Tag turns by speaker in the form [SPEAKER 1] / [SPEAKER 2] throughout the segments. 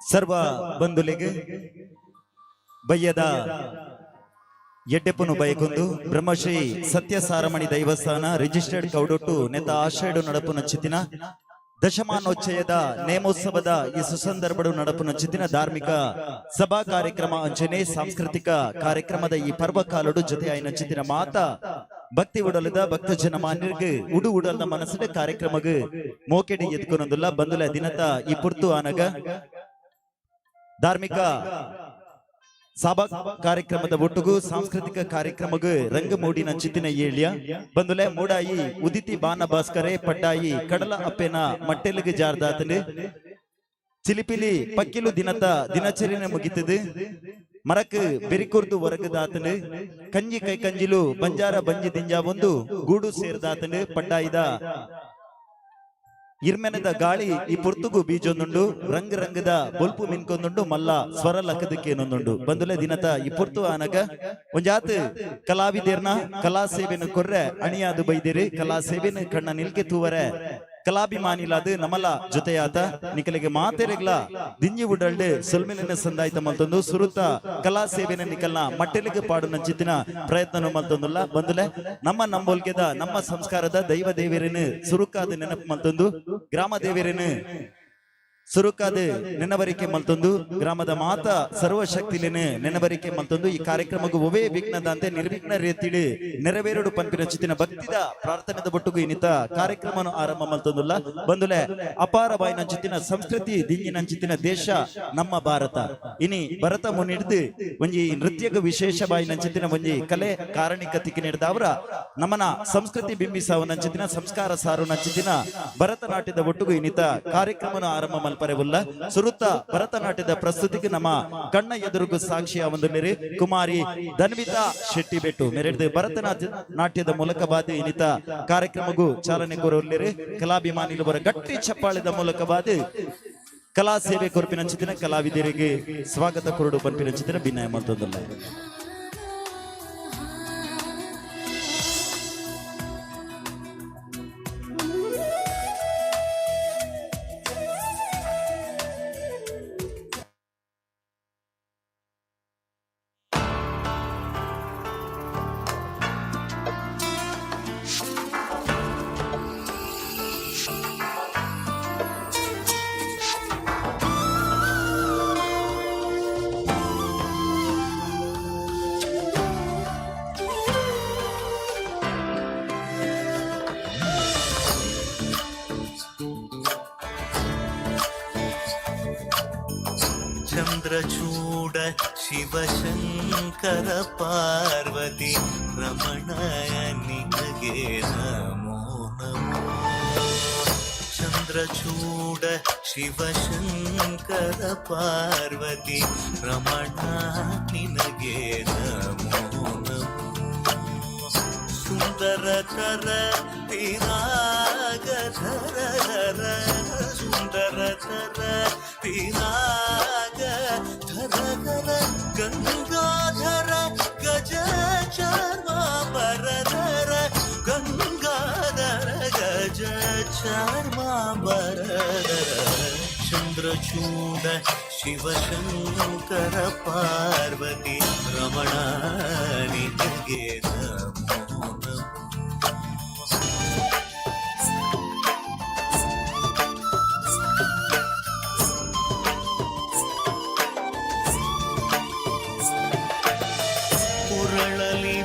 [SPEAKER 1] ಸರ್ವ ಬಂಧುಲೆಗ್ ಬಯ್ಯದ ಎಡ್ಡೆಪ್ಪನು ಬಯಕೊಂದು ಬ್ರಹ್ಮಶ್ರೀ ಸತ್ಯಸಾರಮಣಿ ದೈವಸ್ಥಾನ ರಿಜಿಸ್ಟರ್ಡ್ ಕೌಡೊಟ್ಟು ನೆತ ಆಶಯಡು ನಡಪುನ ಚಿತ್ತಿನ ದಶಮಾನೋಚ್ಚಯದ ನೇಮೋತ್ಸವದ ಈ ಸುಸಂದರ್ಭಡು ನಡಪುನ ಚಿತ್ತಿನ ಧಾರ್ಮಿಕ ಸಭಾ ಕಾರ್ಯಕ್ರಮ ಅಂಚನೆ ಸಾಂಸ್ಕೃತಿಕ ಕಾರ್ಯಕ್ರಮದ ಈ ಪರ್ವಕಾಲಡು ಜೊತೆ ಆಯ್ನ ಚಿತ್ತಿನ ಮಾತ ಭಕ್ತಿ ಉಡಲದ ಭಕ್ತ ಜನ ಮಾನ್ಯರ್ಗ್ ಉಡು ಉಡಲ್ದ ಮನಸ್ಸಿನ ಕಾರ್ಯಕ್ರಮಗ್ ಮೋಕೆಡಿ ಎದ್ಕೊನೊಂದುಲ್ಲ. ಬಂದುಲ ದಿನತ ಈ ಪುರ್ತು ಆನಗ ಧಾರ್ಮಿಕ ಸಭಾ ಕಾರ್ಯಕ್ರಮದ ಒಟ್ಟುಗು ಸಾಂಸ್ಕೃತಿಕ ಕಾರ್ಯಕ್ರಮಗ್ ರಂಗ ಮೂಡಿನ ಚಿತ್ತಿನ ಏಳ್ಯ. ಬಂದುಲೆ ಮೂಡಾಯಿ ಉದಿತಿ ಬಾನ ಭಾಸ್ಕರೆ, ಪಡ್ಡಾಯಿ ಕಡಲ ಅಪ್ಪೆನ ಮಟ್ಟೆಲಿಗೆ ಜಾರ್ದಾತನು. ಚಿಲಿಪಿಲಿ ಪಕ್ಕಿಲು ದಿನತ ದಿನಚರಿನ ಮುಗಿತದು. ಮರಕ್ ಬೆರಿಕುರ್ದು ಹೊರಗದಾತನು. ಕಂಜಿ ಕೈ ಕಂಜಿಲು ಬಂಜಾರ ಬಂಜಿ ದಿಂಜಾ ಒಂದು ಗೂಡು ಸೇರ್ದಾತನು. ಪಡ್ಡಾಯಿದ ಇರ್ಮೆನದ ಗಾಳಿ ಈ ಪುರ್ತುಗು ಬೀಜೊಂದುಂಡು. ರಂಗ್ ರಂಗದ ಬೊಲ್ಪು ಮಿನ್ಕೊಂದುಂಡು. ಮಲ್ಲ ಸ್ವರ ಲಕ್ಕದಕ್ಕೇನೊಂದುಂಡು. ಬಂದುಲೆ ದಿನತ ಈ ಪುರ್ತು ಆನಗ ಒಂಜಾತ್ ಕಲಾವಿದೇರ್ನ ಕಲಾ ಸೇವೆನು ಕೊರ್ರೆ ಅಣಿಯಾದು ಬೈದಿರಿ. ಕಲಾ ಸೇವೆನು ಕಣ್ಣ ನಿಲ್ಕೆ ತೂವರೆ ಕಲಾಭಿಮಾನಿಲಾದ ನಮಲ ಜೊತೆಯಾತ ನಿಕಲಿಗೆ ಮಾತೆರೆಗ್ಲ ದಿಂಜಿ ಉಡಲ್ಡ್ ಸೊಲ್ಮೆಲಿನ ಸಂದಾಯ್ತ ಮಲ್ತೊಂದು ಸುರುತ ಕಲಾ ಸೇವೆನ ನಿಕಲ್ನ ಮಟ್ಟೆಲಿಗೆ ಪಾಡು ನಂಚಿತ್ತಿನ ಪ್ರಯತ್ನ ಮಲ್ತೊಂದುಲ್ಲ. ಬಂದುಲೆ ನಮ್ಮ ನಂಬೋಲ್ಗೆದ ನಮ್ಮ ಸಂಸ್ಕಾರದ ದೈವ ದೇವರೇನು ಸುರುಕಾದ ನೆನಪು ಮಲ್ತೊಂದು, ಗ್ರಾಮ ದೇವರೇನು ಸುರುಕಾದ ನೆನವರಿಕೆ ಮಲ್ತೊಂದು, ಗ್ರಾಮದ ಮಾತ ಸರ್ವಶಕ್ತಿಲೇನು ನೆನವರಿಕೆ ಮಲ್ತೊಂದು ಈ ಕಾರ್ಯಕ್ರಮಕ್ಕೆ ಒವೇ ವಿಘ್ನದಂತೆ ನಿರ್ವಿಘ್ನ ರೀತಿಡು ನೆರವೇರುಡು ಪನ್ಪಿನ ಚಿತ್ತಿನ ಭಕ್ತಿದ ಪ್ರಾರ್ಥನೆದ ಬೊಟ್ಟುಗು ಇನ್ನಿತ ಕಾರ್ಯಕ್ರಮನು ಆರಂಭ ಮಲ್ತೊಂದುಲ್ಲ. ಬಂದುಲೆ ಅಪಾರ ಬಾಯಿನಂಚಿತ್ತಿನ ಸಂಸ್ಕೃತಿ ದಿಂಜಿನಂಚಿತ್ತಿನ ದೇಶ ನಮ್ಮ ಭಾರತ. ಇನಿ ಭರತ ಮುನಿಡ್ದು ಒಂಜಿ ನೃತ್ಯಗ ವಿಶೇಷ ಬಾಯಿನಂಚಿತ್ತಿನ ಒಂಜಿ ಕಲೆ ಕಾರಣಿಕ ನೀಡಿದವರ ನಮ್ಮನ ಸಂಸ್ಕೃತಿ ಬಿಂಬಿಸಾವನಂಚಿತ್ತಿನ ಸಂಸ್ಕಾರ ಸಾರು ನಂಚಿತ್ತಿನ ಭರತನಾಟ್ಯದ ಒಟ್ಟುಗು ಇನ್ನಿತ ಕಾರ್ಯಕ್ರಮನು ಆರಂಭ ಮಲ್ಪರೆ ಉಲ್ಲ. ಸುರುತ್ತ ಭರತನಾಟ್ಯದ ಪ್ರಸ್ತುತಿಗೆ ನಮ್ಮ ಕಣ್ಣ ಎದುರುಗು ಸಾಕ್ಷಿಯ ಒಂದು ನೆರೆ ಕುಮಾರಿ ಧನ್ವಿತಾ ಶೆಟ್ಟಿ ಬೆಟ್ಟು ಮೆರೆದು ಭರತನಾಟ್ಯ ನಾಟ್ಯದ ಮೂಲಕವಾದ ಇನ್ನಿತ ಕಾರ್ಯಕ್ರಮಗೂ ಚಾಲನೆ ಕೋರುವಲ್ಲಿರಿ. ಕಲಾಭಿಮಾನಿಗಳು ಬರ ಗಟ್ಟಿ ಚಪ್ಪಾಳೆದ ಮೂಲಕವಾದ ಕಲಾ ಸೇವೆ ಕೊರ್ಪಿನಂಚಿತ್ತಿನ ಕಲಾವಿದರಿಗೆ ಸ್ವಾಗತ ಕೊರಡು ಪನ್ಪಿನಂಚಿತ್ತಿನ ಭಿನ್ನಯ ಮಲ್ತೊಂದುಲ್ಲ.
[SPEAKER 2] ಚಂದ್ರಚೂಡ ಶಿವಶಂಕರ ಪಾರ್ವತಿ ರಮಣ ನಿನಗೆ ನಮೋ ನಮೋ. ಚಂದ್ರಚೂಡ ಶಿವಶಂಕರ ಪಾರ್ವತಿ ರಮಣ ನಿನಗೆ ನಮೋ ನಮೋ. ಸುಂದರ ತರ ಪಿನಾಗಧರ ಸುಂದರ ತರ ಪಿನಾಗ ಧರ ಧರ ಗಂಗಾಧರ ಗಜ ಚರ್ಮಾಂಬರಧರ ಗಂಗಾಧರ ಗಜ ಚರ್ಮಾಂಬರಧರ. ಚಂದ್ರಚೂಡ ಶಿವಶಂಕರ ಪಾರ್ವತಿ ರಮಣ ನಿನಗೆ ನಮೋ ನಮೋ. ಪುರಳಲಿ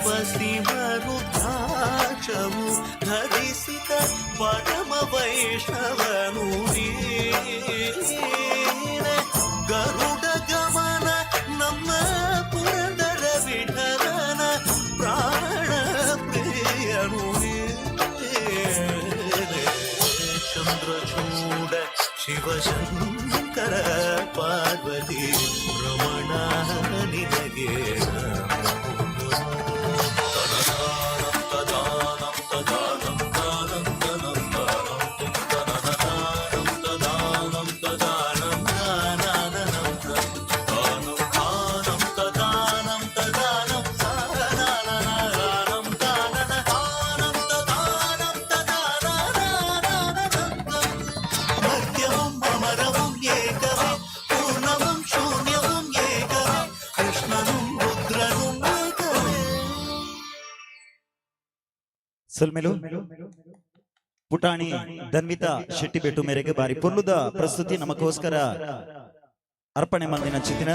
[SPEAKER 2] ರುದ್ರಾಕ್ಷವು ಧರಿಸಿದ ಪರಮ ವೈಷ್ಣವನು ನೀನೆ. ಗರುಡ ಗಮನ ನಮ್ಮ ಪುರಂದರ ವಿಠಲನ ಪ್ರಾಣ ಪ್ರಿಯನು ನೀನೆ. ಚಂದ್ರಚೂಡ ಶಿವಶಂಕರ ಪಾರ್ವತಿ ರಮಣ ನಿನಗೆ ನಮೋ. ತದಾನಂ ತದಾನಂ ತದಾನಂ ತದಾನಂ ತದಾನಂ ತದಾನಂ ತದಾನಂ ದಾನಾನಂ ತಾನಂ ತಾನಂ ತದಾನಂ ತದಾನಂ ತಾನಾನಂ ತಾನನ ತಾನಂ ತದಾನಂ ತದಾನಂ. ಮರ್ತ್ಯവും ಅಮರവും ಏಕವೇ, ಪೂರ್ಣവും ಶೂನ್ಯവും ಏಕವೇ, ಕೃಷ್ಣനും ರುದ್ರനും ಏಕವೇ.
[SPEAKER 1] ಸೊಲ್ಮೆಲು ಪುಟಾಣಿ ಧನ್ವಿತಾ ಶೆಟ್ಟಿ ಬೆಟ್ಟು ಮೇರೆಗೆ ಬಾರಿ ಪೊರ್ಲುದ ಪ್ರಸ್ತುತಿ ನಮಗೋಸ್ಕರ ಅರ್ಪಣೆ ಮಂದಿನ ಚಿತ್ತಿನ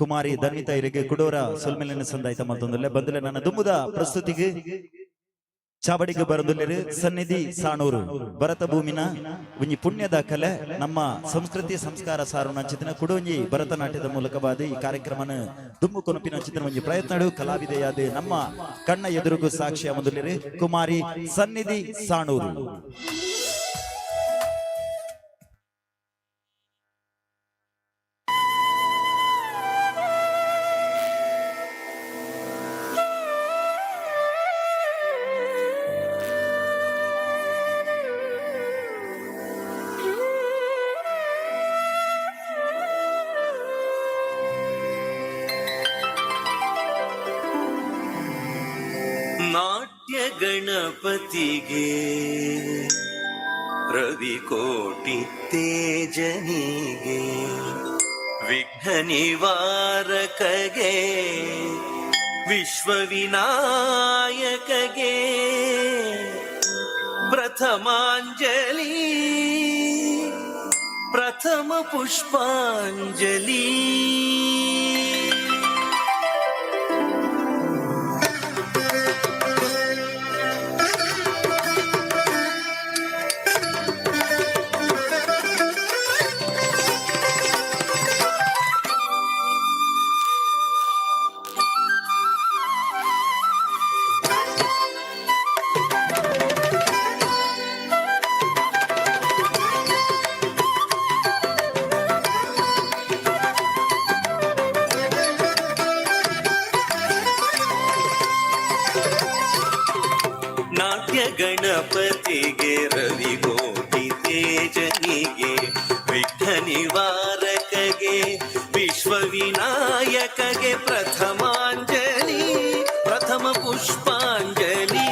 [SPEAKER 1] ಕುಮಾರಿ ಧನ್ವಿತಾ ಇರಿಗೆ ಕುಡೋರ ಸೊಲ್ಮೆಲಿನ ಸಂದಾಯ್ತ ಮಲ್ತೊಂದುಲ್ಲೆ. ಬಂದುಲೆ ನನ್ನ ದುಮ್ಮುದ ಪ್ರಸ್ತುತಿಗೆ ಚಾವಡಿಗೆ ಬರದುಲ್ಲೆರ್ ಸನ್ನಿಧಿ ಸಾಣೂರು. ಭರತ ಭೂಮಿನ ಒಂಜಿ ಪುಣ್ಯದ ಕಲೆ, ನಮ್ಮ ಸಂಸ್ಕೃತಿ ಸಂಸ್ಕಾರ ಸಾರುನ ಚಿತ್ರ ಕುಡೊಂಜಿ ಭರತನಾಟ್ಯದ ಮೂಲಕವಾದ ಈ ಕಾರ್ಯಕ್ರಮನ ದುಂಬು ಕೊನಪಿನ ಚಿತ್ರ ಒಂಜಿ ಪ್ರಯತ್ನಡು ಕಲಾವಿದೆಯಾದ ನಮ್ಮ ಕಣ್ಣ ಎದುರುಗು ಸಾಕ್ಷಿಯ ಮೊದಲಿರು ಕುಮಾರಿ ಸನ್ನಿಧಿ ಸಾಣೂರು.
[SPEAKER 2] ನಾಟ್ಯ ಗಣಪತಿಗೆ, ರವಿಕೋಟಿ ತೇಜನಿಗೆ, ವಿಘ್ನ ನಿವಾರಕಗೆ, ವಿಶ್ವವಿನಾಯಕಗೆ ಪ್ರಥಮಾಂಜಲಿ, ಪ್ರಥಮ ಪುಷ್ಪಾಂಜಲಿ. ನಾಟ್ಯ ಗಣಪತಿಗೆ, ರವಿಗೋಟಿ ತೇಜನಿಗೆ, ವಿಘ್ನ ನಿವಾರಕಗೆ, ವಿಶ್ವವಿನಾಯಕಗೆ ಪ್ರಥಮಾಂಜಲಿ, ಪ್ರಥಮ ಪುಷ್ಪಾಂಜಲಿ.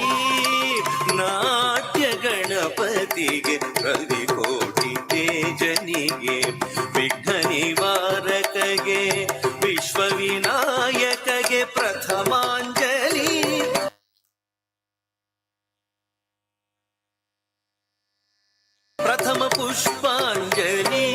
[SPEAKER 2] ನಾಟ್ಯ ಗಣಪತಿಗೆ, ರವಿಕೋಟಿ ತೇಜನಿಗೆ, ವಿಘ್ನ ನಿವಾರಕಗೆ, ವಿಶ್ವವಿನಾಯಕಗೆ ಪ್ರಥಮಾಂಜಲಿ, ಪ್ರಥಮ ಪುಷ್ಪಾಂಜಲಿ.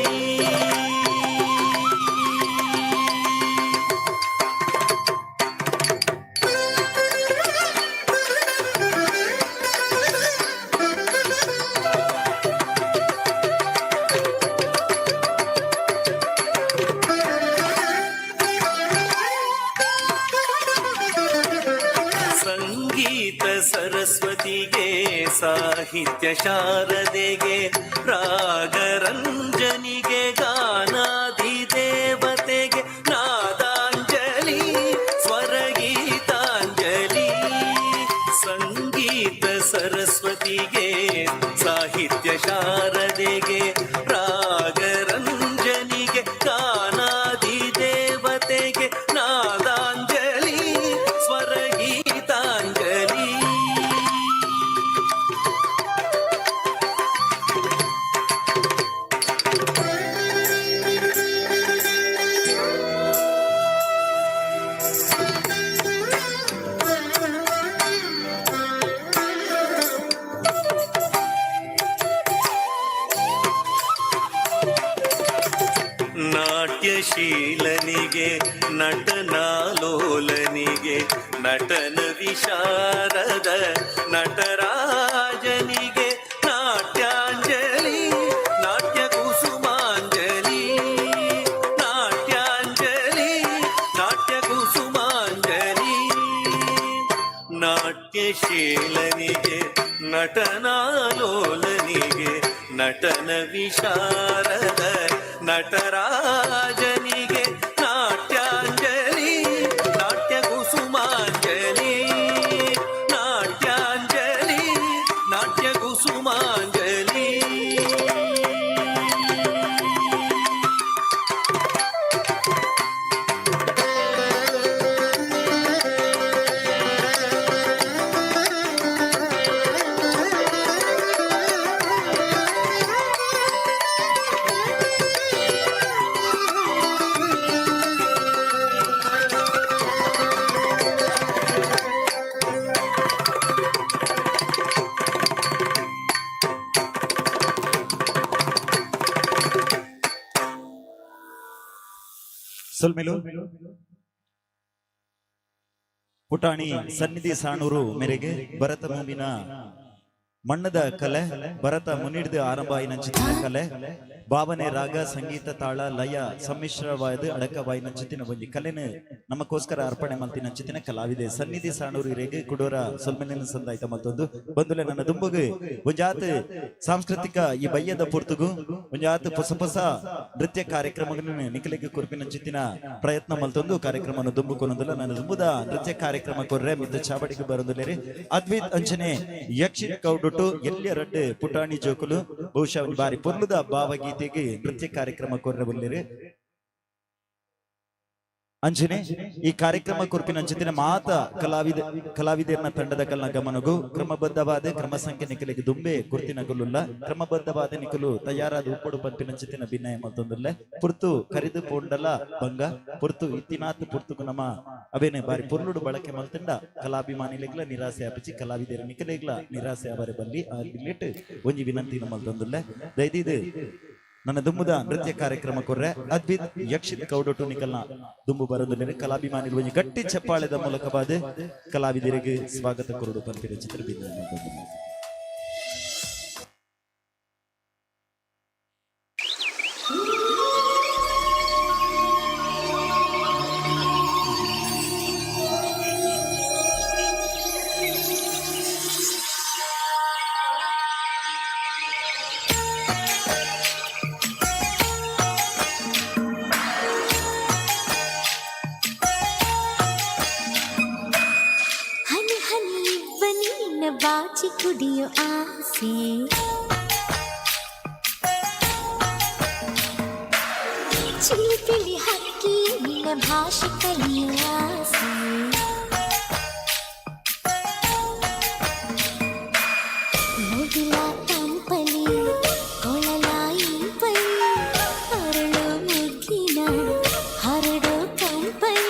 [SPEAKER 2] ಸಂಗೀತ ಸರಸ್ವತಿಗೆ, ಸಾಹಿತ್ಯ ಶಾರದೆಗೆ, ರಾಗರಂಜನಿಗೆ, ಗಾನಾದಿ ದೇವತೆಗೆ ನಾದಾಂಜಲಿ, ಸ್ವರಗೀತಾಂಜಲಿ. ಸಂಗೀತ ಸರಸ್ವತಿಗೆ, ಸಾಹಿತ್ಯ ಶಾರದೆಗೆ, ರಾಗರಂಜನಿಗೆ, ಗಾನಾದಿ ದೇವತೆಗೆ ನಾದಾಂಜಲಿ, ಸ್ವರಗೀತಾಂಜಲಿ. ನಾಟ್ಯಶೀಲನಿಗೆ, ನಟನಾಲೋಲನಿಗೆ, ನಟನ ವಿಶಾರದ ನಟರಾಜನಿಗೆ ನಾಟ್ಯಾಂಜಲಿ, ನಾಟ್ಯ ಕುಸುಮಾಂಜಲಿ. ನಾಟ್ಯಾಂಜಲಿ, ನಾಟ್ಯ ಕುಸುಮಾಂಜಲಿ. ನಾಟ್ಯಶೀಲನಿಗೆ, ನಟನಾಲೋಲನಿಗೆ, ನಟನ ವಿಶಾರದ ನಟರಾಜನಿಗೆ ನಾಟ್ಯಾಂಜಲಿ, ನಾಟ್ಯ ಕುಸುಮಾಂಜಲಿ. ನಾಟ್ಯಾಂಜಲಿ, ನಾಟ್ಯ ಕುಸುಮಾಂಜಲಿ.
[SPEAKER 1] ಸೊಲ್ಮೆಲು. ಪುಟಾಣಿ ಸನ್ನಿಧಿ ಸಾಣೂರು ಮೇರೆಗೆ ಭರತ ಭೂಮಿನ ಮಣ್ಣದ ಕಲೆ, ಭರತ ಮುನಿಡ್ದು ಆರಂಭ ಆಯಿನಂಚಿತ್ತಿನ ಕಲೆ, ಭಾವನೆ, ರಾಗ, ಸಂಗೀತ, ತಾಳ, ಲಯ ಸಮ್ಮಿಶ್ರವಾದ ಅಡಕವಾಯಿನಂಚಿತ್ತಿನ ಒಂಜಿ ಕಲೆನು ನಮಕ್ಕೋಸ್ಕರ ಅರ್ಪಣೆ ಮಲ್ತಿನಂಚಿತ್ತಿನ ಕಲಾವಿದೆ ಸನ್ನಿಧಿ ಸಾಣೂರು ಇರೆಗ್ ಕುಡೋರ ಸೊಲ್ಮೆಲಿನ ಸಂದಾಯ್ತ ಮತ್ತೊಂದು ಬಂದುಲೆ. ನನ್ನ ದುಂಬುಗು ಒಂಜಾತ್ ಸಾಂಸ್ಕೃತಿಕ ಈ ಬಯ್ಯದ ಪೊರ್ತುಗು ಒಂಜಾತ್ ಹೊಸ ಹೊಸ ನೃತ್ಯ ಕಾರ್ಯಕ್ರಮಗಳನ್ನು ನಿಖಲಿಗೆ ಕುರ್ಪಿನಂಚಿತ್ತಿನ ಪ್ರಯತ್ನ ಮಲ್ತೊಂದು ಕಾರ್ಯಕ್ರಮವನ್ನು ದುಂಬು ಕೊನೊಂದುಲ್ಲ. ನನ್ನ ದುಂಬುದ ನೃತ್ಯ ಕಾರ್ಯಕ್ರಮ ಕೊರ್ರೆ ಮಿತ್ತ ಚಾವಡಿಗೆ ಬರೊಂದುಲ್ಲೆರ್ ಅದ್ವಿತ್ ಅಂಚನೆ ಯಕ್ಷಿತ್ ಕೌಡುಟು. ಎಲ್ಯ ರಡ್ಡ್ ಪುಟಾಣಿ ಜೋಕುಲು ಬಹುಶಃ ಒಂಜಿ ಬಾರಿ ಪೊರ್ಲುದ ಭಾವಗೀತೆಗೆ ನೃತ್ಯ ಕಾರ್ಯಕ್ರಮ ಕೊರ್ರೆ ಬಲ್ಲೆರ್. ಅಂಚನೆ ಈ ಕಾರ್ಯಕ್ರಮ ಕೊರ್ಪಿನ ಅಂಚಿನ ಮಾತ ಕಲಾವಿದರ್ನ ತಂಡದ ಕಲ್ನ ಗಮನಗು, ಕ್ರಮಬದ್ಧವಾದ ಕ್ರಮ ಸಂಖ್ಯೆ ನಿಕಲಿಗೆ ದುಂಬೆ ಕುರ್ತಿನ ಕುಲುಲ್ಲ. ಕ್ರಮಬದ್ಧವಾದ ನಿಕಲು ತಯಾರಾದ ಉಪ್ಪಡು ಪನ್ಪಿನಂಚಿತ್ತಿನ ಭಿನ್ನಯ ಮಲ್ತೊಂದುಲ್ಲೆ. ಪುರ್ತು ಕರಿದು ಪೋಂಡಲ ಬಂಗ. ಪುರ್ತು ಇತ್ತಿನಾತ್ ಪುರ್ತುಗು ನಮ ಅವೇನೆ ಬಾರಿ ಪೊರ್ಲುಡು ಬಳಕೆ ಮಲ್ತಂಡ ಕಲಾಭಿಮಾನಿಲೆಗ್ಲ ನಿರಾಸೆ ಆಪಿಚಿ, ಕಲಾವಿದರ ನಿಕಲೆಗ್ಲ ನಿರಾಸೆ ಅವರೆ ಬಲ್ಲಿ. ಆ ಲಿಟ್ ಒಂಜಿ ವಿನಂತಿನ ಮಲ್ತೊಂದುಲ್ಲೆ. ದಯದೀದ್ ನನ್ನ ದುಂಬುದ ನೃತ್ಯ ಕಾರ್ಯಕ್ರಮ ಕೊರ್ರೆ ಅದ್ವಿತ್, ಯಕ್ಷಿತ್ ಕೌಡೊಟ್ಟು ನಿಕಲ್ನ ದುಂಬು ಬರೊಂದುಲ್ಲೆರ್. ಕಲಾಭಿಮಾನಿಲು ಒಂಜಿ ಗಟ್ಟಿ ಚಪ್ಪಾಳೆದ ಮೂಲಕವಾದ ಕಲಾವಿದರಿಗೆ ಸ್ವಾಗತ ಕೊರಡು ಪನ್ಪಿನ ಚಿತ್ರ ಬಿನ್ನಯ ಮಲ್ತೊಂದುಲ್ಲೆ.
[SPEAKER 3] ಹನಿ ಹನಿ ಇವ್ವ ನಿನ್ನ ಬಾಚಿ ಕುಡಿಯೋ ಆಸೆ, ಚಿಲಿಪಿಲಿ ಹಕ್ಕಿ ನಿನ್ನ ಭಾಷೆ ಕಲಿಯೋ ಆಸೆ, ಮುಗಿಲ ತಂಪಲಿ ಕೊಳಲ ಇಂಪಲಿ, ಅರಳು ಮುಗ್ಗಿನ ಹರಡೋ ಕಂಪಲಿ,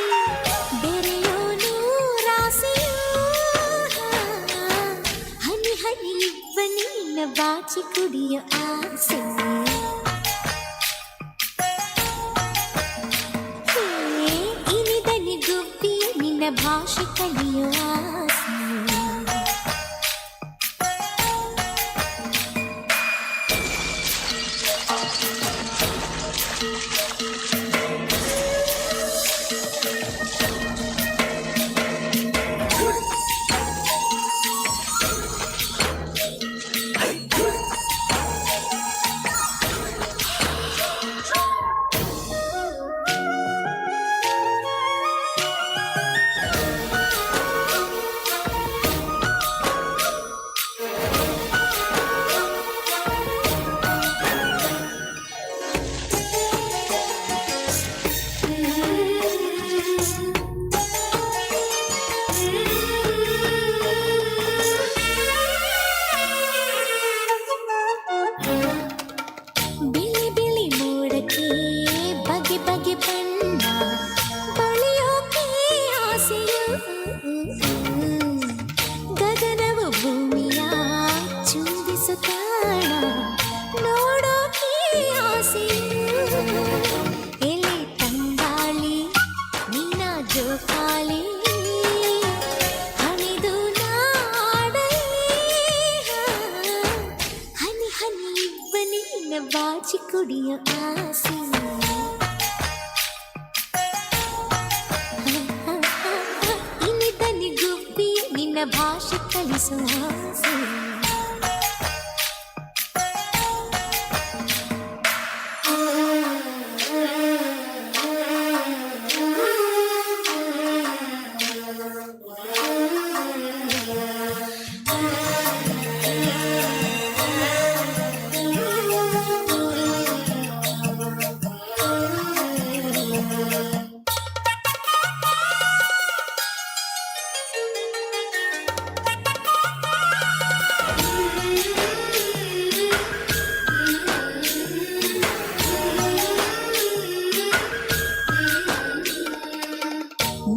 [SPEAKER 3] ಬೆರೆಯೋ ನೂರಾಸೆಯೋ. ಹನಿ ಹನಿ ಇವ್ವ ನಿನ್ನ ಬಾಚಿ ಕುಡಿಯೋ ಆಸೆ, ಹೇ, ಇನಿದನಿ ಗುಬ್ಬಿಯ ನಿನ್ನ ಭಾಷೆ ಕಲಿಯೋ ಆಸೆ. ಬಿಳಿ ಬಿಳಿ ಮೋಡಕ್ಕೆ ಬಗೆ ಬಗೆ ಬಣ್ಣ ಬಳಿಯೋಕೆ ಆಸೆಯು, ಗಗನವು ಭೂಮಿಯ ಚುಂಬಿಸುತ್ತಾಣ ನೋಡೋಕೆ ಆಸೆಯು. ಎಲೆ ತಂಗಾಳಿ ನಿನ್ನ ಜೋಕಾಲಿ ಹಣಿದು ನಾಡಲಿ. ಹನಿ ಹನಿ ಇವ್ವ ನಿನ್ನ ಬಾಚಿ ಕುಡಿಯೋ ಆಸೆ, ಇನಿದನಿ ಗುಬ್ಬಿ ನಿನ್ನ ಭಾಷೆ ಕಲಿಸೋ ಆಸೆ.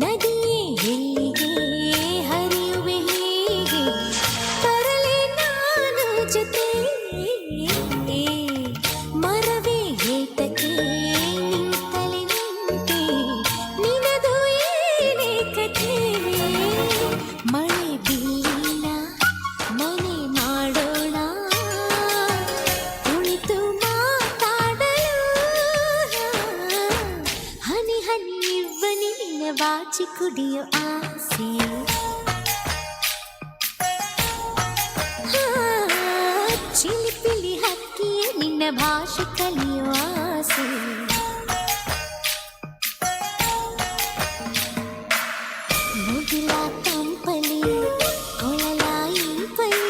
[SPEAKER 3] ನದಿಯೇ ಎಲ್ಲಿಗೆ ಹರಿಯುವೆ ಹೀಗೆ? ತರಲೆ ನಾನು ಜೊತೆ? ಮರವೇ ಏತಕ್ಕೆ ನಿಂತಲೆ ನಿಂತೆ? ನಿನದು ಏನೇ ಕಥೆ? ಕುಡಿಯೋ ಆಸೆ. ಹಾ, ಚಿಲಿಪಿಲಿ ಹಕ್ಕಿಯ ನಿನ್ನ ಭಾಷೆ ಕಲಿಯೋ ಆಸೆ. ಮುಗಿಲ ತಂಪಲಿ, ಕೊಳಲ ಇಂಪಲಿ,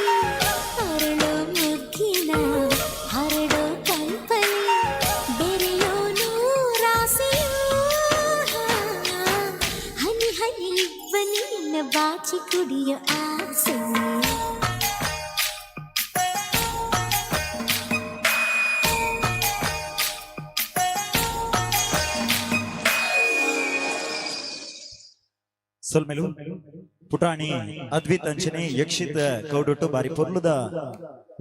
[SPEAKER 3] ಅರಳೋ ಮುಗ್ಗಿನ ಹರಡೋ ಕಂಪಲಿ, ಬೆರೆಯೋ ನೂರಾಸೆಯೋ. ಹನಿ ಹನಿ ಇಬ್ಬನಿ ನಿನ್ನ ಬಾಚಿ ಕುಡಿಯೋ ಆಸೆ.
[SPEAKER 1] ಸೊಲ್ಮೆಲು ಪುಟಾಣಿ ಅದ್ವಿತ್ ಅಂಚನೆ ಯಕ್ಷಿತ್ ಕೌಡೊಟ್ಟು ಬಾರಿ ಪೊರ್ಲುದ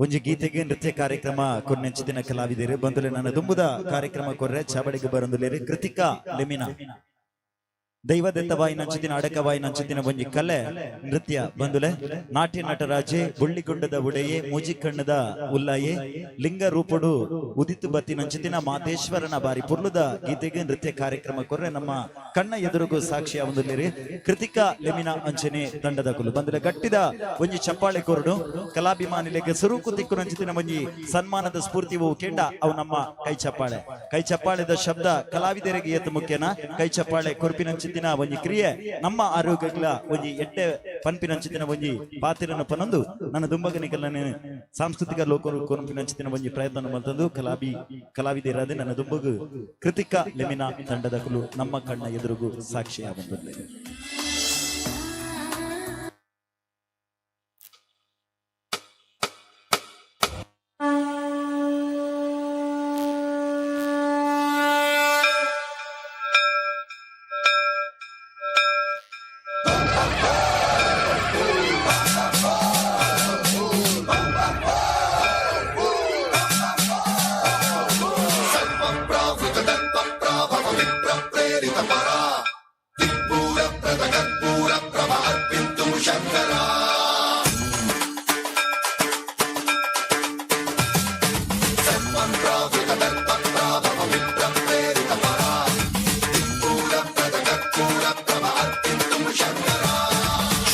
[SPEAKER 1] ಒಂಜಿ ಗೀತೆಗೆ ನೃತ್ಯ ಕಾರ್ಯಕ್ರಮ ಕೊರ್ನೆಂಚಿದಿನ ಕಲಾವಿದರು ಬಂದುಲೆ. ನನ್ನ ದುಂಬುದ ಕಾರ್ಯಕ್ರಮ ಕೊರ್ರೆ ಚಾವಡಿಗೆ ಬರಂದುಲೇರಿ ಕೃತಿಕಾ ಲೆಮಿನಾ. ದೈವದತ್ತವಾಯಿ ನಂಚಿದಿನ ಅಡಕವಾಯಿ ನಂಚಿದಿನ ಒಂಜಿ ಕಲೆ ನೃತ್ಯ ಬಂದುಲೆ. ನಾಟ್ಯ ನಟರಾಜೆ, ಬುಳ್ಳಿಗುಂಡದ ಉಡೆಯೇ, ಮೂಜಿಕಣ್ಣದ ಉಲ್ಲಾಯೆ, ಲಿಂಗ ರೂಪಡು ಉದಿತು ಬತ್ತಿ ನಂಚಿದಿನ ಮಾತೇಶ್ವರನ ಬಾರಿ ಪುರ್ಲುದ ಗೀತೆಗೆ ನೃತ್ಯ ಕಾರ್ಯಕ್ರಮ ಕೊರ್ರೆ ನಮ್ಮ ಕಣ್ಣ ಎದುರುಗು ಸಾಕ್ಷಿಯ ಒಂದು ಕೃತಿಕಾ ಲೆಮಿನಾ ಅಂಚನೆ ತಂಡದ ಕುಲು ಬಂದುಲೆ. ಗಟ್ಟಿದ ಒಂಜಿ ಚಪ್ಪಾಳೆ ಕೊರಡು. ಕಲಾಭಿಮಾನಿಲೆಗೆ ಸುರುಕು ತಿಕ್ಕು ನಂಚಿತಿನ ಒಂಜಿ ಸನ್ಮಾನದ ಸ್ಫೂರ್ತಿ ಕೇಂಡ ಅವು ನಮ್ಮ ಕೈ ಚಪ್ಪಾಳೆ. ಕೈ ಚಪ್ಪಾಳೆದ ಶಬ್ದ ಕಲಾವಿದರಿಗೆ ಏತು ಮುಖ್ಯನ, ಕೈ ಚಪ್ಪಾಳೆ ಕೊರ್ಪಿನಂಚಿತ್ತಿನ ಒಂಜಿ ಕ್ರಿಯೆ ನಮ್ಮ ಆರೋಗ್ಯಗಳ ಒಂಜಿ ಎಡ್ಡೆ ಪನ್ಪಿನಂಚಿತ್ತಿನ ಒಂಜಿ ಪಾತಿರನ್ನು ಪನೊಂದು ನನ್ನ ದುಂಬಗನಿಕಲ್ಲನೆ ಸಾಂಸ್ಕೃತಿಕ ಲೋಕ ಕೊರ್ಪಿನಂಚಿತ್ತಿನ ಒಂಜಿ ಪ್ರಯತ್ನ ಮಲ್ತಂದು ಕಲಾವಿದರಾದ ನನ್ನ ದುಂಬಗು ಕೃತಿಕಾ ಲೆಮಿನಾ ತಂಡದ ಕುಲು ನಮ್ಮ ಕಣ್ಣ ಎದುರುಗು ಸಾಕ್ಷಿಯ ಬಂದಿದೆ.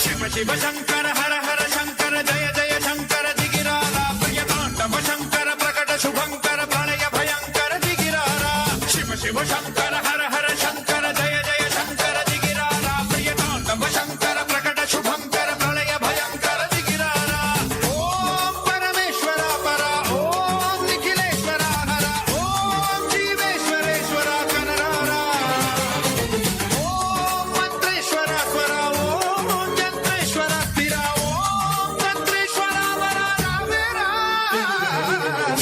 [SPEAKER 4] ಶಿವ ಶಿವ ಶಂಕರ, ಹರ ಹರ ಶಂಕರ, ಜಯ ಜಯ ಶಂಕರ ಜಿಗಿರಾರ. ಪ್ರಿಯ ತಾಂಡವ ಶಂಕರ, ಪ್ರಕಟ ಶುಭಂಕರ, ಪ್ರಳಯ ಭಯಂಕರ ಜಿಗಿರಾರ. ಶಿವ ಶಿವ ಶಂಕರ, ಹರ ಹರ ಶಂಕರ, ಜಯ ಜಯ ಶಂಕರ ಜಿಗಿರಾರ. ಪ್ರಿಯ ತಾಂಡವ ಶಂಕರ, ಪ್ರಕಟ ಶುಭಂಕರ, ಪ್ರಳಯ ಭಯಂಕರ ಜಿಗಿರಾರ. ಓಂ ಪರಮೇಶ್ವರ ಪರ, ಓಂ ನಿಖಿಲೇಶ್ವರ ಹರ, ಓಂ ಜೀವೇಶ್ವರೇಶ್ವರ ಕನರಾರ. ಓಂ ಮಂತ್ರೇಶ್ವರ ಸ್ವರ, ಓಂ ಯಂತ್ರೇಶ್ವರ ಸ್ಥಿರ, ಓಂ ತಂತ್ರೇಶ್ವರ ವರ ರಾಮೇರ.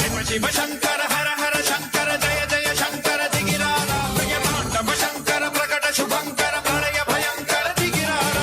[SPEAKER 4] ಶಿವ ಶಿವ ಶಂಕರ, ಹರ ಹರ ಶಂಕರ, ಜಯ ಜಯ ಶಂಕರ ಜಿಗಿರಾರ. ಪ್ರಿಯ ತಾಂಡವ ಶಂಕರ, ಪ್ರಕಟ ಶುಭಂಕರ, ಪ್ರಳಯ ಭಯಂಕರ ಜಿಗಿರಾರ.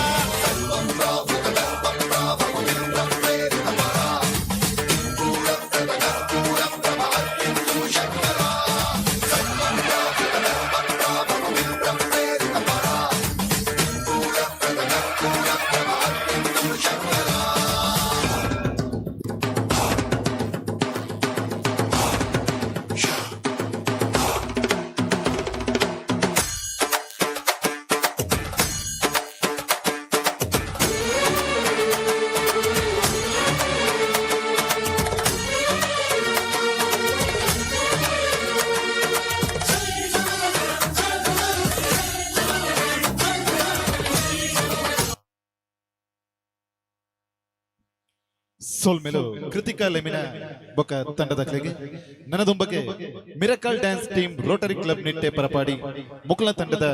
[SPEAKER 5] ಸೋಲ್ಮೇಲು ಕೃತಿಕಾ ಲೆಮಿನ ಬೊಕ್ಕ ತಂಡದ ಕ್ಲೆಗೆ. ನನದೊಂಬಗೆ miracle dance team, Rotary club Nitte Parapadi Mukul ತಂಡದ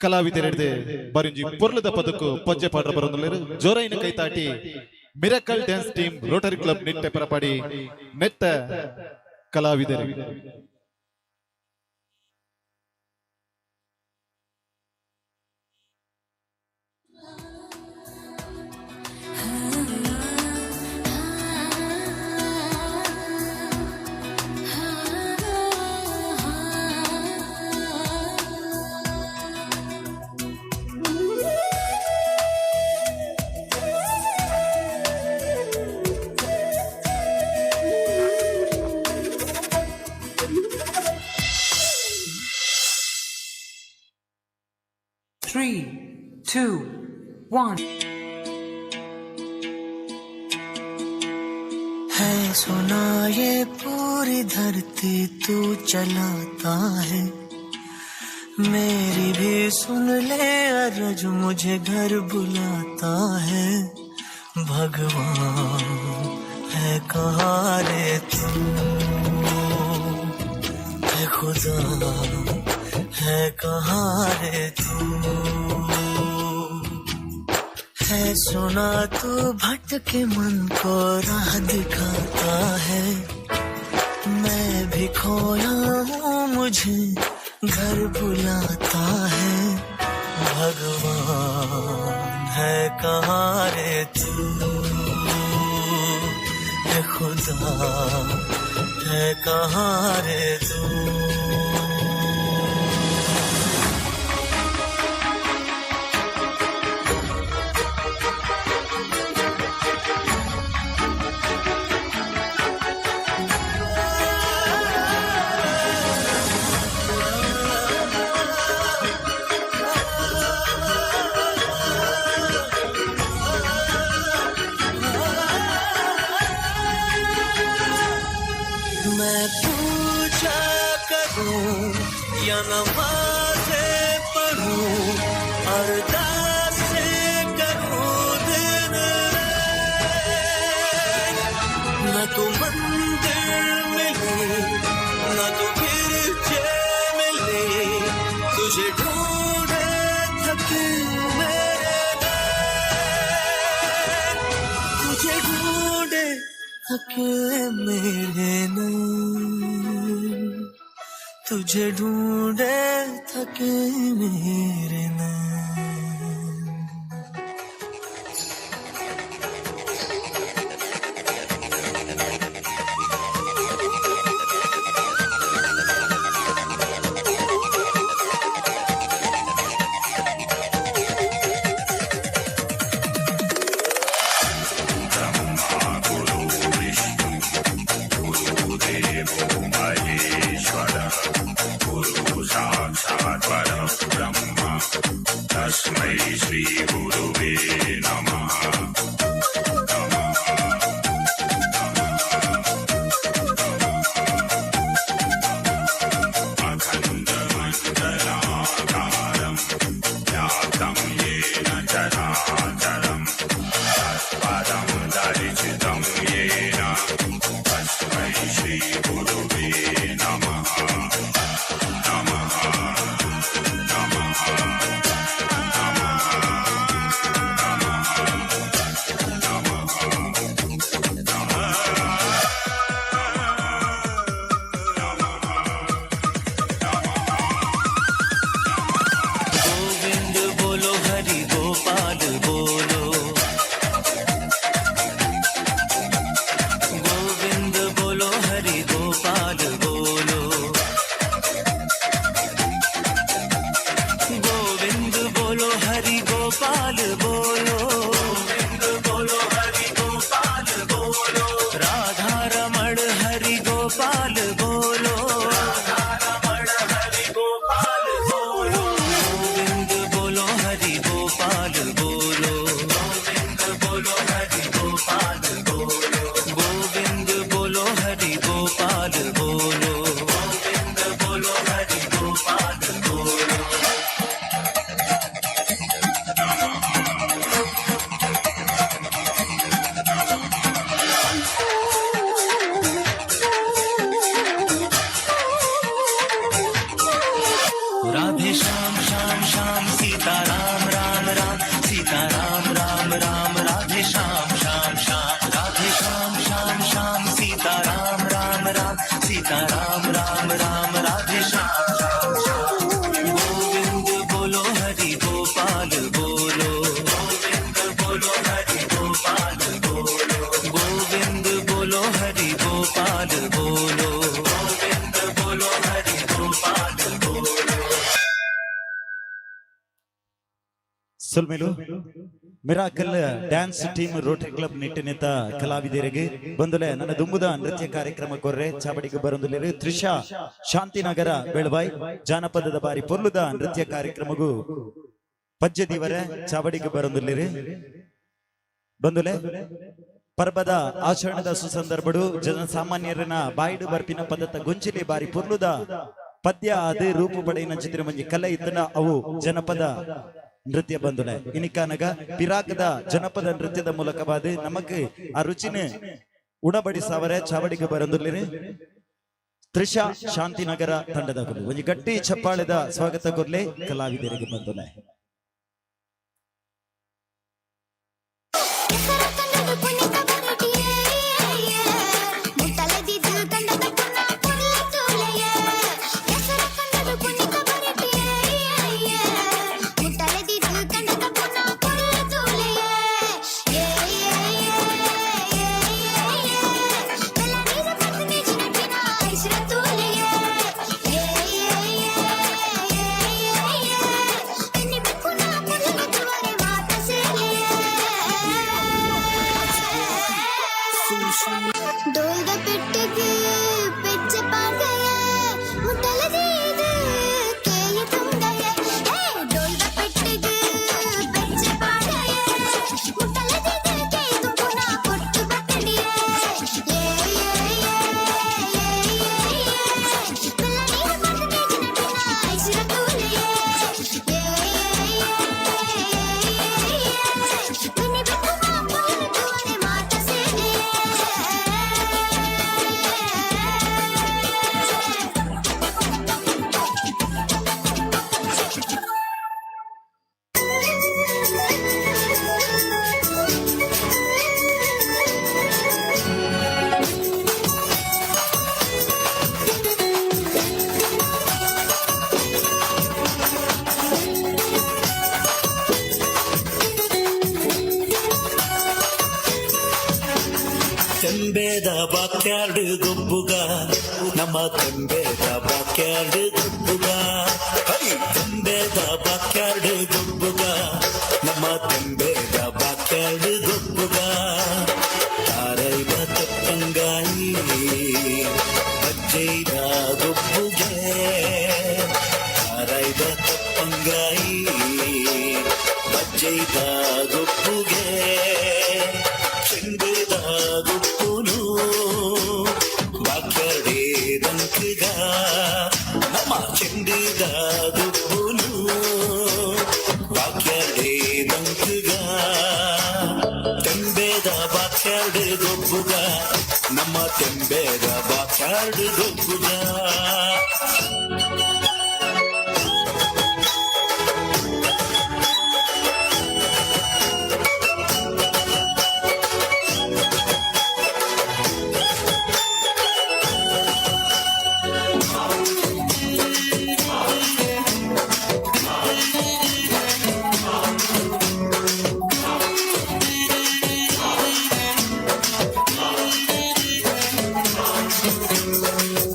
[SPEAKER 5] ಕಲಾವಿದರೆಡ್ದೆ ಬರಿಂಜಿ ಪೊರ್ಲದ ಪದಕು ಪಜ್ಜೆ ಪಾಡ್ರ ಬರೊಂದುಲ್ಲೆರ್. ಜೋರೈನ ಕೈತಾಟಿ miracle dance team, Rotary club Nitte Parapadi ನೆತ್ತ ಕಲಾವಿದರು.
[SPEAKER 6] 2, 1.
[SPEAKER 7] है सुना ये पूरी धरती तू चलाता है, मेरी भी सुन ले अरज, मुझे घर बुलाता है। भगवान है कहाँ रे तू, है खुदा है कहाँ रे तू। है सुना तू भटके मन को राह दिखाता है, मैं भी खोया हूँ मुझे घर बुलाता है। भगवान है कहाँ रे तू, है खुदा है कहाँ रे तू। मैं पूजा करूं या नमाज़ें पढ़ूं, अरदासें करूं दिन रात। न तो मंदिर मिले न तो गिरजे मिले, तुझे ढूंढे थके मेरे नैन, तुझे ढूंढे थके मेरे नैन, तुझे ढूंढे थके मेरे नैन। गोविंद बोलो हरि गोपाल बोलो, गोविंद बोलो हरि गोपाल बोलो, गोविंद बोलो हरि गोपाल बोलो, गोविंद बोलो हरि गोपाल बोलो, राधा रमण हरि गोपाल बोलो, राधा रमण हरि गोपाल बोलो, गोविंद बोलो हरि गोपाल बोलो, गोविंद बोलो हरि गोपाल बोलो, गोविंद बोलो हरि गोपाल बोलो, गोविंद बोलो हरि गोपाल बोलो। राधे श्याम श्याम श्याम सीता राम राम राम सीता राम राम राम, राधे श्याम श्याम श्याम, राधे श्याम श्याम श्याम सीता राम राम राम सीता राम राम राम, राधे श्याम श्याम श्याम। गोविंद बोलो हरि गोपाल बोलो, गोविंद बोलो हरि गोपाल बोलो, गोविंद बोलो हरि गोपाल बोलो, गोविंद बोलो हरि गोपाल बोलो।
[SPEAKER 1] ಸೊಲ್ಮೆಲು miracle dance team Rotary club ನಿಟ್ಟಿನಿತ ಕಲಾವಿದರಿಗೆ ಬಂದುಲೆ ನನ್ನ ದುಂಬುದ ನೃತ್ಯ ಕಾರ್ಯಕ್ರಮ ಕೊರ್ರೆ ಚಾವಡಿಗೆ ಬರಂದುಲೇರು ತ್ರಿಷಾ ಶಾಂತಿನಗರ ಬೆಳವಾಯ್ ಜಾನಪದದ ಬಾರಿ ಪೊರ್ಲುದ ನೃತ್ಯ ಕಾರ್ಯಕ್ರಮಗೂ. ಪಜ್ಜೆ ದೀವರೆ ಚಾವಡಿಗೆ ಬರಂದುಲ್ಲಿರಿ ಬಂದುಲೆ. ಪರ್ಬದ ಆಚರಣೆದ ಸುಸಂದರ್ಭಡು ಜನಸಾಮಾನ್ಯರನ ಬಾಯಿಡು ಬರ್ಪಿನ ಪದತ ಗೊಂಚಿಲಿ ಬಾರಿ ಪುರ್ಲುದ ಪದ್ಯ ಅದು ರೂಪು ಪಡೆಯಿನ ಚಿತ್ರ ಮಂಜಿ ಕಲೆ ಇತ್ತನ ಅವು ಜನಪದ ನೃತ್ಯ ಬಂದುಲೆ. ಇನಿಕಾನಗ ಪಿರಾಕದ ಜನಪದ ನೃತ್ಯದ ಮೂಲಕವಾದ ನಮಕ್ ಆ ರುಚಿನ ಉಣಬಡಿ ಸಾವರೆ ಚಾವಡಿಗೆ ಬರಂದುಲ್ಲಿರಿ ತ್ರಿಷಾ ಶಾಂತಿನಗರ ತಂಡದ ಒಂಜಿ ಗಟ್ಟಿ ಚಪ್ಪಾಳೆದ ಸ್ವಾಗತ ಕೊರ್ಲೆ ಕಲಾವಿದರಿಗೆ ಬಂದುಲೆ.
[SPEAKER 7] ತೆಂಬೇದ ಬಾಕ್ಯಾರ್ಡ್ ಗೊಬ್ಬುಗ, ನಮ್ಮ ತೆಂಬೇದ ಬಾಕ್ಯಾರ್ಡ್ ಗೊಬ್ಬುಗ. ಹೈ! ತೆಂಬೇದ ಬಾಕ್ಯಾರ್ಡ್ ಗೊಬ್ಬುಗ, ನಮ್ಮ ತೆಂಬೇದ ಬಾಕ್ಯಾರ್ಡ್ ಗೊಬ್ಬುಗ. ತಾರೈದ ತಪ್ಪಂಗಾಯಿ ಬಜ್ಜೈದ ಗೊಬ್ಬುಗೆ, ತಾರೈದ ತಪ್ಪಂಗಾಯಿ ಬಜ್ಜೈದ ಗೊಬ್ಬುಗೆ. ಚೆಂಡುದ ಗುಪ್ಪುನು ಬಾಕ್ಯಾರ್ಡೇ ದಂಕುಗ, ನಮ್ಮ ಚೆಂಡುದ ಗುಪ್ಪುನು ಬಾಕ್ಯಾರ್ಡೇ ದಂಕುಗ. ತೆಂಬೇದ ಬಾಕ್ಯಾರ್ಡ್ ಗೊಬ್ಬುಗ, ನಮ್ಮ ತೆಂಬೇದ ಬಾಕ್ಯಾರ್ಡ್ ಗೊಬ್ಬುಗ.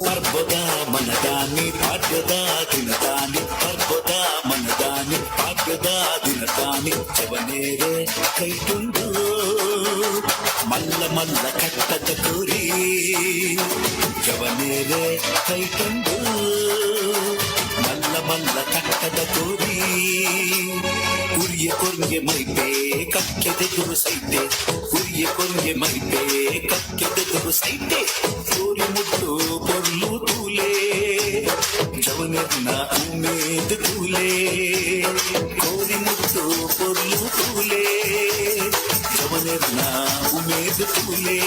[SPEAKER 7] ಪರ್ಬದ ಮನದಾನಿ ಪಾಡ್ಯದ ದಿನದಾನಿ, ಪರ್ಬದ ಮನದಾನಿ ಪಾಡ್ಯದ ದಿನದಾನಿ. ಜವನೇರೆ ಕೈಟುಂಡು ಮಲ್ಲ ಮಲ್ಲ ಕಟ್ಟದ ಕೋರಿ, ಜವನೇರೆ ಕೈಟುಂಡು ಮಲ್ಲ ಮಲ್ಲ ಕಟ್ಟದ ಕೋರಿ. ಉರಿಯ ಕೊರ್ಗೆ ಮೈಪೆ ಕಕ್ಕೆದೆದುರು ಸೈತೆ, ಉರಿಯ ಕೊರ್ಗೆ ಮೈಪೆ ಕಕ್ಕೆದೆದುರು ಸೈತೆ. ಕೋರಿ ಮುಟ್ಟು ಪೊರ್ಲು ತೂಲೆ, ಜವನೆರ್ನ ಉಮೇದ್ ತೂಲೆ. ಕೋರಿ ಮುಟ್ಟು ಪೊರ್ಲು ತೂಲೆ, ಜವನೆರ್ನ ಉಮೇದ್ ತೂಲೆ.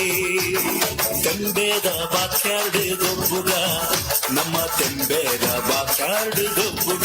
[SPEAKER 7] ತೆಂಬೇದ ಬಾಕ್ಯಾರ್ಡ್ ಗೊಬ್ಬುಗ, ನಮ್ಮ ತೆಂಬೇದ ಬಾಕ್ಯಾರ್ಡ್ ಗೊಬ್ಬುಗ.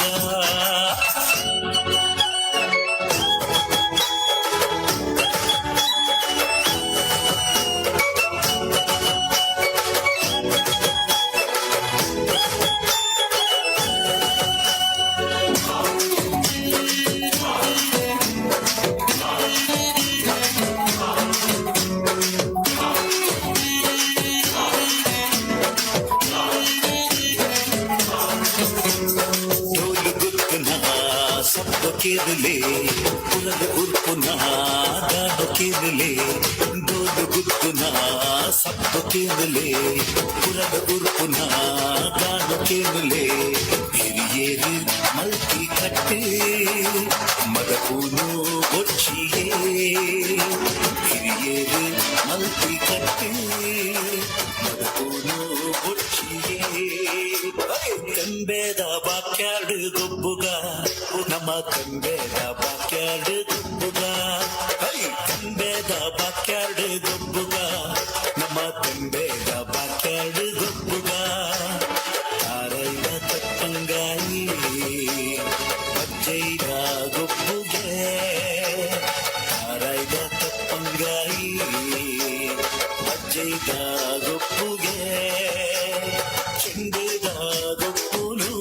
[SPEAKER 7] ಡೋಲು ಗುತ್ತುನ ಸಬ್ದ ಕೇರಲೆ, ಪುರಲ ಉರ್ಪುನ ಗಾನ ಕೇರಲೆ. ಡೋಲು ಗುತ್ತುನ ಸಬ್ದ ಕೇರಲೆ, ಪುರಲ ಉರ್ಪುನ ಗಾನ ಕೇರಲೆ. ಹಿರಿಯೇರು ಹಿರಿಯೇರು ಮಲ್ತಿ ಕಟ್ಟು ಮದಪೂನು ಬೊಚ್ಚಿಯೇ. ಹಿರಿಯೇರು ಮಲ್ತಿ ಕಟ್ಟು ಮದಪೂನು ಬೊಚ್ಚಿಯೇ. ತಂಬೆದ ಬಾಕ್ಯಾರ್ಡ್ ಗೊಬ್ಬುಗ, ನಮ್ಮ ತಂಬೆದ ಬಾಕ್ಯಾರ್ಡ್ ಗೊಬ್ಬುಗ. ತಂಬೆದ ಬಾಕ್ಯಾರ್ಡ್ ಗೊಬ್ಬುಗ, ನಮ್ಮ ತಂಬೆದ ಬಾಕ್ಯಾರ್ಡ್ ಗೊಬ್ಬುಗ. ತಾರೈದ ತಪ್ಪಂಗಾಯಿ ಬಜ್ಜೈದ ಗೊಬ್ಬುಗೆ. ತಾರೈದ ತಪ್ಪಂಗಾಯಿ ಬಜ್ಜೈದ ಗೊಬ್ಬುಗೆ. ಚೆಂಡುದ ಗೊಬ್ಬುನು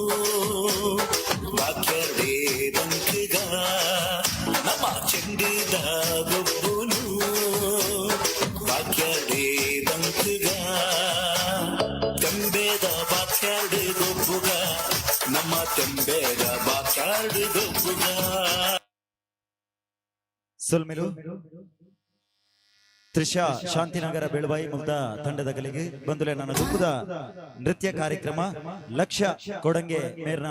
[SPEAKER 7] ಬಾಕ್ಯಾರ್ಡೆ ಬಂಕುಗ, ನಮ್ಮ ಚೆಂಡುದ ಗೊಬ್ಬುನು ಬಾಕ್ಯಾರ್ಡೆ ಬಂಕುಗ. ತಂಬೆದ ಬಾಕ್ಯಾರ್ಡ್ ಗೊಬ್ಬುಗ, ನಮ್ಮ ತಂಬೆದ ಬಾಕ್ಯಾರ್ಡ್ ಗೊಬ್ಬುಗ.
[SPEAKER 1] ಸೊಲ್ಮೆಲು. ತ್ರಿಷಾ ಶಾಂತಿನಗರ ಬೆಳವಾಯಿ ಮುಗ್ಧ ತಂಡದ ಕಲೆಗೆ ಬಂದುಲೆ. ನನ್ನ ದುಃಖದ ನೃತ್ಯ ಕಾರ್ಯಕ್ರಮ ಲಕ್ಷ್ಯ ಕೊಡಂಗೆ ಮೇರ್ನ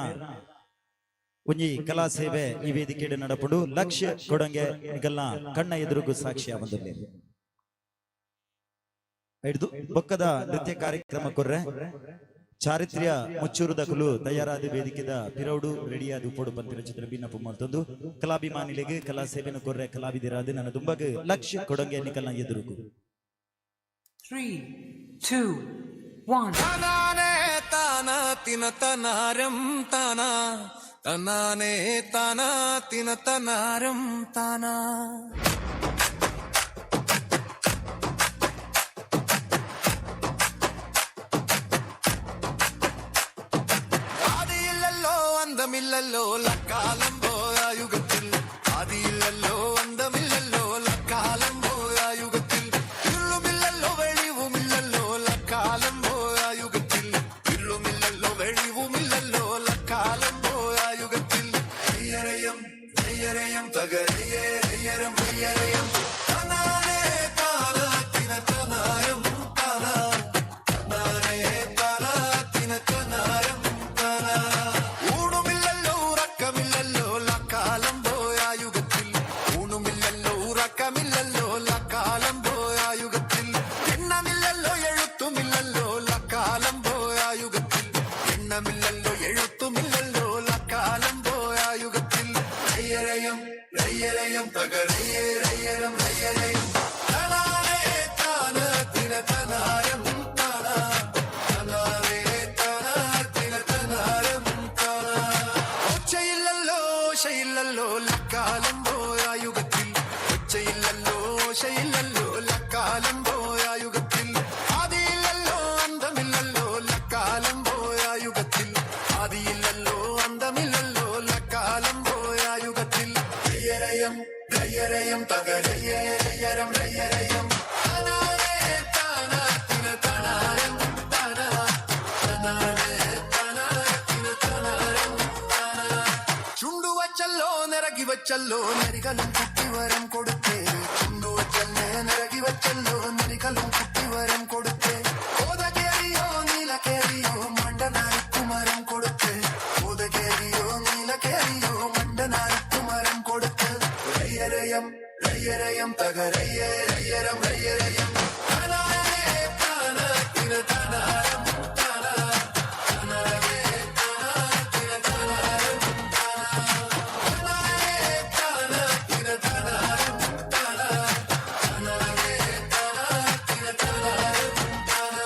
[SPEAKER 1] ಒಂಜಿ ಕಲಾ ಸೇವೆ ಈ ವೇದಿಕೆ ನಡಪುಂಡು. ಲಕ್ಷ್ಯ ಕೊಡಂಗೆ ನಿಗಲ್ನ ಕಣ್ಣ ಎದುರುಗು ಸಾಕ್ಷಿಯ ಬಂದುಲ್ಲೆ. ಹಿಡಿದು ಬೊಕ್ಕದ ನೃತ್ಯ ಕಾರ್ಯಕ್ರಮ ಕೊರ್ರೆ ಚಾರಿತ್ರ್ಯ ಮುಚ್ಚೂರು ದಕಲು ತಯಾರಾದ ವೇದಿಕೆದ ಪಿರೌಡು ರೆಡಿಯಾದ ಉಪ್ಪೋಡು ಪಂತಿನ ಚಿತ್ರ ಬಿನ್ನಪು ಮಲ್ತೊಂದು ಕಲಾಭಿಮಾನಿಲೆಗ್ ಕಲಾ ಸೇವೆನು ಕೊರ್ರೆ ಕಲಾವಿದರಾದ ನನ್ನ ದುಂಬಗ್ ಲಕ್ಷ್ಯ ಕೊಡಂಗೆ ನಿಕಲ್ನ ಎದುರುಗು.
[SPEAKER 6] Three, two, one.
[SPEAKER 4] തനാനേ താന തിന തനാരം താന, തനാനേ താന തിന തനാരം താന. ആദിയില്ലല്ലോ അന്തമില്ലല്ലോ ലക്കാലം പോയ യുഗത്തിൽ. ആദിയില്ലല്ലോ അന്തമില്ലല്ലോ ലക്കാലം പോയ യുഗത്തിൽ. ഇരുളുമില്ലല്ലോ വെളിവുമില്ലല്ലോ ലക്കാലം പോയ യുഗത്തിൽ. ഇരുളുമില്ലല്ലോ വെളിവുമില്ലല്ലോ ലക്കാലം പോയ യുഗത്തിൽ. യ്യരയം യ്യരയം തകരയ്യരം യ്യരയം. തനാനേ താന തിന തനാരം താന, തനാനേ താന തിന തനാരം താന. ഊണുമില്ലല്ലോ ഉറക്കമില്ലല്ലോ ലക്കാലം പോയ യുഗത്തിൽ. ഊണുമില്ലല്ലോ ഉറക്കമില്ലല്ലോ ലക്കാലം പോയ യുഗത്തിൽ. എണ്ണമില്ലല്ലോ എഴുത്തുമില്ലല്ലോ ലക്കാലം പോയ യുഗത്തിൽ. എണ്ണമില്ലല്ലോ എഴുത്തുമില്ലല്ലോ ലക്കാലം പോയ യുഗത്തിൽ. രയ്യരയം രയ്യരയം തകരയ്യരയ്യരം രയ്യരയം. തനാനേ താന തിന തനാരം താന, തനാനേ താന തിന തനാരം താന. ഒച്ചയില്ലല്ലോ ഓശയില്ലല്ലോ ലക്കാലം പോയ യുഗത്തിൽ. ഒച്ചയില്ലല്ലോ ഓശയില്ലല്ലോ ലക്കാലം പോയ യുഗത്തിൽ. ആദിയില്ലല്ലോ അന്തമില്ലല്ലോ ലക്കാലം പോയ യുഗത്തിൽ. ആദിയില്ലല്ലോ അന്തമില്ലല്ലോ ലക്കാലം പോയ യുഗത്തിൽ. രയ്യരയം രയ്യരയം തകരയ്യരം രയ്യരയം. തനാനേ താന തിന തനാരം താന, തനാനേ താന തിന തനാരം താന. ചുണ്ടുവച്ചല്ലോ നിറകി വച്ചല്ലോ നെരികലും കുട്ടിവരം കൊടുത്തേ. ചുണ്ടുവച്ചല്ലേ നിറകി വച്ചല്ലോ നെരികലും കുട്ടിവരം കൊടുത്തേ. കോതകേറിയോ നീലക്കേറിയോ മണ്ടനായി കൊടുത്ത്. കോതകേറിയോ നീലക്കേറിയോ മണ്ടനായി കുമരം കൊടുത്ത്. രയ്യരയം രയ്യരയം തകരയ്യരം രയ്യരയം. തനാനേ താന തിന തനാരം താന, തനാനേ താന തിന തനാരം താന, തനാനേ താന തിന തനാരം താന, തനാനേ താന തിന തനാരം താന.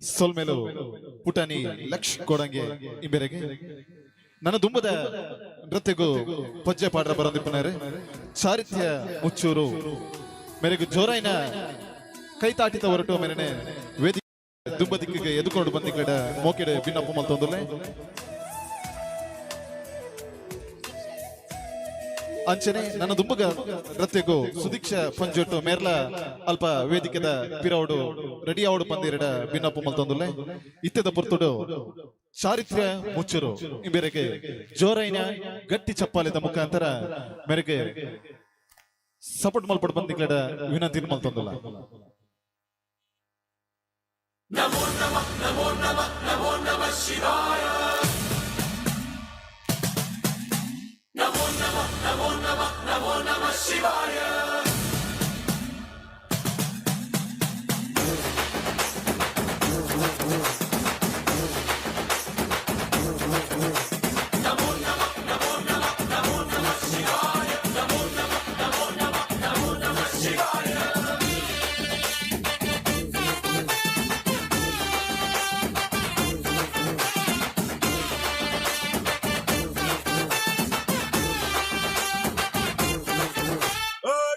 [SPEAKER 5] ಸೊಲ್ಮೆಲು ಪುಟಾಣಿ ಲಕ್ಷ್ ಕೊಡಂಗೆ ಇಂಬೆರೆಗೆ. ನನ್ನ ದುಂಬದ ನೃತ್ಯಗೂ ಪೊಜ್ಜೆ ಪಾಡ್ರ ಬರಂದಿಪ್ಪನಾರೆ ಚಾರಿತ್ಯ ಮುಚ್ಚೂರು ಮೇರೆಗೂ ಜೋರಾಯಿನ ಕೈತಾಟಿತ ಹೊರಟು ಮೇರೆನೆ ವೇದಿಕೆ ದುಂಬ ದಿಕ್ಕಿಗೆ ಎದುಕೊಂಡು ಬಂದಿಕ್ಕಡ ಮೋಕೆಡೆ ಭಿನ್ನಪ್ಪ ಮಲ್ತೊಂದುಲ್ಲೆ. ಅಂಚನೆ ನನ್ನ ದುಂಬಗ ನೃತ್ಯಗೂ ಸುದೀಕ್ಷಾ ಪಂಜೊಟ್ಟು ಮೇರ್ಲ ಅಲ್ಪ ವೇದಿಕೆದ ಪಿರೌಡು ರೆಡಿ ಆವಡು ಪಂದಿರಡ ಭಿನ್ನಪ್ಪ ಮಲ್ತೊಂದುಲ್ಲೆ. ಇತ್ತೆದ ಪೊರ್ತುಡು ಚಾರಿತ್ರ್ಯ ಮುಚ್ಚರು ಇಂಬೆರೆಗೆ ಜೋರೈನ ಗಟ್ಟಿ ಚಪ್ಪಾಲೆದ ಮುಖಾಂತರ ಮೇರೆಗೆ ಸಪೋರ್ಟ್ ಮಲ್ಪಡ್ ಬಂದಿಕ್ಕಡ ವಿನಂತಿ ಮಲ್ತೊಂದುಲ್ಲ.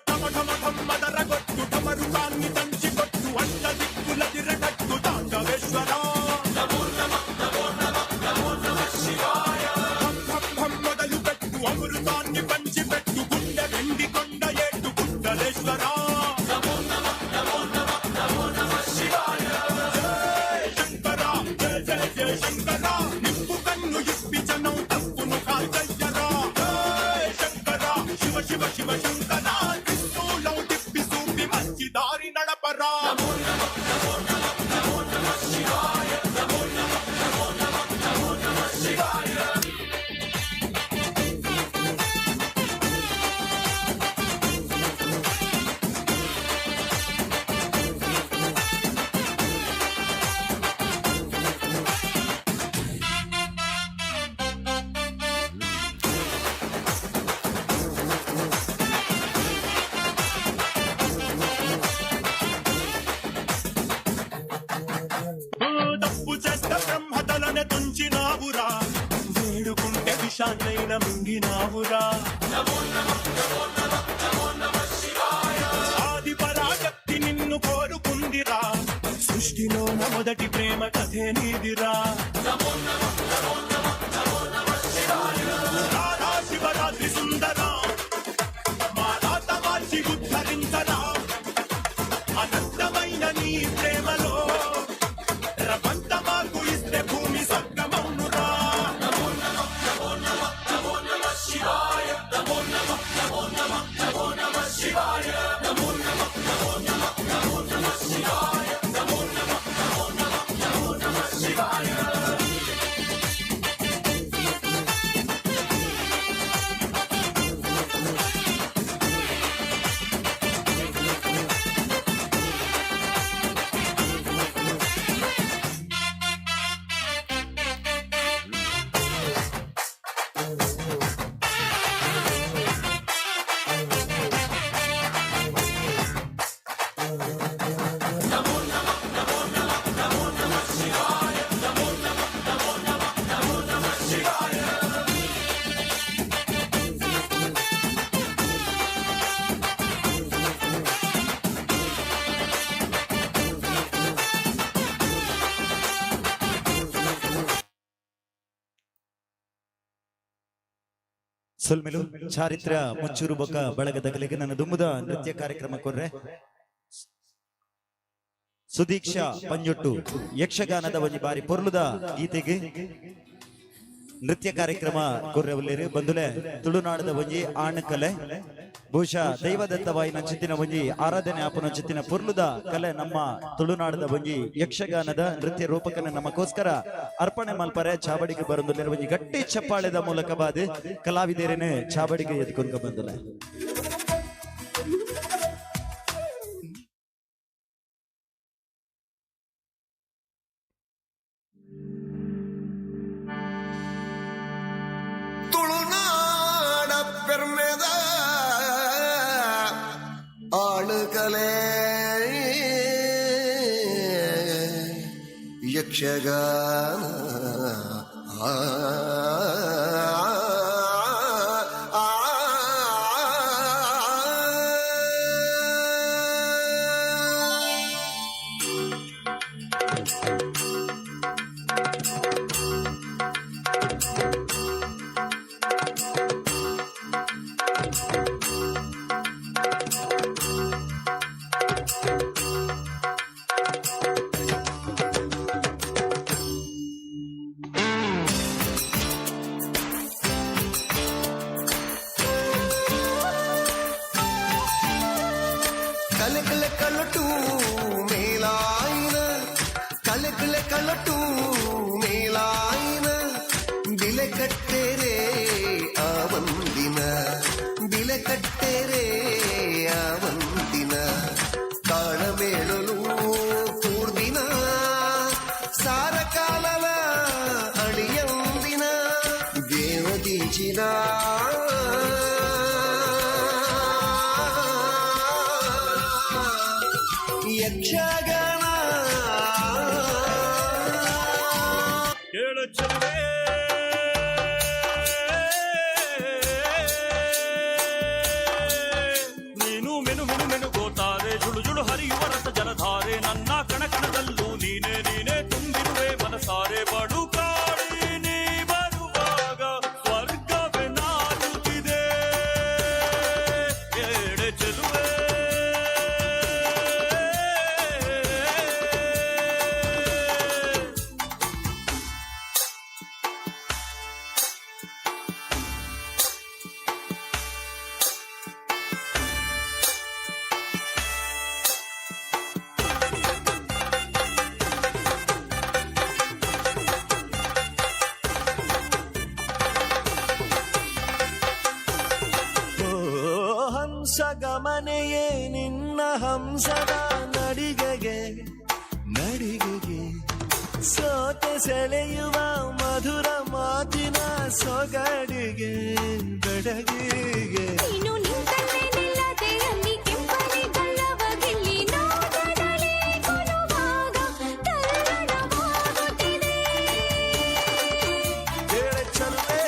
[SPEAKER 4] ಠಮ ಠಮ ಠಮ್ಮದರ ಗೊಟ್ಟು ಠಮರುಕಾన్ని ದಂಚಿ ಕೊಟ್ಟು ಅಷ್ಟ ದಿಕ್ಕುಲ ತಿರಗಟ್ಟು ತಾಂಡವೇಶ್ವರ. ఢం ఢం ఢం మొదలు పెట్టు అమృతాన్ని పంచిపెట్టు గుండె వెండి కొండ ఏటు గుండలేశ్వర. శంకర జయ జయ జయ శంకర, నిప్పు కన్ను ఇప్పి జనం తప్పును కాల్చయ్యరా. జయ శంకర శివ శివ శివ శంకర, త్రిశూలం తిప్పి చూపి మంచి దారి నడపరా. తప్పు చేస్తే బ్రహ్మతలనే తుంచినావురా, వేడుకుంటే విషాన్నైన మింగినావురా. ఆది పరాశక్తి నిన్ను కోరుకుందిరా, సృష్టిలోన మొదటి ప్రేమ కథే నీదిరా. రాధా శివరాత్రి సుందరా, మా రాత మార్చి ఉద్ధరించరా. అనంతమైన నీ ప్రేమలో రవంత మాకు ఇస్తే భూమి స్వర్గమౌనురా.
[SPEAKER 1] ಸೊಲ್ಮೆಲು ಚಾರಿತ್ರ ಮುಚ್ಚೂರು ಬೊಕ್ಕ ಬಳಗದಗಲಿಗೆ ನನ್ನ ದುಮ್ಮುದ ನೃತ್ಯ ಕಾರ್ಯಕ್ರಮ ಕೊರ್ರೆ ಸುದೀಕ್ಷಾ ಪಂಜೊಟ್ಟು ಯಕ್ಷಗಾನದ ಒಂಜಿ ಬಾರಿ ಪೊರ್ಲುದ ಗೀತೆಗೆ ನೃತ್ಯ ಕಾರ್ಯಕ್ರಮ ಕೊರ್ರೆ ಉಲ್ಲೇರು. ಬಂದುಲೆ ತುಳುನಾಡದ ಒಂಜಿ ಆಣಕಲೆ, ಬಹುಶಃ ದೈವದತ್ತವಾಯಿನ ಚಿತ್ತಿನ ಒಂಜಿ ಆರಾಧನೆ ಆಪನ ಚಿತ್ತಿನ ಪೊರ್ಲುದ ಕಲೆ ನಮ್ಮ ತುಳುನಾಡದ ಒಂಜಿ ಯಕ್ಷಗಾನದ ನೃತ್ಯ ರೂಪಕನ ನಮಗೋಸ್ಕರ ಅರ್ಪಣೆ ಮಲ್ಪರೆ ಚಾವಡಿಗೆ ಬರಂದುಲ್ಲೇರು. ಒಂಜಿ ಗಟ್ಟಿ ಚಪ್ಪಾಳೆದ ಮೂಲಕ ಬಾದು ಕಲಾವಿದರೇನೆ ಚಾವಡಿಗೆ ಎದ್ಕೊಂಡ ಬಂದುಲೆ.
[SPEAKER 8] ತುಳುನಾಡ ಪೆರ್ಮೆದ ಆಳುಕಲೆ ಯಕ್ಷಗಾನ. ಆ, ಆ, ಆ. ಕಲೆ ಕಲೆ ಕಲಟು ಮೇಲಾಯಿನ. ಕಳಟು ಮೇಲಾಯಿನ ಬಿಲೆ ಕಟ್ಟೆರೆ ಆ ಒಂದಿನ, ಬಿಲೆ ಕಟ್ಟೆರೆ ಆ ಒಂದಿನ. ತಾಳಮೇಳಲು ಕೂರ್ದಿನ ಸಾರಕಾಲಲ ಅಳಿಯಂದಿನ ದೇವದಿಂಚಿನ ಯಕ್ಷಗಾನ.
[SPEAKER 2] ಕೇಳು ಚೆಲುವೆ, ನೀನು ಮೆನು ಮೆನು ಮೆನು ಗೋತಾರೆ, ಜುಳು ಜುಳು ಹರಿಯುವ ರಸ ಜಲಧಾರೆ. ನನ್ನ ಕಣ ಕಣದಲ್ಲೂ ನೀನೇ ನೀನೇ ತುಂಬಿರುವೆ ಮನಸಾರೆ. ಬಡು ಕಾಡಿ ನೀ ಬರುವಾಗ ಸ್ವರ್ಗವೇ ನಾಚುತ್ತಿದೆ. ಏಡೆ ಚೆಲುವೆ.
[SPEAKER 7] ಓ ಹಂಸ ಗಮನೆಯೇ, ನಿನ್ನ ಹಂಸದ ನಡಿಗೆಗೆ ನಡಿಗೆಗೆ ಸೋತೆ, ಸೆಳೆಯುವ ಮಧುರ ಮಾತಿನ ಸೊಗಡಿಗೆ ಬೆಡಗಿಗೆ.
[SPEAKER 3] ನೀನು ನಿಂತಲ್ಲೇ ನಿಲ್ಲದೆ ಅಲ್ಲಿ ಕೆಂಪನೆ ಗಲ್ಲವಗಿಲ್ಲಿ ನೋಟದಲ್ಲಿ ಕೊಲುವಾಗ ತಲ್ಲಣವಾಗುತ್ತಿದೆ.
[SPEAKER 7] ಕೇಳ ಚಲುವೆ.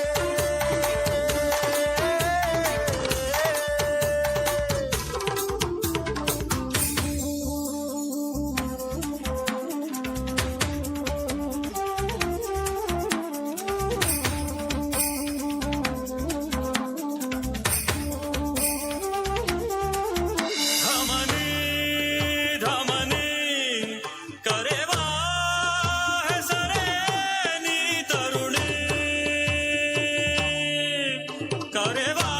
[SPEAKER 2] धमनी धमनी करेवा ಹೆಸರೇ ನೀ ತರುಣಿ, ಕರೆವಾ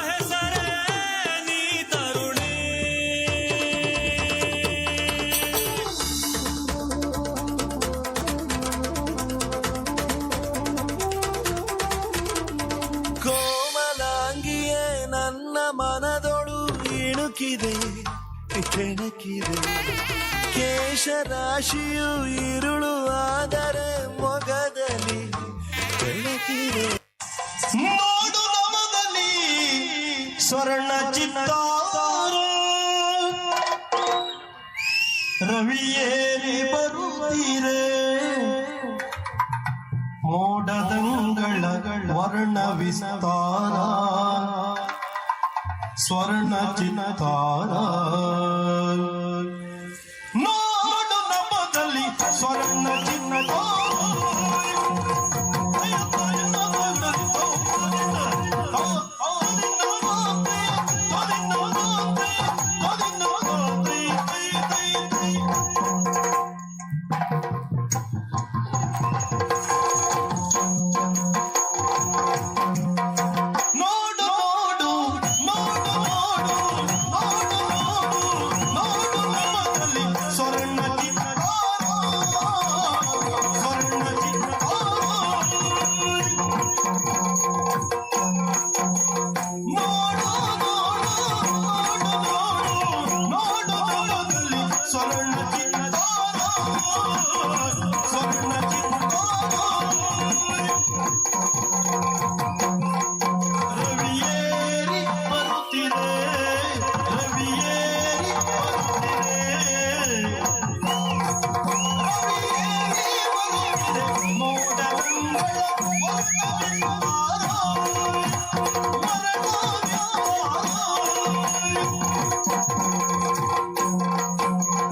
[SPEAKER 2] ಹೆಸರೇ ನೀ ತರುಣಿ.
[SPEAKER 7] ಕೋಮಲಾಂಗಿಯೇ, ನನ್ನ ಮನದೊಳು ಇಣುಕಿದೆ ಕೆಣಕಿದೆ. ಕೇಶರಾಶಿಯು ಇರುಳು ಆದರೆ ಮೊಗದಲ್ಲಿ ಬೆಳಕಿದೆ.
[SPEAKER 8] ನೋಡು ನಮದಲ್ಲಿ ಸ್ವರ್ಣ ಚಿತ್ತಾರ, ರವಿಯೇರಿ ಬರುತ್ತೀರೆ. ಮೋಡದಂಗಳ ವರ್ಣ ವಿಸ್ತಾರ, ಸ್ವರ್ಣ ಚಿತ್ತಾರ. ನೋಡು ನಮದಲ್ಲಿ ಸ್ವರ್ಣ ಚಿತ್ತಾರ. ನೋಡು ನೋಡು ನೋಡು ನೋಡು ನೋಡು ನೋಡು ನೋಡು ನಮದಲ್ಲಿ ಸ್ವರ್ಣ ಚಿತ್ತಾರ, ಸ್ವರ್ಣ ಚಿತ್ತಾರ. ನೋಡು ನೋಡು ನೋಡು ನೋಡು ನೋಡು ನಮದಲ್ಲಿ ಸ್ವರ್ಣ ಚಿತ್ತಾರ, ಸ್ವರ್ಣ ಚಿತ್ತಾರ. ರವಿಯೇರಿ ಬರುತ್ತಿರೆ, ರವಿಯೇರಿ ಬರುತ್ತಿರೆ, ರವಿಯೇರಿ ಬರುತ್ತಿರೆ. ಮೋಡದಂಗಳ ವರ್ಣ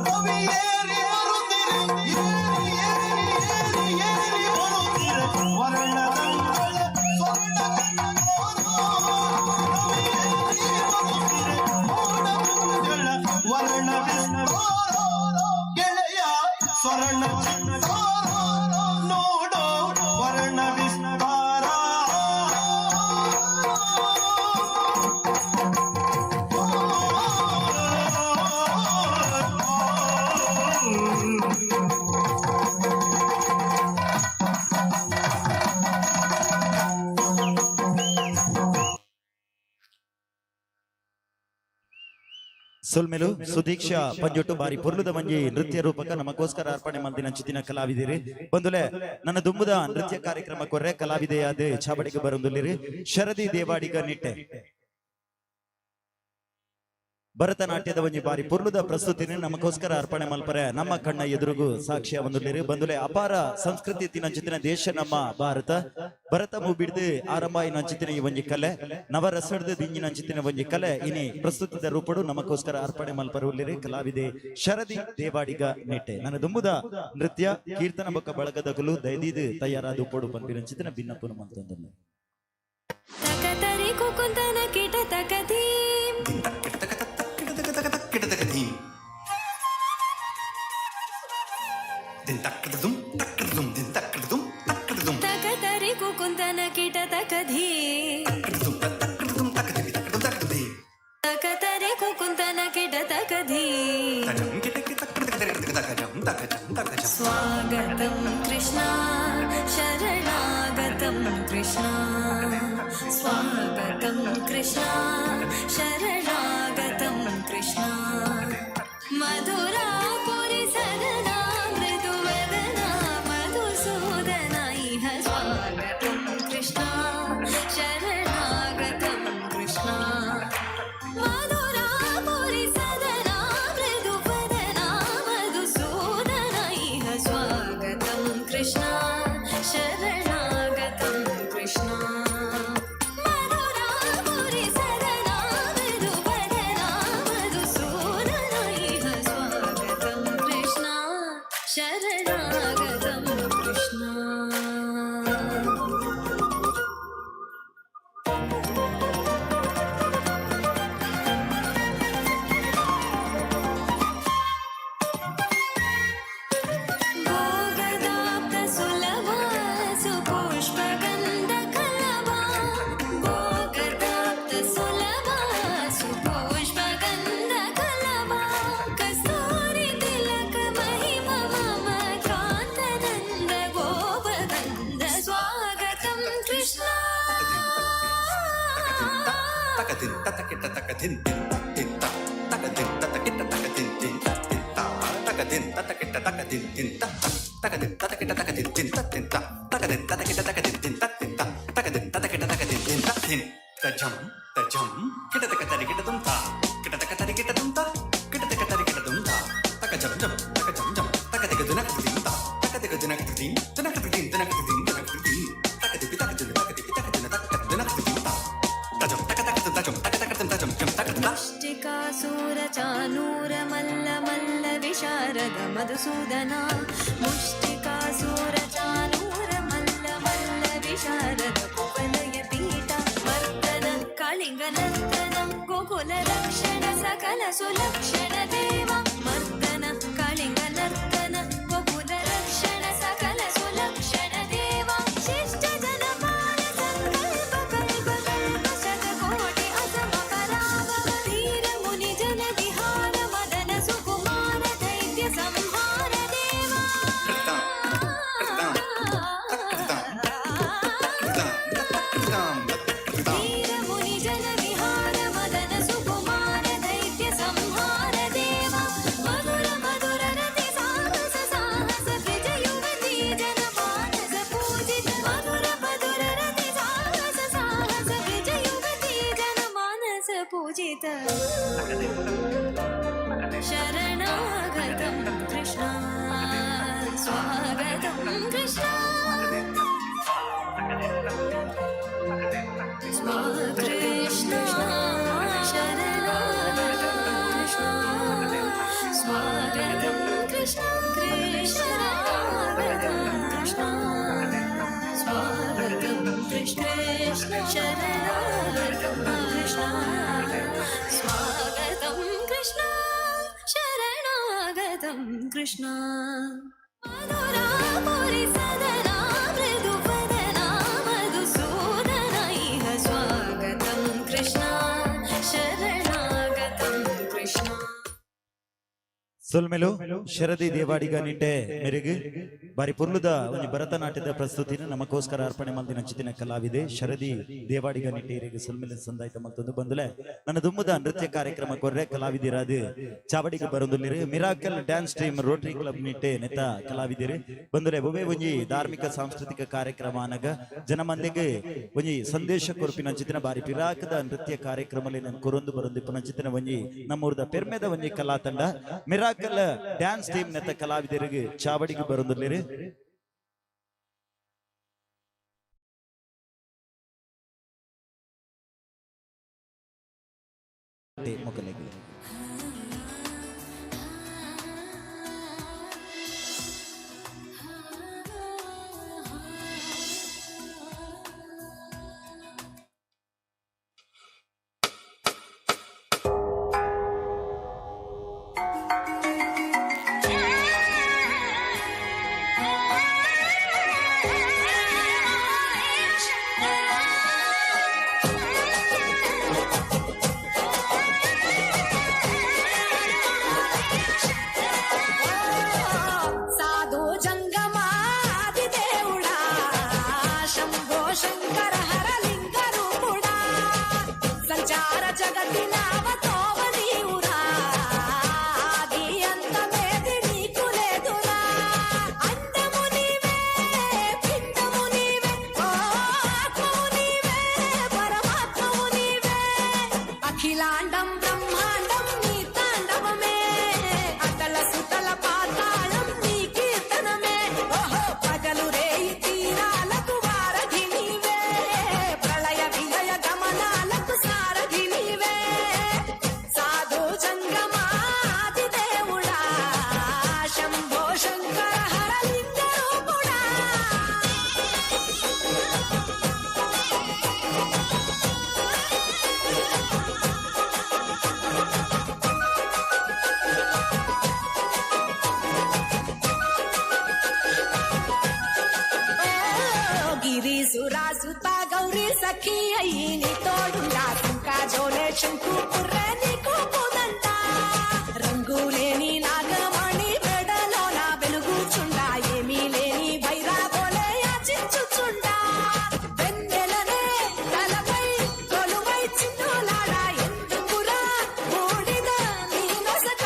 [SPEAKER 8] ರವಿಯೇರಿ ಬರುತ್ತಿರೆ, ಏರಿ ಏರಿ ಏರಿ ಏರಿ ಬರುತ್ತಿರೆ. ವರ್ಣದಂಗಳ ಸ್ವರ್ಣ ರವಿಯೇರಿ ಬರುತ್ತಿರೆ, ಮೋಡದಂಗಳ ವರ್ಣ ವಿಸ್ತಾರ. ಗೆಳೆಯ, ಸ್ವರ್ಣ ಚಿತ್ತಾರ ನೋಡೋ, ವರ್ಣ ವಿಸ್ತಾರ.
[SPEAKER 1] ಸೊಲ್ಮೆಲು ಸುದೀಕ್ಷಾ ಪಂಜೊಟ್ಟು ಬಾರಿ ಪೊರ್ಲುದ ಮಂಜಿ ನೃತ್ಯ ರೂಪಕ ನಮಗೋಸ್ಕರ ಅರ್ಪಣೆ ಮಲ್ದಿನ ಚಿತ್ತಿನ ಕಲಾವಿದಿರಿ. ಬಂದುಲೆ ನನ್ನ ದುಂಬುದ ನೃತ್ಯ ಕಾರ್ಯಕ್ರಮ ಕೊರ್ರೆ ಕಲಾವಿದೆಯಾದ ಚಾವಡಿಗೆ ಬರಂದುಲ್ಲಿರಿ ಶರದಿ ದೇವಾಡಿಗ ನಿಟ್ಟೆ. ಭರತನಾಟ್ಯದ ಒಂಜಿ ಬಾರಿ ಪೊರ್ಲುದ ಪ್ರಸ್ತುತಿನ ನಮಗೋಸ್ಕರ ಅರ್ಪಣೆ ಮಲ್ಪರೆ ನಮ್ಮ ಕಣ್ಣ ಎದುರುಗು ಸಾಕ್ಷ್ಯ ಒಂದುಲ್ಲಿರಿ. ಬಂದುಲೆ ಅಪಾರ ಸಂಸ್ಕೃತಿ ತಿನಂಚಿತಿನ ದೇಶ ನಮ್ಮ ಭಾರತ. ಭರತ ಮೂಬಿಡ್ದು ಆರಂಭ ನಂಚಿತಿನ ಈ ಒಂಜಿ ಕಲೆ, ನವರಸಡ್ದು ದಿಂಜಿನಂಚಿತಿನ ಒಂಜಿ ಕಲೆ ಇನಿ ಪ್ರಸ್ತುತದ ರೂಪಡು ನಮಗೋಸ್ಕರ ಅರ್ಪಣೆ ಮಲ್ಪರೆ ಉಲ್ಲಿರಿ ಕಲಾವಿದೆ ಶರದಿ ದೇವಾಡಿಗ ನಿಟ್ಟೆ. ನನ್ನ ದುಂಬುದ ನೃತ್ಯ ಕೀರ್ತನ ಬೊಕ್ಕ ಬಳಗದಗುಲು ದೈದೀದು ತಯಾರಾದ ಪೊಡು ಪನ್ಪಿನಂಚಿತಿನ ಭಿನ್ನಪುನ ಮಂತೊಂದುಲ್ಲೆ.
[SPEAKER 3] ತಕತರಿ ಕುಕುಂತನ ಕಿಟ ತಕಧೀಂ. ತಕತರಿ ಕುಕುಂತನ ಕಿಟ ತಕಧೀಂ. ತಕತರಿ ಕುಕುಂತನ ಕಿಟ ತಕಧೀಂ. ಸ್ವಾಗತಂ ಕೃಷ್ಣ, ಶರಣಾಗತಂ ಕೃಷ್ಣ. ಸ್ವಾಗತಂ ಕೃಷ್ಣ, ಶರಣಾಗತಂ ಕೃಷ್ಣ. ಮಧುರಾಪುರಿ ಸದನಾ ಮೃದುವದನ ಮಧುಸೂದನ ಇಹ ಸ್ವಾಗತಂ ಕೃಷ್ಣ, ಶರಣಾಗತಂ ಕೃಷ್ಣ. ಮಧುರಾಪುರಿ ಸದನಾ ಮೃದುವದನ ಮಧುಸೂದನ ಇಹ ಸ್ವಾಗತಂ ಕೃಷ್ಣ, ಶರಣಾಗತಂ ಕೃಷ್ಣ. ಮಧುರಾಪುರಿ ಸದನಾ ಮೃದುವದನ ಮಧುಸೂದನ ಇಹ ಸ್ವಾಗತಂ ಕೃಷ್ಣ, ಶರಣಾಗತಂ ಕೃಷ್ಣ. ಭೋಗದಾಪ್ತ ಸುಲಭ ಸುಪುಷ್ಪಗಂಧ ಕಲಭ. ಭೋಗದಾಪ್ತ ಸುಲಭ ಸುಪುಷ್ಪಗಂಧ ಕಲಭ. ಕಸ್ತೂರಿ ತಿಲಕ ಮಹಿಮ ಮಮ ಕಾಂತನಂದ ಗೋಪಗಂಧ ಸ್ವಾಗತಂ ಕೃಷ್ಣ. ಮುಷ್ಟಿಕಾಸೂರ ಚಾನೂರ ಮಲ್ಲ ಮಲ್ಲ ವಿಶಾರದ ಮಧುಸೂದನ. ಮುಷ್ಟಿಕಾಸೂರ ಚಾನೂರ ಮಲ್ಲ ಮಲ್ಲ ವಿಶಾರದ ಕುವಲಯ ಪೀಠ ಮರ್ದನ ಕಾಳಿಂಗ ನರ್ತನ ಗೋಕುಲ ರಕ್ಷಣ ಸಕಲ ಸುಲಕ್ಷಣ ದೇವ. ಮರ್ದನ ಕಾಳಿಂಗ ನರ್ತನ ಗೋಕುಲ ರಕ್ಷಣ ಸಕಲ ಸುಲಕ್ಷಣ ದೇವ. ಶಿಷ್ಟ ಜನಪಾಲ ಸಂಕಲ್ಪ ಕಲ್ಪ ಕಲ್ಪ ಶತಕೋಟಿ ಅಸಮ ಪರಾಭವ. ಧೀರ ಮುನಿ ಜನ ವಿಹಾರ ಮದನ ಸುಕುಮಾರ ದೈತ್ಯ ಸಂಹಾರ ದೇವ. ಧೀರ ಮುನಿ ಜನ ವಿಹಾರ ಮದನ ಸುಕುಮಾರ ದೈತ್ಯ ಸಂಹಾರ ದೇವ. ಮಧುರ ಮಧುರ ರತಿ ಸಾಹಸ ಸಾಹಸ ವಿಜಯುವತಿ ಜನ ಮಾನಸ ಪೂಜಿತ. ಮಧುರ ಮಧುರ ರತಿ ಸಾಹಸ ಸಾಹಸ ವಿಜಯುವತಿ ಜನ ಮಾನಸ ಪೂಜಿತ. ಶರಣಾಗತಂ ಕೃಷ್ಣ, ಸ್ವಾಗತಂ ಕೃಷ್ಣ. ಕೃಷ್ಣ, ಶರಣಾಗತಂ ಕೃಷ್ಣ, ಸ್ವಾಗತಂ ಕೃಷ್ಣ. ಕೃಷ್ಣ, ಕೃಷ್ಣ, ಸ್ವಾಗತಂ ಕೃಷ್ಣ. ಕೃಷ್ಣ, ಶರಣಾಗತಂ ಕೃಷ್ಣ, ಸ್ವಾಗತಂ ಕೃಷ್ಣ, ಶರಣಾಗತಂ ಕೃಷ್ಣ. ಮಧುರಾಪುರಿ ಸದನಾ ಮೃದುವದನ ಮಧುಸೂದನ ಇಹ ಸ್ವಾಗತಂ ಕೃಷ್ಣ, ಶರಣಾಗತಂ ಕೃಷ್ಣ.
[SPEAKER 1] ಸೊಲ್ಮೆಲು ಶರದಿ ದೇವಾಡಿಗ ನಿಟ್ಟೆ ಮೆರೆಗ್ ಬಾರಿ ಪೊರ್ಲುದ ಒಂಜಿ ಭರತನಾಟ್ಯದ ಪ್ರಸ್ತುತಿನ ನಮಗೋಸ್ಕರ ಅರ್ಪಣೆ ಮಲ್ದಿನ ಚಿತ್ತಿನ ಕಲಾವಿದೆ ಶರದಿ ದೇವಾಡಿಗ ನಿಟ್ಟೆ ಇರೆಗ್ ಸೊಲ್ಮೆಲು ಸಂದಾಯ್ತ ಮಲ್ತೊಂದು ಬಂದುಲೆ. ನನ್ನ ದುಮ್ಮದ ನೃತ್ಯ ಕಾರ್ಯಕ್ರಮ ಕೊರ್ರೆ ಕಲಾವಿದಿರಾದ ಚಾವಡಿಗೆ ಬರೊಂದುಲ್ಲೆರ್. Miracle dance team Rotary club Nitte ನೆತ್ತ ಕಲಾವಿದಿರು ಬಂದುಲೆ. ಒವ್ವೇ ಒಂಜಿ ಧಾರ್ಮಿಕ ಸಾಂಸ್ಕೃತಿಕ ಕಾರ್ಯಕ್ರಮ ಅನಗ ಜನಮಂದಿಗೆ ಒಂಜಿ ಸಂದೇಶ ಕೊರ್ಪಿನ ಚಿತ್ತಿನ ಬಾರಿ ಪಿರಾಕದ ನೃತ್ಯ ಕಾರ್ಯಕ್ರಮ ಕೊರೊಂದು ಬರೊಂದು ಇಪ್ಪುನ ಚಿತ್ತಿನ ಒಂಜಿ ನಮ್ಮೂರ್ದ ಪೆರ್ಮೆದ ಒಂಜಿ ಕಲಾ ತಂಡ ಮಿರಾಕಲ್ ಡ್ಯಾನ್ಸ್ ಟೀಮ್ ನೆತ್ತ ಕಲಾವಿದರಿಗೆ ಚಾವಡಿಗೆ ಬರೊಂದುಲ್ಲೆರ್. ಮೊಕಲೆಗ್
[SPEAKER 9] సాధు జంగమాది దేవుడా, శంభో శంకర హర లింగ రూపుడా, సంచార జగతి నావతోవ నీవురా, ఆది అంతమేది నీకు లేదురా. అండము నీవే, పిండము నీవే, ఓ ఆత్మవు నీవే, పరమాత్మవు నీవే. అఖిలాండం బ్రహ్మాండం నీ తాండవమే, అతల సుతల పాతాళం నీ కీర్తనమే. ఓహో, పగలు రేయి తీరాలకు వారధి నీవే, ప్రళయ విలయ గమనాలకు సారథి నీవే. సాధు జంగమాది దేవుడా, శంభో శంకర హర లింగ రూపుడా. గిరి సురాసుత గౌరీ సఖి అయి నీ తోడుండా, శంకా జోలే శంకు పుర్రె నీకు పూదంట, రంగు లేని నాగమణి మెడలోన వెలుగుచుండా, ఏమీ లేని భైరాబోలే యాచించుచుండా. వెన్నెలనే తలపై కొలువై చిన్నులాడా, ఎందుకురా బూడిద నీ నొసట,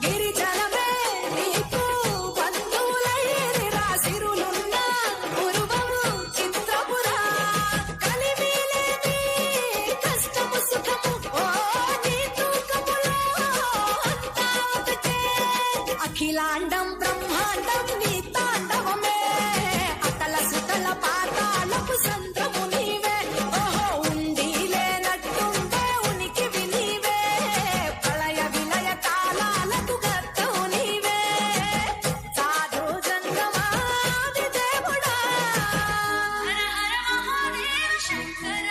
[SPEAKER 9] గిరిజనమే నీకు బంధువులైరిరా, సిరులున్న ఉరువము చిత్రపురా. కలిమిలేమి కష్టము సుఖము ఓ నీ తూకములో అంతా ఒకటే. అఖిలాండం బ్రహ్మాండం నీ తాండవమే, అతల సుతల పాతాళపు సంద్రము నీవే. ఓహో, ఉండి లేనట్టుండే ఉనికివి నీవే, ప్రళయ విలయ కాలాలకు గర్తవు నీవే. సాధు జంగమాది దేవుడా,
[SPEAKER 3] హర హర మహాదేవ శంకర.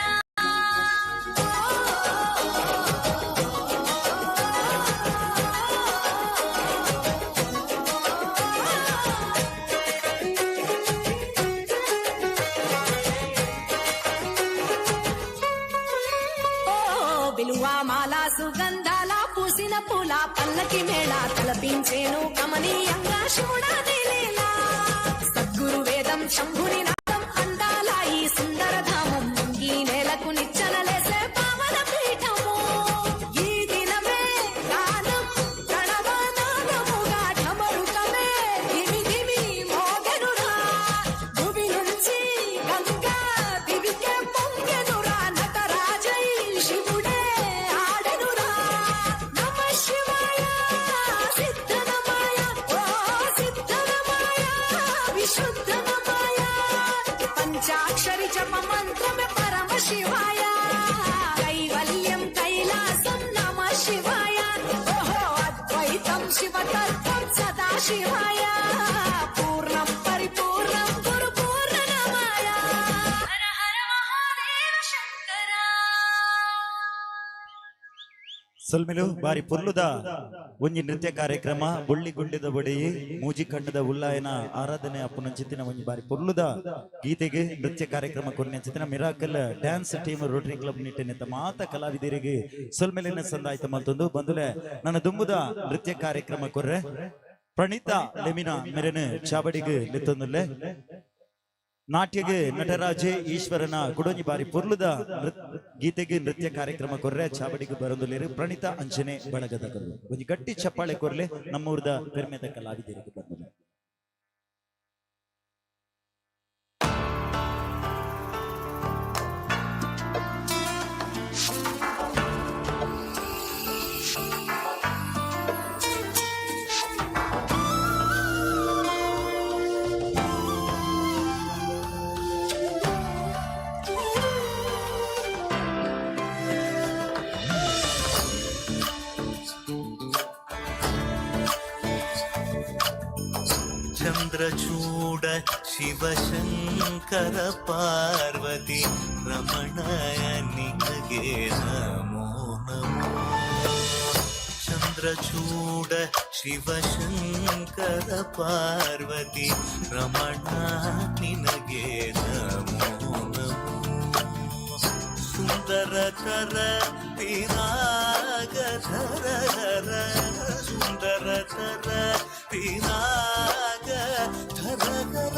[SPEAKER 9] ఓ బిలువా మాల సుగంధాల పూసిన పూల పల్లకి మేళ తలపించేను కమనీయంగా శివుడా లీల. సద్గురు వేదం శంభుని నాదం అందాల ఈ సుందర ధామం, ఈ నేలకు నిచ్చనలేసే పావన పీఠము. ఈ దినమే గానం ప్రణవనాదముగా ఢమరుకమే ధిమి ధిమి మోగెనురా, భువి నుంచి గంగా దివికే పొంగెనురా, నటరాజై శివుడే ఆడెనురా. నమ శివాయ సిద్ధనమాయ, ఓ సిద్ధనమాయ విశుద్ధనమాయ, పంచాక్షరి జప మంత్రమే పరమ శివాయ, కైవల్యం కైలాసం నమ శివాయ. ఓహో, అద్వైతం శివతత్వం సదా శివాయ, పూర్ణం పరిపూర్ణం గురు పూర్ణమాయ.
[SPEAKER 3] హర హర మహాదేవ శంకర.
[SPEAKER 1] ಸೊಲ್ಮೆಲು ಬಾರಿ ಪೊರ್ಲುದ ಒಂಜಿ ನೃತ್ಯ ಕಾರ್ಯಕ್ರಮ. ಬೊಳ್ಳಿ ಗುಂಡೆದ ಒಡೆಯಿ ಮೂಜಿ ಕಣ್ಣದ ಉಲ್ಲಾಯನ ಆರಾಧನೆ ಅಪ್ಪುನಂಚಿತ್ತಿನ ಒಂಜಿ ಬಾರಿ ಪೊರ್ಲುದ ಗೀತೆಗೆ ನೃತ್ಯ ಕಾರ್ಯಕ್ರಮ ಕೊರ್ನಂಚಿತ್ತಿನ miracle dance team Rotary club ನಿಟ್ಟಿನ ಮಾತ ಕಲಾವಿದರಿಗೆ ಸೊಲ್ಮೆಲಿನ ಸಂದಾಯ್ತ ಮಲ್ತೊಂದು ಬಂದುಲೆ. ನನ್ನ ದುಂಬುದ ನೃತ್ಯ ಕಾರ್ಯಕ್ರಮ ಕೊರ್ರೆ ಪ್ರಣೀತಾ ಲೆಮಿನಾ ಮೆರೆನು ಚಾವಡಿಗೆ ಲೆತ್ತೊಂದುಲ್ಲೆ. ನಾಟ್ಯಗೆ ನಟರಾಜೆ ಈಶ್ವರನ ಕುಡೊಂಜಿ ಬಾರಿ ಪೊರ್ಲುದ ಗೀತೆಗೆ ನೃತ್ಯ ಕಾರ್ಯಕ್ರಮ ಕೊರ್ರೆ ಚಾವಡಿಗೆ ಬರೊಂದುಲ್ಲೆರ್ ಪ್ರಣೀತಾ ಅಂಚನೆ ಬಳಗದ ಒಂಜಿ ಗಟ್ಟಿ ಚಪ್ಪಾಳೆ ಕೊರ್ಲೆ ನಮ್ಮೂರ್ದ ಪೆರ್ಮೆದ ಕಲಾವಿದರಿಗೆ ಬಂದುಲೆ.
[SPEAKER 7] ಚಂದ್ರಚೂಡ ಶಿವಶಂಕರ ಪಾರ್ವತಿ ರಮಣ ನಿನಗೆ ನಮೋ ನಮೋ. ಚಂದ್ರಚೂಡ ಶಿವಶಂಕರ ಪಾರ್ವತಿ ರಮಣ ನಿನಗೆ ನಮೋ ನಮೋ. ಸುಂದರತರ ಪಿನಾಗಧರ ಸುಂದರತರ ಪಿನಾಗ ಧರ ಧರ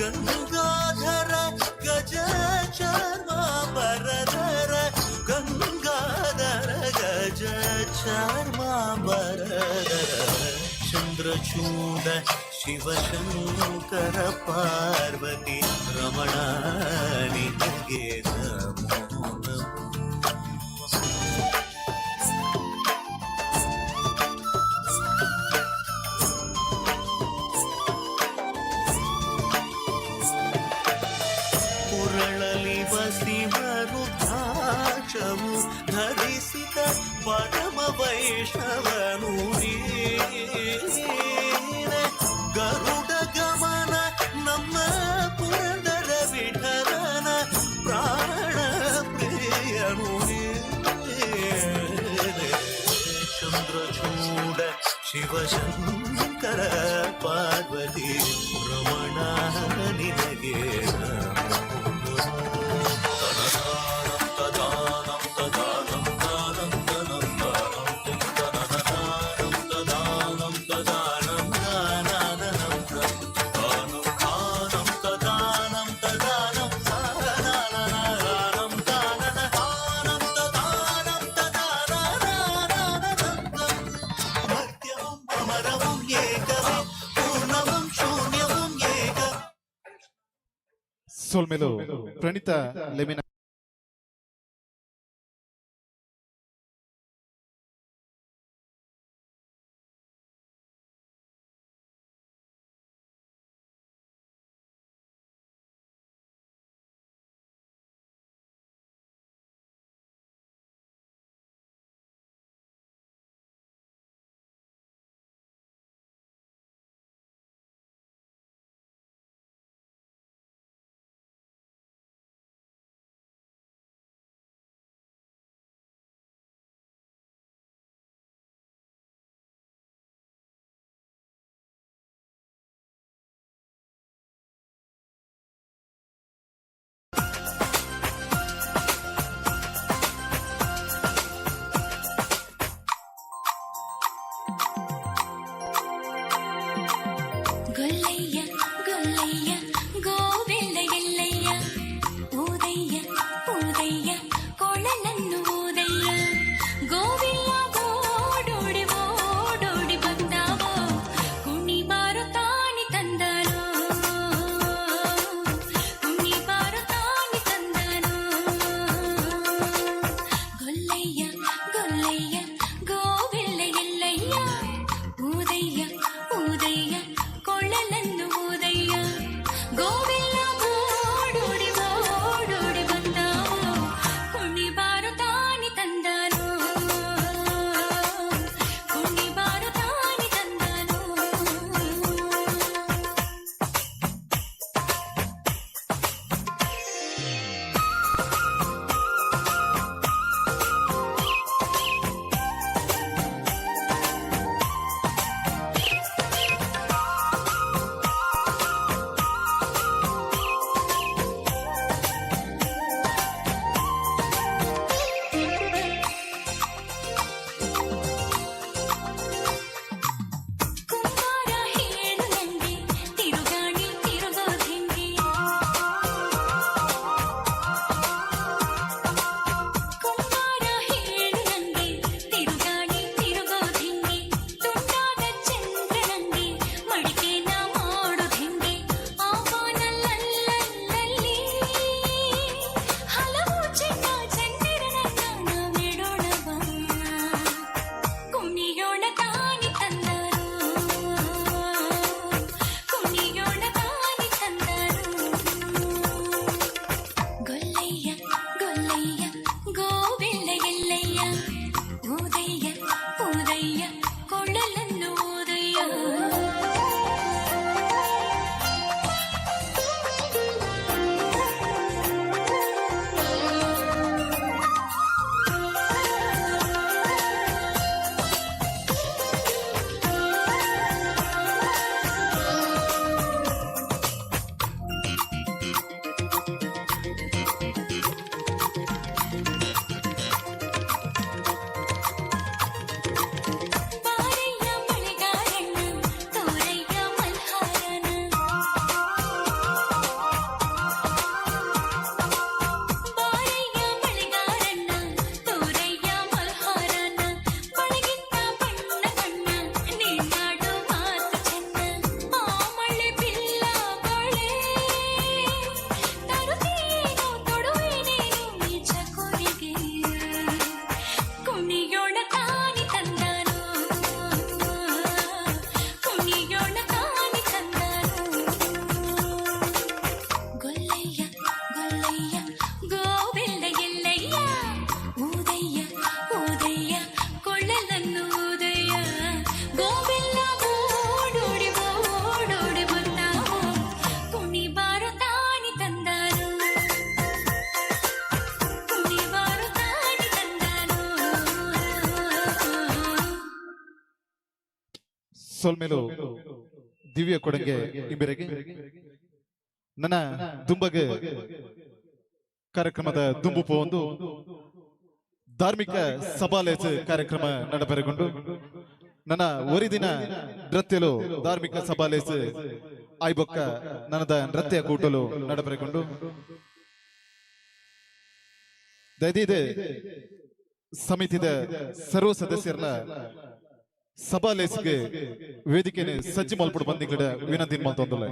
[SPEAKER 7] ಗಂಗಾಧರ ಗಜ ಚರ್ಮಾಂಬರಧರ ಗಂಗಾಧರ ಗಜ ಚರ್ಮಾಂಬರಧರ. ಚಂದ್ರಚೂಡ ಶಿವಶಂಕರ ಪಾರ್ವತಿ ರಮಣ ನಿನಗೆ ನಮೋ ನಮೋ. ಪುರಳಲಿ ರುದ್ರಾಕ್ಷವು ಧರಿಸಿದ ಪರಮ ವೈಷ್ಣವನು ನೀನೆ. ಗರುಡ ಗಮನ ನಮ್ಮ ಪುರಂದರ ವಿಠಲನ ಪ್ರಾಣ ಪ್ರಿಯನು ನೀನೆ. ಚಂದ್ರಚೂಡ ಶಿವಶಂಕರ ಪಾರ್ವತಿ ರಮಣ ನಿನಗೆ
[SPEAKER 5] ಸೊಲ್ಮೆಲು ಪ್ರಣೀತಾ ಲೆಮಿನ. ಸೊಲ್ಮೆಲು ದಿವ್ಯ ಕೊಡಂಗೆ ಇಂಬೆರೆಗೆ ನನ್ನ ದುಂಬಗೆ ಕಾರ್ಯಕ್ರಮದ ದುಂಬು ಪೋವೊಂದು ಧಾರ್ಮಿಕ ಸಭಾಲೇಜ್ ಕಾರ್ಯಕ್ರಮ ನಡಪೆರಗೊಂಡು ನನ್ನ ಒರಿದಿನ ನೃತ್ಯಲು ಧಾರ್ಮಿಕ ಸಭಾಲೇಜ್ ಆಯ್ಬೊಕ್ಕ ನನ್ನದ ನೃತ್ಯ ಕೂಟಲು ನಡಪೆರಗೊಂಡು ದಯದೀದೆ ಸಮಿತಿದ ಸರ್ವ ಸದಸ್ಯರ ಸಭಾಲೇಸ್ಗೆ ವೇದಿಕೆನೆ ಸಜ್ಜು ಮಲ್ಪಡು ಬಂದಿಗಡ ವಿನಂತಿ ಮಲ್ತೊಂದುಲ್ಲ.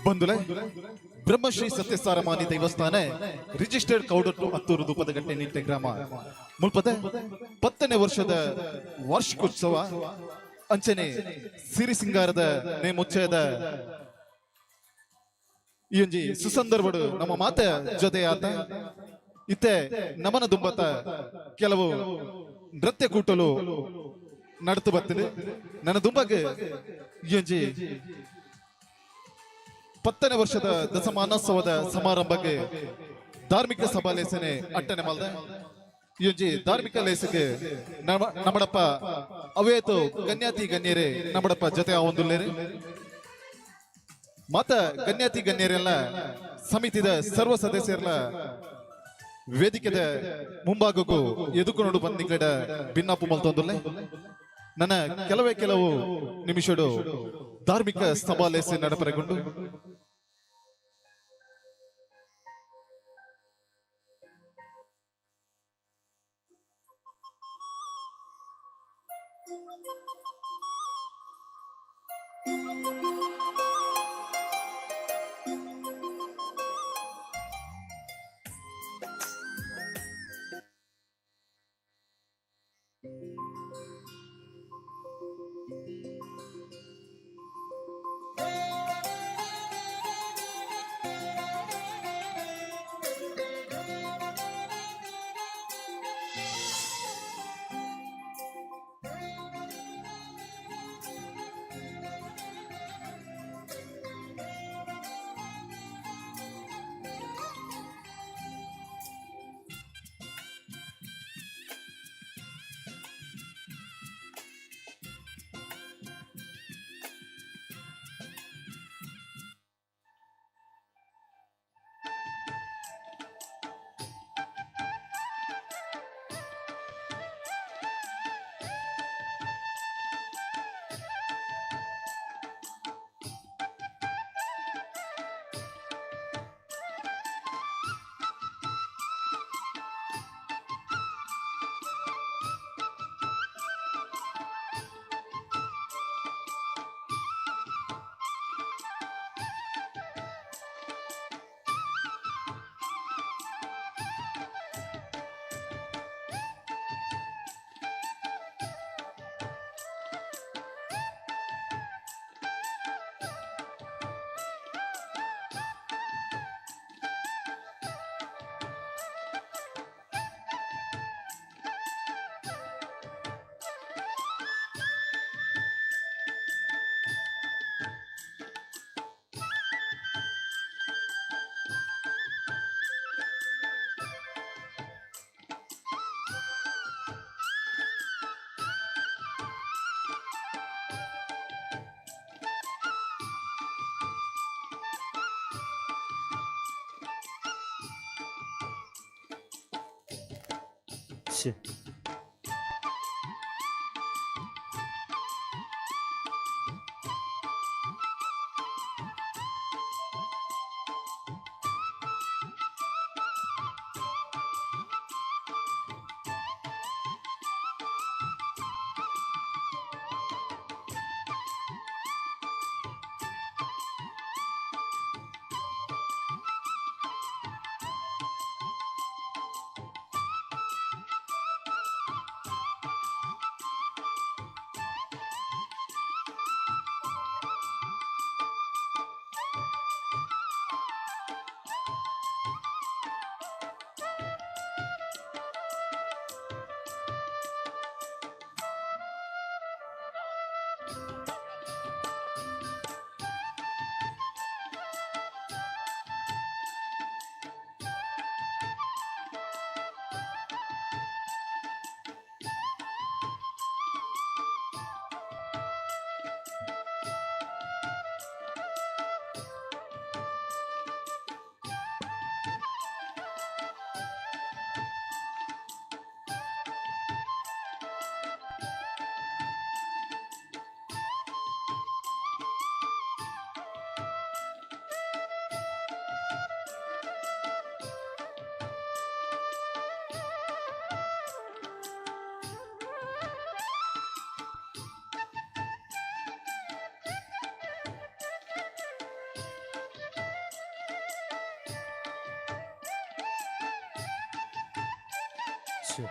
[SPEAKER 5] ಬಂದುಲೆ ಬ್ರಹ್ಮಶ್ರೀ ಸತ್ಯಸಾರಮಾನಿ ದೇವಸ್ಥಾನ ರಿಜಿಸ್ಟರ್ಡ್ ಕೌಡಟ್ಟು ಹತ್ತೂರು ದುಪದಗಟ್ಟೆ ನಿಟ್ಟೆ ಗ್ರಾಮ ಮುಲ್ಪದ 10ನೇ ವರ್ಷದ ವಾರ್ಷಿಕೋತ್ಸವ ಅಂಚನೆ ಸಿರಿ ಸಿಂಗಾರದ ನೇಮುಚ್ಚಯದ ಈ ಒಂಜಿ ಸುಸಂದರ್ಭಡು ನಮ್ಮ ಮಾತ ಜೊತೆ ಆತ ಇತ್ತೆ ನಮನ ದುಂಬತ ಕೆಲವು ನೃತ್ಯ ಕೂಟಲು ನಡತು ಬರ್ತದೆ. ನನ್ನ ದುಂಬಗೆ ಈ ಒಂಜಿ 10ನೇ ವರ್ಷದ ದಶಮಾನೋತ್ಸವದ ಸಮಾರಂಭಕ್ಕೆ ಧಾರ್ಮಿಕ ಸಭಾ ಲೇಸನೆ ಅಟ್ಟನೆ ಮಲ್ದ ಈ ಒಂಜಿ ಧಾರ್ಮಿಕ ಲೇಸಕ್ಕೆ ನಮ್ಮಡಪ್ಪ ಅವೇತು ಗಣ್ಯಾತಿ ಗಣ್ಯರೇ ನಮ್ಮಡಪ್ಪ ಜೊತೆ ಒಂದುಲ್ಲೇರೆ ಮಾತ ಗಣ್ಯಾತಿ ಗಣ್ಯರೆಲ್ಲ ಸಮಿತಿದ ಸರ್ವ ಸದಸ್ಯರೆಲ್ಲ ವೇದಿಕೆದ ಮುಂಭಾಗಕ್ಕೂ ಎದುಕು ನೋಡು ಬಂದಿಗಡ ಭಿನ್ನಾಪು ಮಲ್ತೊಂದುಲ್ಲೆ. ನನ್ನ ಕೆಲವೇ ಕೆಲವು ನಿಮಿಷಡು ಧಾರ್ಮಿಕ ಸಭಾ ಲೇಸೆ ನಡಪರೆಗೊಂಡು
[SPEAKER 1] 是。
[SPEAKER 10] Hello.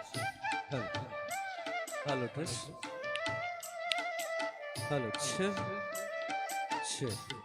[SPEAKER 10] Hello, test. Hello, check. Check.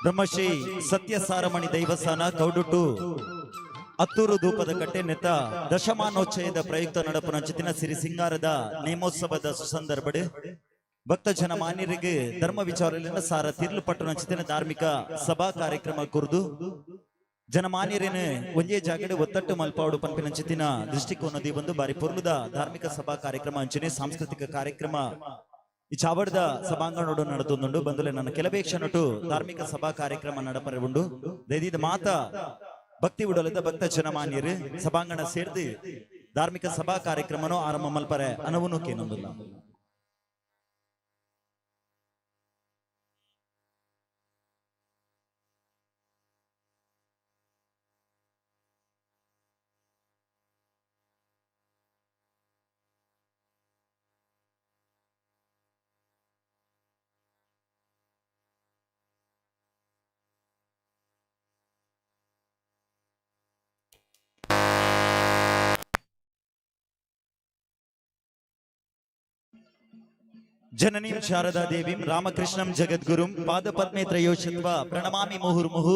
[SPEAKER 1] ಬ್ರಹ್ಮಶ್ರೀ ಸತ್ಯಸಾರಮಣಿ ದೈವಸ್ಥಾನ ಕೌಡುಟ್ಟು ಅತ್ತೂರು ಧೂಪದ ಕಟ್ಟೆ ನೆತ್ತ ದಶಮಾನೋಚ್ಚಯದ ಪ್ರಯುಕ್ತ ನಡಪುನ ಚಿತ್ತಿನ ಸಿರಿ ಸಿಂಗಾರದ ನೇಮೋತ್ಸವದ ಸುಸಂದರ್ಭಡ್ ಭಕ್ತ ಜನ ಮಾನ್ಯರಿಗೆ ಧರ್ಮ ವಿಚಾರಲಿನ ಸಾರ ತಿರ್ಲು ಪಟ್ಟಣ ಚಿತ್ತಿನ ಧಾರ್ಮಿಕ ಸಭಾ ಕಾರ್ಯಕ್ರಮ ಕುರಿದು ಜನಮಾನ್ಯರೇನು ಒಂಜೇ ಜಾಗಡೆ ಒತ್ತಟ್ಟು ಮಲ್ಪಾಡು ಪನ್ಪಿನ ಚಿತ್ತಿನ ದೃಷ್ಟಿಕೋನದಿ ಬಂದು ಬಾರಿ ಪೊರ್ಲುದ ಧಾರ್ಮಿಕ ಸಭಾ ಕಾರ್ಯಕ್ರಮ ಅಂಚನೆ ಸಾಂಸ್ಕೃತಿಕ ಕಾರ್ಯಕ್ರಮ ಈ ಚಾವಡದ ಸಭಾಂಗಣೋಡು ನಡೆದುಂಡು. ಬಂದುಲೆ ನನ್ನ ಕೆಲವೇ ಕ್ಷಣಟು ಧಾರ್ಮಿಕ ಸಭಾ ಕಾರ್ಯಕ್ರಮ ನಡಪರೆ ಉಂಡು. ದೈದಿದ ಮಾತ ಭಕ್ತಿ ಉಡಲದ ಭಕ್ತ ಜನಮಾನ್ಯರು ಸಭಾಂಗಣ ಸೇರ್ದು ಧಾರ್ಮಿಕ ಸಭಾ ಕಾರ್ಯಕ್ರಮನೂ ಆರಂಭ ಮಲ್ಪರೆ ಅನವುನು ಕೇನೊಂದಿಲ್ಲ. ಜನನೀಂ ಶಾರದಾ ದೇವೀಂ ರಾಮಕೃಷ್ಣಂ ಜಗದ್ಗುರುಂ ಪಾದಪದ್ಮೇ ತ್ರಯೋಷತ್ವ ಪ್ರಣಮಾಮಿ ಮುಹುರ್ಮುಹು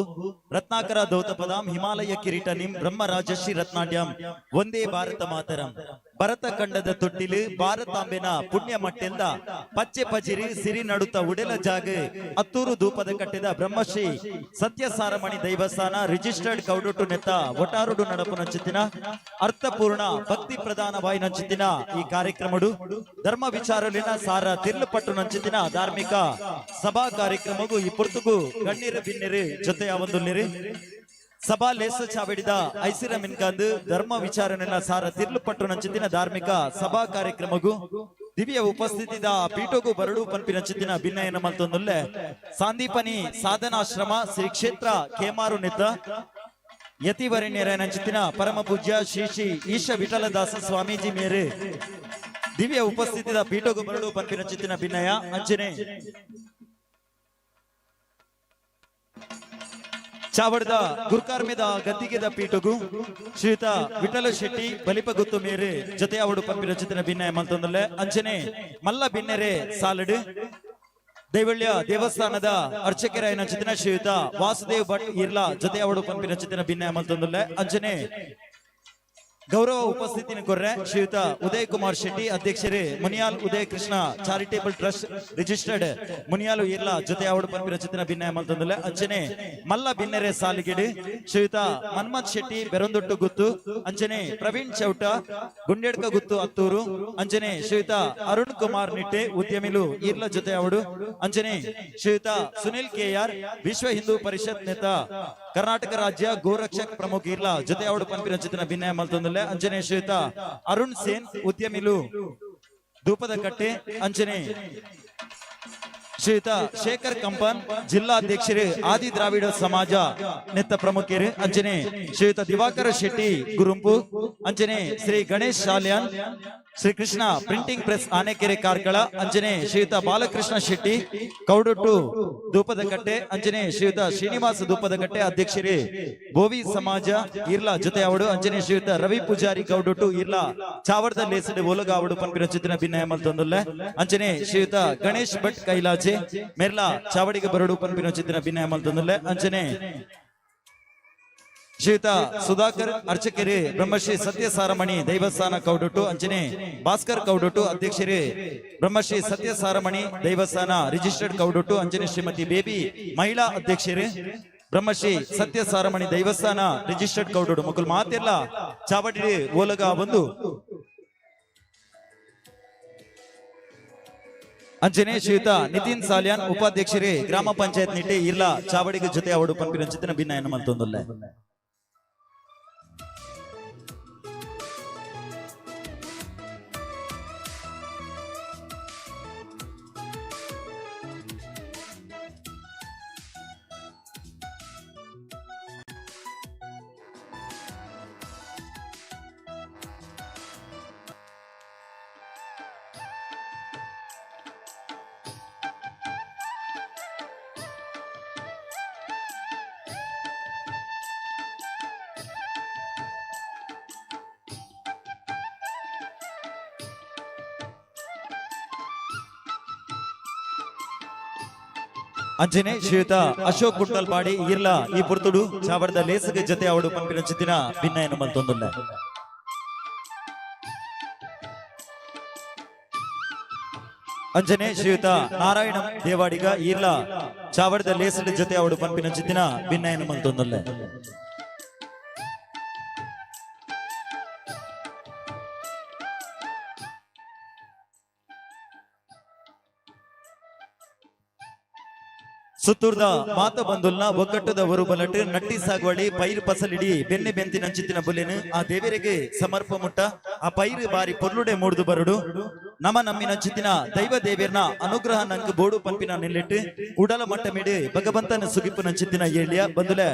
[SPEAKER 1] ರತ್ನಾಕರ ದೌತಪದಾಂ ಹಿಮಾಲಯ ಕಿರೀಟನಿಂ ಬ್ರಹ್ಮ ರಾಜಶ್ರೀ ರತ್ನಾಡ್ಯಂ ಒಂದೇ ಭಾರತ ಮಾತರಂ. ಭರತ ಖಂಡದ ತೊಟ್ಟಿಲು ಭಾರತಾಂಬೆನ ಪುಣ್ಯ ಮಟ್ಟೆಂದ ಪಚ್ಚೆ ಪಜಿರಿ ಸಿರಿ ನಡುತ್ತ ಉಡೆಲ ಜಾಗ ಅತ್ತೂರು ಧೂಪದ ಕಟ್ಟಿದ ಬ್ರಹ್ಮಶ್ರೀ ಸತ್ಯಸಾರಮಣಿ ದೈವಸ್ಥಾನ ರಿಜಿಸ್ಟರ್ಡ್ ಕೌಡೊಟ್ಟು ನೆತ್ತ ಒಟಾರುಡು ನಡಪುನಂಚಿತ್ತಿನ ಅರ್ಥಪೂರ್ಣ ಭಕ್ತಿ ಪ್ರಧಾನ ವಾಯಿನಂಚಿತ್ತಿನ ಈ ಕಾರ್ಯಕ್ರಮಡು ಧರ್ಮ ವಿಚಾರಲಿನ ಸಾರ ತಿರ್ಲು ನಂಚಿತ್ತಿನ ಧಾರ್ಮಿಕ ಸಭಾ ಕಾರ್ಯಕ್ರಮಗೂ ಈ ಪುರ್ತುಗು ಗಣ್ಯರು ಬಿನ್ನಿರು ಜೊತೆಯ ಒಂದು ಸಭಾ ಲೇಸ ಚಾವಡಿದ ಐಸಿರ ಮಿನ್ಕಂದು ಧರ್ಮ ವಿಚಾರಣೆನ ಸಾರ ತಿರ್ಲು ನಂಚಿತ್ತಿನ ಧಾರ್ಮಿಕ ಸಭಾ ಕಾರ್ಯಕ್ರಮಗೂ ದಿವ್ಯ ಉಪಸ್ಥಿತಿದ ಪೀಠಗೂ ಬರಡು ಪನ್ಪಿನ ಚಿತ್ತಿನ ಭಿನ್ನಯನ ಮಲ್ತೊಂದುಲ್ಲೆ ಸಾಂದೀಪನಿ ಸಾಧನಾಶ್ರಮ ಶ್ರೀ ಕ್ಷೇತ್ರ ಕೇಮಾರು ನಿತ್ತ ಯತಿವರಣ್ಯರ ನಂಚಿತ್ತಿನ ಪರಮ ಪೂಜ್ಯ ಶ್ರೀ ಶ್ರೀ ಈಶ ವಿಠಲದಾಸ ಸ್ವಾಮೀಜಿ ಮೇರೆ ದಿವ್ಯ ಉಪಸ್ಥಿತಿದ ಪೀಠಗೂ ಬರಡು ಪನ್ಪಿನ ಚಿತ್ತಿನ ಭಿನ್ನಯ ಅಂಚನೆ ಚಾವಡದ ಗುರ್ಕಾರ್ಮೆದ ಗದ್ದಿಗೆದ ಪೀಠಗು ಶ್ರೀಯುತ ವಿಠಲ ಶೆಟ್ಟಿ ಬಲಿಪ ಗುತ್ತು ಮೇರೆ ಜೊತೆ ಅವಡು ಪನ್ಪಿನ ಚಿತ್ತಿನ ಭಿನ್ನಯ ಮಲ್ತೊಂದುಲ್ಲೆ ಅಂಚನೆ ಮಲ್ಲ ಬಿನ್ನೆರೆ ಸಾಲಡು ದೈವಳ್ಯ ದೇವಸ್ಥಾನದ ಅರ್ಚಕರಾಯನ ಚಿತ್ತಿನ ಶ್ರೀಯುತ ವಾಸುದೇವ್ ಭಟ್ ಇರ್ಲಾ ಜೊತೆ ಅವಡು ಪನ್ಪಿನ ಚಿತ್ತಿನ ಭಿನ್ನಯ ಮಲ್ತೊಂದುಲ್ಲೆ ಅಂಚನೆ ಗೌರವ ಉಪಸ್ಥಿತಿನ ಕೊರ್ರೆ ಶ್ರೀಯುತ ಉದಯ್ ಕುಮಾರ್ ಶೆಟ್ಟಿ ಅಧ್ಯಕ್ಷರೇ Muniyal Udaya Krishna charitable trust registered Muniyal Irla ಜೊತೆ ಅವಡು ಪನ್ಪಿನ ಚಿತ್ತಿನ ಭಿನ್ನಯ ಮಲ್ತೊಂದುಲ್ಲೆ ಅಂಚನೆ ಮಲ್ಲ ಬಿನ್ನೆರೆ ಸಾಲಿಗಿಡಿ ಶ್ರೀಯುತ ಮನ್ಮಥ್ ಶೆಟ್ಟಿ ಬೆರಂದೊಟ್ಟು ಗುತ್ತು ಅಂಚನೆ ಪ್ರವೀಣ್ ಚೌಟ ಗುಂಡೆಡ್ಕ ಗುತ್ತು ಅತ್ತೂರು ಅಂಚನೆ ಶ್ರೀಯುತ ಅರುಣ್ ಕುಮಾರ್ ನಿಟ್ಟೆ ಉದ್ಯಮಿಲು ಇರ್ಲ ಜೊತೆ ಅವಡು ಅಂಚನೆ ಶ್ರೀಯುತ ಸುನಿಲ್ ಕೆಆರ್ ವಿಶ್ವ ಹಿಂದೂ ಪರಿಷತ್ ನೇತ ಕರ್ನಾಟಕ ರಾಜ್ಯ ಗೋರಕ್ಷಕ್ ಪ್ರಮುಖ ಇರ್ಲ ಜೊತೆ ಅವಡು ಪನ್ಪಿನ ಚಿತ್ತಿನ ಭಿನ್ನಯ ಮಲ್ತೊಂದುಲ್ಲೆ ಅಂಚನೆ ಶ್ರೀಯುತ ಅರುಣ್ ಸೇನ್ ಉದ್ಯಮಿಲು ಧೂಪದ ಕಟ್ಟೆ ಅಂಚನೆ ಶ್ರೀಯುತ ಶೇಖರ್ ಕಂಪನ್ ಜಿಲ್ಲಾಧ್ಯಕ್ಷರು ಆದಿ ದ್ರಾವಿಡ ಸಮಾಜ ನೆತ್ತ ಪ್ರಮುಖರು ಅಂಚನೆ ಶ್ರೀಯುತ ದಿವಾಕರ ಶೆಟ್ಟಿ ಗುರುಂಪು ಅಂಚನೆ ಶ್ರೀ ಗಣೇಶ್ ಶಾಲ್ಯಾನ್ ಶ್ರೀ ಕೃಷ್ಣ ಪ್ರಿಂಟಿಂಗ್ ಪ್ರೆಸ್ ಆನೆಕೆರೆ ಕಾರ್ಕಳ ಅಂಚನೆ ಶ್ರೀಯುತ ಬಾಲಕೃಷ್ಣ ಶೆಟ್ಟಿ ಕೌಡೊಟ್ಟು ಧೂಪದ ಕಟ್ಟೆ ಅಂಚನೆ ಶ್ರೀಯುತ ಶ್ರೀನಿವಾಸ ಧೂಪದ ಕಟ್ಟೆ ಅಧ್ಯಕ್ಷರೇ ಬೋವಿ ಸಮಾಜ ಇರ್ಲಾ ಜೊತೆ ಅವಡು ಅಂಚನೆ ಶ್ರೀಯುತ ರವಿ ಪೂಜಾರಿ ಕೌಡೊಟ್ಟು ಇರ್ಲಾ ಚಾವಡದ ಲೇಸಡೆ ಒಲಗಾವಡು ಪನ್ಪಿನ ಚಿತ್ತಿನ ಭಿನ್ನಯ ಮಲ್ತೊಂದುಲ್ಲೆ ಅಂಚನೆ ಶ್ರೀಯುತ ಗಣೇಶ್ ಭಟ್ ಕೈಲಾಜೆ ಮೆರ್ಲಾ ಚಾವಡಿಗೆ ಬರಡು ಪನ್ಪಿನ ಚಿತ್ತಿನ ಭಿನ್ನಯ ಮಲ್ತೊಂದುಲ್ಲೆ ಅಂಚನೆ ಶ್ರೀಯುತ ಸುಧಾಕರ್ ಅರ್ಚಕರೇ ಬ್ರಹ್ಮಶ್ರೀ ಸತ್ಯಸಾರಮಣಿ ದೈವಸ್ಥಾನ ಕೌಡೊಟ್ಟು ಅಂಚನೆ ಭಾಸ್ಕರ್ ಕೌಡೊಟ್ಟು ಅಧ್ಯಕ್ಷರೇ ಬ್ರಹ್ಮಶ್ರೀ ಸತ್ಯಸಾರಮಣಿ ದೈವಸ್ಥಾನ ರಿಜಿಸ್ಟರ್ಡ್ ಕೌಡೊಟ್ಟು ಅಂಚನೆ ಶ್ರೀಮತಿ ಬೇಬಿ ಮಹಿಳಾ ಅಧ್ಯಕ್ಷರೇ ಬ್ರಹ್ಮಶ್ರೀ ಸತ್ಯಸಾರಮಣಿ ದೈವಸ್ಥಾನ ರಿಜಿಸ್ಟರ್ಡ್ ಕೌಡೊಟ್ಟು ಮಕ್ಕಳು ಮಾತೆಲ್ಲ ಚಾವಡಿ ಓಲಗ ಒಂದು ಅಂಚನೆ ಶ್ರೀಯುತ ನಿತಿನ್ ಸಾಲ್ಯಾನ್ ಉಪಾಧ್ಯಕ್ಷರೇ ಗ್ರಾಮ ಪಂಚಾಯತ್ ನಿಟ್ಟೆ ಇರ್ಲಾ ಚಾವಡಿಗೆ ಜೊತೆ ಅವಡು ಪಂಪಿನ ಚಿತ್ತಿನ ಭಿನ್ನ ಮಲ್ತೊಂದುಲ್ಲೆ. ಅಂಚನೆ ಶ್ರೀಯುತ ಅಶೋಕ್ ಕುಂಟಲ್ಪಾಡಿ ಇರ್ಲ ಈ ಪುರ್ತುಡು ಚಾವಡದ ಲೇಸಗ ಜತೆ ಅವಡು ಪಂಪಿನ ಚಿತ್ತಿನ ಭಿನ್ನಯನ ಮಲ್ತೊಂದುಲ್ಲ. ಅಂಜನೆ ಶ್ರೀಯುತ ನಾರಾಯಣ ದೇವಾಡಿಗ ಈರ್ಲ ಚಾವಡದ ಲೇಸದ ಜೊತೆ ಅವಡು ಪಂಪಿನ ಚಿತ್ತಿನ ಭಿನ್ನಯನ ಮಲ್ತೊಂದುಲ್ಲ. ಸುತ್ತೂರ್ದ ಮಾತ ಬಂದುಲ್ನ ಒಗ್ಗಟ್ಟದ ಒರು ಬಲಟ್ ನಟ್ಟಿ ಸಾಗುವಳಿ ಪೈರು ಪಸಲಿಡಿ ಬೆನ್ನೆ ಬೆಂತಿ ನಂಚಿತ್ತಿನ ಬುಲೆನು ಆ ದೇವರಿಗೆ ಸಮರ್ಪ ಮುಟ್ಟ ಆ ಪೈರು ಬಾರಿ ಪೊರ್ಲುಡೆ ಮೂಡ್ದು ಬರುಡು ನಮ ನಮ್ಮಿನ ಚಿತ್ತಿನ ದೈವ ದೇವಿರ್ನ ಅನುಗ್ರಹ ನಂಗೆ ಬೋಡು ಪಂಪಿನ ನಿಲ್ಲಿಟ್ಟು ಉಡಲ ಮಟ್ಟ ಮಿಡಿ ಭಗವಂತನ ಸುಗಿಪು ನಂಚಿತ್ತಿನ ಏಳಿಯ ಬಂದುಲೆ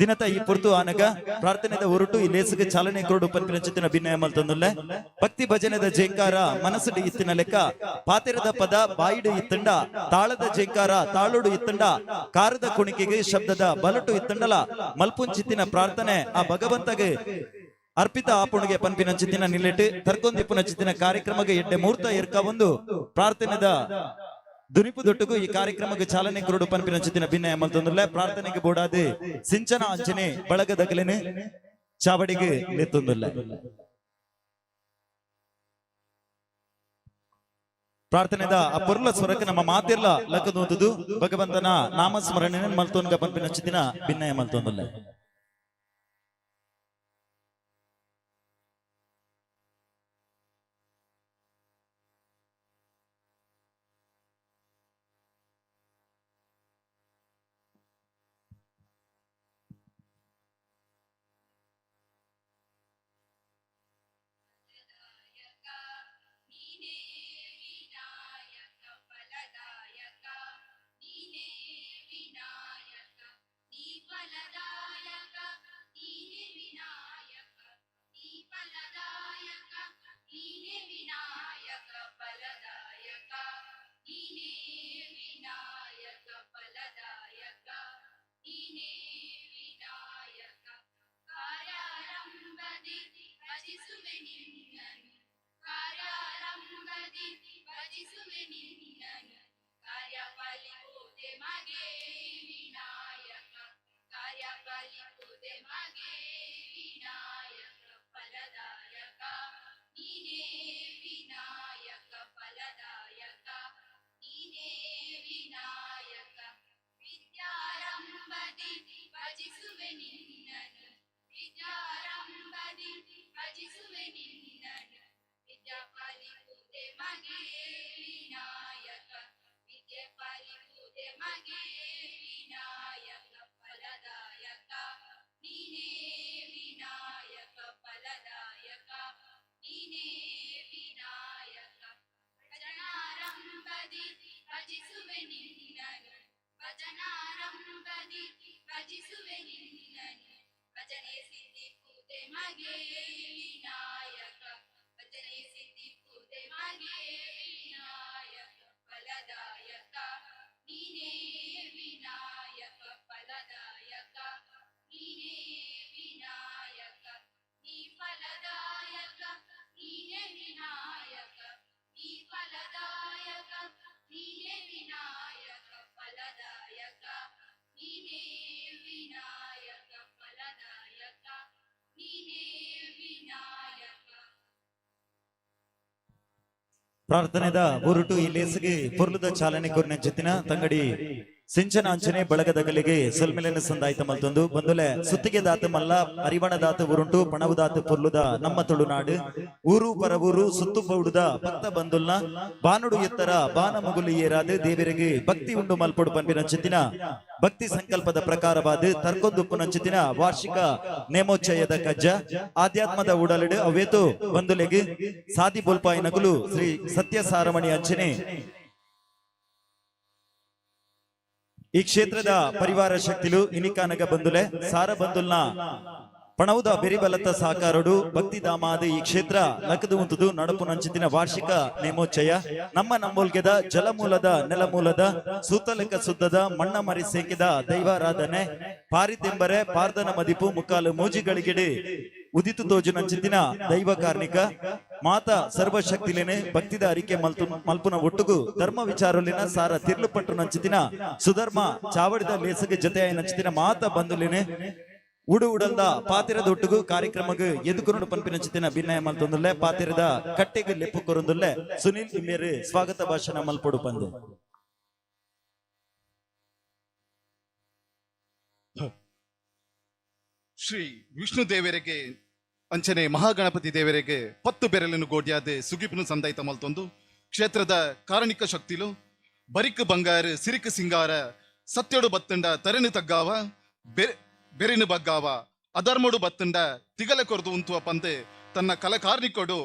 [SPEAKER 1] ದಿನತ ಈ ಪುರ್ತು ಆನಗ ಪ್ರಾರ್ಥನೆದ ಹೊರಟು ಈ ಲೇಸುಗೆ ಚಾಲನೆ ಕೊರಡು ಪಂಪಿನ ಚಿತ್ತಿನ ಭಿನ್ನಯ ಮಲ್ತೊಂದುಲ್ಲೆ. ಭಕ್ತಿ ಭಜನೆದ ಜೇಂಕಾರ ಮನಸ್ಸುಡು ಇತ್ತಿನ ಲೆಕ್ಕ ಪಾತಿರದ ಪದ ಬಾಯಿಡು ಇತ್ತಂಡ ತಾಳದ ಜೇಂಕಾರ ತಾಳುಡು ಇತ್ತಂಡ ಕಾರದ ಕುಣಿಕೆಗೆ ಶಬ್ದದ ಬಲಟು ಇತ್ತಂಡಲ ಮಲ್ಪುಂಚಿತ್ತಿನ ಪ್ರಾರ್ಥನೆ ಆ ಭಗವಂತಗೆ ಅರ್ಪಿತ ಆಪುಣಿಗೆ ಪನ್ಪಿನ ಚಿತ್ತಿನ ನಿಲ್ಲಿಟ್ಟು ತರ್ಕೊಂದಿಪ್ಪುನ ಚಿತ್ತಿನ ಕಾರ್ಯಕ್ರಮಕ್ಕೆ ಎಡ್ಡೆ ಮೂರ್ತ ಇರ್ಕ ಒಂದು ಪ್ರಾರ್ಥನೆದ ದುನಿಪು ದೊಟ್ಟುಗು ಈ ಕಾರ್ಯಕ್ರಮಕ್ಕೆ ಚಾಲನೆ ಕೊರಡು ಪನ್ಪಿನ ಚಿತ್ತಿನ ಭಿನ್ನ ಮಲ್ತೊಂದುಲ್ಲೆ. ಪ್ರಾರ್ಥನೆಗೆ ಬೋಡಾದೆ ಸಿಂಚನ ಅಂಚನೆ ಬಳಗದಗಲೇನೆ ಚಾವಡಿಗೆ ಲೆತ್ತೊಂದುಲ್ಲೆ. ಪ್ರಾರ್ಥನೆದ ಆ ಪೊರ್ಲ ಸ್ವರಕ್ಕೆ ನಮ್ಮ ಮಾತಿರ್ಲ ಲಕ್ಕದೊಂದುದು ಭಗವಂತನ ನಾಮಸ್ಮರಣೆ ಮಲ್ತೊನ್ಗ ಪನ್ಪಿನ ಚಿತ್ತಿನ ಭಿನ್ನಯ ಮಲ್ತೊಂದುಲ್ಲೆ. ಪ್ರಾರ್ಥನೆದ ಹೊರಟು ಈ ಲೇಸಿಗೆ ಪೊರ್ಲುದ ಚಾಲನೆ ಕೊರ್ನ ಜೊತಿನ ತಂಗಡಿ ಸಿಂಚನ ಅಂಚನೆ ಬಳಗದಗಲಿಗೆ ಸೊಲ್ಮೆಲೆನ ಸಂದಾಯ್ತ ಮಲ್ತೊಂದು ಬಂದುಲೆ ಸುತ್ತಿಗೆ ದಾತು ಮಲ್ಲ ಅರಿವಣ ದಾತು ಉರುಂಟು ಪಣವು ದಾತು ಪೊರ್ಲುದ ನಮ್ಮ ತುಳುನಾಡು ಊರು ಪರವೂರು ಸುತ್ತು ಪೌಡುದ ಭಕ್ತ ಬಂದುಲ್ನ ಬಾನುಡು ಎತ್ತರ ಬಾನ ಮುಗುಲು ಏರಾದು ದೇವರಿಗೆ ಭಕ್ತಿ ಉಂಡು ಮಲ್ಪೊಡು ಪನ್ಪಿನ ಚಿತ್ತಿನ ಭಕ್ತಿ ಸಂಕಲ್ಪದ ಪ್ರಕಾರವಾದ ತರ್ಕೊಂದುಪ್ಪು ನಂಚಿತಿನ ವಾರ್ಷಿಕ ನೇಮೋಚ್ಚಯದ ಕಜ್ಜ ಆಧ್ಯಾತ್ಮದ ಉಡಲಿಡು ಅವೇತು ಬಂದುಲೆಗೆ ಸಾದಿ ಬೋಲ್ಪಾಯಿ ನಗುಲು ಶ್ರೀ ಸತ್ಯ ಸಾರಮಣಿ ಅಂಚನೆ ಈ ಕ್ಷೇತ್ರದ ಪರಿವಾರ ಶಕ್ತಿಲು ಇನಿಕಾನಗ ಬಂದುಲೆ ಸಾರ ಬಂದುಲ್ನ ಪಣವುದ ಬೆರಿಬಲತ್ತ ಸಾಕಾರಡು ಭಕ್ತಿ ಧಾಮಾದ ಈ ಕ್ಷೇತ್ರ ಲಕದು ಉಂತುದು ನಡಪು ನಂಚಿತಿನ ವಾರ್ಷಿಕ ನೇಮೋಚ್ಚಯ ನಮ್ಮ ನಂಬೋಲ್ಗೆದ ಜಲಮೂಲದ ನೆಲಮೂಲದ ಸೂತಲೆಕ್ಕ ಸುದ್ದದ ಮಣ್ಣ ಮರಿ ಸೇಕಿದ ದೈವಾರಾಧನೆ ಪಾರಿತೆಂಬರೆ ಪಾರ್ದನ ಮದಿಪು ಮುಕ್ಕಾಲು ಮೂಜಿಗಳಿಗಿಡಿ ಉದಿತು ತೋಜುನಂಚಿತ್ತಿನ ದೈವ ಕಾರ್ಣಿಕ ಮಾತ ಸರ್ವಶಕ್ತಿಲೇನೆ ಭಕ್ತಿದ ಅರಿಕೆ ಮಲ್ತು ಮಲ್ಪುನ ಒಟ್ಟುಗು ಧರ್ಮ ವಿಚಾರಲಿನ ಸಾರ ತಿರ್ಲು ಪಟ್ಟುನಂಚಿತ್ತಿನ ಸುಧರ್ಮ ಚಾವಡಿದ ಲೇಸಗೆ ಜೊತೆಯಾಯಿನಂಚಿತ್ತಿನ ಮಾತ ಬಂಧುಲೇನೆ ಉಡು ಉಡಲ್ದ ಪಾತಿರದ ಒಟ್ಟುಗು ಕಾರ್ಯಕ್ರಮಗ್ ಎದುಕುರುಡು ಪನ್ಪಿನಂಚಿತ್ತಿನ ಭಿನ್ನಯ ಮಲ್ತೊಂದುಲ್ಲೆ ಪಾತಿರದ ಕಟ್ಟೆಗೆ ಲೆಪ್ಪು ಕೊರೊಂದುಲ್ಲೆ ಸುನಿಲ್ ಇಮೇರು ಸ್ವಾಗತ ಭಾಷಣ ಮಲ್ಪೊಡು ಪಂದು.
[SPEAKER 5] ಶ್ರೀ ವಿಷ್ಣು ದೇವರಿಗೆ ಅಂಚನೆ ಮಹಾಗಣಪತಿ ದೇವರಿಗೆ ಪತ್ತು ಬೆರಲಿನ ಗೋಡ್ಯಾದೆ ಸುಗಿಪುನು ಸಂದಾಯ್ತ ಮಲ್ತೊಂದು ಕ್ಷೇತ್ರದ ಕಾರಣಿಕ ಶಕ್ತಿಲು ಬರಿಕ್ ಬಂಗಾರ ಸಿರಿಕ್ ಸಿಂಗಾರ ಸತ್ಯಡು ಬತ್ತಂಡ ತರೆನು ತಗ್ಗಾವ ಬೆರಿನು ಬಗ್ಗಾವ ಅಧರ್ಮಡು ಬತ್ತಂಡ ತಿಗಲೆ ಕೊರದು ಉಂತುವ ಪಂತೆ ತನ್ನ ಕಲಕಾರ್ನಿಕೊಡು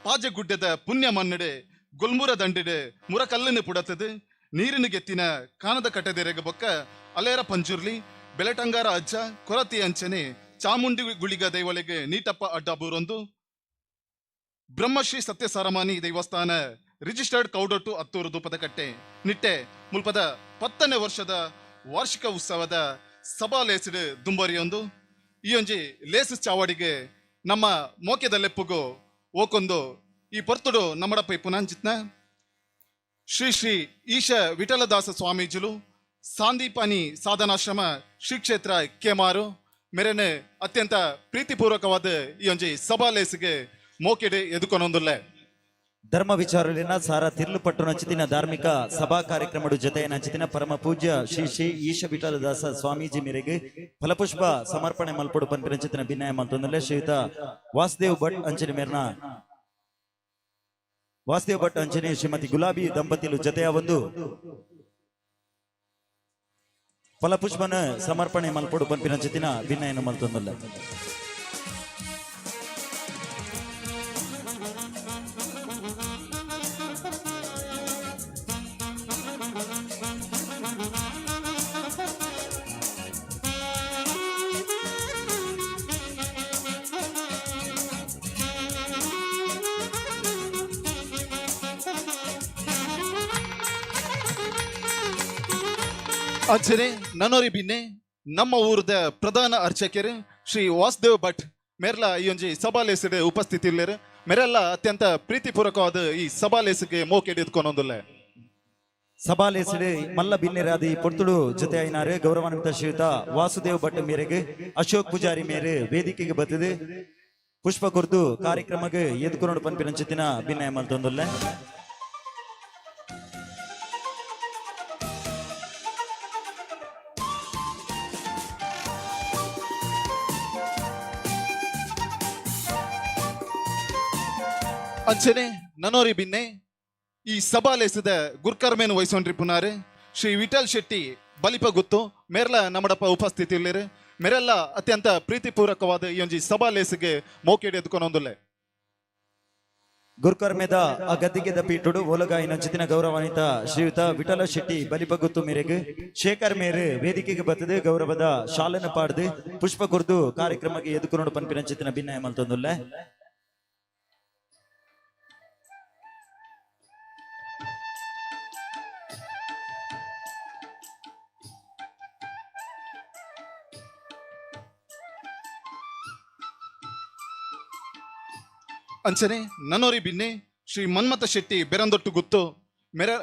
[SPEAKER 5] ಪಾಜಗುಡ್ಡದ ಪುಣ್ಯ ಮನ್ನಡೆ ಗೊಲ್ಮುರ ದಂಡಿಡೆ ಮುರಕಲ್ಲನ್ನು ಪುಡತದೆ ನೀರಿನ ಗೆತ್ತಿನ ಕಾನದ ಕಟ್ಟದೆರೆಗೆ ಬೊಕ್ಕ ಅಲೇರ ಪಂಜುರ್ಲಿ ಬೆಳಟಂಗಾರ ಅಜ್ಜ ಕೊರತಿ ಅಂಚನೆ ಚಾಮುಂಡಿ ಗುಳಿಗ ದೈವಳಿಗೆ ನೀಟಪ್ಪ ಅಡ್ಡಬೂರೊಂದು ಬ್ರಹ್ಮಶ್ರೀ ಸತ್ಯ ಸಾರಮಾನಿ ದೇವಸ್ಥಾನ ರಿಜಿಸ್ಟರ್ಡ್ ಕೌಡೊಟ್ಟು ಅತ್ತೂರು ಧೂಪದಕಟ್ಟೆ ನಿಟ್ಟೆ ಮುಲ್ಪದ 10ನೇ ವರ್ಷದ ವಾರ್ಷಿಕ ಉತ್ಸವದ ಸಭಾ ಲೇಸಿಡು ದುಂಬರಿಯೊಂದು ಈ ಒಂಜಿ ಲೇಸು ಚಾವಡಿಗೆ ನಮ್ಮ ಮೋಕೆದ ಲೆಪ್ಪುಗು ಓಕೊಂದು ಈ ಪೊರ್ತುಡು ನಮ್ಮಡಪ್ಪ ಪುನಾಂಚಿತ್ನ ಶ್ರೀ ಶ್ರೀ ಈಶ ವಿಠಲದಾಸ ಸ್ವಾಮೀಜಿಲು ಸಾಂದೀಪಾನಿ ಸಾಧನಾಶ್ರಮ ಶ್ರೀ ಕ್ಷೇತ್ರ ಕೇಮಾರು ಮೆರೆನೆ ಅತ್ಯಂತ ಪ್ರೀತಿಪೂರ್ವಕವಾದ ಈ ಒಂಜಿ ಸಭಾ ಲೇಸಿಗೆ ಮೋಕೆಡೆ ಎದುಕೊನೊಂದುಲ್ಲೆ.
[SPEAKER 1] ಧರ್ಮ ವಿಚಾರಲಿನ ಸಾರ ತಿರ್ಲು ಪಟ್ಟು ನಚಿತಿನ ಧಾರ್ಮಿಕ ಸಭಾ ಕಾರ್ಯಕ್ರಮಡು ಜೊತೆ ನಚಿತಿನ ಪರಮ ಪೂಜ್ಯ ಶ್ರೀ ಶ್ರೀ ಈಶ ವಿಠಲದಾಸ ಸ್ವಾಮೀಜಿ ಮೇರೆಗೆ ಫಲಪುಷ್ಪ ಸಮರ್ಪಣೆ ಮಲ್ಪೊಡು ಪನ್ಪಿನ ಚಿತ್ತಿನ ಭಿನ್ನಯ ಮಲ್ತೊಂದುಲ್ಲೆ ಶ್ರೀಯುತ ವಾಸುದೇವ್ ಭಟ್ ಅಂಚನೆ ಮೇರ್ನ ವಾಸುದೇವ್ ಭಟ್ ಅಂಚನೆ ಶ್ರೀಮತಿ ಗುಲಾಬಿ ದಂಪತಿಲು ಜೊತೆಯ ಒಂದು ಫಲಪುಷ್ಪನ ಸಮರ್ಪಣೆ ಮಲ್ಪೊಡು ಪನ್ಪಿನ ಚಿತ್ತಿನ ಭಿನ್ನಯನ್ನು ಮಲ್ತೊಂದುಲ್ಲೆ.
[SPEAKER 5] ಅಂಚನೆ ನನೋರಿ ಬಿನ್ನೆ ನಮ್ಮ ಊರದ ಪ್ರಧಾನ ಅರ್ಚಕರು ಶ್ರೀ ವಾಸುದೇವ್ ಭಟ್ ಮೇರ್ಲ ಈ ಒಂಜಿ ಸಭಾಲೇಸಿಡ್ ಉಪಸ್ಥಿತಿ ಇಲ್ಲೇರು ಮೆರೆಲ್ಲ ಅತ್ಯಂತ ಪ್ರೀತಿಪೂರ್ವಕವಾದ ಈ ಸಭಾಲೇಸಿಗೆ ಮೋಕೆಡ್ ಎದ್ಕೊನೊಂದುಲ್ಲೆ.
[SPEAKER 1] ಸಭಾಲೇಸಿಡ್ ಮಲ್ಲ ಬಿನ್ನೆರಾದಿ ಪೊರ್ತುಡು ಜೊತೆ అయినారు ಗೌರವಾನ್ವಿತ ಶ್ರೀಯುತ ವಾಸುದೇವ್ ಭಟ್ ಮೇರೆಗೆ ಅಶೋಕ್ ಪೂಜಾರಿ ಮೇರೆ ವೇದಿಕೆಗೆ ಬತ್ತದೆ ಪುಷ್ಪ ಕೊರ್ದು ಕಾರ್ಯಕ್ರಮಕ್ಕೆ ಎದುಕೊನೊಡು ಪನ್ಪಿನ ಚಿತ್ತಿನ ಭಿನ್ನಯ ಮಲ್ತೊಂದುಲ್ಲೆ.
[SPEAKER 5] ಅಂಚನೆ ನನೋರಿ ಬಿನ್ನೆ ಈ ಸಭಾಲೇಸದ ಗುರ್ಕರ್ಮೇನು ವಹಿಸೊಂಡ್ರಿ ಪುನಾರೆ ಶ್ರೀ ವಿಠಲ್ ಶೆಟ್ಟಿ ಬಲಿಪ ಗುತ್ತು ಮೇರ್ಲ ನಮ್ಮಡಪ್ಪ ಉಪಸ್ಥಿತಿ ಇಲ್ಲೇರು ಮೇರೆಲ್ಲ ಅತ್ಯಂತ ಪ್ರೀತಿಪೂರ್ವಕವಾದ ಈ ಒಂಜಿ ಸಭಾಲೇಸಿಗೆ ಮೋಕೆಡ್ ಎದ್ಕೊನೊಂದುಲ್ಲೆ.
[SPEAKER 1] ಗುರ್ಕರ್ಮೆದ ಆ ಗದ್ದಿಗೆದ ಪೀಠುಡು ಓಲಗಾಯಿನ ಚಿತ್ತಿನ ಗೌರವಾನ್ವಿತ ಶ್ರೀಯುತ ವಿಠಲ ಶೆಟ್ಟಿ ಬಲಿಪಗುತ್ತು ಮೇರೆಗೆ ಶೇಖರ್ ಮೇರೆ ವೇದಿಕೆಗೆ ಬತ್ತದೆ ಗೌರವದ ಶಾಲೆನ ಪಾಡ್ದು ಪುಷ್ಪ ಕೊರ್ದು ಕಾರ್ಯಕ್ರಮಕ್ಕೆ ಎದುಕೊನೊಡು ಪನ್ಪಿನ ಚಿತ್ತಿನ ಭಿನ್ನಯ ಮಲ್ತೊಂದುಲ್ಲೆ.
[SPEAKER 5] ಅಂಚನೆ ನನೋರಿ ಬಿನ್ನೆ ಶ್ರೀ ಮನ್ಮಥ ಶೆಟ್ಟಿ ಬೆರಂದೊಟ್ಟು ಗುತ್ತು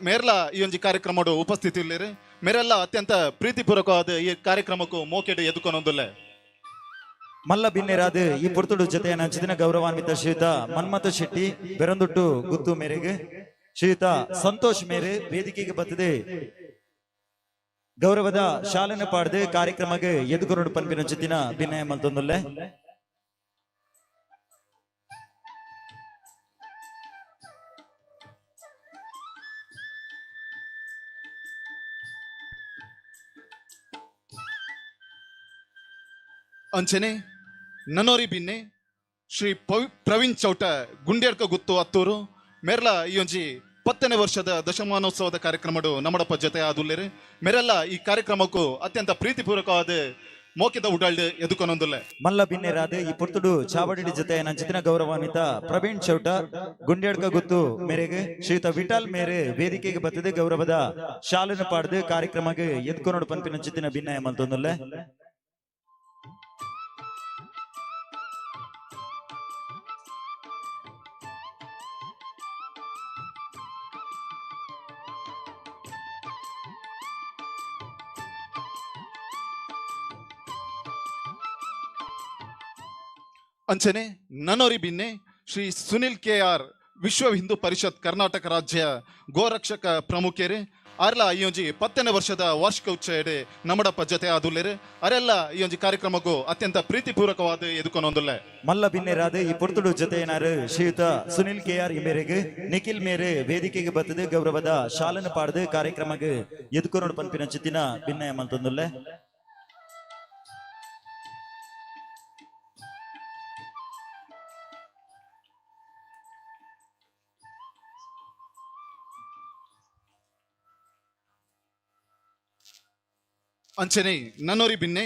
[SPEAKER 5] ಮೇರ್ಲ ಈ ಒಂಜಿ ಕಾರ್ಯಕ್ರಮಡು ಉಪಸ್ಥಿತಿ ಇಲ್ಲೇರು ಮೇರೆಲ್ಲ ಅತ್ಯಂತ ಪ್ರೀತಿಪೂರ್ವಕವಾದ ಈ ಕಾರ್ಯಕ್ರಮಕ್ಕೂ ಮೋಕೆಡ್ ಎದುಕೊನೊಂದುಲ್ಲೆ.
[SPEAKER 1] ಮಲ್ಲ ಬಿನ್ನೆರಾದ ಈ ಪುರ್ತುಡು ಜೊತೆಯ ನಂಚಿನ ಗೌರವಾನ್ವಿತ ಶ್ರೀಯುತ ಮನ್ಮಥ ಶೆಟ್ಟಿ ಬೆರಂದೊಟ್ಟು ಗುತ್ತು ಮೇರೆಗೆ ಶ್ರೀಯುತ ಸಂತೋಷ್ ಮೇರೆ ವೇದಿಕೆಗೆ ಬತ್ತದೆ ಗೌರವದ ಶಾಲೆನ ಪಾಡ್ದು ಕಾರ್ಯಕ್ರಮಕ್ಕೆ ಎದುಕೊನೊಡು ಪನ್ಪಿನ ಚಿತ್ತಿನ ಭಿನ್ನಯ ಮಲ್ತೊಂದುಲ್ಲೆ.
[SPEAKER 5] ಅಂಚನೆ ನನೋರಿ ಬಿನ್ನೆ ಶ್ರೀ ಪ್ರವೀಣ್ ಚೌಟ ಗುಂಡ್ಯಾಡ್ಕ ಗುತ್ತು ಅತ್ತೂರು ಮೇರ್ಲ ಈ ಒಂಜಿ 10ನೇ ವರ್ಷದ ದಶಮಾನೋತ್ಸವದ ಕಾರ್ಯಕ್ರಮಡು ನಮ್ಮಡಪ್ಪ ಜೊತೆ ಆದುಲ್ಲೇರು ಮೇರೆಲ್ಲ ಈ ಕಾರ್ಯಕ್ರಮಕ್ಕೂ ಅತ್ಯಂತ ಪ್ರೀತಿಪೂರ್ವಕವಾದ ಮೋಕೆದ ಉಡಾಳ್ದು ಎದುಕೊನೊಂದುಲ್ಲೆ.
[SPEAKER 1] ಮಲ್ಲ ಬಿನ್ನೆರಾದ ಈ ಪೊರ್ತುಡು ಚಾವಡಿ ಜೊತೆ ನಂಚಿನ ಗೌರವಾನ್ವಿತ ಪ್ರವೀಣ್ ಚೌಟ ಗುಂಡ್ಯಾಡ್ಕ ಗುತ್ತು ಮೇರೆಗೆ ಶ್ರೀಯುತ ವಿಠಲ್ ಮೇರೆ ವೇದಿಕೆಗೆ ಬತ್ತದೆ ಗೌರವದ ಶಾಲೆನ ಪಾಡ್ದು ಕಾರ್ಯಕ್ರಮಕ್ಕೆ ಎದ್ಕೊನೊಡು ಪನ್ಪಿನ ಚಿತ್ತಿನ ಭಿನ್ನಯ ಮಲ್ತೊಂದುಲ್ಲೆ.
[SPEAKER 5] ಅಂಚನೆ ನನೊರಿ ಬಿನ್ನೆ ಶ್ರೀ ಸುನಿಲ್ ಕೆ ಆರ್ ವಿಶ್ವ ಹಿಂದೂ ಪರಿಷತ್ ಕರ್ನಾಟಕ ರಾಜ್ಯ ಗೋರಕ್ಷಕ ಪ್ರಮುಖರು ಅರ್ಲ ಈ ಒಂಜಿ 10ನೇ ವರ್ಷದ ವಾರ್ಷಿಕ ಉಚ್ಚಯಡೆ ನಮಡಪ್ಪ ಜೊತೆ ಆದುಲ್ಲೇರು. ಅರೆಲ್ಲ ಈ ಒಂಜಿ ಕಾರ್ಯಕ್ರಮಕ್ಕೂ ಅತ್ಯಂತ ಪ್ರೀತಿಪೂರ್ವಕವಾದ ಎದುಕೊನೊಂದುಲ್ಲೆ.
[SPEAKER 1] ಮಲ್ಲ ಬಿನ್ನೆರಾದ ಈ ಪೊರ್ತುಡು ಜೊತೆಯನಾರು ಶ್ರೀಯುತ ಸುನಿಲ್ ಕೆ ಆರ್ ಮೇರೆಗ್ ನಿಖಿಲ್ ಮೇರೆ ವೇದಿಕೆಗೆ ಬತ್ತದು ಗೌರವದ ಶಾಲನ ಪಾಡ್ದು ಕಾರ್ಯಕ್ರಮಕ್ಕೆ ಎದುಕೊನೋಡು ಪನ್ಪಿನ ಚಿತ್ತಿನ ಭಿನ್ನಯ ಮಲ್ತೊಂದುಲ್ಲೆ.
[SPEAKER 5] ಅಂಚನೆ ನನೊರಿ ಬಿನ್ನೆ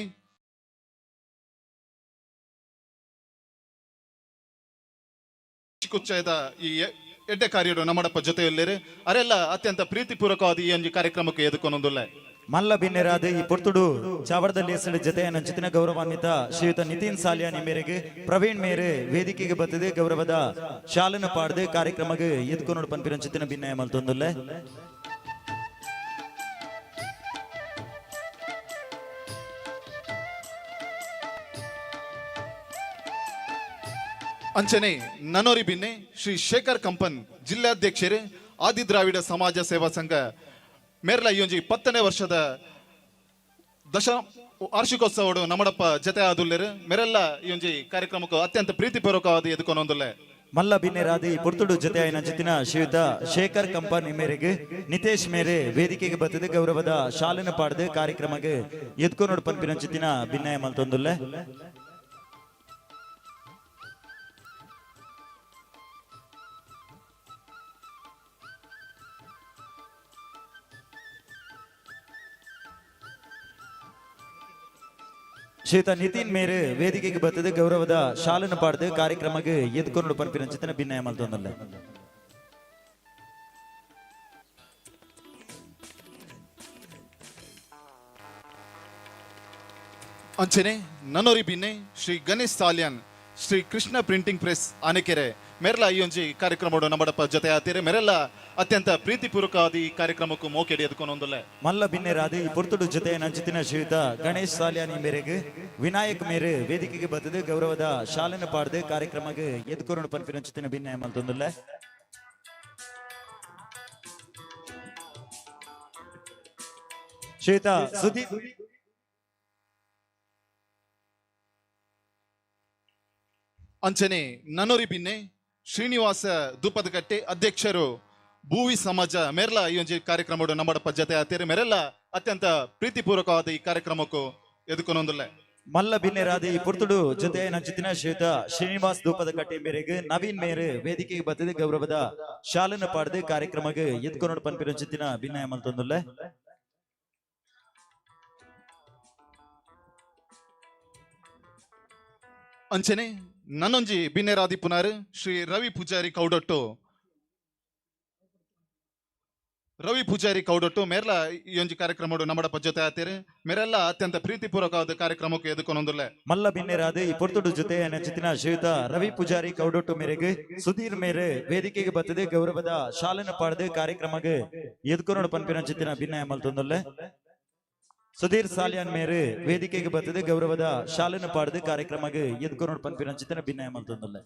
[SPEAKER 5] ಕುಚ್ಚಯದ ಈ ಎಡ್ಡೆ ಕಾರ್ಯಡು ನಮ್ಮಡಪ್ಪ ಜೊತೆಯಲ್ಲೇರು. ಅರೆಲ್ಲ ಅತ್ಯಂತ ಪ್ರೀತಿಪೂರ್ವಕವಾದ ಈ ಒಂಜಿ ಕಾರ್ಯಕ್ರಮಕ್ಕೆ ಎದುಕೊನೊಂದುಲ್ಲೆ.
[SPEAKER 1] ಮಲ್ಲ ಬಿನ್ನೆರಾದ ಈ ಪೊರ್ತುಡು ಚಾವಡದಲ್ಲಿ ಹೆಸರು ಜೊತೆಯನ್ನು ಚಿತ್ತಿನ ಗೌರವಾನ್ವಿತ ಶ್ರೀಯುತ ನಿತಿನ್ ಸಾಲಿಯಾನಿ ಮೇರೆಗೆ ಪ್ರವೀಣ್ ಮೇರೆ ವೇದಿಕೆಗೆ ಬತ್ತದೆ ಗೌರವದ ಶಾಲನ ಪಾಡ್ದು ಕಾರ್ಯಕ್ರಮಕ್ಕೆ ಎದುಕೊನೋಡು ಪನ್ಪಿನ ಚಿತ್ತಿನ ಭಿನ್ನಯ ಮಲ್ತೊಂದುಲ್ಲೆ.
[SPEAKER 5] ಅಂಚನೆ ನನೊರಿ ಬಿನ್ನೆ ಶ್ರೀ ಶೇಖರ್ ಕಂಪನ್ ಜಿಲ್ಲಾಧ್ಯಕ್ಷರು ಆದಿ ದ್ರಾವಿಡ ಸಮಾಜ ಸೇವಾ ಸಂಘ ಮೇರ್ಲ ಈ ಒಂಜಿ 10ನೇ ವರ್ಷದ ದಶ ವಾರ್ಷಿಕೋತ್ಸವಡು ನಮ್ಮಡಪ್ಪ ಜತೆ ಆದುಲ್ಲೇರು. ಮೇರೆಲ್ಲ ಈ ಒಂಜಿ ಕಾರ್ಯಕ್ರಮಕ್ಕೂ ಅತ್ಯಂತ ಪ್ರೀತಿಪೂರ್ವಕವಾದ ಎದುಕೊನೊಂದುಲ್ಲೆ.
[SPEAKER 1] ಮಲ್ಲ ಬಿನ್ನೆರಾದ ಈ ಪೊರ್ತುಡು ಜೊತೆ ಆಯ್ನ ಚಿತ್ತಿನ ಶ್ರೀಯುತ ಶೇಖರ್ ಕಂಪನ್ ಮೇರೆಗೆ ನಿತೇಶ್ ಮೇರೆ ವೇದಿಕೆಗೆ ಬತ್ತದೆ ಗೌರವದ ಶಾಲನ ಪಾಡ್ದು ಕಾರ್ಯಕ್ರಮಕ್ಕೆ ಎದ್ಕೊನೋಡು ಪನ್ಪಿನ ಚಿತ್ತಿನ ಭಿನ್ನಯ ಮಲ್ತೊಂದುಲ್ಲೆ. ಶ್ರೀಯುತ ನಿತಿನ್ ಮೇರೆ ವೇದಿಕೆಗೆ ಬತ್ತದೆ ಗೌರವದ ಶಾಲನ ಪಾಡ್ದು ಕಾರ್ಯಕ್ರಮಕ್ಕೆ ಎದ್ಕೊನೋಡು ಪನ್ಪಿನ ಚಿತ್ತಿನ ಭಿನ್ನಯ ಮಲ್ತೊಂದುಲ್ಲೆ.
[SPEAKER 5] ಅಂಚನೆ ನನೊರಿ ಬಿನ್ನೆ ಶ್ರೀ ಗಣೇಶ್ ಸಾಲ್ಯಾನ್ ಶ್ರೀ ಕೃಷ್ಣ ಪ್ರಿಂಟಿಂಗ್ ಪ್ರೆಸ್ ಆನೆಕೆರೆ ಮೆರ್ಲ ಈ ಒಂಜಿ ಕಾರ್ಯಕ್ರಮಡು ನಮ್ಮಡಪ್ಪ ಜೊತೆ ಆತೀರಿ. ಮೆರೆಲ್ಲ ಅತ್ಯಂತ ಪ್ರೀತಿಪೂರ್ವಕವಾದ ಈ ಕಾರ್ಯಕ್ರಮಕ್ಕೂ ಮೋಕೆಡಿ ಎದುಕೊನೊಂದುಲ್ಲೆ.
[SPEAKER 1] ಮಲ್ಲ ಬಿನ್ನೆರಾದ ಈ ಪೊರ್ತುಡು ಜೊತೆ ನಂಚಿತಿನ ಶ್ರೀಯುತ ಗಣೇಶ್ ಸಾಲ್ಯಾನಿ ಮೇರೆಗೆ ವಿನಾಯಕ್ ಮೇರೆ ವೇದಿಕೆಗೆ ಬತ್ತದು ಗೌರವದ ಶಾಲನ ಪಾಡ್ದು ಕಾರ್ಯಕ್ರಮಕ್ಕೆ ಎದುಕೊನೋಡು ಪನ್ಪಿನ ಚಿತ್ತಿನ ಭಿನ್ನಯ ಮಲ್ತೊಂದುಲ್ಲೆ. ಶ್ರೀಯುತ ಸುದೀಪ್
[SPEAKER 5] ಅಂಚನೆ ನನೊರಿ ಬಿನ್ನೆ ಶ್ರೀನಿವಾಸ ದೂಪದಕಟ್ಟೆ ಅಧ್ಯಕ್ಷರು ಭೂವಿ ಸಮಾಜ ಮೇರ್ಲ ಈ ಒಂಜಿ ಕಾರ್ಯಕ್ರಮಡು ನಮ್ಮಡಪ್ಪ ಜೊತೆ ಆತೀರಿ. ಮೇರೆಲ್ಲ ಅತ್ಯಂತ ಪ್ರೀತಿಪೂರ್ವಕವಾದ ಈ ಕಾರ್ಯಕ್ರಮಕ್ಕೂ ಎದುಕೊನೊಂದುಲ್ಲೆ.
[SPEAKER 1] ಮಲ್ಲ ಬಿನ್ನೆರಾದ ಈ ಪೊರ್ತುಡು ಜೊತೆ ನಂಚಿತಿನ ಶ್ರೀಯುತ ಶ್ರೀನಿವಾಸ್ ದೂಪದ ಕಟ್ಟೆ ಮೇರೆಗೆ ನವೀನ್ ಮೇರೆ ವೇದಿಕೆಗೆ ಬತ್ತದು ಗೌರವದ ಶಾಲನ ಪಾಡ್ದು ಕಾರ್ಯಕ್ರಮಕ್ಕೆ ಎದ್ಕೊನೋಡು ಪನ್ಪಿನ ಚಿತ್ತಿನ ಭಿನ್ನಯ ಮಲ್ತೊಂದುಲ್ಲೆ.
[SPEAKER 5] ಅಂಚನೆ ನನ್ನೊಂಜಿ ಬಿನ್ನೆರಾದಿ ಪುನಾರ್ ಶ್ರೀ ರವಿ ಪೂಜಾರಿ ಕೌಡೊಟ್ಟು ರವಿ ಪೂಜಾರಿ ಕೌಡೊಟ್ಟು ಮೇರ್ಲ ಈ ಒಂಜಿ ಕಾರ್ಯಕ್ರಮಡು ನಮ್ಮಡಪ್ಪ ಜೊತೆ ಆತೀರಿ. ಮೇರೆಲ್ಲ ಅತ್ಯಂತ ಪ್ರೀತಿಪೂರ್ವಕವಾದ ಕಾರ್ಯಕ್ರಮಕ್ಕೆ ಎದುಕೊನೊಂದುಲ್ಲೆ.
[SPEAKER 1] ಮಲ್ಲ ಬಿನ್ನೆರಾದ ಈ ಪೊರ್ತುಡು ಜೊತೆ ಚಿತ್ತಿನ ಶ್ರೀಯುತ ರವಿ ಪೂಜಾರಿ ಕೌಡೊಟ್ಟು ಮೇರೆಗೆ ಸುಧೀರ್ ಮೇರೆ ವೇದಿಕೆಗೆ ಬತ್ತದೆ ಗೌರವದ ಶಾಲನ ಪಾಡ್ದು ಕಾರ್ಯಕ್ರಮಕ್ಕೆ ಎದುಕೊನೋಡು ಪನ್ಪಿನ ಚಿತ್ತಿನ ಭಿನ್ನಯ ಮಲ್ತೊಂದುಲ್ಲೆ. ಸುಧೀರ್ ಸಾಲಿಯಾನ್ ಮೇರೆ ವೇದಿಕೆಗೆ ಬತ್ತದೆ ಗೌರವದ ಶಾಲನ ಪಾಡ್ದು ಕಾರ್ಯಕ್ರಮಕ್ಕೆ ಎದುಕೊನೋಡು ಪನ್ಪಿನ ಚಿತ್ತಿನ ಭಿನ್ನಯ ಮಲ್ತೊಂದುಲ್ಲೆ.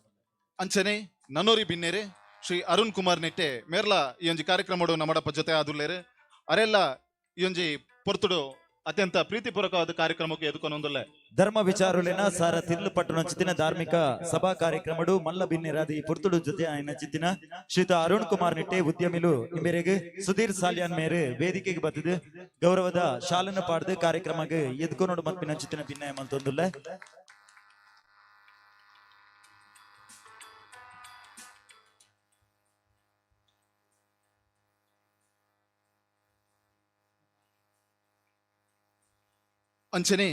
[SPEAKER 5] ಅಂಚನೆ ನನೋರಿ ಬಿನ್ನೇರೆ ಶ್ರೀ ಅರುಣ್ ಕುಮಾರ್ ನೆಟ್ಟೆ ಮೇರ್ಲ ಈ ಒಂಜಿ ಕಾರ್ಯಕ್ರಮಡು ನಮ್ಮಡಪ್ಪ ಜೊತೆ ಆದುಲ್ಲೇರು. ಅರೆಲ್ಲ ಈ ಒಂಜಿ ಪೊರ್ತುಡು ಅತ್ಯಂತ ಪ್ರೀತಿಪೂರ್ವಕವಾದ ಕಾರ್ಯಕ್ರಮಕ್ಕೆ ಎದುಕೊನೊಂದುಲ್ಲೆ.
[SPEAKER 1] ಧರ್ಮ ವಿಚಾರುಲೆನ ಸಾರ ತಿರ್ಲು ಪಟ್ಟಣ ಚಿತ್ತಿನ ಧಾರ್ಮಿಕ ಸಭಾ ಕಾರ್ಯಕ್ರಮಡು ಮಲ್ಲ ಬಿನ್ನೆರಾದ ಈ ಪೊರ್ತುಡು ಜೊತೆ ಆಯ್ನ ಚಿತ್ತಿನ ಶ್ರೀಯುತ ಅರುಣ್ ಕುಮಾರ್ ನಿಟ್ಟೆ ಉದ್ಯಮಿಲು ಮೇರೆಗೆ ಸುಧೀರ್ ಸಾಲಿಯಾನ್ ಮೇರೆ ವೇದಿಕೆಗೆ ಬತ್ತದು ಗೌರವದ ಶಾಲನ ಪಾಡ್ದು ಕಾರ್ಯಕ್ರಮಕ್ಕೆ ಎದ್ಕೊನೋಡು ಮಲ್ಪಿನ ಚಿತ್ತಿನ ಭಿನ್ನಯ ಮಲ್ತೊಂದುಲ್ಲೆ.
[SPEAKER 5] ಅಂಚನೆ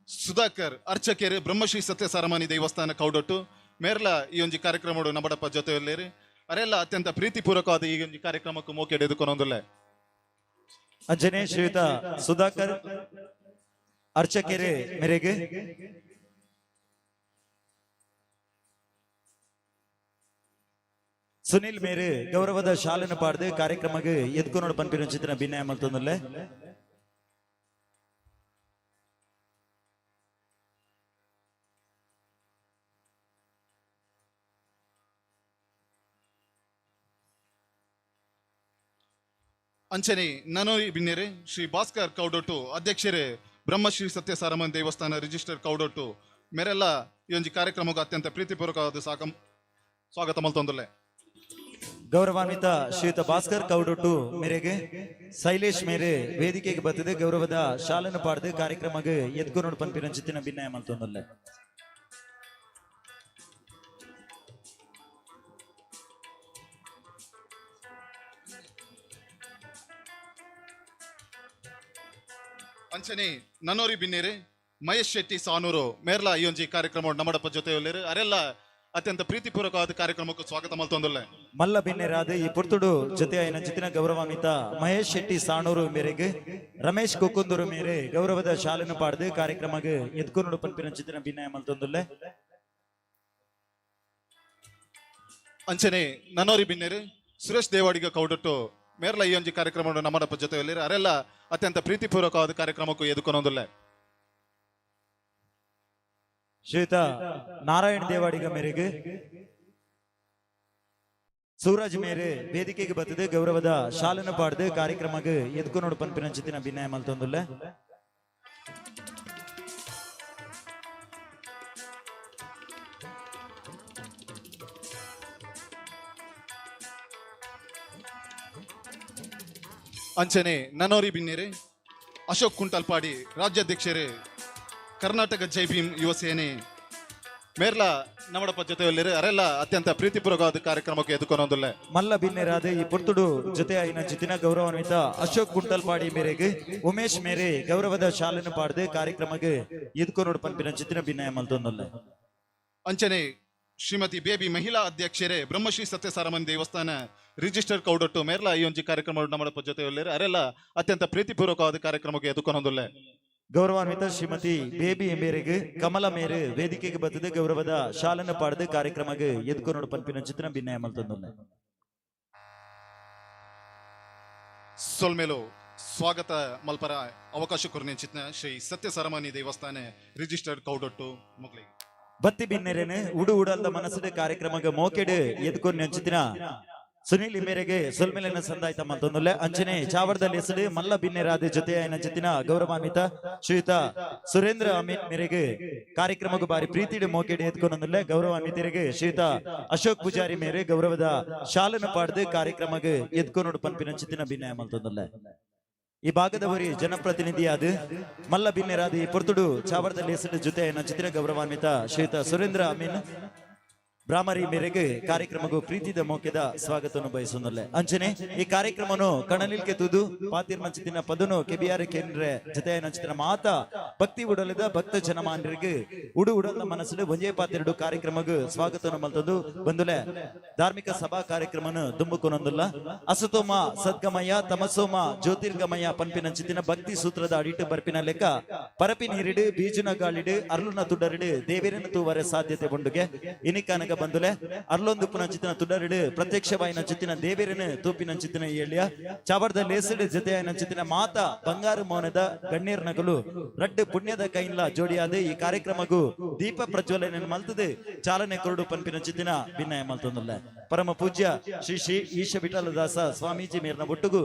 [SPEAKER 5] ಸುಧಾಕರ್ ಅರ್ಚಕೆರ್ ಬ್ರಹ್ಮಶ್ರೀ ಸತ್ಯ ಸಾರಮಾನಿ ದೇವಸ್ಥಾನ ಕೌಡೊಟ್ಟು ಮೇರ್ಲ ಈ ಒಂಜಿ ಕಾರ್ಯಕ್ರಮಡು ನಮ್ಮಡಪ್ಪ ಜೊತೆಯಲ್ಲೇರು. ಅರೆಲ್ಲ ಅತ್ಯಂತ ಪ್ರೀತಿಪೂರ್ವಕವಾದ ಈ ಒಂಜಿ ಕಾರ್ಯಕ್ರಮಕ್ಕೆ ಮೋಕೆಡ್ ಎದುಕೊನೊಂದುಲ್ಲೆ.
[SPEAKER 1] ಅಂಚನೆ ಶ್ರೀಯುತ ಸುಧಾಕರ್ ಅರ್ಚಕೆರೆ ಮೇರೆಗೆ ಸುನಿಲ್ ಮೇರೆ ಗೌರವದ ಶಾಲನ ಪಾಡ್ದು ಕಾರ್ಯಕ್ರಮಕ್ಕೆ ಎದ್ಕೊನೋಡು ಪನ್ಪಿನ ಚಿತ್ತಿನ ಭಿನ್ನಯ ಮಲ್ತೊಂದುಲ್ಲೆ.
[SPEAKER 5] ಅಂಚನೆ ನನೋರಿ ಬಿನ್ನೆರೆ ಶ್ರೀ ಭಾಸ್ಕರ್ ಕೌಡೊಟ್ಟು ಅಧ್ಯಕ್ಷರೇ ಬ್ರಹ್ಮಶ್ರೀ ಸತ್ಯಸಾರಮನ್ ದೇವಸ್ಥಾನ ರಿಜಿಸ್ಟರ್ ಕೌಡೊಟ್ಟು ಮೇರೆಲ್ಲ ಈ ಒಂಜಿ ಕಾರ್ಯಕ್ರಮಕ್ಕೆ ಅತ್ಯಂತ ಪ್ರೀತಿಪೂರ್ವಕವಾದ ಸಾಕಂ ಸ್ವಾಗತ ಮಲ್ತೊಂದುಲ್ಲೆ.
[SPEAKER 1] ಗೌರವಾನ್ವಿತ ಶ್ರೀಯುತ ಭಾಸ್ಕರ್ ಕೌಡೊಟ್ಟು ಮೇರೆಗೆ ಶೈಲೇಶ್ ಮೇರೆ ವೇದಿಕೆಗೆ ಬರ್ತದೆ ಗೌರವದ ಶಾಲನ್ನು ಪಾಡ್ದು ಕಾರ್ಯಕ್ರಮಕ್ಕೆ ಎದ್ಕೊನೋಡು ಪನ್ಪಿನ ಚಿತ್ತಿನ ಭಿನ್ನಯ ಮಲ್ತೊಂದುಲ್ಲೆ.
[SPEAKER 5] ಅಂಚನೆ ನನೋರಿ ಬಿನ್ನೇರೆ ಮಹೇಶ್ ಶೆಟ್ಟಿ ಸಾನೂರು ಮೇರ್ಲಾ ಈ ಒಂಜಿ ಕಾರ್ಯಕ್ರಮ ನಮ್ಮಡಪ್ಪ ಜೊತೆ ಅರೆಲ್ಲ ಅತ್ಯಂತ ಪ್ರೀತಿಪೂರ್ವಕವಾದ ಕಾರ್ಯಕ್ರಮಕ್ಕೆ ಸ್ವಾಗತ ಮಲ್ತೊಂದುಲ್ಲೆ.
[SPEAKER 1] ಮಲ್ಲ ಬಿನ್ನೆರಾದ ಈ ಪುರ್ತುಡು ಜೊತೆ ಆಯ್ನ ಚಿತ್ತಿನ ಗೌರವಾನ್ವಿತ ಮಹೇಶ್ ಶೆಟ್ಟಿ ಸಾಣೂರು ಮೇರೆಗೆ ರಮೇಶ್ ಕೊಕ್ಕುಂದೂರು ಮೇರೆ ಗೌರವದ ಶಾಲೆಯನ್ನು ಪಾಡ್ದು ಕಾರ್ಯಕ್ರಮಕ್ಕೆ ಎದ್ಕೊನೋಡು ಪನ್ಪಿನ ಚಿತ್ತಿನ ಭಿನ್ನಯ ಮಲ್ತೊಂದುಲ್ಲೆ.
[SPEAKER 5] ಅಂಚನೆ ನನೋರಿ ಬಿನ್ನೇರು ಸುರೇಶ್ ದೇವಾಡಿಗ ಕೌಡೊಟ್ಟು ಮೇರ್ಲ ಈ ಒಂಜಿ ಕಾರ್ಯಕ್ರಮ ನಮ್ಮಡಪ್ಪ ಜೊತೆ ಅರೆಲ್ಲ ಅತ್ಯಂತ ಪ್ರೀತಿಪೂರ್ವಕವಾದ ಕಾರ್ಯಕ್ರಮಕ್ಕೂ ಎದುಕೊನೊಂದುಲ್ಲೆ.
[SPEAKER 1] ಶ್ರೀಯುತ ನಾರಾಯಣ ದೇವಾಡಿಗ ಮೇರೆಗೆ ಸೂರಜ್ ಮೇರೆ ವೇದಿಕೆಗೆ ಬರ್ತದೆ ಗೌರವದ ಶಾಲನ್ನು ಪಾಡ್ದು ಕಾರ್ಯಕ್ರಮಕ್ಕೆ ಎದ್ಕೊನೋಡು ಪನ್ಪಿನ ಚಿತ್ತಿನ ಭಿನ್ನಯ ಮಲ್ತೊಂದುಲ್ಲೆ.
[SPEAKER 5] ಅಂಚನೆ ನನೋರಿ ಬಿನ್ನೇರೆ ಅಶೋಕ್ ಕುಂಟಲ್ಪಾಡಿ ರಾಜ್ಯಾಧ್ಯಕ್ಷರೇ ಕರ್ನಾಟಕ ಜೈ ಭೀಮ್ ಯುವ ಸೇನೆ ಮೇರ್ಲಾ ನಮ್ಮಡಪ್ಪ ಜೊತೆ ಅರೆಲ್ಲ ಅತ್ಯಂತ ಪ್ರೀತಿಪೂರ್ವಕವಾದ ಕಾರ್ಯಕ್ರಮಕ್ಕೆ ಎದುಕೊನೊಂದುಲ್ಲೆ.
[SPEAKER 1] ಮಲ್ಲ ಬಿನ್ನೆರಾದ ಈ ಪುರ್ತುಡು ಜೊತೆ ಆಯ್ನ ಜಿತಿನ ಗೌರವಾನ್ವಿತ ಅಶೋಕ್ ಕುಂಟಲ್ಪಾಡಿ ಮೇರೆಗೆ ಉಮೇಶ್ ಮೇರೆ ಗೌರವದ ಶಾಲೆಯನ್ನು ಪಾಡ್ದು ಕಾರ್ಯಕ್ರಮಕ್ಕೆ ಎದುಕೊನೋಡು ಪನ್ಪಿನ ಜಿತಿನ ಭಿನ್ನಯ ಮಲ್ತೊಂದುಲ್ಲೆ.
[SPEAKER 5] ಅಂಚನೆ ಶ್ರೀಮತಿ ಬೇಬಿ ಮಹಿಳಾ ಅಧ್ಯಕ್ಷರೇ ಬ್ರಹ್ಮಶ್ರೀ ಸತ್ಯಸಾರಮನ್ ದೇವಸ್ಥಾನ ರಿಜಿಸ್ಟರ್ ಕೌಡೊಟ್ಟು ಮೇರ್ಲಾ ಈ ಒಂಜಿ ಕಾರ್ಯಕ್ರಮ ನಮ್ಮಡಪ್ಪ ಜೊತೆ ಅರೆಲ್ಲ ಅತ್ಯಂತ ಪ್ರೀತಿಪೂರ್ವಕವಾದ ಕಾರ್ಯಕ್ರಮಕ್ಕೆ ಎದುಕೊನೊಂದುಲ್ಲೆ.
[SPEAKER 1] ಗೌರವಾನ್ವಿತ ಶ್ರೀಮತಿ ಬೇಬಿ ಮೇರೆಗೆ ಕಮಲ ಮೇರೆ ವೇದಿಕೆಗೆ ಬರ್ತದೆ ಗೌರವದ ಶಾಲನ್ನು ಪಾಡ್ದು ಕಾರ್ಯಕ್ರಮಕ್ಕೆ ಎದುಕೊನೋಡು ಪನ್ಪಿನ ಚಿತ್ರ ಭಿನ್ನಯ ಮಲ್ತೊಂದುಲ್ಲೆ.
[SPEAKER 5] ಸೊಲ್ಮೇಲು ಸ್ವಾಗತ ಮಲ್ಪರ ಅವಕಾಶ ಕೊರ್ನೆ ಶ್ರೀ ಸತ್ಯಸರಮನಿ ದೇವಸ್ಥಾನ ರಿಜಿಸ್ಟರ್ಡ್ ಕೌಡೊಟ್ಟು ಮೊಗ್ಲಿ.
[SPEAKER 1] ಬತ್ತಿ ಬಿನ್ನೆರೆನು ಉಡು ಉಡಲ್ದ ಮನಸ್ಸಿನ ಕಾರ್ಯಕ್ರಮಕ್ಕೆ ಮೋಕೆಡು ಎದ್ಕೊಂಡು ನೆಂಚಿತಿನ ಸುನೀಲ್ ಮೇರೆಗೆ ಸೊಲ್ಮೆಲೆನ ಸಂದಾಯ್ತ ಮಲ್ತೊಂದುಲ್ಲೆ. ಅಂಚನೆ ಚಾವರ್ದಲ್ಲಿ ಹೆಸರು ಮಲ್ಲ ಬಿನ್ನೆರಾದ ಜೊತೆ ಚಿತ್ತಿನ ಗೌರವಾನ್ವಿತ ಶ್ರೀಯುತ ಸುರೇಂದ್ರ ಅಮೀನ್ ಮೇರೆಗೆ ಕಾರ್ಯಕ್ರಮಕ್ಕೆ ಬಾರಿ ಪ್ರೀತಿಡು ಮೋಕೆಡು ಎತ್ಕೊಂಡೊಂದುಲ್ಲೆ. ಗೌರವಾನ್ವಿತರಿಗೆ ಶ್ರೀಯುತ ಅಶೋಕ್ ಪೂಜಾರಿ ಮೇರೆ ಗೌರವದ ಶಾಲನ್ನು ಪಾಡ್ದು ಕಾರ್ಯಕ್ರಮಕ್ಕೆ ಎತ್ಕೊನೋಡು ಪನ್ಪಿನ ಚಿತ್ತಿನ ಭಿನ್ನಯ ಮಲ್ತೊಂದುಲ್ಲೆ. ಈ ಭಾಗದವರಿ ಜನಪ್ರತಿನಿಧಿಯಾದ ಮಲ್ಲ ಬಿನ್ನೆರಾದ ಈ ಪೊರ್ತುಡು ಚಾವರ್ದಲ್ಲಿ ಹೆಸರು ಜೊತೆ ಚಿತ್ರ ಗೌರವಾನ್ವಿತ ಶ್ರೀಯುತ ಸುರೇಂದ್ರ ಅಮೀನ್ ಬ್ರಾಹ್ಮರಿ ಮೇರೆಗೆ ಕಾರ್ಯಕ್ರಮಕ್ಕೂ ಪ್ರೀತಿದ ಮೋಕೆದ ಸ್ವಾಗತವನ್ನು ಬಯಸುವುದಲ್ಲೇ. ಅಂಚನೆ ಈ ಕಾರ್ಯಕ್ರಮನು ಕಣನಿಲ್ಕೆ ತುದು ಪಾತಿರ್ ನಂಚಿತಿನ ಪದನು ಕೆಬಿಯಾರ ಕೇಂದ್ರ ಜೊತೆ ನಂಚಿತಿನ ಮಾತಾ ಭಕ್ತಿ ಉಡಲಿದ ಭಕ್ತ ಜನಮಾನರಿಗೆ ಉಡು ಉಡಲ ಮನಸ್ಸು ಒಂಜೇ ಪಾತಿರಡು ಕಾರ್ಯಕ್ರಮಕ್ಕೆ ಸ್ವಾಗತವನ್ನು ಮಲ್ತದು ಬಂದುಲೆ ಧಾರ್ಮಿಕ ಸಭಾ ಕಾರ್ಯಕ್ರಮನು ದುಂಬುಕೊನೊಂದುಲ್ಲ. ಅಸತೋಮ ಸದ್ಗಮಯ ತಮಸೋಮ ಜ್ಯೋತಿರ್ಗಮಯ ಪನ್ಪಿನ ಚಿತ್ತಿನ ಭಕ್ತಿ ಸೂತ್ರದ ಅಡಿಟ್ಟು ಬರ್ಪಿನ ಲೆಕ್ಕ ಪರಪಿ ನೀರಿಡು ಬೀಜುನ ಗಾಳಿಡು ಅರ್ಲುನ ತುಡರಿಡು ದೇವೇರಿನ ತೂವರೆ ಸಾಧ್ಯತೆ ಉಂಡುಗೆ ಇನಿಕನಗ ಬಂದುಲೆ ಅರ್ಲೊಂದು ಪುನ ಚಿತ್ತಿನ ತುಡರಿಡು ಪ್ರತ್ಯಕ್ಷವಾಯಿನ ಚಿತ್ತಿನ ದೇವೇರಿನ ತೂಪಿನ ಚಿತ್ತಿನ ಏಳಿಯ ಚಾವರ್ದ ಲೇಸಡು ಜೊತೆಯಾಯಿನ ಚಿತ್ತಿನ ಮಾತಾ ಬಂಗಾರು ಮೌನದ ಗಣ್ಣೀರ್ ನಗಲು ರಡ್ಡು ಪುಣ್ಯದ ಕೈನ್ಲ ಜೋಡಿಯಾದ ಈ ಕಾರ್ಯಕ್ರಮಗೂ ದೀಪ ಪ್ರಜ್ವಲನೆ ಮಲ್ತದೆ ಚಾಲನೆ ಕೊರಡು ಪನ್ಪಿನ ಚಿತ್ತಿನ ಭಿನ್ನಯ ಮಲ್ತೊಂದುಲ್ಲ. ಪರಮ ಪೂಜ್ಯ ಶ್ರೀ ಶ್ರೀ ಈಶ ವಿಠಲದಾಸ ಸ್ವಾಮೀಜಿ ಮೇರ್ನ ಒಟ್ಟುಗು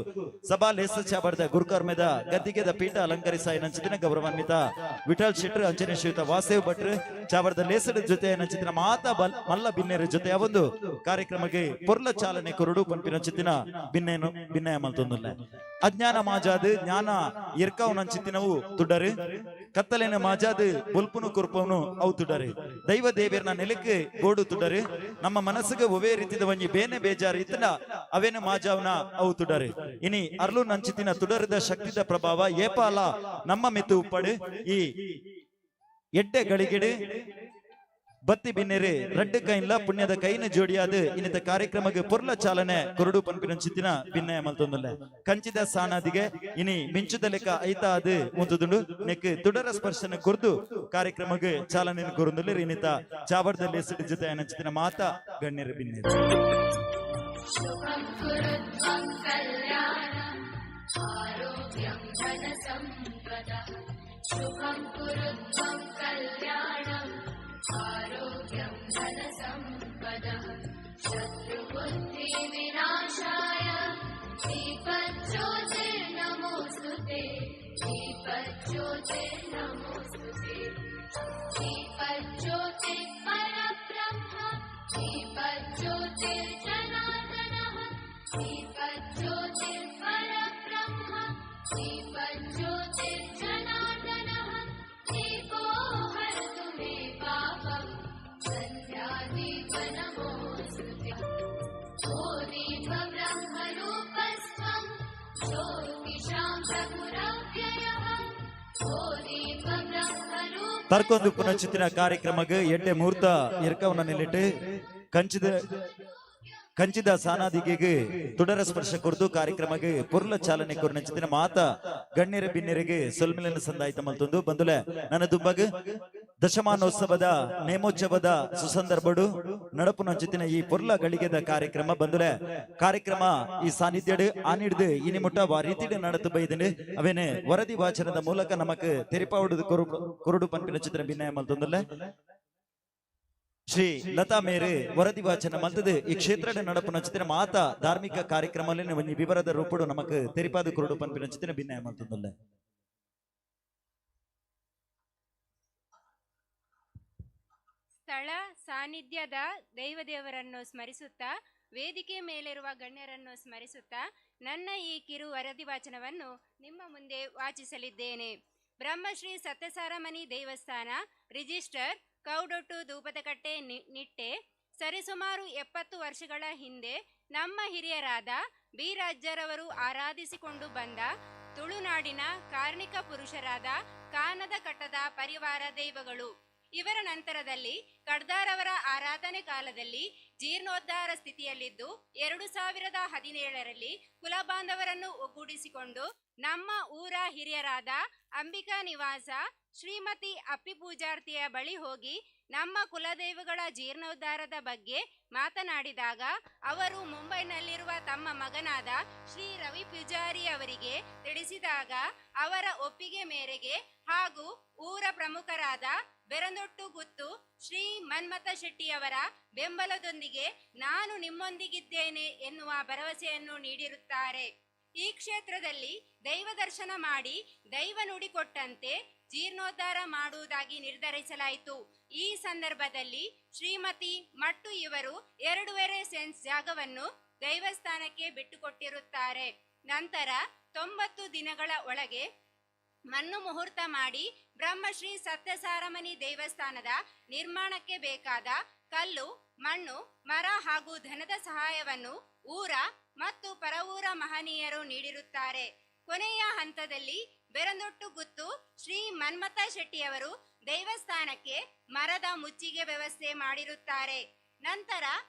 [SPEAKER 1] ಸಭಾ ಲೇಸ ಚಾಬರ್ದ ಗುರುಕರ್ಮೆದ ಗದ್ದಿಗೆದ ಪೀಠ ಅಲಂಕರಿಸಾಯಿನ ಚಿತ್ತಿನ ಗೌರವಾನ್ವಿತ ವಿಠಲ್ ಶೆಟ್ರು ಅಂಚನೆ ಶ್ರೀಯುತ ವಾಸುದೇವ್ ಭಟ್ರು ಚಾಬರ್ದ ಲೇಸಡ ಜೊತೆ ಚಿತ್ತಿನ ಮಾತಾ ಮಲ್ಲ ಬಿನ್ನೆರ ಜೊತೆ ಒಂದು ಕಾರ್ಯಕ್ರಮಕ್ಕೆ ಪೊರ್ಲ ಚಾಲನೆ ಕೊರಡು ಪನ್ಪಿನ ಚಿತ್ತಿನ ಬಿನ್ನೇನು ಭಿನ್ನಯ ಮಲ್ತೊಂದುಲ್ಲ. ಅಜ್ಞಾನ ಮಾಜಾದು ಜ್ಞಾನ ಇರ್ಕವ್ ಚಿತ್ತಿನವು ತುಡರು ಕತ್ತಲೆನ ಮಾಜಾದು ಬೊಲ್ಪುನು ಕೊರ್ಪವನು ಅವು ತುಡರು ದೈವ ದೇವೇರ್ನ ನೆಲಕ್ಕೆ ಗೋಡು ತುಡರು ನಮ್ಮ ಮನಸ್ಸಿಗೆ ಒವೇ ರೀತಿದ ಒಂಜಿ ಬೇನೆ ಬೇಜಾರು ಇತ್ತನ ಅವೇನ ಮಾಜಾವ್ನ ಅವು ತುಡರು ಇನಿ ಅರ್ಲು ನಂಚಿತಿನ ತುಡರದ ಶಕ್ತಿದ ಪ್ರಭಾವ ಏಪಾಲ ನಮ್ಮ ಮೆತ್ತು ಉಪ್ಪಡು ಈ ಎಡ್ಡೆ ಗಳಿಗೆಡು ಬತ್ತಿ ಬಿನ್ನೆರೆ ರಡ್ಡು ಕೈನ್ಲ ಪುಣ್ಯದ ಕೈನ ಜೋಡಿಯಾದ ಇನ್ನಿತ ಕಾರ್ಯಕ್ರಮಕ್ಕೆ ಪೊರ್ಲ ಚಾಲನೆ ಕೊರಡು ಪನ್ಪಿನ ಚಿತ್ತಿನ ಭಿನ್ನಯ ಮಲ್ತೊಂದುಲ್ಲೆ. ಕಂಚಿದ ಸಾಣಾದಿಗೆ ಇನಿ ಮಿಂಚುದ ಲೆಕ್ಕ ಐತ ಅದು ಉಂತುದುಂಡು ನೆಕ್ ತುಡರ ಸ್ಪರ್ಶನ ಕೊರ್ದು ಕಾರ್ಯಕ್ರಮಕ್ಕೆ ಚಾಲನೆ ಕೊರುಂದುಲ್ಲೆ ಇನ್ನಿತ ಚಾವರ್ದಲ್ಲಿ ಹೆಸರು ಜೊತೆ ಚಿತ್ತಿನ ಮಾತಾ ಗಣ್ಯರ ಬಿನ್ನೆರೆ.
[SPEAKER 11] ಶುಭಂ ಕುರುತ್ವಂ ಕಲ್ಯಾಣಂ आरोग्यं धनसम्पदः शत्रुबुद्धिविनाशाय दीपज्योतिर्नमोऽस्तु. दीपज्योतिर्नमोऽस्तु ते। दीपज्योतिर्नमोऽस्तु ते। दीपज्योतिः परब्रह्म दीपज्योतिर्जनार्दनः। दीपज्योतिः परब्रह्म दीपज्योतिर्जनार्दनः। दीपो हरतु मे पापम् सन्ध्यादीप नमोऽस्तु ते। ओ दीप ब्रह्मरूपस्त्वं ज्योतिषां प्रभुरव्ययः। ओ दीप ब्रह्मरूप
[SPEAKER 1] ತರ್ಕೊಂದು ಪುನಚಿತ್ತಿನ ಕಾರ್ಯಕ್ರಮಕ್ಕೆ ಎಡ್ಡೆ ಮುಹೂರ್ತ ಇರ್ಕವನ್ನ ನಿಲ್ಲಿಟ್ಟು ಕಂಚಿದ ಕಂಚಿದ ಸಾನಾದಿಗೆಗೆ ತುಡರ ಸ್ಪರ್ಶ ಕೊರ್ದು ಕಾರ್ಯಕ್ರಮಕ್ಕೆ ಪೊರ್ಲ ಚಾಲನೆ ಕೊರ್ನಂಚಿತ್ತಿನ ಮಾತ ಗಣ್ಯರ ಬಿನ್ನೆರಿಗೆ ಸೊಲ್ಮಿಲನ ಸಂದಾಯ್ತ ಮಲ್ತೊಂದು ಬಂದುಲೆ ನನ್ನ ದುಂಬಗ್ ದಶಮಾನೋತ್ಸವದ ನೇಮೋತ್ಸವದ ಸುಸಂದರ್ಭಡು ನಡಪುನಂಚಿತ್ತಿನ ಈ ಪೊರ್ಲ ಗಳಿಗೆದ ಕಾರ್ಯಕ್ರಮ ಬಂದುಲೆ ಕಾರ್ಯಕ್ರಮ ಈ ಸಾನ್ನಿಧ್ಯಡು ಆನಿಡ್ದು ಇನಿ ಮುಟ್ಟ ವಾ ರೀತಿಡು நடத்து ಬೈದಿನಿ ಅವೇನೆ ವರದಿ ವಾಚನದ ಮೂಲಕ ನಮಕ್ ತೆರಿಪಾವುಡು ಕುರುಡು ಪನ್ಪಿನ ಚಿತ್ರ ಭಿನ್ನಯ ಮಲ್ತೊಂದುಲ್ಲೆ. ಶ್ರೀ ಲತಾ ಮೇರೆ ವರದಿ ವಾಚನ ಮಲ್ತದು ಈ ಕ್ಷೇತ್ರದ ನಡಪುನ ಚಿತ್ರ ಮಾತ ಧಾರ್ಮಿಕ ಕಾರ್ಯಕ್ರಮದಲ್ಲಿ ಒಂಜಿ ವಿವರದ ರೂಪಡು ನಮಕ್ ತೆರಿಪಾದ ಕುರುಡು ಪನ್ಪಿನ ಚಿತ್ರ ಭಿನ್ನಯ ಮಲ್ತೊಂದುಲ್ಲೆ.
[SPEAKER 12] ಸ್ಥಳ ಸಾನ್ನಿಧ್ಯದ ದೈವದೇವರನ್ನು ಸ್ಮರಿಸುತ್ತಾ, ವೇದಿಕೆ ಮೇಲಿರುವ ಗಣ್ಯರನ್ನು ಸ್ಮರಿಸುತ್ತಾ ನನ್ನ ಈ ಕಿರು ವರದಿ ವಾಚನವನ್ನು ನಿಮ್ಮ ಮುಂದೆ ವಾಚಿಸಲಿದ್ದೇನೆ. ಬ್ರಹ್ಮಶ್ರೀ ಸತ್ಯಸಾರಮಣಿ ದೇವಸ್ಥಾನ, ರಿಜಿಸ್ಟರ್, ಕೌಡೊಟ್ಟು, ದೂಪದಕಟ್ಟೆ, ನಿಟ್ಟೆ. ಸರಿಸುಮಾರು 70 ವರ್ಷಗಳ ಹಿಂದೆ ನಮ್ಮ ಹಿರಿಯರಾದ ಬಿರಾಜ್ಯರವರು ಆರಾಧಿಸಿಕೊಂಡು ಬಂದ ತುಳುನಾಡಿನ ಕಾರ್ಣಿಕ ಪುರುಷರಾದ ಕಾನದ ಕಟ್ಟದ ಪರಿವಾರ ದೈವಗಳು. ಇವರ ನಂತರದಲ್ಲಿ ಕಡ್ದಾರವರ ಆರಾಧನೆ ಕಾಲದಲ್ಲಿ ಜೀರ್ಣೋದ್ಧಾರ ಸ್ಥಿತಿಯಲ್ಲಿದ್ದು 2017ರಲ್ಲಿ ಕುಲಬಾಂಧವರನ್ನು ಒಗ್ಗೂಡಿಸಿಕೊಂಡು ನಮ್ಮ ಊರ ಹಿರಿಯರಾದ ಅಂಬಿಕಾ ನಿವಾಸ ಶ್ರೀಮತಿ ಅಪ್ಪಿ ಪೂಜಾರ್ತಿಯ ಬಳಿ ಹೋಗಿ ನಮ್ಮ ಕುಲದೈವಗಳ ಜೀರ್ಣೋದ್ಧಾರದ ಬಗ್ಗೆ ಮಾತನಾಡಿದಾಗ ಅವರು ಮುಂಬೈನಲ್ಲಿರುವ ತಮ್ಮ ಮಗನಾದ ಶ್ರೀ ರವಿ ಪೂಜಾರಿ ಅವರಿಗೆ ತಿಳಿಸಿದಾಗ ಅವರ ಒಪ್ಪಿಗೆ ಮೇರೆಗೆ ಹಾಗೂ ಊರ ಪ್ರಮುಖರಾದ ಬೆರಂದೊಟ್ಟು ಗುತ್ತು ಶ್ರೀ ಮನ್ಮಥ ಶೆಟ್ಟಿಯವರ ಬೆಂಬಲದೊಂದಿಗೆ ನಾನು ನಿಮ್ಮೊಂದಿಗಿದ್ದೇನೆ ಎನ್ನುವ ಭರವಸೆಯನ್ನು ನೀಡಿರುತ್ತಾರೆ. ಈ ಕ್ಷೇತ್ರದಲ್ಲಿ ದೈವ ದರ್ಶನ ಮಾಡಿ ದೈವ ನುಡಿ ಕೊಟ್ಟಂತೆ ಜೀರ್ಣೋದ್ಧಾರ ಮಾಡುವುದಾಗಿ ನಿರ್ಧರಿಸಲಾಯಿತು. ಈ ಸಂದರ್ಭದಲ್ಲಿ ಶ್ರೀಮತಿ ಮಟ್ಟು ಇವರು 2.5 ಸೆನ್ಸ್ ಜಾಗವನ್ನು ದೈವಸ್ಥಾನಕ್ಕೆ ಬಿಟ್ಟುಕೊಟ್ಟಿರುತ್ತಾರೆ. ನಂತರ 90 ದಿನಗಳ ಒಳಗೆ ಮಣ್ಣು ಮುಹೂರ್ತ ಮಾಡಿ ಬ್ರಹ್ಮಶ್ರೀ ಸತ್ಯಸಾರಮಣಿ ದೇವಸ್ಥಾನದ ನಿರ್ಮಾಣಕ್ಕೆ ಬೇಕಾದ ಕಲ್ಲು, ಮಣ್ಣು, ಮರ ಹಾಗೂ ಧನದ ಸಹಾಯವನ್ನು ಊರ ಮತ್ತು ಪರವೂರ ಮಹನೀಯರು ನೀಡಿರುತ್ತಾರೆ. ಕೊನೆಯ ಹಂತದಲ್ಲಿ ಬೆರಂದೊಟ್ಟು ಗುತ್ತು ಶ್ರೀ ಮನ್ಮಥ ಶೆಟ್ಟಿಯವರು ದೇವಸ್ಥಾನಕ್ಕೆ ಮರದ ಮುಚ್ಚಿಗೆ ವ್ಯವಸ್ಥೆ ಮಾಡಿರುತ್ತಾರೆ. ನಂತರ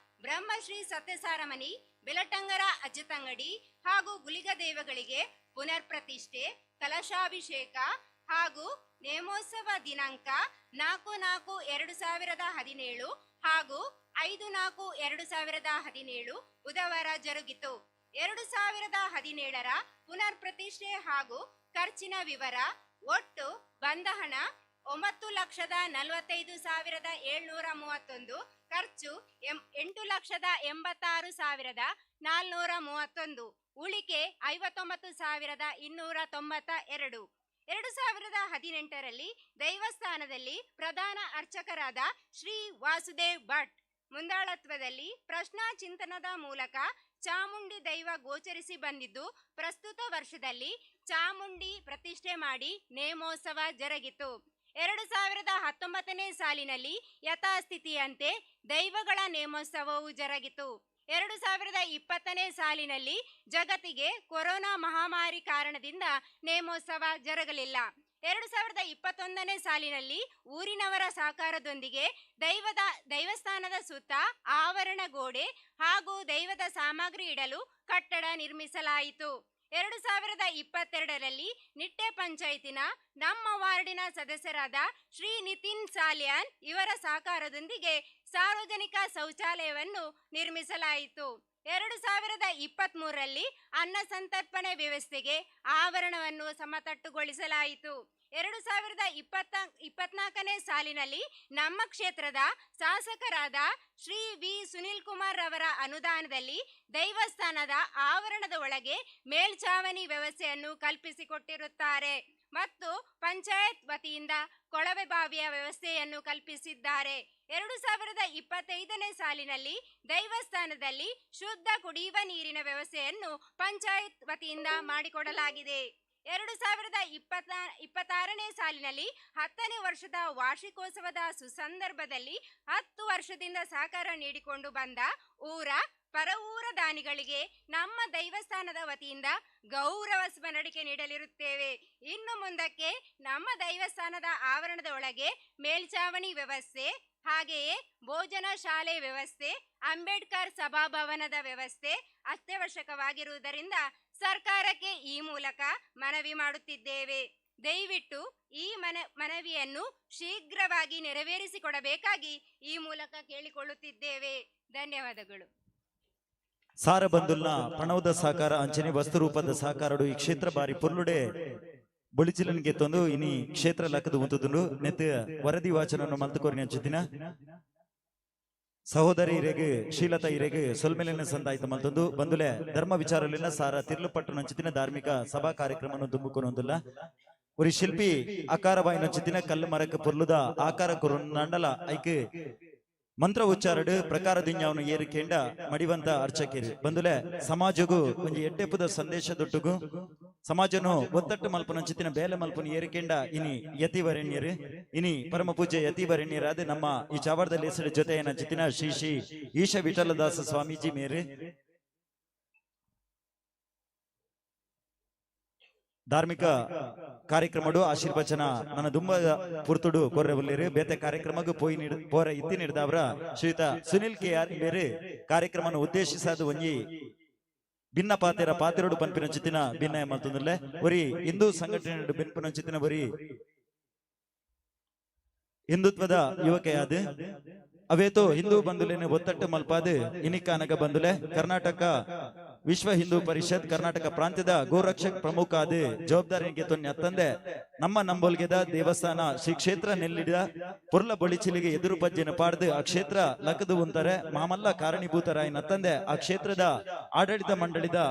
[SPEAKER 12] ಬ್ರಹ್ಮಶ್ರೀ ಸತ್ಯಸಾರಮಣಿ, ಬೆಲಟಂಗರ ಅಜ್ಜತಂಗಡಿ ಹಾಗೂ ಗುಲಿಗ ದೇವಗಳಿಗೆ ಪುನರ್ ಪ್ರತಿಷ್ಠೆ, ಕಲಶಾಭಿಷೇಕ ಹಾಗೂ ನೇಮೋತ್ಸವ ದಿನಾಂಕ 4-4-2017 ಹಾಗೂ 5-4-2017 ಬುಧವಾರ ಜರುಗಿತು. 2017ರ ಪುನರ್ ಪ್ರತಿಷ್ಠೆ ಹಾಗೂ ಖರ್ಚಿನ ವಿವರ: ಒಟ್ಟು ಬಂದ ಹಣ 9,45,731, ಖರ್ಚು 8,86,431, ಉಳಿಕೆ 59,292. 2018ರಲ್ಲಿ ದೈವಸ್ಥಾನದಲ್ಲಿ ಪ್ರಧಾನ ಅರ್ಚಕರಾದ ಶ್ರೀ ವಾಸುದೇವ್ ಭಟ್ ಮುಂದಾಳತ್ವದಲ್ಲಿ ಪ್ರಶ್ನಾ ಚಿಂತನದ ಮೂಲಕ ಚಾಮುಂಡಿ ದೈವ ಗೋಚರಿಸಿ ಬಂದಿದ್ದು, ಪ್ರಸ್ತುತ ವರ್ಷದಲ್ಲಿ ಚಾಮುಂಡಿ ಪ್ರತಿಷ್ಠೆ ಮಾಡಿ ನೇಮೋತ್ಸವ ಜರುಗಿತು. 2019ನೇ ಸಾಲಿನಲ್ಲಿ ಯಥಾಸ್ಥಿತಿಯಂತೆ ದೈವಗಳ ನೇಮೋತ್ಸವವು ಜರುಗಿತು. 2020ನೇ ಸಾಲಿನಲ್ಲಿ ಜಗತ್ತಿಗೆ ಕೊರೋನಾ ಮಹಾಮಾರಿ ಕಾರಣದಿಂದ ನೇಮೋತ್ಸವ ಜರುಗಲಿಲ್ಲ. 2021ನೇ ಸಾಲಿನಲ್ಲಿ ಊರಿನವರ ಸಹಕಾರದೊಂದಿಗೆ ದೈವಸ್ಥಾನದ ಸುತ್ತ ಆವರಣ ಗೋಡೆ ಹಾಗೂ ದೈವದ ಸಾಮಗ್ರಿ ಇಡಲು ಕಟ್ಟಡ ನಿರ್ಮಿಸಲಾಯಿತು. 2022ರಲ್ಲಿ ನಿಟ್ಟೆ ಪಂಚಾಯಿತಿನ ನಮ್ಮ ವಾರ್ಡಿನ ಸದಸ್ಯರಾದ ಶ್ರೀ ನಿತಿನ್ ಸಾಲಿಯಾನ್ ಇವರ ಸಹಕಾರದೊಂದಿಗೆ ಸಾರ್ವಜನಿಕ ಶೌಚಾಲಯವನ್ನು ನಿರ್ಮಿಸಲಾಯಿತು. 2023ರಲ್ಲಿ ಅನ್ನ ಸಂತರ್ಪಣೆ ವ್ಯವಸ್ಥೆಗೆ ಆವರಣವನ್ನು ಸಮತಟ್ಟುಗೊಳಿಸಲಾಯಿತು. 2024ನೇ ಸಾಲಿನಲ್ಲಿ ನಮ್ಮ ಕ್ಷೇತ್ರದ ಶಾಸಕರಾದ ಶ್ರೀ ವಿ ಸುನಿಲ್ ಕುಮಾರ್ ರವರ ಅನುದಾನದಲ್ಲಿ ದೇವಸ್ಥಾನದ ಆವರಣದ ಒಳಗೆ ಮೇಲ್ಛಾವಣಿ ವ್ಯವಸ್ಥೆಯನ್ನು ಕಲ್ಪಿಸಿಕೊಟ್ಟಿರುತ್ತಾರೆ ಮತ್ತು ಪಂಚಾಯತ್ ವತಿಯಿಂದ ಕೊಳವೆ ಬಾವಿಯ ವ್ಯವಸ್ಥೆಯನ್ನು ಕಲ್ಪಿಸಿದ್ದಾರೆ. 2025ನೇ ಸಾಲಿನಲ್ಲಿ ದೇವಸ್ಥಾನದಲ್ಲಿ ಶುದ್ಧ ಕುಡಿಯುವ ನೀರಿನ ವ್ಯವಸ್ಥೆಯನ್ನು ಪಂಚಾಯತ್ ವತಿಯಿಂದ ಮಾಡಿಕೊಡಲಾಗಿದೆ. 2026ನೇ ಸಾಲಿನಲ್ಲಿ 10ನೇ ವರ್ಷದ ವಾರ್ಷಿಕೋತ್ಸವದ ಸುಸಂದರ್ಭದಲ್ಲಿ 10 ವರ್ಷದಿಂದ ಸಹಕಾರ ನೀಡಿಕೊಂಡು ಬಂದ ಊರ ಪರವೂರ ದಾನಿಗಳಿಗೆ ನಮ್ಮ ದೈವಸ್ಥಾನದ ವತಿಯಿಂದ ಗೌರವ ಸ್ಮರಣಿಕೆ ನೀಡಲಿರುತ್ತೇವೆ. ಇನ್ನು ಮುಂದಕ್ಕೆ ನಮ್ಮ ದೈವಸ್ಥಾನದ ಆವರಣದ ಒಳಗೆ ಮೇಲ್ಛಾವಣಿ ವ್ಯವಸ್ಥೆ, ಹಾಗೆಯೇ ಭೋಜನ ಶಾಲೆ ವ್ಯವಸ್ಥೆ, ಅಂಬೇಡ್ಕರ್ ಸಭಾಭವನದ ವ್ಯವಸ್ಥೆ ಅತ್ಯವಶ್ಯಕವಾಗಿರುವುದರಿಂದ ಸರ್ಕಾರಕ್ಕೆ ಈ ಮೂಲಕ ಮನವಿ ಮಾಡುತ್ತಿದ್ದೇವೆ. ದಯವಿಟ್ಟು ಈ ಮನವಿಯನ್ನು ಶೀಘ್ರವಾಗಿ ನೆರವೇರಿಸಿಕೊಡಬೇಕಾಗಿ ಈ ಮೂಲಕ ಕೇಳಿಕೊಳ್ಳುತ್ತಿದ್ದೇವೆ. ಧನ್ಯವಾದಗಳು.
[SPEAKER 1] ಸಾರ ಬಂದುಲ್ನ ಪಣವದ ಸಹಕಾರ ಅಂಚನೆ ವಸ್ತುರೂಪದ ಸಹಕಾರಡು ಈ ಕ್ಷೇತ್ರ ಬಾರಿ ಪೊರ್ಲುಡೆ ಬೊಳಿಚಿಲನ್ಗೆ ತಂದು ಇನಿ ಕ್ಷೇತ್ರ ಲಕ್ಕದ ಉಂತುದುಂಡು. ನೆತ್ ವರದಿ ವಾಚನನ್ನು ಮಲ್ತುಕೋರಿನ ಅಂಚಿತಿನ ಸಹೋದರಿ ಇರೆಗ್ ಶ್ರೀಲತಾ ಇರೆಗ್ ಸೊಲ್ಮೆಲಿನ ಸಂದಾಯ್ತ ಮಲ್ತೊಂದು ಬಂದುಲೆ ಧರ್ಮ ವಿಚಾರಲಿನ ಸಾರ ತಿರ್ಲುಪಟ್ಟು ನಂಚಿತಿನ ಧಾರ್ಮಿಕ ಸಭಾ ಕಾರ್ಯಕ್ರಮವನ್ನು ದುಂಬುಕೊನೊಂದುಲ್ಲ. ಒರಿ ಶಿಲ್ಪಿ ಆಕಾರವಾಯಿ ನಂಚಿತಿನ ಕಲ್ಲು ಮರಕ್ಕೆ ಪೊರ್ಲುದ ಆಕಾರ ಕುರುಂಡಲ ಐಕ್ ಮಂತ್ರ ಉಚ್ಚಾರಡು ಪ್ರಕಾರ ದಿಂಜಾವನು ಏರಿಕೆಂಡ ಮಡಿವಂತ ಅರ್ಚಕಿರಿ. ಬಂದುಲೆ ಸಮಾಜಗೂ ಒಂಜಿ ಎಡ್ಡೆಪುದ ಸಂದೇಶ ದೊಟ್ಟುಗು ಸಮಾಜನು ಒತ್ತಟ್ಟು ಮಲ್ಪನ ಚಿತ್ತಿನ ಬೇಲೆ ಮಲ್ಪನ ಏರಿಕೆಂಡ ಇನಿ ಯತಿವರೆಣ್ಯರು ಇನಿ ಪರಮ ಪೂಜ್ಯ ಯತಿವರೆಣ್ಯರಾದ ನಮ್ಮ ಈ ಚಾವಡದಲ್ಲಿ ಹೆಸರು ಜೊತೆ ಚಿತ್ತಿನ ಶ್ರೀ ಶ್ರೀ ಈಶ ವಿಠಲದಾಸ ಸ್ವಾಮೀಜಿ ಮೇರು ಧಾರ್ಮಿಕ ಕಾರ್ಯಕ್ರಮಡು ಆಶೀರ್ವಚನ ನನ್ನ ದುಂಬ ಪುರ್ತುಡು ಕೊರ್ರೆ ಉಲ್ಲೇರು. ಬೇತೆ ಕಾರ್ಯಕ್ರಮಗೂ ಪೋಯಿ ನೀಡ್ ಪೋರ ಇತ್ತಿ ನೀಡಿದವರ ಶ್ರೀಯುತ ಸುನಿಲ್ ಕೆ ಆರ್ ಬೇರೆ ಕಾರ್ಯಕ್ರಮವನ್ನು ಉದ್ದೇಶಿಸಾದ ಒಂಜಿ ಭಿನ್ನ ಪಾತೆರ ಪಾತೆರಡು ಪನ್ಪಿನ ಚಿತ್ತಿನ ಭಿನ್ನ ಮಲ್ತೊಂದುಲ್ಲೆ. ಒರಿ ಹಿಂದೂ ಸಂಘಟನೆ ಬೆನ್ಪಿನ ಚಿತ್ತಿನ ಒರಿ ಹಿಂದುತ್ವದ ಯುವಕೆಯಾದ ಅವೇತೋ ಹಿಂದೂ ಬಂಧುಲೇನೆ ಒತ್ತಟ್ಟು ಮಲ್ಪಾದ ಇನಿಕಾನಗ ಬಂಧುಲೆ ಕರ್ನಾಟಕ ವಿಶ್ವ ಹಿಂದೂ ಪರಿಷತ್ ಕರ್ನಾಟಕ ಪ್ರಾಂತ್ಯದ ಗೋರಕ್ಷಕ್ ಪ್ರಮುಖ ಆದ ಜವಾಬ್ದಾರಿಗೆ ತೊನ್ನೆ ನಮ್ಮ ನಂಬೋಲ್ಗೆದ ದೇವಸ್ಥಾನ ಶ್ರೀ ಕ್ಷೇತ್ರ ನೆಲ್ಲಿದ ಪುರ್ಲ ಬೊಳಿಚಿಲಿಗೆ ಎದುರು ಪಜ್ಜೆನ ಪಾಡ್ದು ಆ ಕ್ಷೇತ್ರ ಲಕದು ಉಂತಾರೆ ಮಾಮಲ್ಲ ಕಾರಣೀಭೂತರಾಯನ ತಂದೆ ಆ ಕ್ಷೇತ್ರದ ಆಡಳಿತ ಮಂಡಳಿದ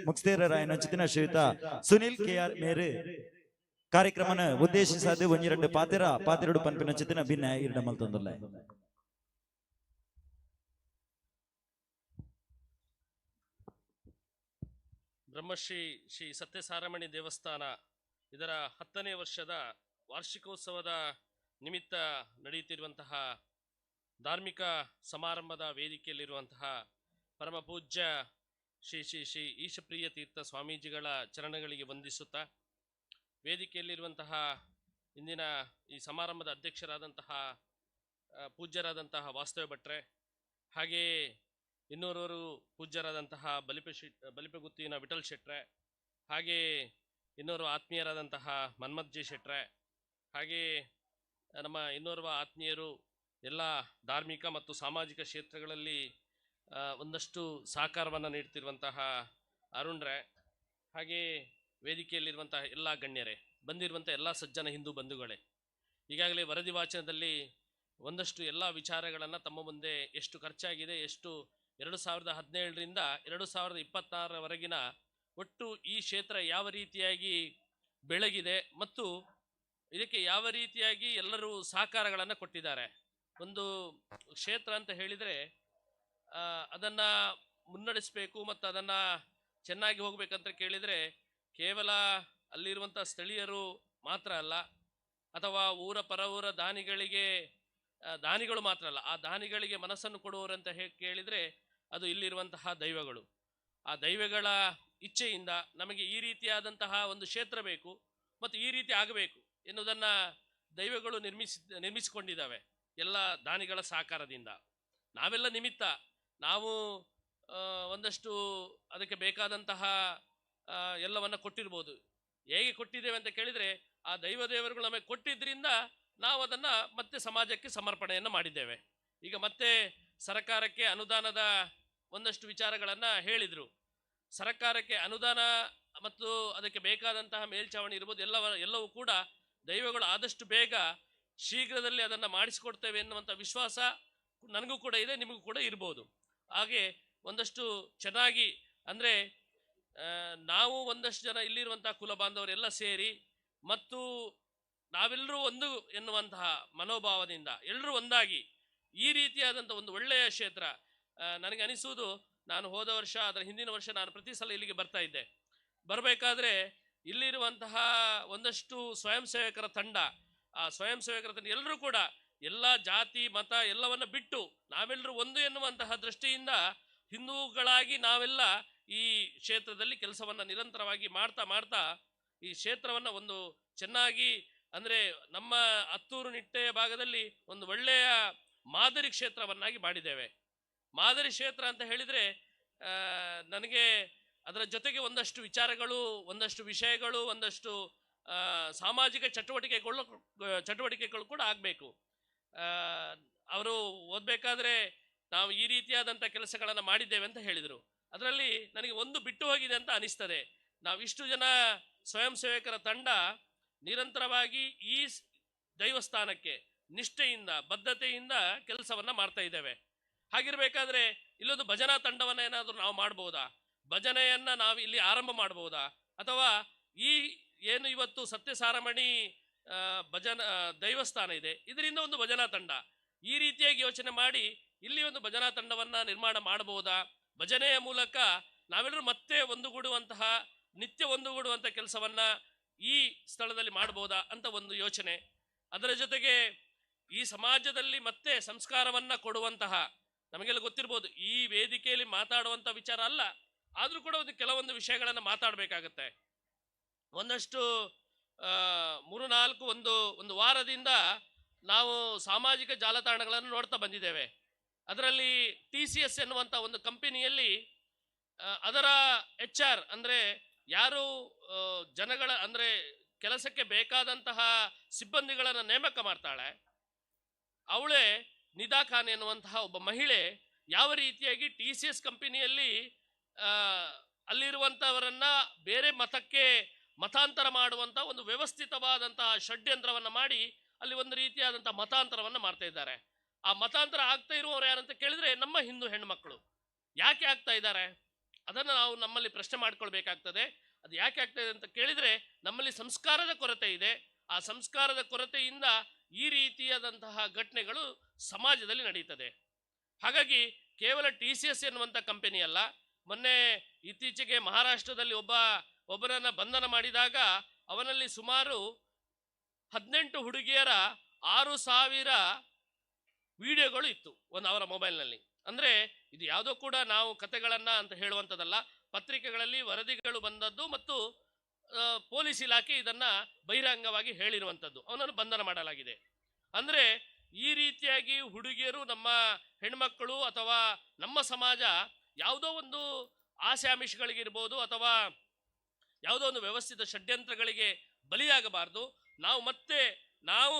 [SPEAKER 1] ಮುಕ್ತೇರರಾಯನ ಚಿತಿನ ಶ್ರೀಯುತ ಸುನಿಲ್ ಕೆ ಆರ್ ಮೇರೆ ಕಾರ್ಯಕ್ರಮನ ಉದ್ದೇಶಿಸಾದ ಒಂಜಿರಡು ಪಾತೆರ ಪಾತೆರಡು ಪನ್ಪಿನ ಚಿತಿನ ಭಿನ್ನ ಇರಡ ಮಲ್ತೊಂದುಲ್ಲ.
[SPEAKER 13] ಬ್ರಹ್ಮಶ್ರೀ ಶ್ರೀ ಸತ್ಯಸಾರಮಣಿ ದೇವಸ್ಥಾನ ಇದರ 10ನೇ ವರ್ಷದ ವಾರ್ಷಿಕೋತ್ಸವದ ನಿಮಿತ್ತ ನಡೆಯುತ್ತಿರುವಂತಹ ಧಾರ್ಮಿಕ ಸಮಾರಂಭದ ವೇದಿಕೆಯಲ್ಲಿರುವಂತಹ ಪರಮ ಪೂಜ್ಯ ಶ್ರೀ ಶ್ರೀ ಶ್ರೀ ಈಶಪ್ರಿಯ ತೀರ್ಥ ಸ್ವಾಮೀಜಿಗಳ ಚರಣಗಳಿಗೆ ವಂದಿಸುತ್ತಾ, ವೇದಿಕೆಯಲ್ಲಿರುವಂತಹ ಇಂದಿನ ಈ ಸಮಾರಂಭದ ಅಧ್ಯಕ್ಷರಾದಂತಹ ಪೂಜ್ಯರಾದಂತಹ ವಾಸ್ತವ್ಯ ಭಟ್ರೆ, ಹಾಗೆಯೇ ಇನ್ನೋರ್ವರು ಪೂಜ್ಯರಾದಂತಹ ಬಲಿಪೆಗುತ್ತಿನ ವಿಠಲ್ ಶೆಟ್ರೆ, ಹಾಗೆಯೇ ಇನ್ನೋರ್ವ ಆತ್ಮೀಯರಾದಂತಹ ಮನ್ಮಥ್ ಜಿ ಶೆಟ್ರೆ, ಹಾಗೆಯೇ ನಮ್ಮ ಇನ್ನೋರ್ವ ಆತ್ಮೀಯರು ಎಲ್ಲ ಧಾರ್ಮಿಕ ಮತ್ತು ಸಾಮಾಜಿಕ ಕ್ಷೇತ್ರಗಳಲ್ಲಿ ಒಂದಷ್ಟು ಸಹಕಾರವನ್ನು ನೀಡ್ತಿರುವಂತಹ ಅರುಣ್ರೆ, ಹಾಗೆಯೇ ವೇದಿಕೆಯಲ್ಲಿರುವಂತಹ ಎಲ್ಲ ಗಣ್ಯರೇ, ಬಂದಿರುವಂಥ ಎಲ್ಲ ಸಜ್ಜನ ಹಿಂದೂ ಬಂಧುಗಳೇ, ಈಗಾಗಲೇ ವರದಿ ವಾಚನದಲ್ಲಿ ಒಂದಷ್ಟು ಎಲ್ಲ ವಿಚಾರಗಳನ್ನು ತಮ್ಮ ಮುಂದೆ ಎಷ್ಟು ಖರ್ಚಾಗಿದೆ, ಎಷ್ಟು 2017ರಿಂದ 2026ರವರೆಗಿನ ಒಟ್ಟು ಈ ಕ್ಷೇತ್ರ ಯಾವ ರೀತಿಯಾಗಿ ಬೆಳಗಿದೆ ಮತ್ತು ಇದಕ್ಕೆ ಯಾವ ರೀತಿಯಾಗಿ ಎಲ್ಲರೂ ಸಹಕಾರಗಳನ್ನು ಕೊಟ್ಟಿದ್ದಾರೆ. ಒಂದು ಕ್ಷೇತ್ರ ಅಂತ ಹೇಳಿದರೆ ಅದನ್ನು ಮುನ್ನಡೆಸಬೇಕು ಮತ್ತು ಅದನ್ನು ಚೆನ್ನಾಗಿ ಹೋಗಬೇಕಂತ ಕೇಳಿದರೆ ಕೇವಲ ಅಲ್ಲಿರುವಂಥ ಸ್ಥಳೀಯರು ಮಾತ್ರ ಅಲ್ಲ, ಅಥವಾ ಊರ ಪರವೂರ ದಾನಿಗಳಿಗೆ ದಾನಿಗಳು ಮಾತ್ರ ಅಲ್ಲ, ಆ ದಾನಿಗಳಿಗೆ ಮನಸ್ಸನ್ನು ಕೊಡುವವರಂತ ಕೇಳಿದರೆ ಅದು ಇಲ್ಲಿರುವಂತಹ ದೈವಗಳು. ಆ ದೈವಗಳ ಇಚ್ಛೆಯಿಂದ ನಮಗೆ ಈ ರೀತಿಯಾದಂತಹ ಒಂದು ಕ್ಷೇತ್ರ ಬೇಕು ಮತ್ತು ಈ ರೀತಿ ಆಗಬೇಕು ಎನ್ನುವುದನ್ನು ದೈವಗಳು ನಿರ್ಮಿಸಿಕೊಂಡಿದ್ದಾವೆ ಎಲ್ಲ ದಾನಿಗಳ ಸಹಕಾರದಿಂದ. ನಾವೆಲ್ಲ ನಿಮಿತ್ತ, ನಾವು ಒಂದಷ್ಟು ಅದಕ್ಕೆ ಬೇಕಾದಂತಹ ಎಲ್ಲವನ್ನು ಕೊಟ್ಟಿರ್ಬೋದು. ಹೇಗೆ ಕೊಟ್ಟಿದ್ದೇವೆ ಅಂತ ಕೇಳಿದರೆ ಆ ದೈವ ದೇವರುಗಳು ನಮಗೆ ಕೊಟ್ಟಿದ್ದರಿಂದ ನಾವು ಅದನ್ನು ಮತ್ತೆ ಸಮಾಜಕ್ಕೆ ಸಮರ್ಪಣೆಯನ್ನು ಮಾಡಿದ್ದೇವೆ. ಈಗ ಮತ್ತೆ ಸರ್ಕಾರಕ್ಕೆ ಅನುದಾನದ ಒಂದಷ್ಟು ವಿಚಾರಗಳನ್ನು ಹೇಳಿದರು. ಸರ್ಕಾರಕ್ಕೆ ಅನುದಾನ ಮತ್ತು ಅದಕ್ಕೆ ಬೇಕಾದಂತಹ ಮೇಲ್ಛಾವಣಿ ಇರ್ಬೋದು, ಎಲ್ಲವೂ ಕೂಡ ದೈವಗಳು ಆದಷ್ಟು ಬೇಗ ಶೀಘ್ರದಲ್ಲಿ ಅದನ್ನು ಮಾಡಿಸಿಕೊಡ್ತೇವೆ ಎನ್ನುವಂಥ ವಿಶ್ವಾಸ ನನಗೂ ಕೂಡ ಇದೆ, ನಿಮಗೂ ಕೂಡ ಇರ್ಬೋದು. ಹಾಗೆ ಒಂದಷ್ಟು ಚೆನ್ನಾಗಿ ಅಂದರೆ ನಾವು ಒಂದಷ್ಟು ಜನ ಇಲ್ಲಿರುವಂಥ ಕುಲ ಬಾಂಧವರೆಲ್ಲ ಸೇರಿ ಮತ್ತು ನಾವೆಲ್ಲರೂ ಒಂದು ಎನ್ನುವಂತಹ ಮನೋಭಾವದಿಂದ ಎಲ್ಲರೂ ಒಂದಾಗಿ ಈ ರೀತಿಯಾದಂಥ ಒಂದು ಒಳ್ಳೆಯ ಕ್ಷೇತ್ರ ನನಗೆ ಅನಿಸುವುದು. ನಾನು ಹೋದ ವರ್ಷ, ಅದರ ಹಿಂದಿನ ವರ್ಷ ನಾನು ಪ್ರತಿ ಸಲ ಇಲ್ಲಿಗೆ ಬರ್ತಾ ಇದ್ದೆ. ಬರಬೇಕಾದ್ರೆ ಇಲ್ಲಿರುವಂತಹ ಒಂದಷ್ಟು ಸ್ವಯಂ ಸೇವಕರ ತಂಡ, ಆ ಸ್ವಯಂ ಸೇವಕರ ತಂಡ ಎಲ್ಲರೂ ಕೂಡ ಎಲ್ಲ ಜಾತಿ ಮತ ಎಲ್ಲವನ್ನು ಬಿಟ್ಟು ನಾವೆಲ್ಲರೂ ಒಂದು ಎನ್ನುವಂತಹ ದೃಷ್ಟಿಯಿಂದ ಹಿಂದೂಗಳಾಗಿ ನಾವೆಲ್ಲ ಈ ಕ್ಷೇತ್ರದಲ್ಲಿ ಕೆಲಸವನ್ನು ನಿರಂತರವಾಗಿ ಮಾಡ್ತಾ ಮಾಡ್ತಾ ಈ ಕ್ಷೇತ್ರವನ್ನು ಒಂದು ಚೆನ್ನಾಗಿ ಅಂದರೆ ನಮ್ಮ ಹತ್ತೂರು ನಿಟ್ಟೆಯ ಭಾಗದಲ್ಲಿ ಒಂದು ಒಳ್ಳೆಯ ಮಾದರಿ ಕ್ಷೇತ್ರವನ್ನಾಗಿ ಮಾಡಿದ್ದೇವೆ. ಮಾದರಿ ಕ್ಷೇತ್ರ ಅಂತ ಹೇಳಿದರೆ ನನಗೆ ಅದರ ಜೊತೆಗೆ ಒಂದಷ್ಟು ವಿಚಾರಗಳು, ಒಂದಷ್ಟು ವಿಷಯಗಳು, ಒಂದಷ್ಟು ಸಾಮಾಜಿಕ ಚಟುವಟಿಕೆಗಳು ಕೂಡ ಆಗಬೇಕು. ಅವರು ಓದಬೇಕಾದ್ರೆ ನಾವು ಈ ರೀತಿಯಾದಂಥ ಕೆಲಸಗಳನ್ನು ಮಾಡಿದ್ದೇವೆ ಅಂತ ಹೇಳಿದರು. ಅದರಲ್ಲಿ ನನಗೆ ಒಂದು ಬಿಟ್ಟು ಹೋಗಿದೆ ಅಂತ ಅನಿಸ್ತದೆ. ನಾವು ಇಷ್ಟು ಜನ ಸ್ವಯಂ ಸೇವಕರ ತಂಡ ನಿರಂತರವಾಗಿ ಈ ದೈವಸ್ಥಾನಕ್ಕೆ ನಿಷ್ಠೆಯಿಂದ ಬದ್ಧತೆಯಿಂದ ಕೆಲಸವನ್ನು ಮಾಡ್ತಾ ಇದ್ದೇವೆ. ಹಾಗಿರಬೇಕಾದ್ರೆ ಇಲ್ಲೊಂದು ಭಜನಾ ತಂಡವನ್ನು ಏನಾದರೂ ನಾವು ಮಾಡ್ಬೋದಾ? ಭಜನೆಯನ್ನು ನಾವು ಇಲ್ಲಿ ಆರಂಭ ಮಾಡ್ಬೋದಾ? ಅಥವಾ ಈ ಏನು ಇವತ್ತು ಸತ್ಯಸಾರಮಣಿ ಭಜನಾ ದೈವಸ್ಥಾನ ಇದೆ, ಇದರಿಂದ ಒಂದು ಭಜನಾ ತಂಡ ಈ ರೀತಿಯಾಗಿ ಯೋಚನೆ ಮಾಡಿ ಇಲ್ಲಿ ಒಂದು ಭಜನಾ ತಂಡವನ್ನು ನಿರ್ಮಾಣ ಮಾಡಬಹುದಾ? ಭಜನೆಯ ಮೂಲಕ ನಾವೆಲ್ಲರೂ ಮತ್ತೆ ಒಂದುಗೂಡುವಂತಹ, ನಿತ್ಯ ಒಂದುಗೂಡುವಂಥ ಕೆಲಸವನ್ನು ಈ ಸ್ಥಳದಲ್ಲಿ ಮಾಡ್ಬೋದಾ ಅಂತ ಒಂದು ಯೋಚನೆ. ಅದರ ಜೊತೆಗೆ ಈ ಸಮಾಜದಲ್ಲಿ ಮತ್ತೆ ಸಂಸ್ಕಾರವನ್ನು ಕೊಡುವಂತಹ, ನಮಗೆಲ್ಲ ಗೊತ್ತಿರ್ಬೋದು ಈ ವೇದಿಕೆಯಲ್ಲಿ ಮಾತಾಡುವಂಥ ವಿಚಾರ ಅಲ್ಲ, ಆದರೂ ಕೂಡ ಒಂದು ಕೆಲವೊಂದು ವಿಷಯಗಳನ್ನು ಮಾತಾಡಬೇಕಾಗತ್ತೆ. ಒಂದಷ್ಟು 3-4 ಒಂದು ವಾರದಿಂದ ನಾವು ಸಾಮಾಜಿಕ ಜಾಲತಾಣಗಳನ್ನು ನೋಡ್ತಾ ಬಂದಿದ್ದೇವೆ. ಅದರಲ್ಲಿ TCS ಎನ್ನುವಂಥ ಒಂದು ಕಂಪನಿಯಲ್ಲಿ ಅದರ HR ಅಂದರೆ ಯಾರು ಜನಗಳ ಅಂದರೆ ಕೆಲಸಕ್ಕೆ ಬೇಕಾದಂತಹ ಸಿಬ್ಬಂದಿಗಳನ್ನು ನೇಮಕ ಮಾಡ್ತಾಳೆ, ಅವಳೇ ನಿದಾ ಖಾನ್ ಎನ್ನುವಂತಹ ಒಬ್ಬ ಮಹಿಳೆ ಯಾವ ರೀತಿಯಾಗಿ TCS ಕಂಪನಿಯಲ್ಲಿ ಅಲ್ಲಿರುವಂಥವರನ್ನ ಬೇರೆ ಮತಕ್ಕೆ ಮತಾಂತರ ಮಾಡುವಂಥ ಒಂದು ವ್ಯವಸ್ಥಿತವಾದಂತಹ ಷಡ್ಯಂತ್ರವನ್ನು ಮಾಡಿ ಅಲ್ಲಿ ಒಂದು ರೀತಿಯಾದಂಥ ಮತಾಂತರವನ್ನು ಮಾಡ್ತಾ ಇದ್ದಾರೆ. ಆ ಮತಾಂತರ ಆಗ್ತಾ ಇರುವವರು ಯಾರಂತ ಕೇಳಿದ್ರೆ ನಮ್ಮ ಹಿಂದೂ ಹೆಣ್ಮಕ್ಳು. ಯಾಕೆ ಆಗ್ತಾ ಇದ್ದಾರೆ ಅದನ್ನು ನಾವು ನಮ್ಮಲ್ಲಿ ಪ್ರಶ್ನೆ ಮಾಡ್ಕೊಳ್ಬೇಕಾಗ್ತದೆ. ಅದು ಯಾಕೆ ಆಗ್ತಾ ಇದೆ ಅಂತ ಕೇಳಿದರೆ ನಮ್ಮಲ್ಲಿ ಸಂಸ್ಕಾರದ ಕೊರತೆ ಇದೆ. ಆ ಸಂಸ್ಕಾರದ ಕೊರತೆಯಿಂದ ಈ ರೀತಿಯಾದಂತಹ ಘಟನೆಗಳು ಸಮಾಜದಲ್ಲಿ ನಡೀತದೆ. ಹಾಗಾಗಿ ಕೇವಲ TCS ಎನ್ನುವಂಥ ಕಂಪನಿ ಅಲ್ಲ, ಮೊನ್ನೆ ಇತ್ತೀಚೆಗೆ ಮಹಾರಾಷ್ಟ್ರದಲ್ಲಿ ಒಬ್ಬನನ್ನು ಬಂಧನ ಮಾಡಿದಾಗ ಅವನಲ್ಲಿ ಸುಮಾರು 18 ಹುಡುಗಿಯರ 6,000 ವಿಡಿಯೋಗಳು ಇತ್ತು ಒಂದು ಅವರ ಮೊಬೈಲ್ನಲ್ಲಿ. ಅಂದರೆ ಇದು ಯಾವುದೋ ಕೂಡ ನಾವು ಕತೆಗಳನ್ನು ಅಂತ ಹೇಳುವಂಥದ್ದಲ್ಲ, ಪತ್ರಿಕೆಗಳಲ್ಲಿ ವರದಿಗಳು ಬಂದದ್ದು ಮತ್ತು ಪೊಲೀಸ್ ಇಲಾಖೆ ಇದನ್ನು ಬಹಿರಂಗವಾಗಿ ಹೇಳಿರುವಂಥದ್ದು. ಅವನನ್ನು ಬಂಧನ ಮಾಡಲಾಗಿದೆ. ಅಂದರೆ ಈ ರೀತಿಯಾಗಿ ಹುಡುಗಿಯರು, ನಮ್ಮ ಹೆಣ್ಮಕ್ಕಳು ಅಥವಾ ನಮ್ಮ ಸಮಾಜ ಯಾವುದೋ ಒಂದು ಆಸೆ ಆಮಿಷಗಳಿಗಿರ್ಬೋದು ಅಥವಾ ಯಾವುದೋ ಒಂದು ವ್ಯವಸ್ಥಿತ ಷಡ್ಯಂತ್ರಗಳಿಗೆ ಬಲಿಯಾಗಬಾರ್ದು. ನಾವು ಮತ್ತೆ ನಾವು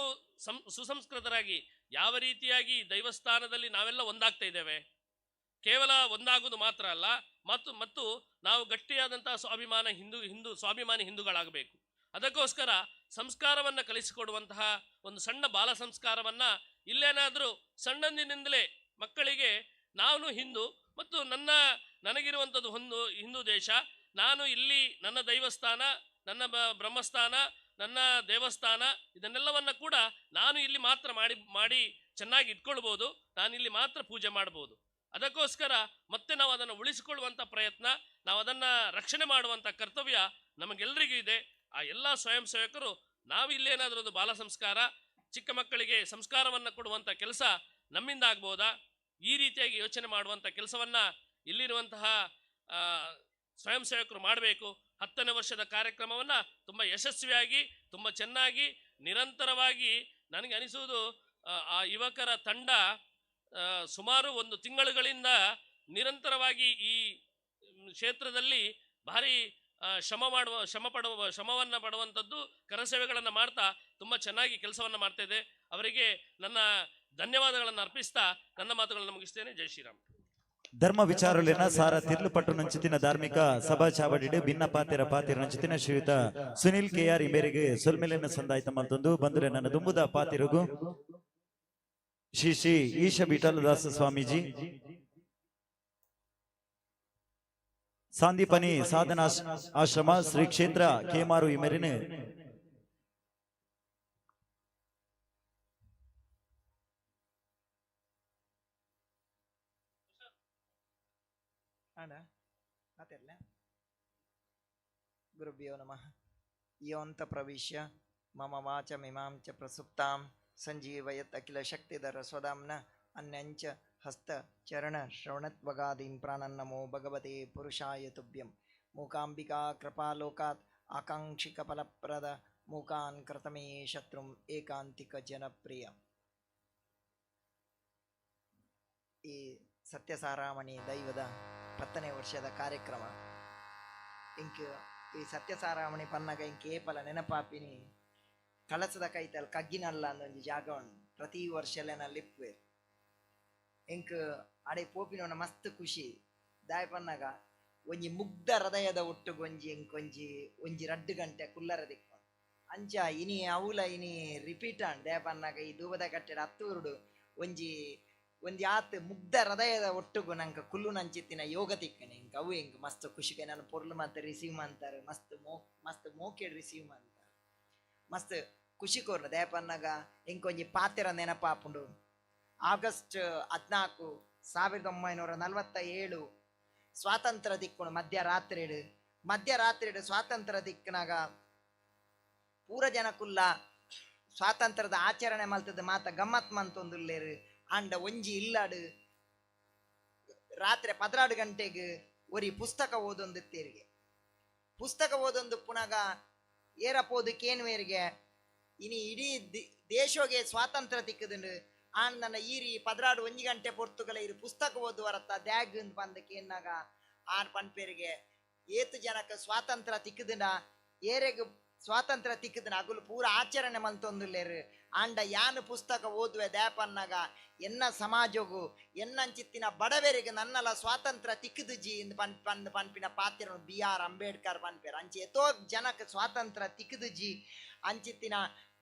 [SPEAKER 13] ಸುಸಂಸ್ಕೃತರಾಗಿ ಯಾವ ರೀತಿಯಾಗಿ ದೈವಸ್ಥಾನದಲ್ಲಿ ನಾವೆಲ್ಲ ಒಂದಾಗ್ತಾ ಇದ್ದೇವೆ, ಕೇವಲ ಒಂದಾಗೋದು ಮಾತ್ರ ಅಲ್ಲ, ಮತ್ತು ಮತ್ತು ನಾವು ಗಟ್ಟಿಯಾದಂಥ ಸ್ವಾಭಿಮಾನ ಹಿಂದೂ ಸ್ವಾಭಿಮಾನಿ ಹಿಂದೂಗಳಾಗಬೇಕು. ಅದಕ್ಕೋಸ್ಕರ ಸಂಸ್ಕಾರವನ್ನು ಕಲಿಸಿಕೊಡುವಂತಹ ಒಂದು ಸಣ್ಣ ಬಾಲ ಸಂಸ್ಕಾರವನ್ನು ಇಲ್ಲೇನಾದರೂ ಸಣ್ಣಂದಿನಿಂದಲೇ ಮಕ್ಕಳಿಗೆ ನಾನು ಹಿಂದೂ ಮತ್ತು ನನಗಿರುವಂಥದ್ದು ಒಂದು ಹಿಂದೂ ದೇಶ, ನಾನು ಇಲ್ಲಿ ನನ್ನ ದೈವಸ್ಥಾನ, ನನ್ನ ಬ್ರಹ್ಮಸ್ಥಾನ, ನನ್ನ ದೇವಸ್ಥಾನ, ಇದನ್ನೆಲ್ಲವನ್ನು ಕೂಡ ನಾನು ಇಲ್ಲಿ ಮಾತ್ರ ಮಾಡಿ ಮಾಡಿ ಚೆನ್ನಾಗಿ ಇಟ್ಕೊಳ್ಬೋದು, ನಾನು ಇಲ್ಲಿ ಮಾತ್ರ ಪೂಜೆ ಮಾಡ್ಬೋದು. ಅದಕ್ಕೋಸ್ಕರ ಮತ್ತೆ ನಾವು ಅದನ್ನು ಉಳಿಸಿಕೊಳ್ಳುವಂಥ ಪ್ರಯತ್ನ, ನಾವು ಅದನ್ನು ರಕ್ಷಣೆ ಮಾಡುವಂಥ ಕರ್ತವ್ಯ ನಮಗೆಲ್ಲರಿಗೂ ಇದೆ. ಆ ಎಲ್ಲ ಸ್ವಯಂ ಸೇವಕರು ನಾವು ಇಲ್ಲೇನಾದರೂ ಒಂದು ಬಾಲ ಸಂಸ್ಕಾರ, ಚಿಕ್ಕ ಮಕ್ಕಳಿಗೆ ಸಂಸ್ಕಾರವನ್ನು ಕೊಡುವಂಥ ಕೆಲಸ ನಮ್ಮಿಂದ ಆಗ್ಬೋದಾ, ಈ ರೀತಿಯಾಗಿ ಯೋಚನೆ ಮಾಡುವಂಥ ಕೆಲಸವನ್ನು ಇಲ್ಲಿರುವಂತಹ ಸ್ವಯಂ ಸೇವಕರು ಮಾಡಬೇಕು. 10ನೇ ವರ್ಷದ ಕಾರ್ಯಕ್ರಮವನ್ನು ತುಂಬ ಯಶಸ್ವಿಯಾಗಿ, ತುಂಬ ಚೆನ್ನಾಗಿ, ನಿರಂತರವಾಗಿ ನನಗೆ ಅನಿಸುವುದು ಆ ಯುವಕರ ತಂಡ ಸುಮಾರು ಒಂದು ತಿಂಗಳುಗಳಿಂದ ನಿರಂತರವಾಗಿ ಈ ಕ್ಷೇತ್ರದಲ್ಲಿ ಭಾರಿ ಶ್ರಮವನ್ನು ಪಡುವಂಥದ್ದು, ಕರಸೇವೆಗಳನ್ನು ಮಾಡ್ತಾ ತುಂಬ ಚೆನ್ನಾಗಿ ಕೆಲಸವನ್ನು ಮಾಡ್ತಾ ಇದೆ. ಅವರಿಗೆ ನನ್ನ ಧನ್ಯವಾದಗಳನ್ನು ಅರ್ಪಿಸ್ತಾ ನನ್ನ ಮಾತುಗಳನ್ನು ಮುಗಿಸ್ತೇನೆ. ಜೈ ಶ್ರೀರಾಮ್.
[SPEAKER 1] ಧರ್ಮ ವಿಚಾರಲೆನ ಸಾರ ತಿರ್ಲು ಪಟ್ಟು ನಂಚಿತಿನ ಧಾರ್ಮಿಕ ಸಭಾ ಚಾವಡಿಡ್ ಭಿನ್ನ ಪಾತೆರ ಪಾತೆರ ನಂಚಿತಿನ ಶ್ರೀಯುತ ಸುನಿಲ್ ಕೆ ಆರ್ ಮೇರೆಗೆ ಸೊಲ್ಮೆಲೆನ ಸಂದಾಯ್ತ ಮಲ್ತೊಂದು ಬಂದ್ರೆ ನನ್ನ ದುಂಬುದ ಪಾತಿರುಗು ಶ್ರೀ ಶ್ರೀ ಈಶ ವಿಠಲದಾಸ ಸ್ವಾಮೀಜಿ ಸಾಂದೀಪನಿ ಸಾಧನಾ ಆಶ್ರಮ ಶ್ರೀ ಕ್ಷೇತ್ರ ಕೇಮಾರು ಈ ಮೇರಿನ
[SPEAKER 14] ಅಣ್ಣ ಮಾತಾಡಲ. ಗುರುಭ್ಯೋ ನಮಃ. ಯೋಂತ ಪ್ರವಿಶ್ಯ ಮಮ ವಾಚಮಿಮಾಂ ಚ ಪ್ರಸುಪ್ತಾಂ ಸಂಜೀವಯತ್ ಅಖಿಲ ಶಕ್ತಿಧರ ಸ್ವದಾಮ್ನ ಅನ್ಯಂಚ ಹಸ್ತ ಚರಣ ಶ್ರವಣತ್ವಗಾದೀನ್ ಪ್ರಾಣನ್ನಮೋ ಭಗವತೆ ಪುರುಷಾಯ ತುಭ್ಯಂ. ಮೂಕಾಂಬಿಕಾ ಕೃಪಾಲೋಕಾತ್ ಆಕಾಂಕ್ಷಿಕ ಫಲಪ್ರದ ಮೂಕಾನ್ ಕೃತಮೇ ಶತ್ರುಂ ಏಕಾಂತಿಕ ಜನಪ್ರಿಯ. ಈ ಸತ್ಯಸಾರಾಮಣಿ ದೈವದ 10ನೇ ವರ್ಷದ ಕಾರ್ಯಕ್ರಮ ಇಂಕ್ ಈ ಸತ್ಯಸಾರಾಮಣಿ ಪನ್ನಗ ಇಂಕ್ ಏಪಲ ನೆನಪಾಪಿನಿ ಕಳಸದ ಕೈತಲ್ ಕಗ್ಗಿನಲ್ಲ ಅಂದೊಂಜಿ ಜಾಗ ಉಂಡು. ಪ್ರತಿ ವರ್ಷಲೆನ ಲಿಪ್ವೆ ಇಂಕ್ ಅಡೆ ಪೋಪಿನವನ ಮಸ್ತ್ ಖುಷಿ ದಾಯ ಪನ್ನಗ ಒಂಜಿ ಮುಗ್ಧ ಹೃದಯದ ಒಟ್ಟುಗೊಂಜಿ ಒಂಜಿ ಇಂಕ್ ಒಂಜಿ ಒಂಜಿ 2 ಗಂಟೆ ಕುಲ್ಲರ ದಿಕ್ಕ ಅಂಚ ಇನಿ ಅವುಲ ಇನಿ ರಿಪೀಟ್ ಆಂಡ್ ದಾಯ ಪನ್ನಗ ಈ ದೂಬದ ಕಟ್ಟೆಡ್ ಹತ್ತೂರುಡು ಒಂಜಿ ಒಂಜಿ ಆತ್ ಮುಗ್ಧ ಹೃದಯದ ಒಟ್ಟುಗು ನಂಕ ಕುಲ್ಲು ನಂಚಿತ್ತಿನ ಯೋಗ ತಿಕ್ಕನೆ ಇಂಕ ಅವು ಇಂಕ್ ಮಸ್ತ್ ಖುಷಿಗೆ ನಾನು ಪೊರ್ಲು ಮಾತ ರಿಸೀವ್ ಮಾಡ್ತಾರೆ ಮಸ್ತ್ ಮಸ್ತ್ ಮೋಕೆಡ್ ರಿಸೀವ್ ಮಾಡ್ತಾರೆ ಮಸ್ತ್ ಖುಷಿ ಕೋರ್ನ ದಯಪನ್ನಾಗ ಇಂಕೊಂಜಿ ಪಾತೆರ ನೆನಪಾಪುಂಡು. ಆಗಸ್ಟ್ 14 1947 ಸ್ವಾತಂತ್ರ್ಯ ದಿಕ್ಕುಂಡು ಮಧ್ಯರಾತ್ರಿಡು ಸ್ವಾತಂತ್ರ್ಯ ದಿಕ್ಕನಾಗ ಪೂರ ಜನಕುಲ್ಲ ಸ್ವಾತಂತ್ರ್ಯದ ಆಚರಣೆ ಮಲ್ತದ ಮಾತ ಗಮ್ಮತ್ ಮಂತೊಂದುಲ್ಲೇರು. ಅಂಡ ಒಂಜಿ ಇಲ್ಲಾಡು ರಾತ್ರಿ 12 ಗಂಟೆಗೆ ಒರಿ ಪುಸ್ತಕ ಓದೊಂದು ತೇರಿಗೆ ಪುಸ್ತಕ ಓದೊಂದು ಪುನಗ ಏರಪೋದು ಕೇನುವೇರಿಗೆ ಇನಿ ಇಡೀ ದೇಶೋಗೆ ಸ್ವಾತಂತ್ರ್ಯ ತಿಕ್ಕದಂಡು ಆಂಡ್ ನನ್ನ ಈರಿ 12 1 ಗಂಟೆ ಪೊರ್ತುಗಲ ಇರು ಪುಸ್ತಕ ಓದುವರತ್ತ ದ್ಯಾಗ್ ಬಂದ ಕೇನ್ನಾಗ ಆರ್ ಪನ್ಪೇರಿಗೆ ಏತು ಜನಕ್ಕೆ ಸ್ವಾತಂತ್ರ್ಯ ತಿಕ್ಕದಂಡ ಏರೆಗ್ ಸ್ವಾತಂತ್ರ್ಯ ತಿಕ್ಕದನ ಅಗುಲು ಪೂರ ಆಚರಣೆ ಮಂತೊಂದುಲ್ಲೇರು. ಆಂಡ ಯಾನು ಪುಸ್ತಕ ಓದುವೆ ದ್ಯಾಪನ್ನಾಗ ಎನ್ನ ಸಮಾಜಗು ಎನ್ನಂಚಿತ್ತಿನ ಬಡವರಿಗೆ ನನ್ನಲ ಸ್ವಾತಂತ್ರ್ಯ ತಿಕ್ಕದುಜಿ ಇಂದ್ ಪನ್ ಪನ್ ಪನ್ಪಿನ ಪಾತ್ರ ಬಿ ಆರ್ ಅಂಬೇಡ್ಕರ್ ಪನ್ಪೇರು. ಅಂಚೆ ಎತೋ ಜನಕ್ಕೆ ಸ್ವಾತಂತ್ರ್ಯ ತಿಕ್ಕದುಜಿ ಅಂಚಿತ್ತಿನ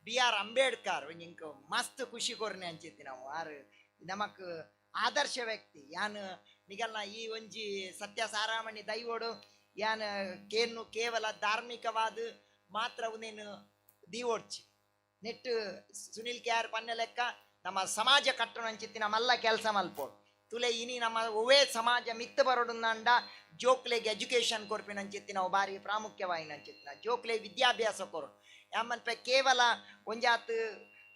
[SPEAKER 14] ಬಿ ಆರ್ ಅಂಬೇಡ್ಕರ್ ಇಂಕ ಮಸ್ತ್ ಖುಷಿ ಕೊರ್ನೆ ಅಂಚಿತ್ತಿನ ಆರು ನಮಕ್ ಆದರ್ಶ ವ್ಯಕ್ತಿ. ಯಾನು ನಿಗಲ್ನ ಈ ಒಂಜಿ ಸತ್ಯ ಸಾರಾಮಣಿ ದೈವೋಡು ಯಾನ್ ಕೇನು ಕೇವಲ ಧಾರ್ಮಿಕವಾದ ಮಾತ್ರ ಅವನೇನು ದೀವೋಡ್ಚಿ ನೆಟ್ಟು ಸುನಿಲ್ ಕೆ ಆರ್ ಪನ್ನೆ ಲೆಕ್ಕ ನಮ್ಮ ಸಮಾಜ ಕಟ್ಟಣ ಅಂಚಿತ್ತಿ ನಮ್ಮೆಲ್ಲ ಕೆಲಸ ಮಲ್ಪೋಡು ತುಲೆ ಇನಿ ನಮ್ಮ ಒವೇ ಸಮಾಜ ಮಿತ್ತ ಬರೋಡಂಡ ಜೋಕ್ಲೆಗೆ ಎಜುಕೇಶನ್ ಕೊರ್ಪಿನ ಅಂಚಿತ್ತಿ ನಾವು ಬಾರಿ ಪ್ರಾಮುಖ್ಯವಾಯಿನ ಅಂಚಿತ್ತಿನ ಜೋಕ್ಲೆ ವಿದ್ಯಾಭ್ಯಾಸ ಕೊರು ಯಾಮನ್ಪೆ ಕೇವಲ ಒಂಜಾತ್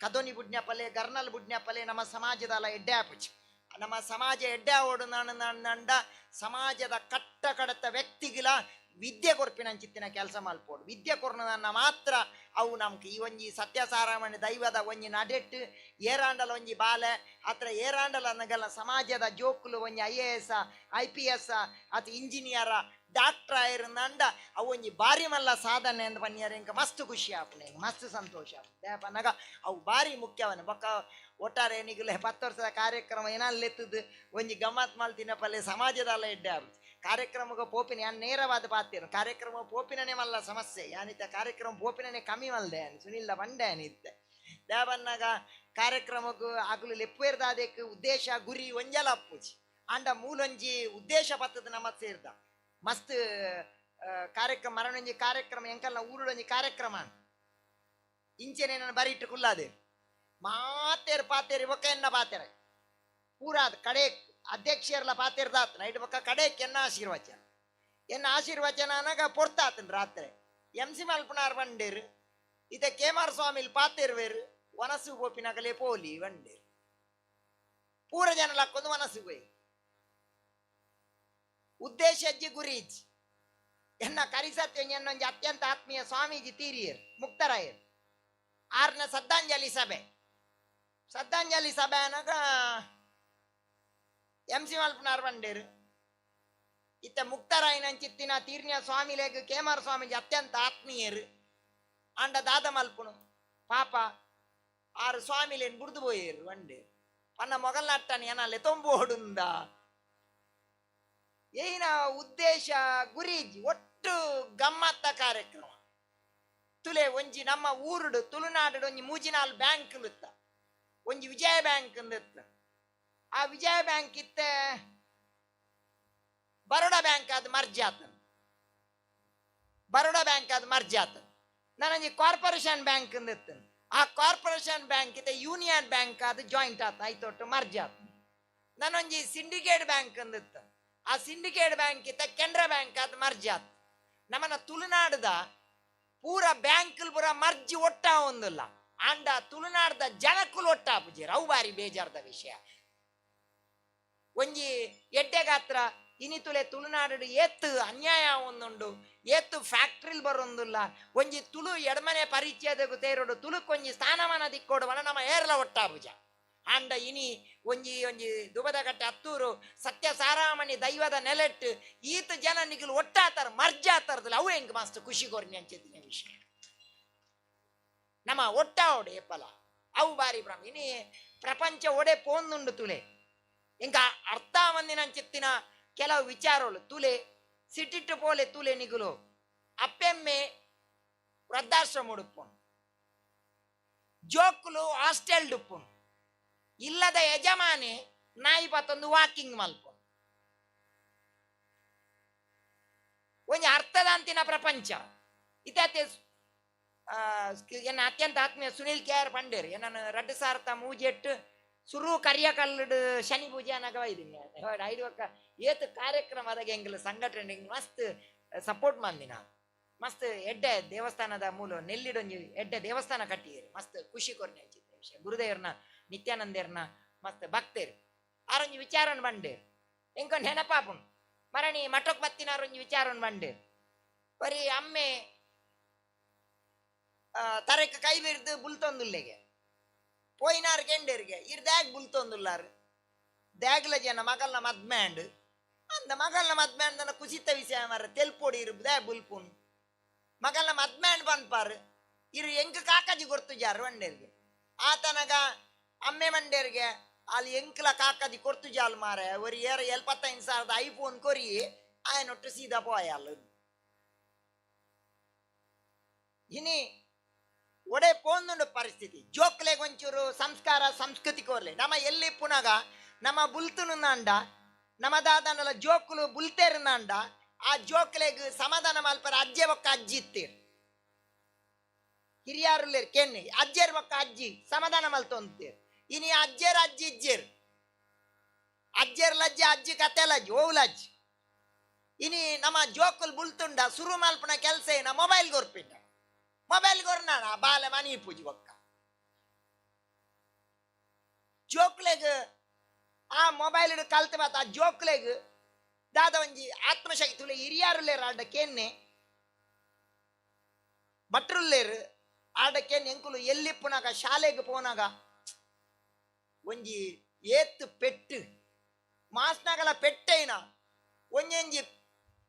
[SPEAKER 14] ಕದೋನಿ ಬುಡ್ನ್ಯಾಪಲೆ ಗರ್ನಲ್ ಬುಡ್ನ್ಯಾಪಲೆ ನಮ್ಮ ಸಮಾಜದಲ್ಲ ಎಡ್ಡೆ ಆಪುಚಿ ನಮ್ಮ ಸಮಾಜ ಎಡ್ಡೆ ಓಡು ನಂಡ ಸಮಾಜದ ಕಟ್ಟ ಕಡತ ವ್ಯಕ್ತಿಗಿಲ ವಿದ್ಯೆ ಕೊರ್ಪಿನ ಅಂಚಿತ್ತಿನ ಕೆಲಸ ಮಲ್ಪೋಡು. ವಿದ್ಯೆ ಕೊರ್ನದನ್ನ ಮಾತ್ರ ಅವು ನಮ್ಗೆ ಈ ಒಂಜಿ ಸತ್ಯಸಾರಾಮಣಿ ದೈವದ ಒಂಜಿ ನಡೆಟ್ಟು ಏರಾಂಡಲ ಒಂಜಿ ಬಾಲೆ ಅತ್ರ ಏರಾಂಡಲ ನಗಲ ಸಮಾಜದ ಜೋಕುಲು ಒಂಜಿ I A S I P S ಅತ್ ಇಂಜಿನಿಯರ ಡಾಕ್ಟ್ರ ಆಯಿರಂದ ಅವು ಒಂಜಿ ಬಾರಿ ಮಲ್ಲ ಸಾಧನೆ ಅಂದ್ ಪನ್ನಿಯರ್ ಇಂಕ ಮಸ್ತ್ ಖುಷಿ ಆಪುನೆ ಮಸ್ತ್ ಸಂತೋಷ ಆಪುನೆ. ಅವು ಬಾರಿ ಮುಖ್ಯವನ ಬೊಕ್ಕ ಒಟ್ಟಾರೆ ನಿಗುಲೆ 10 ವರ್ಷದ ಕಾರ್ಯಕ್ರಮ ಏನಲ್ಲಿ ಒಂಜಿ ಗಮ್ಮತ್ ಮಲ್ತಿನ ಪಲ್ಲೆ ಸಮಾಜದಲ್ಲ ಎಡ್ಡೆ ಆಪುಜಿ. ಕಾರ್ಯಕ್ರಮಕ್ಕೆ ಪೋಪಿನ ಯಾನ್ ನೇರವಾದ ಪಾತಿರು ಕಾರ್ಯಕ್ರಮ ಪೋಪಿನನೇ ಮಲ್ಲ ಸಮಸ್ಯೆ ಯಾನಿತ್ತ ಕಾರ್ಯಕ್ರಮ ಪೋಪಿನನೇ ಕಮ್ಮಿ ಮಲ್ದೆ ಯಾನ್ ಸುನಿಲ್ಲ ಬಂಡೆ ಯಾನಿತ್ತೆ ದೇವನ್ನಾಗ ಕಾರ್ಯಕ್ರಮಕ್ಕೂ ಆಗಲು ಲೆಪ್ಪೇರ್ದಾದಕ್ಕೆ ಉದ್ದೇಶ ಗುರಿ ಒಂಜಲ ಅಪ್ಪುಜಿ ಅಂಡ ಮೂಲೊಂಜಿ ಉದ್ದೇಶ ಪತ್ತದ ನಮ್ಮ ಸೇರ್ದ ಮಸ್ತ್ ಕಾರ್ಯಕ್ರಮ ಮರಣೊಂಜಿ ಕಾರ್ಯಕ್ರಮ ಎಂಕಲ್ನ ಊರುಡೊಂಜಿ ಕಾರ್ಯಕ್ರಮ ಇಂಚೆನೆ ನಾನು ಬರೀಟ್ಟು ಕುಲ್ಲಾದೆ ಮಾತೇರು ಪಾತೇರಿ ಬೊಕ್ಕ ಎನ್ನ ಪಾತೇರೆ ಪೂರಾದ ಕಡೆ ಅಧ್ಯಕ್ಷರ್ಲ ಪಾತಿರ್ದಾತ್ ನೈಟ್ ಬೊಕ್ಕ ಕಡೆಕ್ ಎನ್ನ ಆಶೀರ್ವಚನ ಎನ್ನ ಆಶೀರ್ವಚನ ಅನಗ ಪೊರ್ತಾತನ್ ರಾತ್ರಿ ಎಂ ಸಿ ಮಲ್ಪನಾರ್ ಬಂಡೇರು ಇತ ಕೇಮಾರ್ ಸ್ವಾಮಿಲ್ ಪಾತಿರ್ವೇರು ವನಸು ಪೋಪಿನಗಲೇ ಪೋಲಿ ಬಂಡೇರು ಪೂರ ಜನ ಲಕ್ಕೊಂದು ವನಸು ಹೋಯ್ ಉದ್ದೇಶ ಅಜ್ಜಿ ಗುರಿ ಇಜ್ಜಿ ಎನ್ನ ಕರಿಸತ್ಯ ಎನ್ನೊಂಜಿ ಅತ್ಯಂತ ಆತ್ಮೀಯ ಸ್ವಾಮೀಜಿ ತೀರಿಯರ್ ಮುಕ್ತರಾಯರ್ ಆರ್ನ ಶ್ರದ್ಧಾಂಜಲಿ ಸಭೆ ಶ್ರದ್ಧಾಂಜಲಿ ಸಭೆ ಅನಗ ಎಂ ಸಿ ಮಲ್ಪನಾರ್ ಬಂಡೇರು ಇತ್ತ ಮುಕ್ತರಾಯನಂಚಿತ್ತಿನ ತೀರ್ಣ್ಯ ಸ್ವಾಮಿಲೇಗ್ ಕೇಮಾರ್ ಸ್ವಾಮೀಜಿ ಅತ್ಯಂತ ಆತ್ಮೀಯರು ಅಂಡ ದಾದ ಮಲ್ಪುನು ಪಾಪ ಆರು ಸ್ವಾಮಿಲೇನ್ ಬುಡ್ದು ಪೋಯೇರು ಬಂಡೇರು ಪನ್ನ ಮೊಗಲ್ನಾಟ್ಟಾನೆ ಏನಲ್ಲೆ ತೊಂಬೋಡುಂದ ಏನ ಉದ್ದೇಶ ಗುರಿ ಒಟ್ಟು ಗಮ್ಮತ್ತ ಕಾರ್ಯಕ್ರಮ. ತುಲೆ ಒಂಜಿ ನಮ್ಮ ಊರುಡು ತುಳುನಾಡು ಒಂಜಿ ಮೂಜಿನಾಲ್ ಬ್ಯಾಂಕ್ ಇತ್ತ, ಒಂಜಿ ವಿಜಯ ಬ್ಯಾಂಕ್ ಅಂದಿತ್ತು. ಆ ವಿಜಯ ಬ್ಯಾಂಕ್ ಇತ್ತ ಬರೋಡಾ ಬ್ಯಾಂಕ್ ಅದು ಮರ್ಜ್ ಆತ, ಬರೋಡಾ ಬ್ಯಾಂಕ್ ಅದು ಮರ್ಜ್ ಆತ. ನಾನೊಂಜಿ ಕಾರ್ಪೊರೇಷನ್ ಬ್ಯಾಂಕ್ ಅಂದಿತ್ತು, ಆ ಕಾರ್ಪೊರೇಷನ್ ಬ್ಯಾಂಕ್ ಇತ್ತ ಯೂನಿಯನ್ ಬ್ಯಾಂಕ್ ಅದು ಜಾಯಿಂಟ್ ಆತ, ಐತೊಟ್ಟು ಮರ್ಜ್ ಆತ. ನಾನೊಂಜಿ ಸಿಂಡಿಕೇಟ್ ಬ್ಯಾಂಕ್ ಅಂದಿತ್ತು, ಆ ಸಿಂಡಿಕೇಟ್ ಬ್ಯಾಂಕ್ ಇತ್ತ ಕೆನರಾ ಬ್ಯಾಂಕ್ ಅದು ಮರ್ಜ್ ಆತ. ನಮ್ಮನ್ನ ತುಳುನಾಡದ ಪೂರ ಬ್ಯಾಂಕ್ ಪೂರ ಮರ್ಜಿ ಒಟ್ಟ ಒಂದಿಲ್ಲ, ಅಂಡ ತುಳುನಾಡದ ಜನಕ್ಕುಲು ಒಟ್ಟ ಪೂಜೆ ಅವು ಬಾರಿ ಬೇಜಾರ್ದ ವಿಷಯ. ಒಂಜಿ ಎಡ್ಡೆಗಾತ್ರ ಇನಿತುಲೆ ತುಳುನಾಡು ಏತ್ತು ಅನ್ಯಾಯ ಒಂದುಂಡು, ಏತ್ತು ಫ್ಯಾಕ್ಟ್ರಿಲ್ ಬರೊಂದಿಲ್ಲ. ಒಂಜಿ ತುಳು ಎಡಮನೆ ಪರಿಚಯದ ತೇರೋಡು ತುಳುಕೊಂಜಿ ಸ್ಥಾನಮಾನ ದಿಕ್ಕೋಡುವನ ನಮ್ಮ ಏರ್ಲ ಒಟ್ಟಾಪುಜ. ಅಂಡ ಇನಿ ಒಂಜಿ ಒಂಜಿ ದುಬದಕಟ್ಟೆ ಹತ್ತೂರು ಸತ್ಯ ಸಾರಾಮಣಿ ದೈವದ ನೆಲೆಟ್ಟು ಈತ ಜನ ನಿಗಲು ಒಟ್ಟಾತಾರ ಮರ್ಜಾತಾರದಲ್ಲ, ಅವು ಹೆಂಗ್ ಮಸ್ತ್ ಖುಷಿ ಕೊರ್ನಿ ಅಂಚಿನ ವಿಷಯ. ನಮ್ಮ ಒಟ್ಟಾವಡೆ ಏಪಲ ಅವು ಬಾರಿ ಭ್ರಮ. ಇನಿ ಪ್ರಪಂಚ ಒಡೆ ಪೋಂದುಂಡು ತುಲೆ ಇಂಕ ಅರ್ಥ ಮಂದಿನ ಚಿತ್ತಿನ ಕೆಲವು ವಿಚಾರಗಳು ತುಲೆ ಸಿಟಿಟ್ಟು ಪೋಲೆ ತುಲೆ ನಿಗುಲು ಅಪ್ಪೆಮ್ಮೆ ವೃದ್ಧಾಶ್ರಮ ಉಡುಪುನು, ಜೋಕುಲು ಹಾಸ್ಟೆಲ್ ಡುಪ್ಪುನು, ಇಲ್ಲದ ಯಜಮಾನೆ ನಾಯಿ ಪತ್ತೊಂದು ವಾಕಿಂಗ್ ಮಲ್ಪುನು. ಒಂಜಿ ಅರ್ಥದಾಂತಿನ ಪ್ರಪಂಚ ಇತ್ತೆ. ಎನ್ನ ಅತ್ಯಂತ ಆತ್ಮೀಯ ಸುನೀಲ್ ಕೆ ಆರ್ ಪಂಡೇರ್ ನನ್ನ ರಡ್ಡು ಸಾರ್ತ ಮೂಜೆಟ್ಟು ಸುರು ಕರಿಯ ಕಲ್ಲುಡು ಶನಿ ಪೂಜೆ ಅನಗ ಇದ್ದೀನಿ ಐದು ಒಕ್ಕ ಏತು ಕಾರ್ಯಕ್ರಮದಾಗ ಎಂಗ್ಲ ಸಂಘಟನೆ ಮಸ್ತ್ ಸಪೋರ್ಟ್ ಮಂದಿನ ಮಸ್ತ್ ಎಡ್ಡೆ ದೇವಸ್ಥಾನದ ಮೂಲ ನೆಲ್ಲಿಡೊಂಜಿ ಎಡ್ಡೆ ದೇವಸ್ಥಾನ ಕಟ್ಟಿದ್ರು, ಮಸ್ತ್ ಖುಷಿ ಕೊರ್ನೆ ಅಂಚಿತ್ತೆ ವಿಷಯ. ಗುರುದೇವ್ರನ ನಿತ್ಯಾನಂದೇರ್ನ ಮಸ್ತ್ ಭಕ್ತೇರು ಆರೊಂಜಿ ವಿಚಾರನ್ ಬಂಡೇರು ಎಂಕೊಂದು ನೆನಪಾಪುನ್ ಮರಣಿ ಮಠಕ್ ಬತ್ತಿನಾರೊಂಜಿ ವಿಚಾರನ್ ಬಂಡೇರು. ಬರೀ ಅಮ್ಮೆ ತರಕ್ಕೆ ಕೈ ಬಿರ್ದು ಬುಲ್ತೊಂದುಲ್ಲೆಗೆ ಪೋಯಿನಾರ್ ಕೆಂಡೇರಿಗೆ ಇರ್ ದ್ಯಾಗ್ ಬುಲ್ತೊಂದುಲ್ಲಾರು ದ್ಯಾಗ್ಲ ಜನ ಮಗಲ್ನ ಮದ್ಮ್ಯಾಂಡ್ ಅಂದ ಮಗಲ್ನ ಮದ್ಮ್ಯಾಂಡ್ ನನ್ನ ಕುಸಿತ ವಿಷಯ ಮಾರ ತೆಲ್ಪೊಡಿ ಇರು ದ್ಯಾ ಬುಲ್ಪುನ್ ಮಗಲ್ನ ಮದ್ಮ್ಯಾಂಡ್ ಪನ್ಪಾರು ಇರು ಎಂಕ್ ಕಾಕಾಜಿ ಕೊರ್ತು ಜಾರು ಮಂಡೇರಿಗೆ ಆತನಗ ಅಮ್ಮೆ ಮಂಡೇರಿಗೆ ಅಲ್ಲಿ ಎಂಕ್ಲ ಕಾಕಾಜಿ ಕೊರ್ತು ಜಾಲ್ ಮಾರೆ ಒರಿ ಏರ 75,000 ಐಫೋನ್ ಕೊರಿ ಆಯನೊಟ್ಟು ಸೀದಾ ಪೋಯ ಅಲ್ಲ. ಇನಿ ಒಡೆ ಪೋಂದುಂಡು ಪರಿಸ್ಥಿತಿ ಜೋಕ್ಲೆಗ್ ಒಂಚೂರು ಸಂಸ್ಕಾರ ಸಂಸ್ಕೃತಿ ಕೋರ್ಲೆ. ನಮ್ಮ ಎಲ್ಲಿ ಪುನಗ ನಮ್ಮ ಬುಲ್ತುನುಂಡ ನಮ್ಮ ದಾದನಲ ಜೋಕುಲು ಬುಲ್ತೇರುಂಡ ಆ ಜೋಕ್ಲೆಗ್ ಸಮಾಧಾನ ಮಲ್ಪರ ಅಜ್ಜೆ ಬೊಕ್ಕ ಅಜ್ಜಿ ಇತ್ತೀರ್ ಹಿರಿಯಾರುಲ್ಲೇರ್ ಕೆನ್ನಿ ಅಜ್ಜೇರ್ ಬೊಕ್ಕ ಅಜ್ಜಿ ಸಮಾಧಾನ ಮಲ್ತೊಂತೀರ್. ಇನಿ ಅಜ್ಜೇರ್ ಅಜ್ಜಿ ಇಜ್ಜೇರ್ ಅಜ್ಜೇರ್ ಲಜ್ಜೆ ಅಜ್ಜಿ ಕತೆ ಲಜ್ಜಿ ಓವು ಲಜ್ಜಿ. ಇನಿ ನಮ್ಮ ಜೋಕುಲ್ ಬುಲ್ತುಂಡ ಸುರು ಮಲ್ಪನ ಕೆಲಸ ಏನ ಮೊಬೈಲ್ ಕೊರ್ಪಿಂಡ ಮೊಬೈಲ್ ಕೊರ್ನಾಣ ಬಾಲೆ ಮನಿ ಪೂಜಿ ಬೊಕ್ಕ ಜೋಕ್ಲೆಗ್ ಆ ಮೊಬೈಲ್ ಕಲ್ತ ಬಾತ ಆ ಜೋಕ್ಲೆಗ್ ದಾದ ಒಂಜಿ ಆತ್ಮಶಕ್ತಿ ತುಲೆ ಹಿರಿಯಾರುಲ್ಲೇರ್ ಆಡ ಕೆನ್ನೆ ಭಟ್ರುಲ್ಲೇರು ಆಡ ಕೆನ್ನೆ ಎಂಕುಲು ಎಲ್ಲಿ ಪುನಾಗ ಶಾಲೆಗ್ ಪೋನಾಗ ಒಂಜಿ ಏತ್ ಪೆಟ್ಟು ಮಾಸ್ನಾಗಲ ಪೆಟ್ಟೈನ ಒಂಜೊಂಜಿ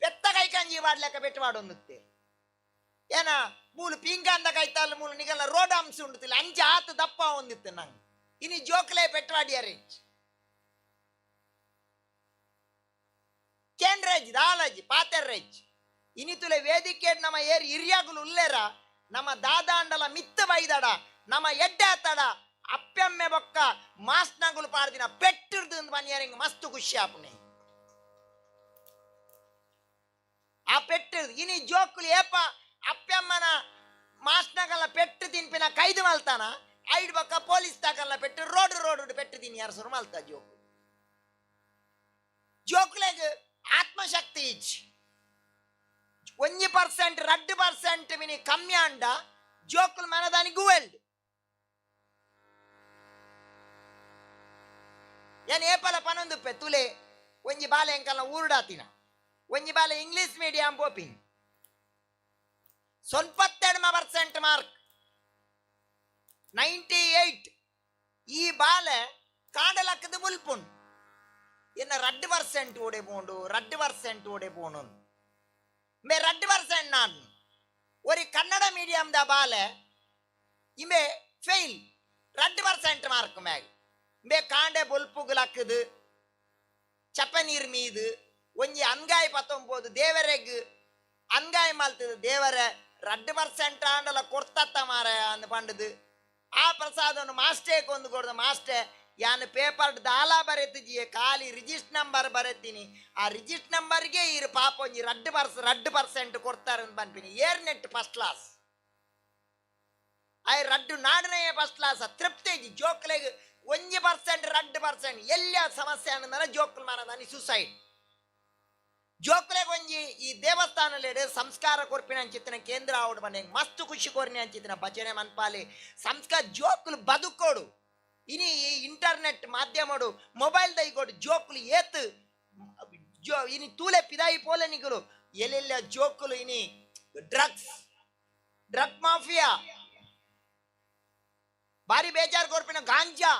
[SPEAKER 14] ಪೆತ್ತ ಕೈಕಂಜಿ ವಾಡ್ಲೆಕ್ಕ ಪೆಟ್ಟು ವಾಡೊಂದುತ್ತೆ ಏನ ಮೂಲು ಪಿಂಗಾಂದ ಕೈತಾಲ ಮೂಲು ನಿಗಲ್ಲ ರೋಡ್ ಅಂಶ ಉಂಡುತ್ತಿಲ್ಲ ಅಂಚೆ ಆತ ದಪ್ಪ ಒಂದಿತ್ತು ನಂಗೆ. ಇನಿ ಜೋಕ್ಲೆ ಪೆಟ್ವಾಡಿಯಾರೆ ಕೇಂದ್ರಜ್ ದಾಲಜ್ ಪಾತೆರ್ರೆಜ್ ಇನಿತುಲೆ ವೇದಿಕೆ ನಮ್ಮ ಏರ್ ಹಿರಿಯಾಗುಲು ಉಲ್ಲೇರ ನಮ್ಮ ದಾದಾಂಡಲ ಮಿತ್ತ ಬೈದಡ ನಮ್ಮ ಎಡ್ಡೆ ಆತಡ ಅಪ್ಪೆಮ್ಮೆ ಬೊಕ್ಕ ಮಾಸ್ನಾಗುಲು ಪಾಡ್ದಿನ ಪೆಟ್ಟಿರ್ದು ಬನ್ನಿಯಾರಿಂಗ್ ಮಸ್ತ್ ಖುಷಿ ಆಪುಣೆ ಆ ಪೆಟ್ಟಿರ್ದು. ಇನಿ ಜೋಕುಲು ಏಪ ಅಪ್ಪಮ್ಮನ ಮಾಸ್ನಾಗಲ್ಲ ಪೆಟ್ಟು ತಿನ್ಪಿನ ಕೈದು ಮಲ್ತಾನ ಐಡ್ ಬೊಕ್ಕ ಪೊಲೀಸ್ ತಾಕಲ್ಲ ಪೆಟ್ಟು ರೋಡ್ ರೋಡ್ ಪೆಟ್ಟು ತಿನ್ನಿ ಯಾರು ಸುರು ಮಲ್ತ ಜೋಕು ಜೋಕ್ಲೆಗ್ ಆತ್ಮಶಕ್ತಿ ಇಚ್ 1% 2% ಮಿನಿ ಕಮ್ಮಿ ಅಂಡ ಜೋಕುಲ್ ಮನದಾನಿ ಗುವೆಲ್ಡ್ ಏನ್ ಏಪಲ ಪನೊಂದುಪ್ಪೆ ತುಲೆ ಒಂಜಿ ಬಾಲೆ ಎಂಕಲ್ನ ಊರುಡಾತಿನ ಒಂಜಿ ಬಾಲೆ ಇಂಗ್ಲಿಷ್ ಮೀಡಿಯಂ ಪೋಪಿನ್ 92% ಮಾರ್ಕ್ 98 ಈ ಬಾಲೆ ಕಾಡಲಕ್ಕದ ಮುಲ್ಪುನ್ ಎನ್ನ 2% ಓಡೆ ಪೋಂಡು 2% ಓಡೆ ಪೋಣು ಮೇ 2% ನಾನು ಒರಿ ಕನ್ನಡ ಮೀಡಿಯಂ the ಬಾಲೆ ಇಮೆ ಫೇಲ್ 2% ಮಾರ್ಕ್ ಮ್ಯಾಗ್ ಮೇ ಕಾಂಡೆ ಬೊಲ್ಪುಗುಲಕ್ಕದು ಚಪ್ಪ ನೀರು ಮೀದು ಒಂಜಿ ಅನ್ಗಾಯಿ ಪತ್ತೊಂಬೋದು ದೇವರೆಗ್ ಅನ್ಗಾಯಿ ಮಲ್ತದ ದೇವರ 2% ಆಂಡಲ ಕೊಡ್ತತ್ತ ಮಾರ ಅಂದ್ ಪಂಡದು ಆ ಪ್ರಸಾದವನ್ನು ಮಾಸ್ಟೇ ಕೊಂದು ಕೊಡ್ದ ಮಾಸ್ಟೇ ಯಾನ್ ಪೇಪರ್ ದಾಲ ಬರೆತಿಜಿಯೇ ಖಾಲಿ ರಿಜಿಸ್ಟರ್ ನಂಬರ್ ಬರೆತೀನಿ ಆ ರಿಜಿಸ್ಟರ್ ನಂಬರ್ಗೆ ಇರು ಪಾಪ ಒಂಜಿ 2% ಕೊಡ್ತಾರೆ ಅಂತ ಪನ್ಪಿನಿ ಏರ್ ನೆಟ್ ಫಸ್ಟ್ ಕ್ಲಾಸ್ ಆಯ್ ರಡ್ಡು ನಾಡನೇ ಫಸ್ಟ್ ಕ್ಲಾಸ್ ತೃಪ್ತಿ ಜೋಕ್ಲೆಗ್ 1% 2% ಎಲ್ಲ ಸಮಸ್ಯೆ ಅನ್ನಂದ್ರೆ ಜೋಕ್ಲು ಮಾರದಾನಿ ಸೂಸೈಡ್ ಜೋಕ್ಲೆಗ್ ಒಂಜಿ ಈ ದೇವಸ್ಥಾನಲೇಡು ಸಂಸ್ಕಾರ ಕೊರ್ಪಿನ ಅಂಚಿತ್ತಿನ ಕೇಂದ್ರ ಆವಡು ಬನ್ನಿ ಮಸ್ತ್ ಖುಷಿ ಕೋರಿನ ಅಂಚಿತ್ತಿನ ಭಜನೆ ಮನ್ಪಾಲಿ ಸಂಸ್ಕಾರ ಜೋಕ್ಲು ಬದುಕೋಡು ಇನಿ ಈ ಇಂಟರ್ನೆಟ್ ಮಾಧ್ಯಮಡು ಮೊಬೈಲ್ ದೈಗೋಡು ಜೋಕ್ಲು ಏತ್ ಜೋ ಇನಿ ತೂಲೆ ಪಿದಾಯಿ ಪೋಲೆ ನಿಗುಲು ಎಲ್ಲೆಲ್ಲ ಜೋಕುಲು ಇನಿ ಡ್ರಗ್ಸ್ ಡ್ರಗ್ ಮಾಫಿಯಾ ಬಾರಿ ಬೇಜಾರು ಕೊರ್ಪಿನ ಗಾಂಜಾ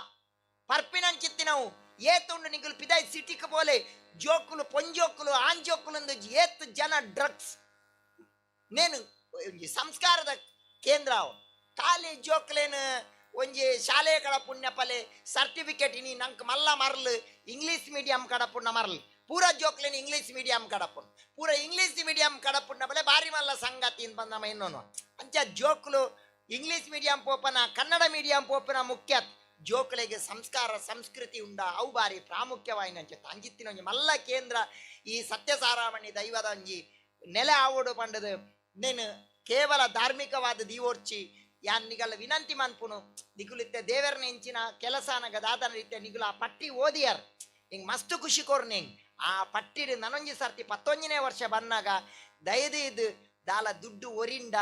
[SPEAKER 14] ಪರ್ಪಿನ ಅಂಚಿತ್ತಿನವು ಏತುಂಡು ನಿಗುಲು ಪಿದಾಯಿ ಸಿಟಿಕ್ ಪೋಲೆ ಜೋಕುಲು ಪೊಂಜೋಕುಲು ಆಂಜೋಕುಲು ಏತ್ ಜನ ಡ್ರಗ್ಸ್ ನೇನು ಒಂಜಿ ಸಂಸ್ಕಾರದ ಕೇಂದ್ರ ಖಾಲಿ ಜೋಕ್ಲೇನು ಒಂಜಿ ಶಾಲೆ ಕಡ ಪುಣ್ಯಪಲೆ ಸರ್ಟಿಫಿಕೇಟ್ ಇನಿ ನಂಕ್ ಮಲ್ಲ ಮರಲು ಇಂಗ್ಲೀಷ್ ಮೀಡಿಯಂ ಕಡ ಪುಣ್ಯ ಮರಲು ಪೂರ ಜೋಕ್ಲೇನು ಇಂಗ್ಲೀಷ್ ಮೀಡಿಯಂ ಕಡಪುನ್ ಪೂರ ಇಂಗ್ಲೀಷ್ ಮೀಡಿಯಂ ಕಡಪುಣ್ಣ ಬಲೆ ಬಾರಿ ಮಲ್ಲ ಸಂಗತಿ ಬಂದ ಇನ್ನೊಂದು ಅಂಚ ಜೋಕ್ಲು ಇಂಗ್ಲೀಷ್ ಮೀಡಿಯಂ ಪೋಪನ ಕನ್ನಡ ಮೀಡಿಯಂ ಪೋಪನ ಮುಖ್ಯ ಜೋಕ್ಲೆಗೆ ಸಂಸ್ಕಾರ ಸಂಸ್ಕೃತಿ ಉಂಡ ಅವು ಬಾರಿ ಪ್ರಾಮುಖ್ಯವಾಯಿನ ಅಂಚ ಅಂಜಿತ್ತಿನ ಒಂಜಿ ಮಲ್ಲ ಕೇಂದ್ರ ಈ ಸತ್ಯಸಾರಾಮಣಿ ದೈವದ ಒಂಜಿ ನೆಲೆ ಆವೋಡು ಪಂಡದು ನೇನು ಕೇವಲ ಧಾರ್ಮಿಕವಾದ ದೀವೋರ್ಚಿ ಯಾನ್ ನಿಗಲ ವಿನಂತಿ ಮನ್ಪುನು ನಿಗುಲಿತ್ತೆ ದೇವರನ ಇಂಚಿನ ಕೆಲಸ ನಗ ದಾದನ ರೀತಿಯ ನಿಗುಲ ಆ ಪಟ್ಟಿ ಓದಿಯಾರ್ ಹಿಂಗ್ ಮಸ್ತ್ ಖುಷಿ ಕೋರ್ನಿ ಆ ಪಟ್ಟಿಡು ನನೊಂಜಿ ಸರ್ತಿ 19ನೇ ವರ್ಷ ಬಂದಾಗ ದಯದೀದು ದಾಲ ದುಡ್ಡು ಒರಿಂಡ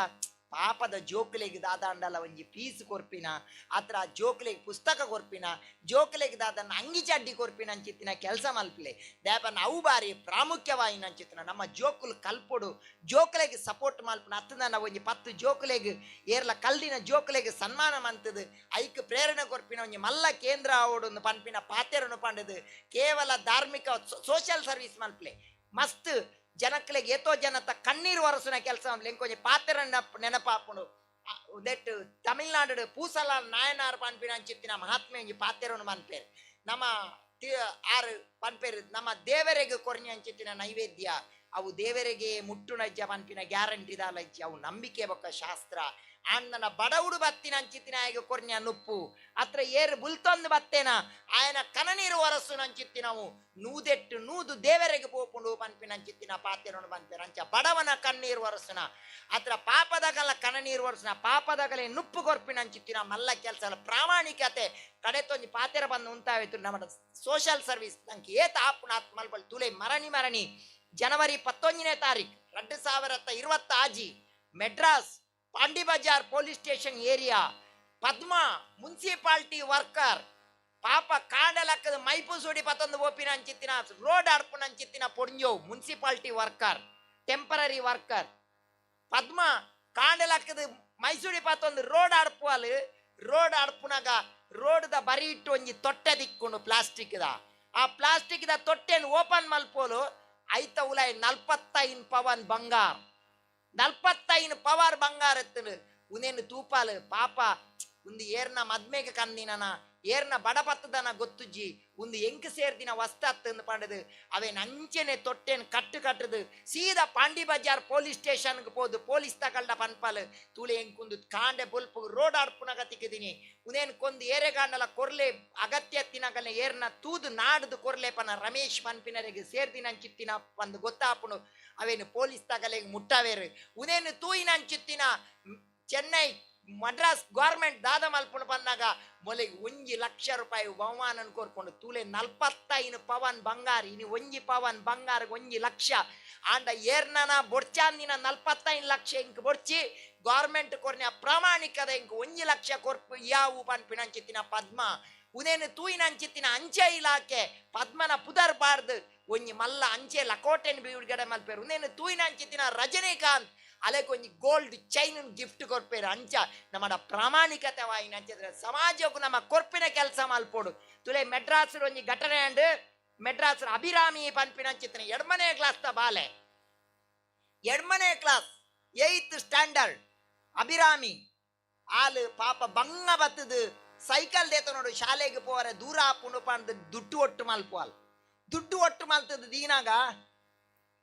[SPEAKER 14] ಪಾಪದ ಜೋಕ್ಲೆಗ್ ದಾದಾಂಡಲ ಒಂಜಿ ಪೀಸ್ ಕೊರ್ಪಿನ ಅತ್ರ ಜೋಕ್ಲೆಗ್ ಪುಸ್ತಕ ಕೊರ್ಪಿನ ಜೋಕ್ಲೆಗ್ ದಾದನ್ನ ಅಂಗಿ ಚಡ್ಡಿ ಕೊರ್ಪಿನ ಅಂಚಿತ್ತಿನ ಕೆಲಸ ಮಲ್ಪಲೆ ದೇಪನ ಅವು ಬಾರಿ ಪ್ರಾಮುಖ್ಯವಾಯಿನ ಅಂಚಿತ್ತಿನ ನಮ್ಮ ಜೋಕುಲು ಕಲ್ಪೊಡು ಜೋಕ್ಲೆಗ್ ಸಪೋರ್ಟ್ ಮಲ್ಪನ ಅತ್ತದ ಒಂಜಿ 10 ಜೋಕ್ಲೆಗ್ ಏರ್ಲ ಕಲ್ದಿನ ಜೋಕ್ಲೆಗ್ ಸನ್ಮಾನ ಮಂತದು ಐಕ್ ಪ್ರೇರಣೆ ಕೊರ್ಪಿನ ಒಂಜಿ ಮಲ್ಲ ಕೇಂದ್ರ ಆವೋಡು ಪನ್ಪಿನ ಪಾತೆರನು ಪಂಡದು ಕೇವಲ ಧಾರ್ಮಿಕ ಸೋಷಿಯಲ್ ಸರ್ವಿಸ್ ಮಲ್ಪಲೆ ಮಸ್ತ್ ಜನಕ್ಲೆಗ್ ಏತೋ ಜನತ ಕಣ್ಣೀರು ಒರೆಸುನ ಕೆಲಸ ಎಂಕೊಂಜಿ ಪಾತ್ರ ನೆನಪಾಪುಂಡು that Tamil Nadu Poosalar Nayanar ಪನ್ಪಿನ ಅಂಚಿತ್ತಿನ ಮಹಾತ್ಮೆ ಒಂಜಿ ಪಾತೆರನು ಪನ್ಪೇರು ನಮ್ಮ ಆರು ಪನ್ಪೇರು ನಮ್ಮ ದೇವರೆಗೆ ಕೊರ್ನಿ ಅಂಚಿತ್ತಿನ ನೈವೇದ್ಯ ಅವು ದೇವರಿಗೆ ಮುಟ್ಟುನಜ್ಜ ಪನ್ಪಿನ ಗ್ಯಾರಂಟಿ ದಾಲಜ್ಜ ಅವು ನಂಬಿಕೆ ಬೊಕ್ಕ ಶಾಸ್ತ್ರ ಅಣ್ಣನ ಬಡವುಡು ಬತ್ತಿನ ಅಂಚಿತ್ತಿನ ಆಯಗ ಕೊರ್ನ್ಯ ನುಪ್ಪು ಅತ್ರ ಏರು ಬುಲ್ತೊಂದು ಬತ್ತೇನ ಆಯನ ಕನನೀರು ಒರಸು ನಂಚಿತ್ತಿನವು ನೂದೆಟ್ಟು ನೂದು ದೇವರಿಗೆ ಪೋಪುಂಡು ಪನ್ಪಿನ ಅಂಚಿತ್ತಿನ ಪಾತೆರನು ಪನ್ಪೇರು ಅಂಚ ಬಡವನ ಕಣ್ಣೀರು ಒರಸುನ ಅತ್ರ ಪಾಪದಗಲ ಕನನೀರು ಒರಸುನ ಪಾಪದಗಲೆ ನುಪ್ಪು ಕೊರ್ಪಿನ ಅಂಚಿತ್ತಿನ ಮಲ್ಲ ಕೆಲಸ ಪ್ರಾಮಾಣಿಕತೆ ಕಡೆತೊಂಜಿ ಪಾತೆರ ಬಂದು ಉಂತಾವಿತ್ತು ನಮ್ಮ ಸೋಷಿಯಲ್ ಸರ್ವಿಸ್ ನಂಗೆ ಏತ ಆಪುಣ ಆತ್ಮಲ್ಬಲ್ ತುಲೆ ಮರಣಿ ಮರಣಿ ಜನವರಿ 19ನೇ ತಾರೀಕು 2026 Madras Pondy Bazaar police station area Padma municipality worker ಪಾಪ ಕಾಡಲಕ್ಕದ ಮೈಪು ಸುಡಿ ಪತ್ತೊಂದು ಓಪಿನ ಅಂಚಿತ್ತಿನ ರೋಡ್ ಅರ್ಪುನ ಅಂಚಿತ್ತಿನ ಪೊಂಜೋ municipality worker temporary worker Padma ಕಾಡಲಕ್ಕದ ಮೈಸೂರಿ ಪತ್ತೊಂದು ರೋಡ್ ಅರ್ಪುವಲ್ ರೋಡ್ ಅರ್ಪುನಾಗ ರೋಡ್ದ ಬರಿ ಇಟ್ಟು ಒಂಜಿ ತೊಟ್ಟೆ ದಿಕ್ಕೊಂಡು ಪ್ಲಾಸ್ಟಿಕ್ದ ಆ ಪ್ಲಾಸ್ಟಿಕ್ದ ತೊಟ್ಟೆನ್ ಓಪನ್ ಮಲ್ಪೋಲು ಐತ ಉಲಾಯ್ 45 ಪವನ್ ಬಂಗಾರ 45 ಪವರ್ ಬಂಗಾರ ಎತ್ತನು ಉನೇನು ತೂಪಾಲು ಪಾಪ ಒಂದು ಏರ್ನ ಮದ್ಮೆಗೆ ಕಂದಿನನ ಏರ್ನ ಬಡಪತ್ತದನ ಗೊತ್ತುಜ್ಜಿ ಒಂದು ಎಂಕ್ ಸೇರ್ದಿನ ವಸ್ತು ಅತ್ತಂದು ಪಂಡದು ಅವೇನ್ ಅಂಚೆನೆ ತೊಟ್ಟೆನ್ ಕಟ್ಟು ಕಟ್ಟದು ಸೀದಾ ಪಾಂಡಿ ಬಜಾರ್ ಪೊಲೀಸ್ ಸ್ಟೇಷನ್ಗೆ ಪೋದು ಪೊಲೀಸ್ ತಗಲ್ಡ ಪನ್ಪಾಲು ತೂಲೆ ಎಂಕೊಂದು ಕಾಂಡೆ ಬೊಲ್ಪು ರೋಡ್ ಆಡ್ಪುನಗ ತಿಕ್ಕಿದೀನಿ ಉನೇನ್ ಕೊಂದು ಏರೆಗಾಂಡಲ ಕೊರ್ಲೆ ಅಗತ್ಯ ತಿನಗಲ ಏರ್ನ ತೂದು ನಾಡ್ದು ಕೊರ್ಲೆ ಪನ ರಮೇಶ್ ಪನ್ಪಿನರಿಗೆ ಸೇರ್ದಿನ ಅಂಚಿತ್ತಿನ ಪಂದು ಗೊತ್ತಾಪುಣು ಅವೇನು ಪೊಲೀಸ್ ತಗಲೆಗ್ ಮುಟ್ಟಾವೇರು ಉನೇನು ತೂಯಿನ ಅಂಚಿತ್ತಿನ ಚೆನ್ನೈ ಮಡ್ರಾಸ್ ಗೌರ್ಮೆಂಟ್ ದಾದ ಮಲ್ಪುಣ ಬಂದಾಗ ಮೊಲೆಗೆ 1 ಲಕ್ಷ ರೂಪಾಯಿ ಬಹುಮಾನ ಕೋರ್ಕೊಂಡು ತೂಲೆ 45 ಪವನ್ ಬಂಗಾರ ಇನಿ 1 ಪವನ್ ಬಂಗಾರ 1 ಲಕ್ಷ ಆಂಡ ಏರ್ನನ ಬೊಡ್ಚಾಂದಿನ 45 ಲಕ್ಷ ಇಂಕ್ ಬೊಡ್ಚಿ ಗೌರ್ಮೆಂಟ್ ಕೊರ್ನ ಪ್ರಾಮಾಣಿಕದ ಇಂಕ್ 1 ಲಕ್ಷ ಕೊರ್ಪು ಯಾವು ಪನ್ಪಿನ ಅಂಚಿತ್ತಿನ ಪದ್ಮ ಉನೇನು ತೂಯಿನ ಅಂಚಿತ್ತಿನ ಅಂಚೆ ಇಲಾಖೆ ಪದ್ಮನ ಪುದರ್ ಬಾರ್ದು ಒಂಜಿ ಮಲ್ಲ ಅಂಚೆ ಲಕೋಟೆನ್ ಬಿಡುಗಡೆ ಮಲ್ಪೇರು ಉನೇನು ತೂಯಿನ ಅಂಚಿತ್ತಿನ ರಜನಿಕಾಂತ್ ಅಲೆಕ್ ಒಂಜಿ ಗೋಲ್ಡ್ ಚೈನ್ ಗಿಫ್ಟ್ ಕೊರ್ಪೇರು ಅಂಚ ನಮ್ಮಡ ಪ್ರಾಮಾಣಿಕತೆ ವಾಯಿನ ಅಂಚಿದ್ರೆ ಸಮಾಜಕ್ಕೂ ನಮ್ಮ ಕೊರ್ಪಿನ ಕೆಲಸ ಮಲ್ಪೋಡು ತುಲೆ ಮೆಡ್ರಾಸ್ ಒಂಜಿ ಘಟನೆ ಅಂಡ್ ಮೆಡ್ರಾಸ್ ಅಭಿರಾಮಿ ಪನ್ಪಿನ ಅಂಚಿತ್ತಿನ 2ನೇ ಕ್ಲಾಸ್ ತ ಬಾಲೆ 2ನೇ ಕ್ಲಾಸ್ 8th standard Abhirami ಆಲು ಪಾಪ ಬಂಗ ಬತ್ತದು ಸೈಕಲ್ ದೇತ ನೋಡು ಶಾಲೆಗೆ ಪೋರೆ ದೂರ ಆಪುಂಡು ಪಂದ್ ದುಡ್ಡು ಒಟ್ಟು ಮಲ್ಪುವಲ್ ದುಡ್ಡು ಒಟ್ಟು ಮಲ್ತದ ದೀನಾಗ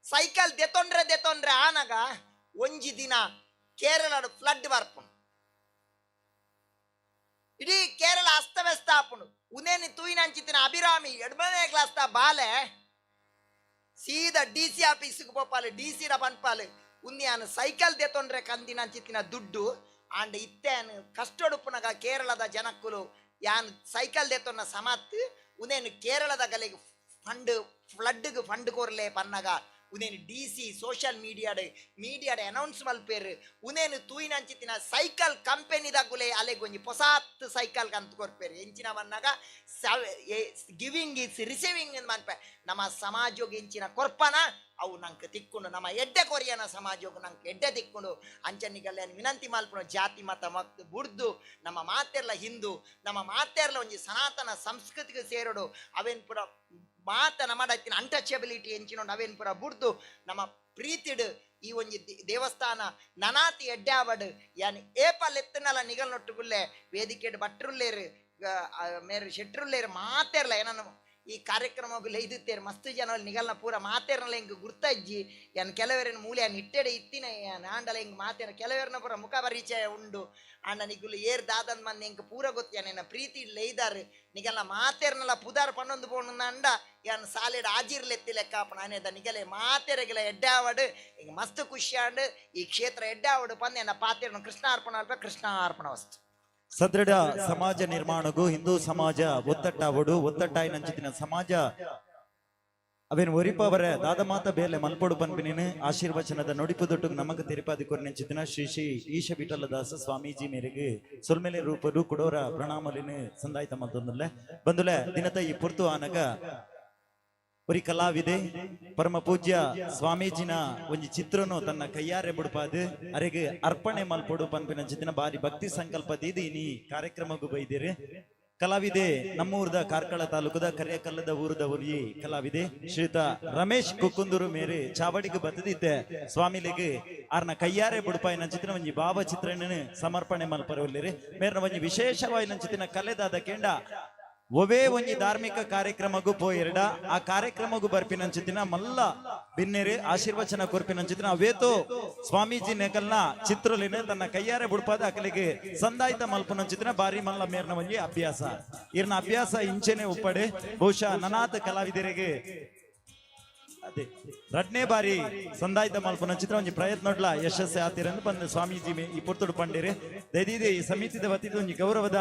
[SPEAKER 14] ಸೈಕಲ್ ದೆತೊಂಡ್ರೆ ದೆತೊಂಡ್ರೆ ಆನಗ ಒಂಜಿ ದಿನ ಕೇರಳಡ್ ಫ್ಲಡ್ ಬರ್ಪುಂಡು. ಇಡೀ ಕೇರಳ ಅಸ್ತವ್ಯಸ್ತ ಆಪುಂಡು. ಉನೇನಿ ತೂಯಿನಂಚಿತ್ತಿನ ಅಭಿರಾಮಿ ಎಡ್ಮನೇ ಕ್ಲಾಸ್ ದ ಬಾಲೆ ಸೀದಾ ಡಿ ಸಿ ಆಫೀಸ್ಗೆ ಪೋಪಾಲು, ಡಿ ಸಿ ಡ ಪನ್ಪಾಲು ಉಂದ್ಯಾನ್ ಸೈಕಲ್ ದೆತೊಂಡ್ರೆ ಕಂದಿನಂಚಿತ್ತಿನ ದುಡ್ಡು ಆಂಡ ಇತ್ತೆನ್ ಕಷ್ಟೊಡುಪ್ಪುನಗ ಕೇರಳದ ಜನಕ್ಕುಲು ಯಾನ್ ಸೈಕಲ್ ದೆತೊನ್ನ ಸಮತ್ ಉನೇನು ಕೇರಳದ ಗಲೆಗೆ ಫಂಡ್ ಫ್ಲಡ್ಗೆ ಫಂಡ್ ಕೋರ್ಲೆ ಪನ್ನಗ ಉನೇನು ಡಿ ಸಿ ಸೋಷಿಯಲ್ ಮೀಡಿಯಾಡ್ ಮೀಡಿಯಾಡ್ ಅನೌನ್ಸ್ ಮಲ್ಪೇರು ಉನೇನು ತೂಯಿನಂಚಿತ್ತಿನ ಸೈಕಲ್ ಕಂಪೆನಿದಾಗುಲೆ ಅಲೆಗ್ ಒಂಜಿ ಪೊಸಾತ್ ಸೈಕಲ್ ಕಂತ್ ಕೊರ್ಪೇರು. ಎಂಚಿನ ಪನ್ನಗ ಗಿವಿಂಗ್ is receiving ಮನ್ಪೆ. ನಮ್ಮ ಸಮಾಜೋಗ ಎಂಚಿನ ಕೊರ್ಪನ ಅವು ನಂಗೆ ತಿಕ್ಕೊಂಡು, ನಮ್ಮ ಎಡ್ಡೆ ಕೊರಿಯನ ಸಮಾಜೋಗ ನಂಗೆ ಎಡ್ಡೆ ತಿಕ್ಕೊಂಡು. ಅಂಚನಿಗಲ್ಲ ವಿನಂತಿ ಮಲ್ಪುನ ಜಾತಿ ಮತ ಮಕ್ತು ಬುಡ್ದು ನಮ್ಮ ಮಾತೆರ್ಲ ಹಿಂದೂ, ನಮ್ಮ ಮಾತೆರ್ಲ ಒಂಜಿ ಸನಾತನ ಸಂಸ್ಕೃತಿಗೆ ಸೇರೋಡು. ಅವೇನ್ ಪೂರ ಮಾತ ನಮ್ಮ ಅನ್ಟಚಬಿಲಿಟಿ ಎಂಚಿನೊಂಡು ಅವೇನ್ ಪೂರ ಬುಡ್ದು ನಮ್ಮ ಪ್ರೀತಿಡು ಈ ಒಂಜಿ ದೇವಸ್ಥಾನ ನನಾತಿ ಎಡ್ಡೆ ಆವಡ್. ಯಾನ್ ಏಪಲ್ ಎತ್ತನಲ ನಿಗಲ್ನೊಟ್ಟುಗುಲ್ಲೆ ವೇದಿಕೆಡ್ ಭಟ್ರುಲ್ಲೇರು ಮೇರು ಶೆಟ್ರುಲ್ಲೇರು ಮಾತೆರ್ಲ ಏನನ್ನು ಈ ಕಾರ್ಯಕ್ರಮಗಳು ಇದುತ್ತೇರು ಮಸ್ತ್ ಜನ ನಿಗಲ್ನ ಪೂರ ಮಾತೇರ್ನಲ್ಲ ಹಿಂಗೆ ಗುರ್ತಜ್ಜಿ. ಯಾನ್ ಕೆಲವರನ್ನ ಮೂಲೆ ಯಾನ್ ಇಟ್ಟೆಡೆ ಇತ್ತಿನ ಯಾನ್ ಆಂಡಲ ಹಿಂಗೆ ಮಾತೇರ ಕೆಲವರನ್ನ ಪೂರ ಮುಖ ಪರಿಚಯ ಉಂಡು. ಆಂಡ ನಿಗುಲು ಏರ್ ದಾದನ್ ಮಂದಿ ಎಂಕ್ ಪೂರ ಗೊತ್ತು. ಯಾನ್ ಎನ್ನ ಪ್ರೀತಿ ಲೈದಾರು ನಿಗಲ್ನ ಮಾತೇರ್ನಲ್ಲ ಪುದಾರ್ ಪನ್ನೊಂದು ಪೋಣು ಅಂಡ ಯಾನ್ ಸಾಲೆಡ್ ಆಜಿರ್ಲೆತ್ತಿ ಲೆಕ್ಕ ಆಪಣ ನಿಗಲೆ ಮಾತೆರೆಗಿಲ ಎಡ್ಡೆ ಆವಡು. ಹಿಂಗೆ ಮಸ್ತ್ ಖುಷಿ ಆಂಡ್ ಈ ಕ್ಷೇತ್ರ ಎಡ್ಡೆ ಆವಡು ಪಂದ್ ಎನ್ನ ಪಾತೇರ್ನ ಕೃಷ್ಣಾರ್ಪಣ ಅಲ್ಪ ಕೃಷ್ಣಾರ್ಪಣ ವಸ್ತು.
[SPEAKER 1] ಸದೃಢ ಸಮಾಜ ನಿರ್ಮಾಣಗೂ ಹಿಂದೂ ಸಮಾಜ ಒತ್ತಟ್ಟಾವಡು ಒತ್ತಟ್ಟಾಯಿನಂಚಿತ್ತಿನ ಸಮಾಜ ಅವೇನು ಒರಿಪವರ ದಾದಮಾತ ಬೇಲೆ ಮಲ್ಪೊಡು ಪನ್ಪಿನೇನು ಆಶೀರ್ವಚನದ ನುಡಿಪು ದೊಟ್ಟು ನಮಗ ತಿರುಪಾದಿ ಕೊರ್ನೆಂಚಿತ್ತಿನ ಶ್ರೀ ಶ್ರೀ ಈಶ ವಿಠಲದಾಸ ಸ್ವಾಮೀಜಿ ಮೇರೆಗೆ ಸೊಲ್ಮೆಲೆ ರೂಪರು ಕೊಡೋರ ಪ್ರಣಾಮಲಿನ ಸಂದಾಯ್ತ ಮತ್ತೊಂದಲ್ಲ ಬಂದುಲೆ ದಿನತ ಈ ಪುರ್ತು ಆನಗ ಒರಿ ಕಲಾವಿದೆ ಪರಮ ಪೂಜ್ಯ ಸ್ವಾಮೀಜಿನ ಒಂಜಿ ಚಿತ್ರನು ತನ್ನ ಕೈಯಾರೆ ಬುಡ್ಪಾದು ಅರೆಗೆ ಅರ್ಪಣೆ ಮಲ್ಪೊಡು ಪನ್ಪಿನ ಚಿತ್ತಿನ ಬಾರಿ ಭಕ್ತಿ ಸಂಕಲ್ಪ ದೀದಿ ನೀ ಕಾರ್ಯಕ್ರಮಕ್ಕೂ ಬೈದಿರಿ. ಕಲಾವಿದೆ ನಮ್ಮೂರದ ಕಾರ್ಕಳ ತಾಲೂಕದ ಕರಿಯಕಲ್ಲದ ಊರದ ಉರಿ ಕಲಾವಿದೆ ಶ್ರೀಯುತ ರಮೇಶ್ ಕುಕ್ಕುಂದೂರು ಮೇರೆ ಚಾವಡಿಗೆ ಬತ್ತದಿದ್ದೆ ಸ್ವಾಮಿಲಿಗೆ ಆರ್ನ ಕೈಯಾರೆ ಬುಡ್ಪಾಯಿನ ಚಿತ್ತಿನ ಒಂಜಿ ಭಾವಚಿತ್ರನ ಸಮರ್ಪಣೆ ಮಲ್ಪರವಲ್ಲಿರಿ. ಮೇರ್ನ ಒಂಜಿ ವಿಶೇಷವಾಯಿನ ಚಿತ್ತಿನ ಕಲೆದಾದ ಕೆಂಡ ಒವೇ ಒಂಜಿ ಧಾರ್ಮಿಕ ಕಾರ್ಯಕ್ರಮಗೂ ಪೋಯೆರಡ ಆ ಕಾರ್ಯಕ್ರಮಗೂ ಬರ್ಪಿನಂಚಿತ್ತಿನ ಮಲ್ಲ ಬಿನ್ನೇರಿ ಆಶೀರ್ವಚನ ಕೊರ್ಪಿನಂಚಿತ್ತಿನ ಅವೇತೋ ಸ್ವಾಮೀಜಿ ನೆಕಲ್ನ ಚಿತ್ರಲಿನ ತನ್ನ ಕೈಯಾರೆ ಬುಡ್ಪಾದ ಅಕಲಿಗೆ ಸಂದಾಯ್ತ ಮಲ್ಪನಂಚಿತ್ತಿನ ಬಾರಿ ಮಲ್ಲ ಮೇರ್ನ ಒಂಜಿ ಅಭ್ಯಾಸ. ಇರ್ನ ಅಭ್ಯಾಸ ಇಂಚೆನೆ ಉಪ್ಪಡೆ ಬಹುಶಃ ನನಾತ ಕಲಾವಿದರಿಗೆ ಅದೇ ರಡ್ನೇ ಬಾರಿ ಸಂದಾಯ್ತ ಮಲ್ಪನ ಚಿತ್ರ ಒಂಜಿ ಪ್ರಯತ್ನೊಡ್ಲ ಯಶಸ್ಸು ಆತಿರಂದು ಬಂದು ಸ್ವಾಮೀಜಿ ಈ ಪುರ್ತುಡು ಪಂಡಿರಿ. ದಯದೀದೆ ಈ ಸಮಿತಿದ ವತಿದ ಒಂಜಿ ಗೌರವದ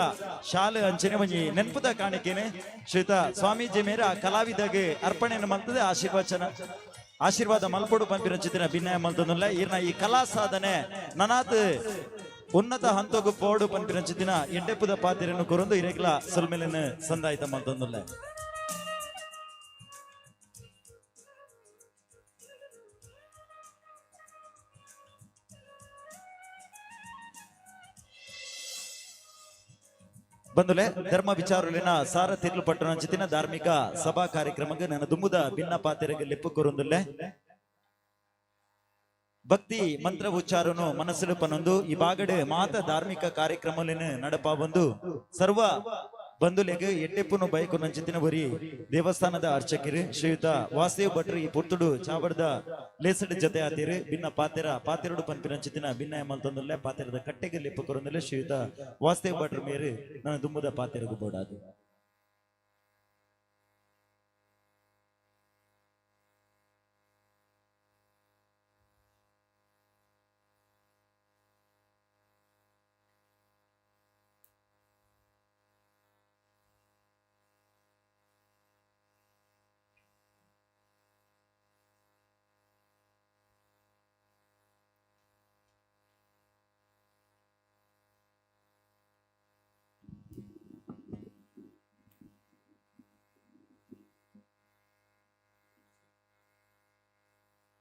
[SPEAKER 1] ಶಾಲೆ ಅಂಚನೆ ಒಂಜಿ ನೆನಪುದ ಕಾಣಿಕೆನೆ ಶ್ರೀತ ಸ್ವಾಮೀಜಿ ಮೇರ ಆ ಕಲಾವಿದಗೆ ಅರ್ಪಣೆಯನ್ನು ಮಲ್ತದೆ ಆಶೀರ್ವಚನ ಆಶೀರ್ವಾದ ಮಲ್ಪೊಡು ಪನ್ಪಿನ ಚಿತ್ರ ಭಿನ್ನಯ ಮಲ್ತದಲ್ಲ. ಇರ್ನ ಈ ಕಲಾ ಸಾಧನೆ ನನಾತ್ ಉನ್ನತ ಹಂತಗು ಪೋಡು ಪನ್ಪಿನ ಚಿತ್ತಿನ ಎಡ್ಡೆಪುದ ಪಾತಿರನ್ನು ಕೊರೊಂದು ಇರೆಗ್ಲ ಸೊಲ್ಮೆಲೆನ್ ಸಂದಾಯ್ತ ಮಲ್ತೊಂದುಲ್ಲ. ಬಂದುಲೆ ಧರ್ಮ ವಿಚಾರಲಿನ ಸಾರ ತಿರ್ಲು ಪಟ್ಟಣ ಚಿತ್ತಿನ ಧಾರ್ಮಿಕ ಸಭಾ ಕಾರ್ಯಕ್ರಮಕ್ಕೆ ನನ್ನ ದುಂಬುದ ಭಿನ್ನ ಪಾತಿರಗೆ ಲೆಪ್ಪು ಕೊರೊಂದುಲ್ಲೆ. ಭಕ್ತಿ ಮಂತ್ರ ಉಚ್ಚಾರನು ಮನಸ್ಸು ಪನೊಂದು ಈ ಬಾಗಡೆ ಮಾತ ಧಾರ್ಮಿಕ ಕಾರ್ಯಕ್ರಮಲಿನ ನಡಪ ಬಂದು ಸರ್ವ ಬಂಧುಲೆಗ್ ಎಡ್ಡೆಪ್ಪುನು ಬೈಕು ನಂಚಿತ್ತಿನ ಬರಿ ದೇವಸ್ಥಾನದ ಅರ್ಚಕರು ಶ್ರೀಯುತ ವಾಸುದೇವ್ ಭಟ್ರು ಈ ಪುರ್ತುಡು ಚಾವಡ್ದ ಲೇಸಡ್ ಜೊತೆ ಆತೀರು. ಭಿನ್ನ ಪಾತೆರ ಪಾತೆರಡು ಪನ್ಪಿನಂಚಿತ್ತಿನ ಭಿನ್ನ ಮಲ್ತೊಂದುಲ್ಲೆ ಪಾತೆರದ ಕಟ್ಟೆಗೆ ಲೆಪ್ಪು ಕೊರೊಂದುಲ್ಲೆ ಶ್ರೀಯುತ ವಾಸುದೇವ್ ಭಟ್ರು ಮೇರು ನನ್ನ ದುಂಬುದ ಪಾತೆರಗು ಬೋಡಾದು.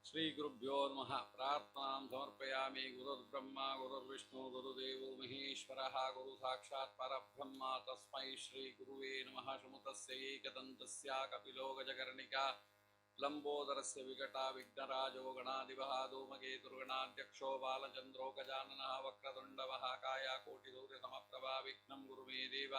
[SPEAKER 15] ಶ್ರೀ ಗುರುಭ್ಯೋ ನಮಃ. ಪ್ರಾರ್ಥನಾಂ ಸಮರ್ಪಯಾಮಿ. ಗುರುರ್ಬ್ರಹ್ಮ ಗುರುರ್ವಿಷ್ಣು ಗುರುದೇವೋ ಮಹೇಶ್ವರಃ ಗುರು ಸಾಕ್ಷಾತ್ ಪರಬ್ರಹ್ಮ ತಸ್ಮೈ ಶ್ರೀ ಗುರುವೇ ನಮಃ. ಶಮುತಸ್ಯ ಏಕದಂತಸ್ಯ ಕಪಿಲೋ ಗಜಕರ್ಣಿಕಾ ಲಂಬೋದರಸ್ಯ ವಿಕಟ ವಿಘ್ನರಾಜೋ ಗಣಾಧಿಪಃ ಧೂಮಕೇತುರ್ಗಣಾಧ್ಯಕ್ಷೋ ಬಾಲಚಂದ್ರೋ ಗಜಾನನಃ ವಕ್ರತುಂಡ ಮಹಾಕಾಯ ಕೋಟಿಸೂರ್ಯ ಸಮಪ್ರಭಾ ವಿಘ್ನಂ ಗುರು ಮೇ ದೇವ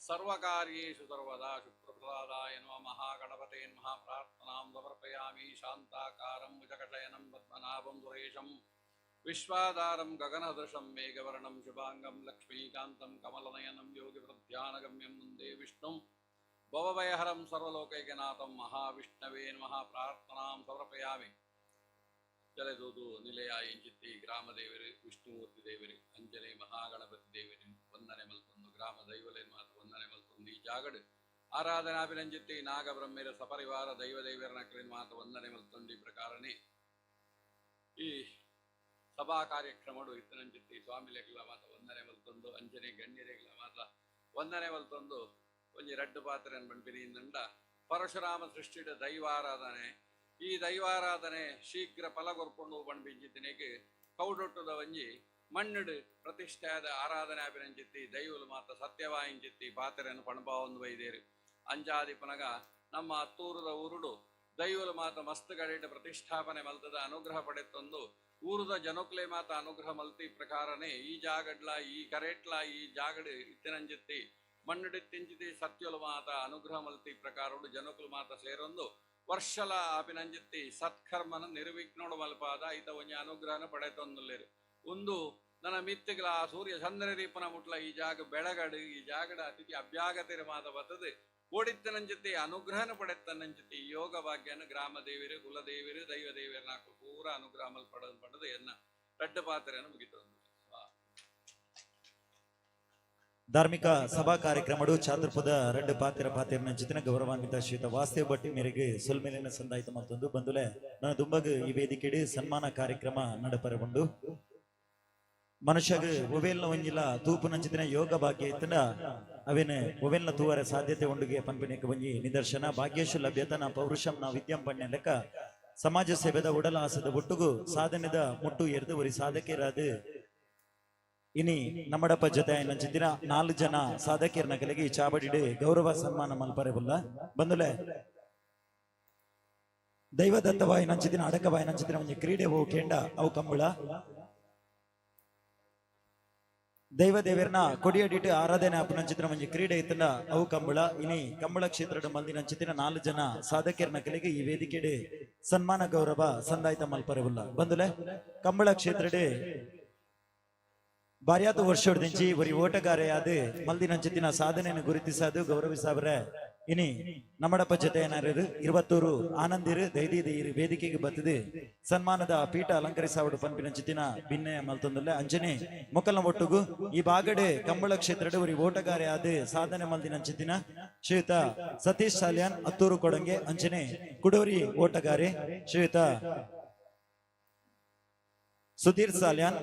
[SPEAKER 15] ಸರ್ವಕಾರ್ಯೇಷು ಸರ್ವದಾ ಶುಭ್ರಪ್ರಸಾದಾಯ ನಮಃ ಮಹಾಗಣಪತೇ ನಮಃ ಪ್ರಾರ್ಥನಾಂ ಸಮರ್ಪಯಾಮಿ ಶಾಂತಾಕಾರಂ ಭುಜಗಶಯನಂ ಪದ್ಮನಾಭಂ ಸುರೇಶಂ ವಿಶ್ವಾಧಾರಂ ಗಗನದೃಶಂ ಮೇಘವರ್ಣಂ ಶುಭಾಂಗಂ ಲಕ್ಷ್ಮೀಕಾಂತಂ ಕಮಲನಯನಂ ಯೋಗಿವೃದ್ಧ್ಯಾನಗಮ್ಯಂ ಮುಂದೆ ವಿಷ್ಣುಂ ಭವಭಯಹರಂ ಸರ್ವಲೋಕೈಕನಾಥಂ ಮಹಾವಿಷ್ಣವೇ ನಮಃ ಪ್ರಾರ್ಥನಾಂ ಸಮರ್ಪಯಾಮಿ. ಜಲದೂದು ನಿಲಯ ಇಂಚಿತ್ತಿ ಗ್ರಾಮ ದೇವರು ವಿಷ್ಣುಮೂರ್ತಿ ದೇವರು ಅಂಜನೆ ಮಹಾಗಣಪತಿ ದೇವರು ವಂದನೆ ಮಲ್ತೊಂದು ಗ್ರಾಮ ದೈವಲೇನ್ ಮಾತ ವಂದನೆ ಮಲ್ತೊಂದು ಈ ಜಾಗಡು ಆರಾಧನಾಭಿರಂಜಿತ್ತಿ ನಾಗಬ್ರಹ್ಮೇರ ಸಪರಿವಾರ ದೈವ ದೇವರನ ಕ್ರಿನ್ ಮಾತ ವಂದನೆ ಮಲ್ತೊಂದು ಈ ಪ್ರಕಾರನೇ ಈ ಸಭಾ ಕಾರ್ಯಕ್ರಮಡು ಇತ್ತನಂಚಿತ್ತಿ ಸ್ವಾಮಿಲೆಗ್ಲ ಮಾತ ವಂದನೆ ಮಲ್ತೊಂದು ಅಂಜನೆ ಗಣ್ಯರೆಗ್ಲ ಮಾತ ವಂದನೆ ಮಲ್ತೊಂದು ಒಂಜಿ ರಡ್ಡು ಪಾತ್ರೆನ್ ಪನ್ಪಿನಿ ಇಂದಂಡ ಪರಶುರಾಮ ಸೃಷ್ಟಿಡ ದೈವಾರಾಧನೆ ಈ ದೈವಾರಾಧನೆ ಶೀಘ್ರ ಫಲ ಕೊರ್ಪುಂಡು ಪಣ್ಪಿಂಚಿತ್ತಿನೆಗ್ ಕೌಡೊಟ್ಟುದ ಒಂಜಿ ಮಣ್ಣುಡು ಪ್ರತಿಷ್ಠೆಯಾದ ಆರಾಧನೆ ಅಭಿರಂಜಿತ್ತಿ ದೈವಲು ಮಾತ ಸತ್ಯವಾಯಿಂಚಿತ್ತಿ ಪಾತ್ರೆಯನ್ನು ಪಣಪಾವೊಂದು ಬೈದೇರು ಅಂಜಾದಿ ಪನಗ ನಮ್ಮ ಅತ್ತೂರದ ಊರುಡು ದೈವಲು ಮಾತ ಮಸ್ತ್ ಗಡಿಟ ಪ್ರತಿಷ್ಠಾಪನೆ ಮಲ್ತದ ಅನುಗ್ರಹ ಪಡೆತೊಂದು ಊರುದ ಜನೊಕ್ಲೆ ಮಾತ ಅನುಗ್ರಹ ಮಲ್ತಿ ಪ್ರಕಾರನೇ ಈ ಜಾಗಡ್ಲ ಈ ಕರೆಟ್ಲ ಈ ಜಾಗಡು ಇತ್ತಿನಂಜಿತ್ತಿ ಮಣ್ಣುಡಿ ತಿಂಚಿತಿ ಸತ್ಯಲು ಮಾತ ಅನುಗ್ರಹ ಮಲ್ತಿ ಪ್ರಕಾರಡು ಜನಕುಲು ಮಾತ ಸೇರೊಂದು ವರ್ಷಲ ಅಭಿನಂಜಿತ್ತಿ ಸತ್ಕರ್ಮನ ನಿರ್ವಿಘ್ನೋಡು ಮಲ್ಪಾದ ಐತ ಒಂಜಿ ಅನುಗ್ರಹನ ಪಡೆತೊಂದುಲ್ಲೇರು ಒಂದು ನನ್ನ ಮಿತ್ತಿಗಳ ಆ ಸೂರ್ಯ ಚಂದ್ರ ದೀಪನ ಮುಟ್ಲ ಈ ಜಾಗ ಬೆಳಗಡು ಈ ಜಾಗಡ ಅತಿಥಿ ಅಭ್ಯಾಗತಿರ ಮಾತ ಬರ್ತದೆ ಓಡಿತ್ತನಂಜಿತಿ ಅನುಗ್ರಹನ ಪಡೆತ್ತನಂಜಿತಿ ಯೋಗ ಭಾಗ್ಯನ ಗ್ರಾಮ ದೇವಿರು ಕುಲದೇವಿರು ದೈವ ದೇವಿರು ನಾಲ್ಕು ಪೂರ ಅನುಗ್ರಹ ಮಲ್ಪಡ ಪಡೆದು ಎನ್ನ ರಡ್ಡು ಪಾತ್ರೆಯನ್ನು ಮುಗಿತೊಂದು.
[SPEAKER 1] ಧಾರ್ಮಿಕ ಸಭಾ ಕಾರ್ಯಕ್ರಮಡು ಚಾತುರ್ಪದ ರಡ್ಡು ಪಾತ್ರ ಪಾತ್ರ ಜಿತಿನ ಗೌರವಾನ್ವಿತ ಶ್ರೀಯುತ ವಾಸುದೇವ ಭಟ್ಟಿ ಮೇರೆಗೆ ಸೊಲ್ಮೇಲಿನ ಸಂದಾಯಿತ ಮತ್ತೊಂದು ಬಂದುಲೆ ನನ್ನ ದುಂಬಗ್ ಈ ವೇದಿಕೆಡು ಸನ್ಮಾನ ಕಾರ್ಯಕ್ರಮ ನಡಪರಗೊಂಡು ಮನುಷ್ಯಗ ಒವೇಲ್ನ ಒಂಜಿಲ ತೂಪು ನಂಚಿತಿನ ಯೋಗ ಭಾಗ್ಯ ಇತ್ತಂಡ ಅವೇನ ಒವೇಲ್ನ ತೂವರ ಸಾಧ್ಯತೆ ಉಂಡುಗೆ ಪನ್ಪಿನಕ್ಕೆ ಒಂಜಿ ನಿದರ್ಶನ ಭಾಗ್ಯೇಶು ಲಭ್ಯತನ ಪೌರುಷಂ ನ ವಿದ್ಯಂ ಪಣ್ಯ ಲೆಕ್ಕ ಸಮಾಜ ಸೇವೆದ ಉಡಲ ಆಸದ ಒಟ್ಟುಗು ಸಾಧನೆದ ಮುಟ್ಟು ಎರ್ದು ಒರಿ ಸಾಧಕರಾದ ಇನಿ ನಮ್ಮಡಪ್ಪ ಜೊತೆ ನಂಚಿತ್ತಿನ 4 ಜನ ಸಾಧಕಿಯರ ನಗಲಿಗೆ ಈ ಚಾವಡಿಡು ಗೌರವ ಸನ್ಮಾನ ಮಲ್ಪರೆಬುಲ್ಲ ಬಂದುಲೆ ದೈವದತ್ತವಾಯಿ ನಂಚಿತ್ತಿನ ಅಡಕವಾಯಿ ನಂಚಿತ್ತಿನ ಒಂಜಿ ಕ್ರೀಡೆ ಹೋವು ಕೇಂಡ ಅವು ಕಂಬಳ ದೈವ ದೇವರನ ಕೊಡಿಯಡಿಟ್ಟು ಆರಾಧನೆ ಅಪ್ಪು ನಂಚಿತ್ತಿನ ಒಂಜಿ ಕ್ರೀಡೆ ಇತ್ತಂಡ ಅವು ಕಂಬಳ ಇನಿ ಕಂಬಳ ಕ್ಷೇತ್ರದ ಮಂದಿ ನಂಚಿತ್ತಿನ 4 ಜನ ಸಾಧಕಿಯರ ನಗಲಿಗೆ ಈ ವೇದಿಕೆಡೆ ಸನ್ಮಾನ ಗೌರವ ಸಂದಾಯಿತ ಮಲ್ಪರೆಬುಲ್ಲ ಬಂದುಲೆ ಕಂಬಳ ಕ್ಷೇತ್ರಡೆ ಬಾರ್ಯಾತ ವರ್ಷದಿಂಚಿ ಒರಿ ಓಟಗಾರೆಯಾದ ಮಲ್ದಿನಂಚಿತ್ತಿನ ಸಾಧನೆಯನ್ನು ಗುರುತಿಸದು ಗೌರವಿಸಾವರೆ ಇನಿ ನಮ್ಮಡಪ್ಪ ಜೊತೆ ಏನಾರು ಇರುವತ್ತೂರು ಆನಂದಿರು ದೈದೀದ ಇರು ವೇದಿಕೆಗೆ ಬತ್ತದೆ ಸನ್ಮಾನದ ಪೀಠ ಅಲಂಕರಿಸಾವಡು ಪನ್ಪಿನಂಚಿತ್ತಿನ ಭಿನ್ನಯ ಮಲ್ತೊಂದುಲ್ಲ ಅಂಜನೆ ಮೊಕ್ಕಲ್ನ ಒಟ್ಟುಗು ಈ ಬಾಗಡೆ ಕಂಬಳ ಕ್ಷೇತ್ರದ ಒರಿ ಓಟಗಾರೆಯಾದ ಸಾಧನೆ ಮಲ್ದಿನಂಚಿತ್ತಿನ ಶ್ರೀಯುತ ಸತೀಶ್ ಸಾಲ್ಯಾನ್ ಅತ್ತೂರು ಕೊಡಂಗೆ ಅಂಜನೆ ಕುಡೋರಿ ಓಟಗಾರೆ ಶ್ರೀಯುತ ಸುಧೀರ್ ಸಾಲ್ಯಾನ್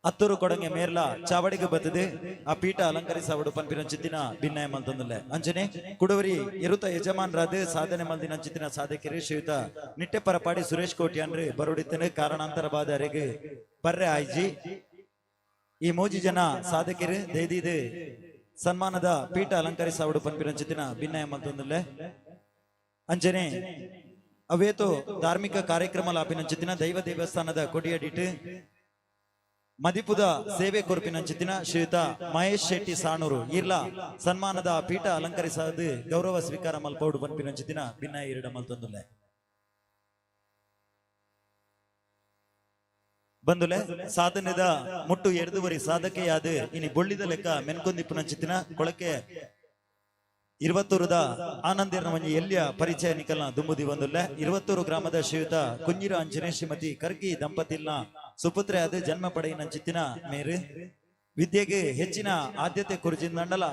[SPEAKER 1] ಅತ್ತೂರು ಕೊಡಂಗೆ ಮೇರ್ಲ ಚಾವಡಿಗೆ ಬತ್ತದೆ ಆ ಪೀಠ ಅಲಂಕರಿಸವಡು ಪನ್ಪಿನಂಚಿತ್ತಿನ ಭಿನ್ನಯ ಮಲ್ತೊಂದುಲ್ಲೆ ಅಂಜನೆ ಕುಡವರಿ ಎರುತ ಯಜಮಾನ್ರಾದ ಸಾಧನೆ ಮಲ್ದಿನಂಚಿತ್ತಿನ ಸಾಧಕರು ಶ್ರೀಯುತ ನಿಟ್ಟೆ ಪರಪಾಡಿ ಸುರೇಶ್ ಕೋಟ್ಯಾನ್ರಿ ಬರುಡಿತ್ತನೆ ಕಾರಣಾಂತರ ಬಾದ ಅರೆಗೆ ಬರ್ರೆ ಆಯ್ಜಿ ಈ ಮೋಜಿ ಜನ ಸಾಧಕರು ದೈದಿದೆ ಸನ್ಮಾನದ ಪೀಠ ಅಲಂಕರಿಸವಡು ಪನ್ಪಿನಂಚಿತ್ತಿನ ಭಿನ್ನಯ ಮಲ್ತೊಂದುಲ್ಲೆ ಅಂಜನೆ ಅವೇತೋ ಧಾರ್ಮಿಕ ಕಾರ್ಯಕ್ರಮ ಲಾಪಿನಂಚಿತ್ತಿನ ದೈವ ದೇವಸ್ಥಾನದ ಕೊಡಿಯಡಿಟ್ಟು ಮದಿಪುದ ಸೇವೆ ಕೊರ್ಪಿನಂಚಿತ್ತಿನ ಶ್ರೀಯುತ ಮಹೇಶ್ ಶೆಟ್ಟಿ ಸಾಣೂರು ಇರ್ಲಾ ಸನ್ಮಾನದ ಪೀಠ ಅಲಂಕರಿಸದು ಗೌರವ ಸ್ವೀಕಾರ ಮಲ್ಪೌಡು ಪನ್ಪಿನಂಚಿತ್ತಿನ ಭಿನ್ನ ಇರಡ ಮಲ್ತೊಂದುಲ್ಲೆ ಬಂದುಲೆ ಸಾಧನೆದ ಮುಟ್ಟು ಎಡ್ದುವರಿ ಸಾಧಕೆಯಾದ ಇನಿ ಬೊಳ್ಳಿದ ಲೆಕ್ಕ ಮೆನ್ಕೊಂದಿಪ್ಪುನಂಚಿತ್ತಿನ ಕೊಳಕೆ ಇರುವತ್ತೂರುದ ಆನಂದಿರನ ಒಂಜಿ ಎಲ್ಲಿಯ ಪರಿಚಯ ನಿಕಲ್ನ ದುಂಬುದಿ ಬಂದುಲ್ಲೆ ಇರುವತ್ತೂರು ಗ್ರಾಮದ ಶ್ರೀಯುತ ಕುಂಜಿರ ಅಂಜನೆ ಶ್ರೀಮತಿ ಕರ್ಗಿ ದಂಪತಿಲ್ನ ಸುಪುತ್ರೆಯಾದ ಜನ್ಮ ಪಡೆಯಿನಂಚಿತ್ತಿನ ಮೇರು ವಿದ್ಯೆಗೆ ಹೆಚ್ಚಿನ ಆದ್ಯತೆ ಕುರಿಜಿಂದಂಡಲ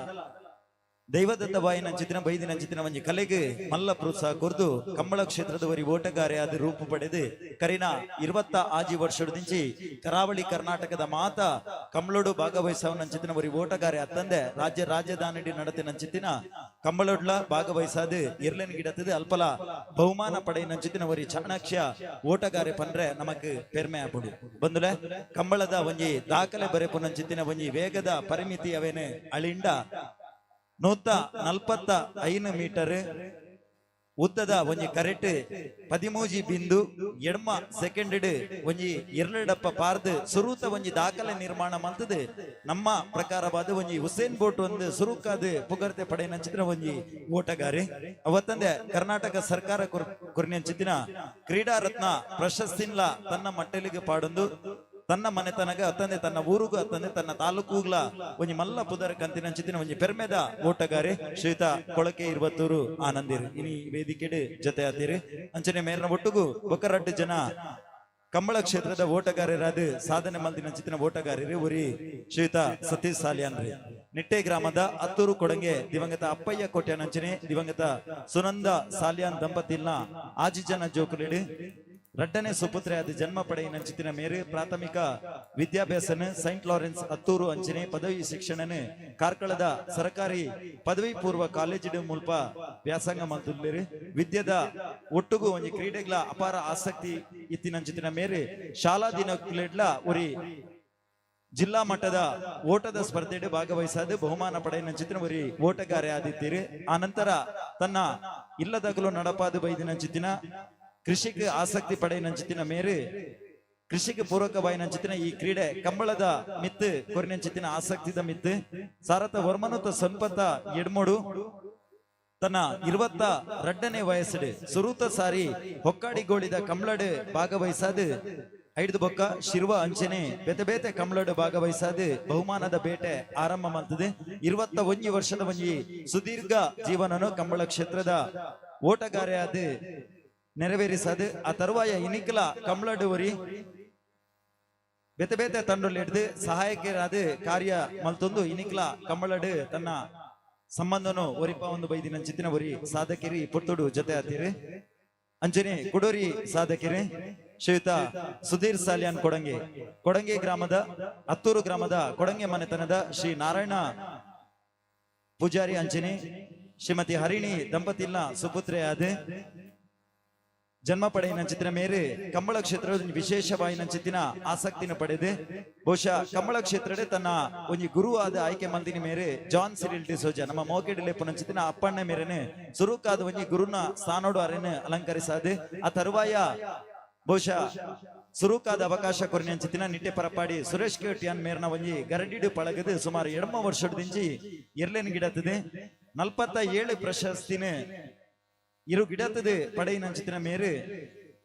[SPEAKER 1] ದೈವದತ್ತ ಬಾಯಿನಂಚಿತ್ತಿನ ಬೈದಿನಂಚಿತ್ತಿನ ಒಂಜಿ ಕಲೆಗೆ ಮಲ್ಲ ಪ್ರೋತ್ಸಾಹ ಕೊರ್ದು ಕಂಬಳ ಕ್ಷೇತ್ರದವರಿ ಓಟಗಾರೆಯಾದ ರೂಪು ಪಡೆದು ಕರಿನ 26 ವರ್ಷದಿಂಚಿ ಕರಾವಳಿ ಕರ್ನಾಟಕದ ಮಾತ ಕಂಬಳೋಡು ಭಾಗವಹಿಸವನಂಚಿತ್ತಿನ ಒರಿ ಓಟಗಾರೆ ಅತ್ತಂದೆ ರಾಜ್ಯ ರಾಜಧಾನಿ ನಡತಿನಂಚಿತ್ತಿನ ಕಂಬಳೊಡ್ಲ ಭಾಗವಹಿಸಾದು ಇರ್ಲೆನ್ ಗಿಡತದ ಅಲ್ಪಲ ಬಹುಮಾನ ಪಡೆಯಿನಂಚಿತ್ತಿನ ಒರಿ ಚಾಣಾಕ್ಷ್ಯ ಓಟಗಾರೆ ಪನ್ರೆ ನಮಕ್ ಪೆರ್ಮೆ ಆಪುಡು ಬಂದುಲೆ ಕಂಬಳದ ಒಂಜಿ ದಾಖಲೆ ಬರೆಪುನಂಚಿತ್ತಿನ ಒಂಜಿ ವೇಗದ ಪರಿಮಿತಿ ಅವೇನೆ ಅಳಿಂಡ 145 ಮೀಟರ್ ಉದ್ದದ ಒಂಜಿ ಕರೆಟ್ 13.8 ಸೆಕೆಂಡ್ ಒಂಜಿ ಎರಡಪ್ಪ ಪಾರ್ದ್ ಸುರೂತ ಒಂಜಿ ದಾಖಲೆ ನಿರ್ಮಾಣ ಮಲ್ತದೆ. ನಮ್ಮ ಪ್ರಕಾರವಾದ ಒಂಜಿ ಹುಸೇನ್ ಬೋಟ್ ಒಂದು ಸುರುಕಾದ ಪುಗರ್ತೆ ಪಡೆಯನಂಚಿನ ಒಂಜಿ ಓಟಗಾರೆ. ಅವತ್ತಂದೆ ಕರ್ನಾಟಕ ಸರ್ಕಾರ ಕೊರ್ನಂಚಿತ್ತಿನ ಕ್ರೀಡಾ ರತ್ನ ಪ್ರಶಸ್ತಿನ್ಲ ತನ್ನ ಮಟ್ಟಲಿಗೆ ಪಾಡೊಂದು ತನ್ನ ಮನೆತನಗ ಅತ್ತಂದೆ ತನ್ನ ಊರುಗು ಅತ್ತಂದೆ ತನ್ನ ತಾಲೂಕುಗ್ಲ ಒಂಜಿ ಮಲ್ಲ ಪುದರ್ ಕಂತಿನಂಚಿತ್ತಿನ ಒಂಜಿ ಪೆರ್ಮೆದ ಓಟಗಾರೆ ಶ್ರೀತ ಕೊಳಕೆ ಇರುವತ್ತೂರು ಆನಂದಿರು ಇನಿ ವೇದಿಕೆಡ್ ಜೊತೆ ಆತೀರಿ. ಅಂಚನೆ ಮೇರ್ನ ಒಟ್ಟುಗು ಬೊಕ್ಕರಡ್ಡು ಜನ ಕಂಬಳ ಕ್ಷೇತ್ರದ ಓಟಗಾರರಾದ ಸಾಧನೆ ಮಲ್ದಿನಂಚಿತ್ತಿನ ಓಟಗಾರರು ಉರಿ ಶ್ರೀಯುತ ಸತೀಶ್ ಸಾಲಿಯಾನ್ರಿ. ನಿಟ್ಟೆ ಗ್ರಾಮದ ಅತ್ತೂರು ಕೊಡಂಗೆ ದಿವಂಗತ ಅಪ್ಪಯ್ಯ ಕೋಟ್ಯಾನಂಚನೆ ದಿವಂಗತ ಸುನಂದ ಸಾಲಿಯಾನ್ ದಂಪತಿಲ್ನ ಆಜಿ ಜನ ಜೋಕುಲಿಡು ರಡ್ಡನೆ ಸುಪುತ್ರೆಯಾದ ಜನ್ಮ ಪಡೆಯಿನಂಚಿತ್ತಿನ ಮೇರು ಪ್ರಾಥಮಿಕ ವಿದ್ಯಾಭ್ಯಾಸನ ಸೈಂಟ್ ಲಾರೆನ್ಸ್ ಅತ್ತೂರು ಅಂಚನೆ ಪದವಿ ಶಿಕ್ಷಣನ ಕಾರ್ಕಳದ ಸರ್ಕಾರಿ ಪದವಿ ಪೂರ್ವ ಕಾಲೇಜಿನ ಮುಲ್ಪ ವ್ಯಾಸಂಗ ಮಲ್ತುಲ್ಲೇರು. ವಿದ್ಯದ ಒಟ್ಟುಗು ಒಂಜಿ ಕ್ರೀಡೆಗಳ ಅಪಾರ ಆಸಕ್ತಿ ಇತ್ತಿನಂಚಿತ್ತಿನ ಮೇರು ಶಾಲಾ ದಿನಕ್ಲೆಡ್ಲ ಉರಿ ಜಿಲ್ಲಾ ಮಟ್ಟದ ಓಟದ ಸ್ಪರ್ಧೆಡ್ ಭಾಗವಹಿಸಾದ ಬಹುಮಾನ ಪಡೆಯಿನಂಚಿತ್ತಿನ ಉರಿ ಓಟಗಾರೆ ಆದಿತ್ತೀರಿ. ಆ ನಂತರ ತನ್ನ ಇಲ್ಲದಗಲು ನಡಪಾದ ಬೈದಿನಂಚಿತ್ತಿನ ಕೃಷಿಗೆ ಆಸಕ್ತಿ ಪಡೆಯಿನಂಚಿತ್ತಿನ ಮೇರು ಕೃಷಿಗೆ ಪೂರಕವಾಯಿನಂಚಿತ್ತಿನ ಈ ಕ್ರೀಡೆ ಕಂಬಳದ ಮಿತ್ತು ಕೊರಿನಂಚಿತ್ತಿನ ಆಸಕ್ತಿದ ಮಿತ್ತು ಸಾರತ ವರ್ಮನುತ ಸಂಪತ್ತ ಎಡ್ಮೋಡು ತನ್ನ 22ನೇ ವಯಸ್ಸುಡು ಸುರೂತ ಸಾರಿ ಹೊಕ್ಕಾಡಿಗೋಳಿದ ಕಂಬಳಡು ಭಾಗವಹಿಸಾದ ಐದು ಬೊಕ್ಕ ಶಿರ್ವ ಅಂಚನೆ ಬೇತೆ ಬೇತೆ ಕಂಬಳಡು ಭಾಗವಹಿಸಾದ ಬಹುಮಾನದ ಬೇಟೆ ಆರಂಭ ಮಾಡ್ತದೆ. 21 ವರ್ಷದ ಒಂಜಿ ಸುದೀರ್ಘ ಜೀವನನು ಕಂಬಳ ಕ್ಷೇತ್ರದ ಓಟಗಾರೆಯಾದ ನೆರವೇರಿಸದು. ಆ ತರುವಾಯ ಇನಿಕಲ ಕಂಬಳಡು ಒರಿ ಬೇತೆ ಬೇತೆ ತಂಡೊಲು ಹಿಡ್ದು ಸಹಾಯಕರಾದ ಕಾರ್ಯ ಮಲ್ತೊಂದು ಇನಿಕ್ಲ ಕಂಬಳಡು ತನ್ನ ಸಂಬಂಧನು ಒರಿಪ ಒಂದು ಬೈದಿನ ಚಿತ್ತಿನ ಒರಿ ಸಾಧಕಿರಿ ಪುತ್ತುಡು ಜೊತೆ ಆತೀರಿ. ಅಂಜನೆ ಕುಡೋರಿ ಸಾಧಕಿರಿ ಶ್ರೀಯುತ ಸುಧೀರ್ ಸಾಲಿಯಾನ್ ಕೊಡಂಗೆ, ಕೊಡಂಗೆ ಗ್ರಾಮದ ಅತ್ತೂರು ಗ್ರಾಮದ ಕೊಡಂಗೆ ಮನೆತನದ ಶ್ರೀ ನಾರಾಯಣ ಪೂಜಾರಿ ಅಂಜನೆ ಶ್ರೀಮತಿ ಹರಿಣಿ ದಂಪತಿಲ್ನ ಸುಪುತ್ರೆಯಾದ ಜನ್ಮ ಪಡೆಯಿನಂಚಿತ್ತಿನ ಮೇರೆ ಕಂಬಳ ಕ್ಷೇತ್ರದ ವಿಶೇಷವಾಯಿನಂಚಿತ್ತಿನ ಆಸಕ್ತಿನ ಪಡೆದು ಬಹುಶಃ ಕಂಬಳ ಕ್ಷೇತ್ರಡೆ ತನ್ನ ಒಂಜಿ ಗುರು ಆದ ಆಯ್ಕೆ ಮಲ್ದಿನ ಮೇರೆ ಜಾನ್ ಸಿರಿಲ್ ಡಿಸೋಜ ನಮ್ಮ ಮೋಕೆಡ್ ಲೆಪ್ಪುನಂಚಿತ್ತಿನ ಅಪ್ಪಣ್ಣ ಮೇರೆನೆ ಸುರುಕಾದ ಒಂಜಿ ಗುರುನ ಸ್ಥಾನೋಡು ಅರೆನ ಅಲಂಕರಿಸಾದೆ. ಆ ತರುವಾಯ ಬಹುಶಃ ಸುರುಕಾದ ಅವಕಾಶ ಕೊರಿನಂಚಿತ್ತಿನ ನಿಟ್ಟೆ ಪರಪಾಡಿ ಸುರೇಶ್ ಕೇಟಿಯಾನ್ ಮೇರ್ನ ಒಂಜಿ ಗರಡಿಡು ಪಳಗದು ಸುಮಾರು 8 ವರ್ಷದಿಂಚಿ ಎರ್ಲೇನ್ ಗಿಡತ್ತದೆ 47 ಪ್ರಶಸ್ತಿನ ಇರು ಗಿಡತದೆ ಪಡೆಯಿನಂಚಿತ್ತಿನ ಮೇರೆ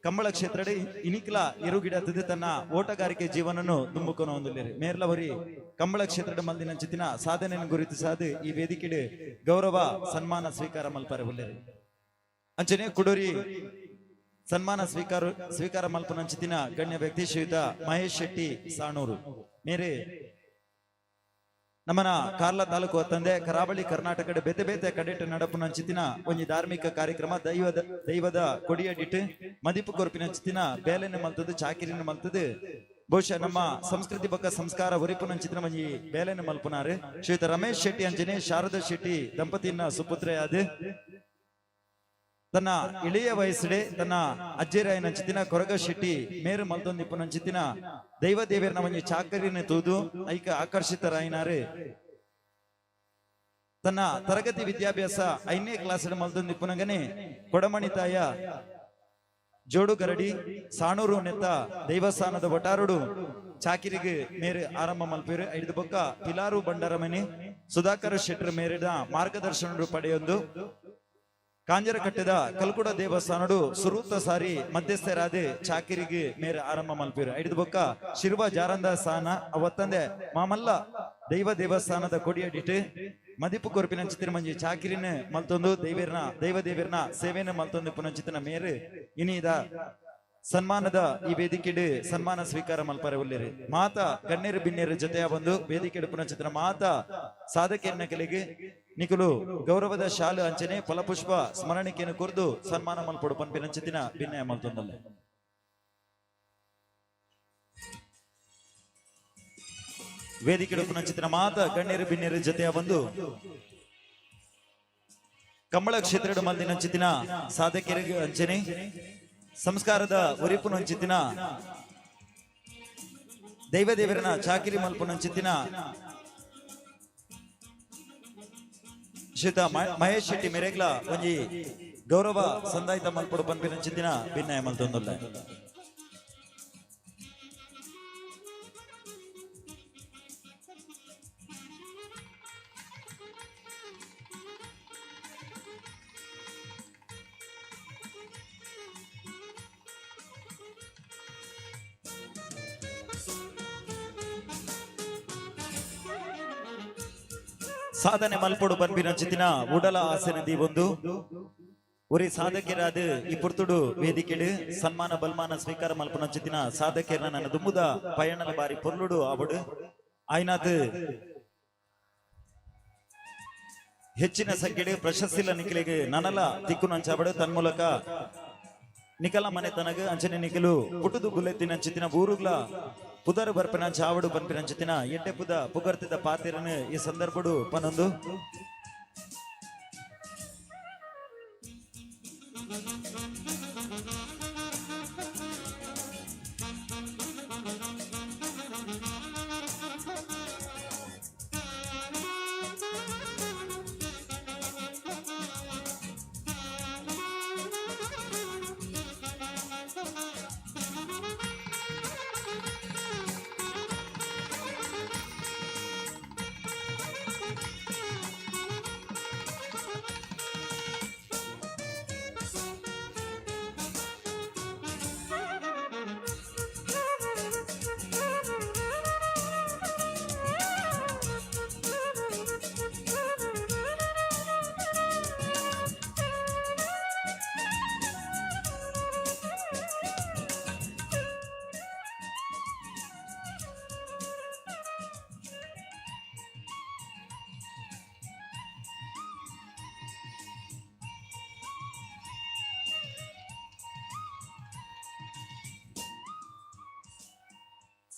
[SPEAKER 1] ಕಂಬಳ ಕ್ಷೇತ್ರಡೆ ಇನಿಕ್ಲ ಇರು ಗಿಡತದೆ ತನ್ನ ಓಟಗಾರಿಕೆ ಜೀವನನು ತುಂಬಿಕೊಂಡು ಹೊಂದಲೇರಿ. ಮೇರ್ಲವರಿ ಕಂಬಳ ಕ್ಷೇತ್ರದ ಮಲ್ದಿನಂಚಿತ್ತಿನ ಸಾಧನೆಯನ್ನು ಗುರುತಿಸಾದ ಈ ವೇದಿಕೆಡೆ ಗೌರವ ಸನ್ಮಾನ ಸ್ವೀಕಾರ ಮಲ್ಪರೆ ಉಲ್ಲೇರಿ. ಅಂಚನೆ ಕುಡೋರಿ ಸನ್ಮಾನ ಸ್ವೀಕಾರ ಸ್ವೀಕಾರ ಮಲ್ಪನಂಚಿತ್ತಿನ ಗಣ್ಯ ವ್ಯಕ್ತಿ ಶ್ರೀಯುತ ಮಹೇಶ್ ಶೆಟ್ಟಿ ಸಾಣೂರು ಮೇರೆ ನಮ್ಮನ ಕಾರ್ಲ ತಾಲೂಕು ತಂದೆ ಕರಾವಳಿ ಕರ್ನಾಟಕದ ಬೇತೆ ಬೇತೆ ಕಡೆಟ್ ನಡಪುನಂಚಿತ್ತಿನ ಒಂಜಿ ಧಾರ್ಮಿಕ ಕಾರ್ಯಕ್ರಮ ದೈವದ ದೈವದ ಕೊಡಿಯಡಿಟ್ಟು ಮದಿಪು ಕೊರ್ಪಿನಂಚಿತ್ತಿನ ಬೇಲೆನ ಮಲ್ತದು ಚಾಕಿರಿನ ಮಲ್ತದು ಬಹುಶಃ ನಮ್ಮ ಸಂಸ್ಕೃತಿ ಬೊಕ್ಕ ಸಂಸ್ಕಾರ ಒರಿಪುನಂಚಿತ್ತಿನ ಒಂಜಿ ಬೇಲೆನ ಮಲ್ಪುನಾರು ಶ್ರೀಯುತ ರಮೇಶ್ ಶೆಟ್ಟಿ ಅಂಜನೆ ಶಾರದಾ ಶೆಟ್ಟಿ ದಂಪತಿನ ಸುಪುತ್ರೆಯಾದ ತನ್ನ ಇಳಿಯ ವಯಸ್ಸುಡೆ ತನ್ನ ಅಜ್ಜಿರಾಯನಂಚಿತ್ತಿನ ಕೊರಗ ಶೆಟ್ಟಿ ಮೇರು ಮಲ್ತೊಂದಿಪ್ಪುನಂಚಿತ್ತಿನ ದೈವ ದೇವರನ ಒಂಜಿ ಚಾಕರಿನ ತೂದು ಐಕ ಆಕರ್ಷಿತರಾಯಿನಾರು. ತನ್ನ ತರಗತಿ ವಿದ್ಯಾಭ್ಯಾಸ 5ನೇ ಕ್ಲಾಸ್ ಮಲ್ತೊಂದಿಪ್ಪುನಗನೆ ಕೊಡಮಣಿ ತಾಯ ಜೋಡುಗರಡಿ ಸಾಣೂರು ನೆತ್ತ ದೇವಸ್ಥಾನದ ಒಟಾರುಡು ಚಾಕಿರಿಗೆ ಮೇರೆ ಆರಂಭ ಮಲ್ಪೇರು. ಐದು ಬೊಕ್ಕ ಪಿಲಾರು ಬಂಡರಮನೆ ಸುಧಾಕರ ಶೆಟ್ಟರ್ ಮೇರಿನ ಮಾರ್ಗದರ್ಶನ ಪಡೆಯೊಂದು ಕಾಂಜರಕಟ್ಟೆದ ಕಲ್ಕುಡ ದೇವಸ್ಥಾನಡು ಸುರೂತ ಸಾರಿ ಮಧ್ಯಸ್ಥರಾದ ಚಾಕಿರಿಗೆ ಮೇರೆ ಆರಂಭ ಮಲ್ಪೇರು. ಐದು ಬೊಕ್ಕ ಶಿರ್ವ ಜಾರಂದ ಸ್ಥಾನ ಅವತ್ತಂದೆ ಮಾಮಲ್ಲ ದೈವ ದೇವಸ್ಥಾನದ ಕೊಡಿಯಡಿಟ್ಟು ಮದಿಪು ಕೊರ್ಪಿನಂಚಿತ್ತಿನ ಮಂಜಿ ಚಾಕಿರಿನ ಮಲ್ತೊಂದು ದೈವೇರ್ನ ದೈವ ದೇವಿರ್ನ ಸೇವೆನ ಮಲ್ತೊಂದು ಪುನಂಚಿತ್ತಿನ ಮೇರೆ ಇನಿದ ಸನ್ಮಾನದ ಈ ವೇದಿಕೆಡು ಸನ್ಮಾನ ಸ್ವೀಕಾರ ಮಲ್ಪರೆ ಉಲ್ಲೇರಿ. ಮಾತಾ ಗಣ್ಯರು ಬಿನ್ನೇರು ಜೊತೆಯ ಬಂದು ವೇದಿಕೆಡು ಪುನಂಚಿತ್ತಿನ ಮಾತಾ ಸಾಧಕಿಯನ್ನ ಕೆಲಗೆ ನಿಕುಲು ಗೌರವದ ಶಾಲು ಅಂಚನೆ ಫಲಪುಷ್ಪ ಸ್ಮರಣಿಕೆಯನ್ನು ಕುರಿದು ಸನ್ಮಾನ ಮಲ್ಪಡು ಪನ್ಪಿನಂಚಿತ್ತಿನ ಭಿನ್ನಯ ಮಲ್ತೊಂದಲ್ಲ. ವೇದಿಕೆ ಪುನಂಚಿತ್ತಿನ ಮಾತ ಗಣ್ಯರು ಬಿನ್ನೇರು ಜೊತೆಯ ಬಂದು ಕಂಬಳ ಕ್ಷೇತ್ರದ ಮಲ್ದಿನಂಚಿತ್ತಿನ ಸಾಧಕರಿಗೆ ಅಂಚನೆ ಸಂಸ್ಕಾರದ ಒರಿಪುನಂಚಿತ್ತಿನ ದೈವ ದೇವರನ ಚಾಕಿರಿ ಮಲ್ಪುನಂಚಿತ್ತಿನ ಶ್ರೀತ ಮಹೇಶ್ ಶೆಟ್ಟಿ ಮೆರೆಗ್ಲ ಒಂಜಿ ಗೌರವ ಸಂದಾಯಿತ ಮಲ್ಪೊಡು ಪನ್ಪಿನಂಚಿತ್ತಿನ ಭಿನ್ನಯ ಮಲ್ತೊಂದುಲ್ಲೆ. ಸಾಧನೆ ಮಲ್ಪೊಡು ಪನ್ಪಿನಂಚಿತ್ತಿನ ಉಡಲ ಆಸೆನ ದೀವೊಂದು ಒರಿ ಸಾಧಕರಾದ ಈ ಪುರ್ತುಡು ವೇದಿಕೆಡು ಸನ್ಮಾನ ಬಲ್ಮಾನ ಸ್ವೀಕಾರ ಮಲ್ಪುನಂಚಿತ್ತಿನ ಸಾಧಕರ್ನ ನನ್ನ ದುಂಬುದ ಪಯಣದ ಬಾರಿ ಪೊರ್ಲುಡು ಆವಡು ಆಯ್ನಾತ್ ಹೆಚ್ಚಿನ ಸಂಖ್ಯೆಡು ಪ್ರಶಸ್ತಿಲ ನಿಖಲಿಗೆ ನನಲ ತಿಕ್ಕುನಂಚಾಬಡು ತನ್ಮೂಲಕ ನಿಕಲ ಮನೆ ತನಗ ಅಂಚನೆ ನಿಖಲು ಪುಟುದು ಬುಲೆತ್ತಿನಂಚಿತ್ತಿನ ಊರುಗ್ಲ ಪುದರು ಬರ್ಪಿನಂಚ ಆವಡು ಪನ್ಪಿನಂಚಿತ್ತಿನ ಎಡ್ಡೆ ಪುದ ಪುಗರ್ತಿದ ಪಾತಿರನು ಈ ಸಂದರ್ಭಡು ಪನೊಂದು.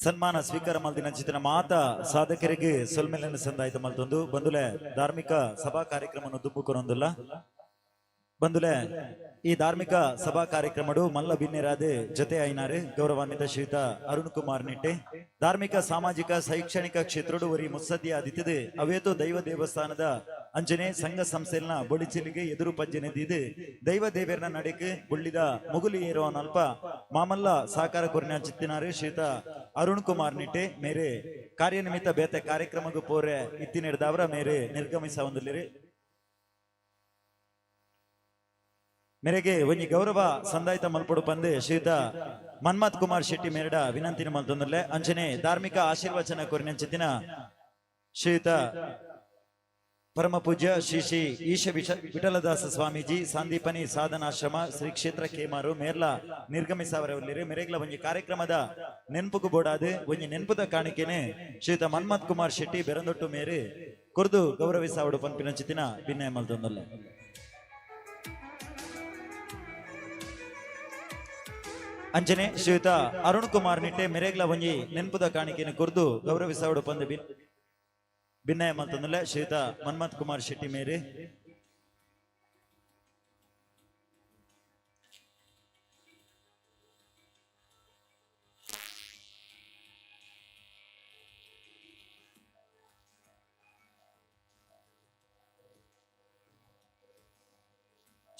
[SPEAKER 1] ಸನ್ಮಾನ ಸ್ವೀಕಾರ ಮಲ್ದಿನಂಚಿತ್ತಿನ ಮಾತ ಸಾಧಕರಿಗೆ ಸೊಲ್ಮೆಲೆನ ಸಂದಾಯಿತ ಮಲ್ತೊಂದು ಬಂದುಲೆ ಧಾರ್ಮಿಕ ಸಭಾ ಕಾರ್ಯಕ್ರಮವನ್ನು ದುಂಬುಕೊರೊಂದುಲ್ಲ. ಬಂದುಲೆ ಈ ಧಾರ್ಮಿಕ ಸಭಾ ಕಾರ್ಯಕ್ರಮಡು ಮಲ್ಲ ಬಿನ್ನೆರಾದ ಜೊತೆ ಐನಾರು ಗೌರವಾನ್ವಿತ ಶ್ರೀಯುತ ಅರುಣ್ ಕುಮಾರ್ ನಿಟ್ಟೆ. ಧಾರ್ಮಿಕ, ಸಾಮಾಜಿಕ, ಶೈಕ್ಷಣಿಕ ಕ್ಷೇತ್ರಡು ಒರಿ ಮುತ್ಸದ್ದಿ ಆದಿತ್ತದು ಅವೇತೋ ದೈವ ದೇವಸ್ಥಾನದ ಅಂಜನೆ ಸಂಘ ಸಂಸ್ಥೆನ ಬೊಳಿಚಿಲಿಗೆ ಎದುರು ಪಜ್ಜೆನೆದಿದ್ದು ದೈವ ದೇವರನ ನಡೆಗೆ ಬುಳ್ಳಿದ ಮುಗುಲಿ ಏರುವ ನಲ್ಪ ಮಾಮಲ್ಲ ಸಾಕಾರ ಕೊರಿನ ಚಿತ್ತಿನಾರು ಶ್ರೀಯುತ ಅರುಣ್ ಕುಮಾರ್ ನಿಟ್ಟೆ. ಮೇರೆ ಕಾರ್ಯನಿಮಿತ್ತ ಬೇತೆ ಕಾರ್ಯಕ್ರಮಕ್ಕೂ ಪೋರೆ ಇತ್ತಿನೆಡ್ದವರ ಮೇರೆ ನಿರ್ಗಮಿಸ ಹೊಂದಲಿರಿ. ಮೇರೆಗೆ ಒಂಜಿ ಗೌರವ ಸಂದಾಯಿತ ಮಲ್ಪೊಡು ಪಂದು ಶ್ರೀಯುತ ಮನ್ಮಥ್ ಕುಮಾರ್ ಶೆಟ್ಟಿ ಮೇರಡ ವಿನಂತಿನ ಮಲ್ತೊಂದುಲ್ಲೆ. ಅಂಚನೆ ಧಾರ್ಮಿಕ ಆಶೀರ್ವಚನ ಕೊರಿನಂಚಿತ್ತಿನ ಶ್ರೀಯುತ ಪರಮ ಪೂಜ್ಯ ಶ್ರೀ ಶ್ರೀ ಈಶ ವಿಠಲದಾಸ ಸ್ವಾಮೀಜಿ ಸಾಂದೀಪನಿ ಸಾಧನಾಶ್ರಮ ಶ್ರೀ ಕ್ಷೇತ್ರ ಕೇಮಾರು ಮೇರ್ಲ ನಿರ್ಗಮಿಸವರವಲ್ಲಿರು. ಮೆರೆಗ್ಲ ಒಂಜಿ ಕಾರ್ಯಕ್ರಮದ ನೆನಪುಗು ಬೋಡಾದು ಒಂಜಿ ನೆನಪುದ ಕಾಣಿಕೆನೆ ಶ್ರೀಯುತ ಮನ್ಮಥ್ ಕುಮಾರ್ ಶೆಟ್ಟಿ ಬೆರಂದೊಟ್ಟು ಮೇರೆ ಕೊರ್ದು ಗೌರವಿಸಾವಡು ಪನ್ಪಿನಂಚಿತ್ತಿನ ಭಿನ್ನಯ ಮಲ್ತೊಂದುಲ್ಲೆ. ಅಂಚನೆ ಶ್ರೀಯುತ ಅರುಣ್ ಕುಮಾರ್ ನಿಟ್ಟೆ ಮೆರೆಗ್ಲ ಒಂಜಿ ನೆನಪುದ ಕಾಣಿಕೆಯನ್ನು ಕೊರ್ದು ಗೌರವಿಸಾವಡು ಪಂದು ಭಿನ್ನಯ ಮಲ್ತೊಂದುಲ್ಲೆ ಶ್ರೀಯುತ ಮನ್ಮಥ್ ಕುಮಾರ್ ಶೆಟ್ಟಿ ಮೇರೆ.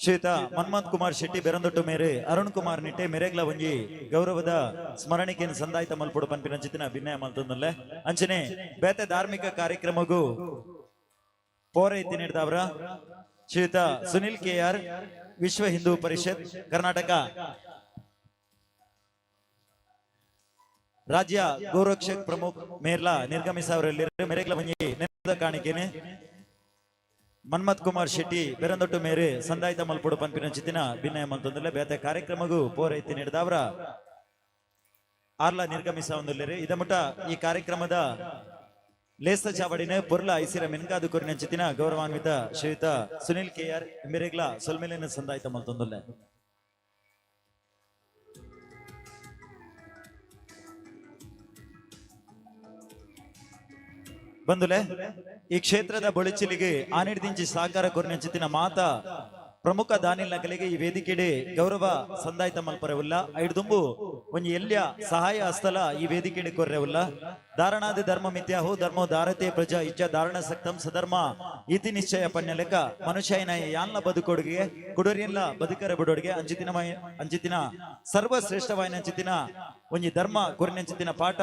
[SPEAKER 1] ಶ್ರೀಯುತ ಮನ್ಮಥ್ ಕುಮಾರ್ ಶೆಟ್ಟಿ ಬೆರಂದೊಟ್ಟು ಮೇರೆ ಅರುಣ್ ಕುಮಾರ್ ನಿಟ್ಟೆ ಮೆರೆಗ್ಲ ಒಂಜಿ ಗೌರವದ ಸ್ಮರಣಿಕೆಯನ್ನು ಸಂದಾಯಿತ ಮಲ್ಪೊಡು ಪನ್ಪಿನಂಚಿತ್ತಿನ ಭಿನ್ನಯ ಮಲ್ತೊಂದುಲ್ಲೆ. ಅಂಚನೆ ಬೇತೆ ಧಾರ್ಮಿಕ ಕಾರ್ಯಕ್ರಮಗೂ ಪೋರೈತಿ ನೀಡಿದವರ ಶ್ರೀಯುತ ಸುನಿಲ್ ಕೆ ಆರ್ ವಿಶ್ವ ಹಿಂದೂ ಪರಿಷತ್ ಕರ್ನಾಟಕ ರಾಜ್ಯ ಗೋರಕ್ಷಕ್ ಪ್ರಮುಖ ಮೇರ್ಲಾ ನಿರ್ಗಮಿಸವರಲ್ಲಿ ಮೆರೆಗ್ಲ ಒಂಜಿ ನೆನಪುದ ಕಾಣಿಕೆನೆ ಮನ್ಮಥ್ ಕುಮಾರ್ ಶೆಟ್ಟಿ ಬೆರಂದೊಟ್ಟು ಮೇರೆ ಸಂದಾಯಿತ ಮಲ್ಪೊಡು ಪನ್ಪಿನಂಚಿತ್ತಿನ ಭಿನ್ನಯ ಮಲ್ತೊಂದುಲ್ಲೆ. ಬೇತೆ ಕಾರ್ಯಕ್ರಮಗೂ ಪೋರೈತಿ ನೀಡಿದವರ ಆರ್ಲ ನಿರ್ಗಮಿಸ ಹೊಂದುಲ್ಲೆರ್. ಇದಮುಟ ಈ ಕಾರ್ಯಕ್ರಮದ ಲೇಸ ಚಾವಡಿನ ಪೊರ್ಲ ಐಸಿರ ಮೆನ್ಕಾದು ಕೊರಿನಂಚಿತ್ತಿನ ಗೌರವಾನ್ವಿತ ಶ್ರೀಯುತ ಸುನಿಲ್ ಕೆ ಆರ್ ಮೆರೆಗ್ಲ ಸೊಲ್ಮೆಲೆನ ಸಂದಾಯಿತ ಮಲ್ತೊಂದುಲ್ಲೆ. ಬಂದುಲೆ ಈ ಕ್ಷೇತ್ರದ ಬೊಳಿಚಿಲಿಗೆ ಆನಿಡ್ದಿಂಚಿ ಸಹಕಾರ ಕೊರಿನಂಚಿತ್ತಿನ ಮಾತಾ ಪ್ರಮುಖ ದಾನಿಲ್ ನಕಲಿಗೆ ಈ ವೇದಿಕೆಡೆ ಗೌರವ ಸಂದಾಯಿತ ಮಲ್ಪರವುಲ್ಲ. ಐಡ್ದುಂಬು ಒಂಜಿ ಎಲ್ಯ ಸಹಾಯ ಹಸ್ತಲ ಈ ವೇದಿಕೆಡ್ ಕೊರ್ರೆವುಲ್ಲ. ಧಾರಣಾದ ಧರ್ಮ ಮಿಥ್ಯಾಹು ಧರ್ಮೋ ಧಾರತೆ ಪ್ರಜಾ ಇಚ್ಛ ಧಾರಣ ಸಕ್ತಂ ಸಧರ್ಮ ಇತಿ ನಿಶ್ಚಯ ಪಣ್ಯ ಲೆಕ್ಕ ಮನುಷ್ಯನ ಯಾನ್ಲ ಬದುಕೊಡುಗೆ ಕುಡೋರಿಯನ್ಲ ಬದುಕರ ಬಿಡೋಡಿಗೆ ಅಂಚಿತಿನ ಅಂಚಿತಿನ ಸರ್ವಶ್ರೇಷ್ಠವಾಯಿನ ಅಂಚಿತಿನ ಒಂಜಿ ಧರ್ಮ ಕೊರಿನಂಚಿತಿನ ಪಾಠ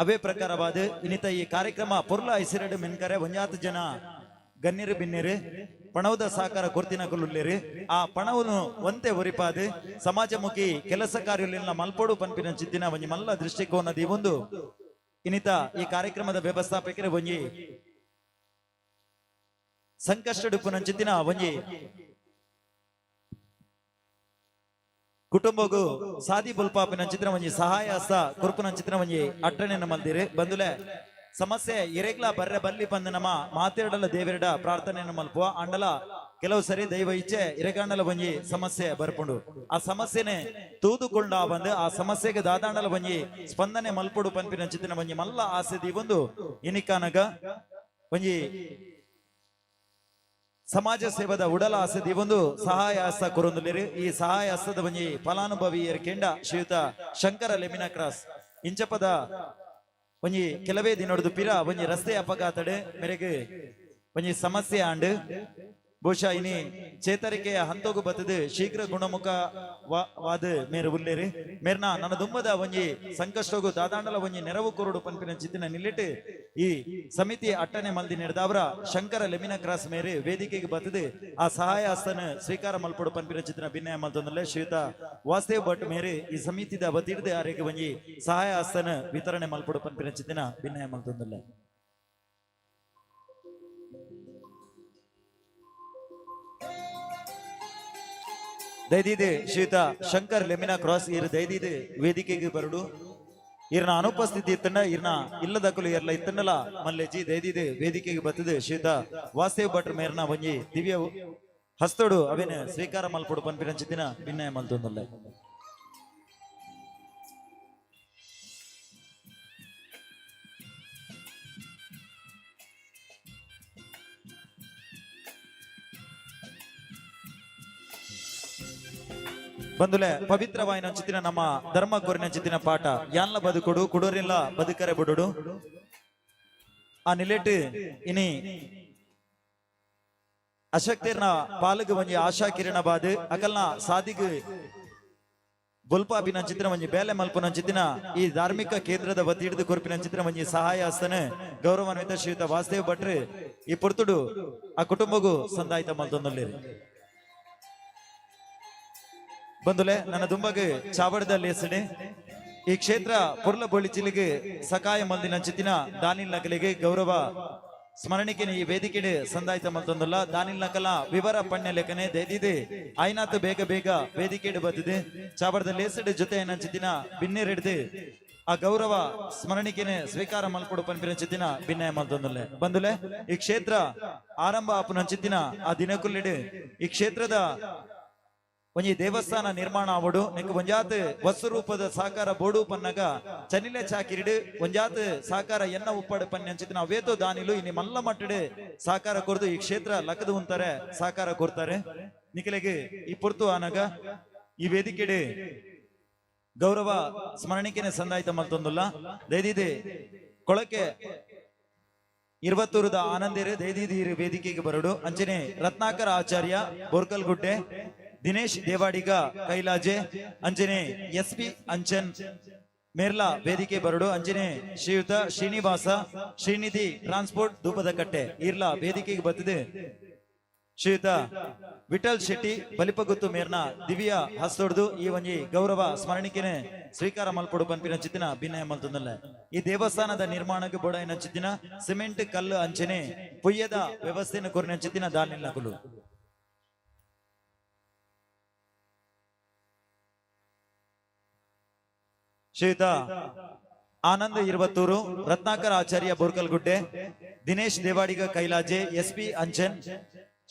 [SPEAKER 1] ಅವೇ ಪ್ರಕಾರವಾದ ಇನ್ನಿತ ಈ ಕಾರ್ಯಕ್ರಮ ಪೊರ್ಲ ಐಸಿರಡು ಮೆನ್ಕರೆ ಒಂಜಾತು ಜನ ಗಣ್ಯರು ಬಿನ್ನಿರು ಪಣವದ ಸಾಕಾರ ಕೊರ್ತಿನ ಕುಲ್ಲುಲ್ಲೇರು. ಆ ಪಣವನ್ನು ಒಂತೆ ಒರಿಪಾದು ಸಮಾಜಮುಖಿ ಕೆಲಸ ಕಾರ್ಯಲಿನ ಮಲ್ಪೋಡು ಪನ್ಪಿನ ಚಿತ್ತಿನ ಒಂಜಿ ಮಲ್ಲ ದೃಷ್ಟಿಕೋನ ಒಂದು ಇನ್ನಿತ ಈ ಕಾರ್ಯಕ್ರಮದ ವ್ಯವಸ್ಥಾಪಕರು ಒಂಜಿ ಸಂಕಷ್ಟ ಚಿತ್ತಿನ ಒಂಜಿ ಕುಟುಂಬಗೂ ಸಾದಿ ಬುಲ್ಪಾಪಿನ ಚಿತ್ರ ಒಂಜಿ ಸಹಾಯ ಹಸ್ತ ಕುರುಪುನ ಚಿತ್ರ ಒಂಜಿ ಅಟ್ಟಣೆನ ಮಲ್ದಿರು. ಬಂದುಲೆ ಸಮಸ್ಯೆ ಇರೆಗ್ಲ ಬರ್ರೆ ಬಲ್ಲಿ ಬಂದ ನಮ್ಮ ಮಾತೆರಡಲ ದೇವರಡ ಪ್ರಾರ್ಥನೆಯನ್ನು ಮಲ್ಪುವ ಅಂಡಲ ಕೆಲವು ಸರಿ ದೈವ ಇಚ್ಛೆ ಇರೆಗಾಂಡಲ ಒಂಜಿ ಸಮಸ್ಯೆ ಬರ್ಪುಂಡು. ಆ ಸಮಸ್ಯೆನೆ ತೂದುಕೊಂಡ ಬಂದು ಆ ಸಮಸ್ಯೆಗೆ ದಾದಾಂಡಲ ಒಂಜಿ ಸ್ಪಂದನೆ ಮಲ್ಪೊಡು ಪನ್ಪಿನ ಚಿತ್ತಿನ ಒಂಜಿ ಮಲ್ಲ ಆಸೆ ದೀವೊಂದು ಇನಿಕಾನಗ ಒಂಜಿ ಸಮಾಜ ಸೇವದ ಉಡಲ ಆಸೆ ದೀವೊಂದು ಸಹಾಯ ಹಸ್ತ ಕೊರೊಂದುಲೇರು. ಈ ಸಹಾಯ ಹಸ್ತದ ಒಂಜಿ ಫಲಾನುಭವಿ ಕೆಂಡ ಶ್ರೀಯುತ ಶಂಕರ ಲೆಮಿನ ಕ್ರಾಸ್ ಇಂಚಪದ ಒಂಜಿ ಕೆಲವೇ ದಿನೊಡ್ದು ಪಿರ ಒಂಜಿ ರಸ್ತೆ ಅಪಘಾತಡೆ ಮೇರೆಗೆ ಒಂಜಿ ಸಮಸ್ಯೆ ಆಂಡ್ ಬಹುಶಃ ಇನಿ ಚೇತರಿಕೆಯ ಹಂತೋಗು ಬತ್ತದು ಶೀಘ್ರ ಗುಣಮುಖ ವಾದ ಮೇರು ಉಲ್ಲೇರಿ. ಮೇರ್ನ ನನ್ನ ದುಂಬದ ಒಂಜಿ ಸಂಕಷ್ಟಗು ದಾದಾಂಡಲ ಒಂಜಿ ನೆರವು ಕೊರಡು ಪನ್ಪಿನ ಚಿತ್ತಿನ ನಿಲ್ಲಿಟ್ಟು ಈ ಸಮಿತಿ ಅಟ್ಟನೆ ಮಲ್ದಿ ನೆಡ್ದಾವ್ರ ಶಂಕರ ಲೆಮಿನ ಕ್ರಾಸ್ ಮೇರೆ ವೇದಿಕೆಗೆ ಬತ್ತದು ಆ ಸಹಾಯ ಹಸ್ತನ ಸ್ವೀಕಾರ ಮಲ್ಪಡು ಪನ್ಪಿನ ಚಿತ್ತಿನ ಭಿನ್ನಯ ಮಲ್ತೊಂದಲೆ ಶ್ರೀಯುತ ವಾಸುದೇವ್ ಭಟ್ ಮೇರೆ ಈ ಸಮಿತಿದ ವತಿಡ್ದು ಆರೆಗೆ ಒಂಜಿ ಸಹಾಯ ಹಸ್ತನ ವಿತರಣೆ ಮಲ್ಪಡು ಪನ್ಪಿನ ಚಿತ್ತಿನ ಭಿನ್ನಯ ಮಲ್ತೊಂದಲೆ. ದಯದೀದೆ ಶ್ರೀಯುತ ಶಂಕರ್ ಲೆಮಿನಾ ಕ್ರಾಸ್ ಇರು ದಯದೀದೆ ವೇದಿಕೆಗೆ ಬರಡು. ಇರ್ನ ಅನುಪಸ್ಥಿತಿ ಇತ್ತಂಡ ಇರ್ನ ಇಲ್ಲದಕಲು ಇರ್ಲ ಇತ್ತಂಡಲ ಮಲ್ಲೆಜಿ ದಯದೀದೆ ವೇದಿಕೆಗೆ ಬತ್ತದೆ ಶ್ರೀಯುತ ವಾಸುದೇವ್ ಭಟ್ರ ಮೇರ್ನ ಒಂಜಿ ದಿವ್ಯ ಹಸ್ತೋಡು ಅವೇನ ಸ್ವೀಕಾರ ಮಲ್ಪೊಡು ಪನ್ಪಿನ ಚಿತ್ತಿನ ಭಿನ್ನಯ ಮಲ್ತೊಂದಲ್ಲ. ಬಂದುಲೆ ಪವಿತ್ರವಾಯಿನ ಚಿತ್ತಿನ ನಮ್ಮ ಧರ್ಮ ಕೋರಿನ ಚಿತ್ತಿನ ಪಾಠ ಯಾನ್ಲ ಬದುಕೊಡು ಕುಡೋರಿಲ್ಲ ಬದುಕರೆ ಬುಡುಡು ಆ ನಿಲೆಟ್ ಇನಿ ಅಶಕ್ತಿರ್ನ ಪಾಲುಗು ಒಂಜಿ ಆಶಾ ಕಿರಣ ಬಾದು ಅಕಲ್ನ ಸಾದಿಗು ಬೊಲ್ಪಾಬಿನ ಚಿತ್ರ ಒಂಜಿ ಬೇಲೆ ಮಲ್ಪುನ ಚಿತ್ತಿನ ಈ ಧಾರ್ಮಿಕ ಕೇಂದ್ರದ ವತಿ ಹಿಡಿದು ಕೊರ್ಪಿನ ಚಿತ್ರ ಒಂಜಿ ಸಹಾಯ ಹಸ್ತನ ಗೌರವಾನ್ವಿತ ಶ್ರೀಯುತ ವಾಸುದೇವ್ ಭಟ್ರು ಈ ಪೊರ್ತುಡು ಆ ಕುಟುಂಬಗೂ ಸಂದಾಯಿತ ಮಲ್ತೊಂದೊಲ್ಲೇರಿ. ಬಂದುಲೆ ನನ್ನ ದುಂಬಗ್ ಚಾವಡದ ಲೇಸಡೆ ಈ ಕ್ಷೇತ್ರ ಪೊರ್ಲ ಬೊಳ್ಳಿಚಿಲಿಗೆ ಸಕಾಯ ಮಲ್ದಿನ ಚಿತ್ತಿನ ದಾನಿಲ್ ನಕಲಿಗೆ ಗೌರವ ಸ್ಮರಣಿಕೆ ಈ ವೇದಿಕೆಡೆ ಸಂದಾಯಿತ ಮಲ್ತೊಂದಲ್ಲ. ದಾನಿಲ್ ನಕಲ ವಿವರ ಪಣ್ಯ ಲೇಖನೆ ದೈದಿದೆ ಆಯ್ನಾತ್ ಬೇಗ ಬೇಗ ವೇದಿಕೆಡೆ ಬತ್ತಿದೆ ಚಾವಡದ ಲೇಸಡೆ ಜೊತೆ ಚಿತ್ತಿನ ಬಿನ್ನೆರೆಡ್ದು ಆ ಗೌರವ ಸ್ಮರಣಿಕೆನೆ ಸ್ವೀಕಾರ ಮಲ್ಪೊಡು ಪನ್ಪಿನ ಚಿತ್ತಿನ ಭಿನ್ನಯ ಮಲ್ತೊಂದಲ್ಲೆ. ಬಂದುಲೆ ಈ ಕ್ಷೇತ್ರ ಆರಂಭ ಆಪುನ ಚಿತ್ತಿನ ಆ ದಿನಕುಲ್ಲಿಡು ಈ ಕ್ಷೇತ್ರದ ಒಂಜಿ ದೇವಸ್ಥಾನ ನಿರ್ಮಾಣ ಆವಡು ನೆಕ್ ಒಂಜಾತ್ ವಸ್ತು ರೂಪದ ಸಾಕಾರ ಬೋಡು ಪನ್ನಗ ಚನಿಲೆ ಚಾಕಿರಿಡು ಒಂಜಾತ್ ಸಾಕಾರ ಎನ್ನ ಉಪ್ಪಾಡು ಪನ್ಯಂಚಿತ್ತಿನ ಅವೇತೋ ದಾನಿಲು ಇನಿ ಮಲ್ಲ ಮಟ್ಟಡೆ ಸಾಕಾರ ಕೊರ್ದು ಈ ಕ್ಷೇತ್ರ ಲಕದು ಉಂತಾರೆ ಸಾಕಾರ ಕೊರ್ತಾರೆ. ನಿಖಲೆಗೆ ಈ ಪೊರ್ತು ಆನಗ ಈ ವೇದಿಕೆಡೆ ಗೌರವ ಸ್ಮರಣಿಕೆನೆ ಸಂದಾಯಿತ ಮಲ್ತೊಂದುಲ್ಲ. ದಯದಿದೆ ಕೊಳಕೆ ಇರುವತ್ತೂರದ ಆನಂದಿರು ದಯದೀದಿ ವೇದಿಕೆಗೆ ಬರಡು. ಅಂಚನೆ ರತ್ನಾಕರ ಆಚಾರ್ಯ ಬೋರ್ಕಲ್ಗುಡ್ಡೆ, ದಿನೇಶ್ ದೇವಾಡಿಗ ಕೈಲಾಜೆ, ಅಂಜನೆ ಎಸ್ ಪಿ ಅಂಚನ್ ಮೇರ್ಲಾ ವೇದಿಕೆ ಬರಡು. ಅಂಜನೆ ಶ್ರೀಯುತ ಶ್ರೀನಿವಾಸ ಶ್ರೀನಿಧಿ ಟ್ರಾನ್ಸ್ಪೋರ್ಟ್ ಧೂಪದ ಕಟ್ಟೆ ಇರ್ಲಾ ವೇದಿಕೆಗೆ ಬತ್ತಿದೆ. ಶ್ರೀಯುತ ವಿಠಲ್ ಶೆಟ್ಟಿ ಬಲಿಪಗುತ್ತು ಮೇರ್ನ ದಿವ್ಯ ಹಸ್ತೊಡ್ದು ಈ ಒಂಜಿ ಗೌರವ ಸ್ಮರಣಿಕೆನೆ ಸ್ವೀಕಾರ ಮಲ್ಪೊಡು ಪನ್ಪಿನ ಚಿತ್ತಿನ ಭಿನ್ನಯ ಮಲ್ತೊಂದಲ್ಲ. ಈ ದೇವಸ್ಥಾನದ ನಿರ್ಮಾಣಕ್ಕೆ ಬೋಡಾಯಿನ ಚಿತ್ತಿನ ಸಿಮೆಂಟ್ ಕಲ್ಲು ಅಂಚನೆ ಪೊಯ್ಯದ ವ್ಯವಸ್ಥೆಯನ್ನು ಕೊರಿನ ಚಿತ್ತಿನ ದಾನಿಲ್ನಕುಲು. Shriyuta Anand Iruvathur, Ratnakar Acharya Borkalgudde, Dinesh Devadiga Kailaje, S P Anchan,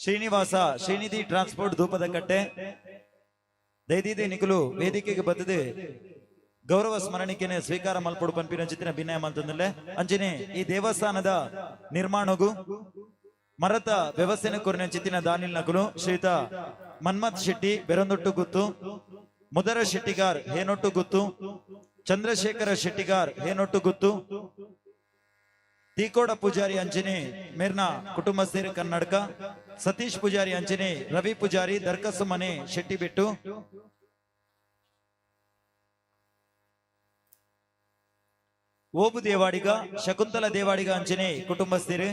[SPEAKER 1] Srinivasa Srinidhi transport Dhoopada Katte, ದೈದಿದೆ ನಿಖಲು ವೇದಿಕೆಗೆ ಬತ್ತದೆ ಗೌರವ ಸ್ಮರಣಿಕೆನೆ ಸ್ವೀಕಾರ ಮಲ್ಪೊಡು ಪನ್ಪಿನ ಚಿತ್ತಿನ ಭಿನ್ನಯ ಮಲ್ತೊಂದಲ್ಲೆ. ಅಂಚನೆ ಈ ದೇವಸ್ಥಾನದ ನಿರ್ಮಾಣಗೂ ಮರತ ವ್ಯವಸ್ಥೆನ ಕೊರಿನ ಚಿತ್ತಿನ ದಾನಿಲ್ ನಕುಲು ಶ್ರೀಯುತ ಮನ್ಮಥ್ ಶೆಟ್ಟಿ ಬೆರಂದೊಟ್ಟು ಗುತ್ತು, ಮುದರ ಶೆಟ್ಟಿಗಾರ್ ಹೇನೊಟ್ಟು ಗುತ್ತು, ಚಂದ್ರಶೇಖರ ಶೆಟ್ಟಿಗಾರ್ ಹೇನೊಟ್ಟು ಗುತ್ತು, ತೀಕೋಡ ಪೂಜಾರಿ ಅಂಚನೆ ಮೇರ್ನ ಕುಟುಂಬಸ್ಥರು ಕನ್ನಡಕ, ಸತೀಶ್ ಪೂಜಾರಿ ಅಂಚನೆ ರವಿ ಪೂಜಾರಿ ದರ್ಕಸು ಮನೆ ಶೆಟ್ಟಿಬೆಟ್ಟು, ಓಬು ದೇವಾಡಿಗ ಶಕುಂತಲ ದೇವಾಡಿಗ ಅಂಚನೆ ಕುಟುಂಬಸ್ಥರು,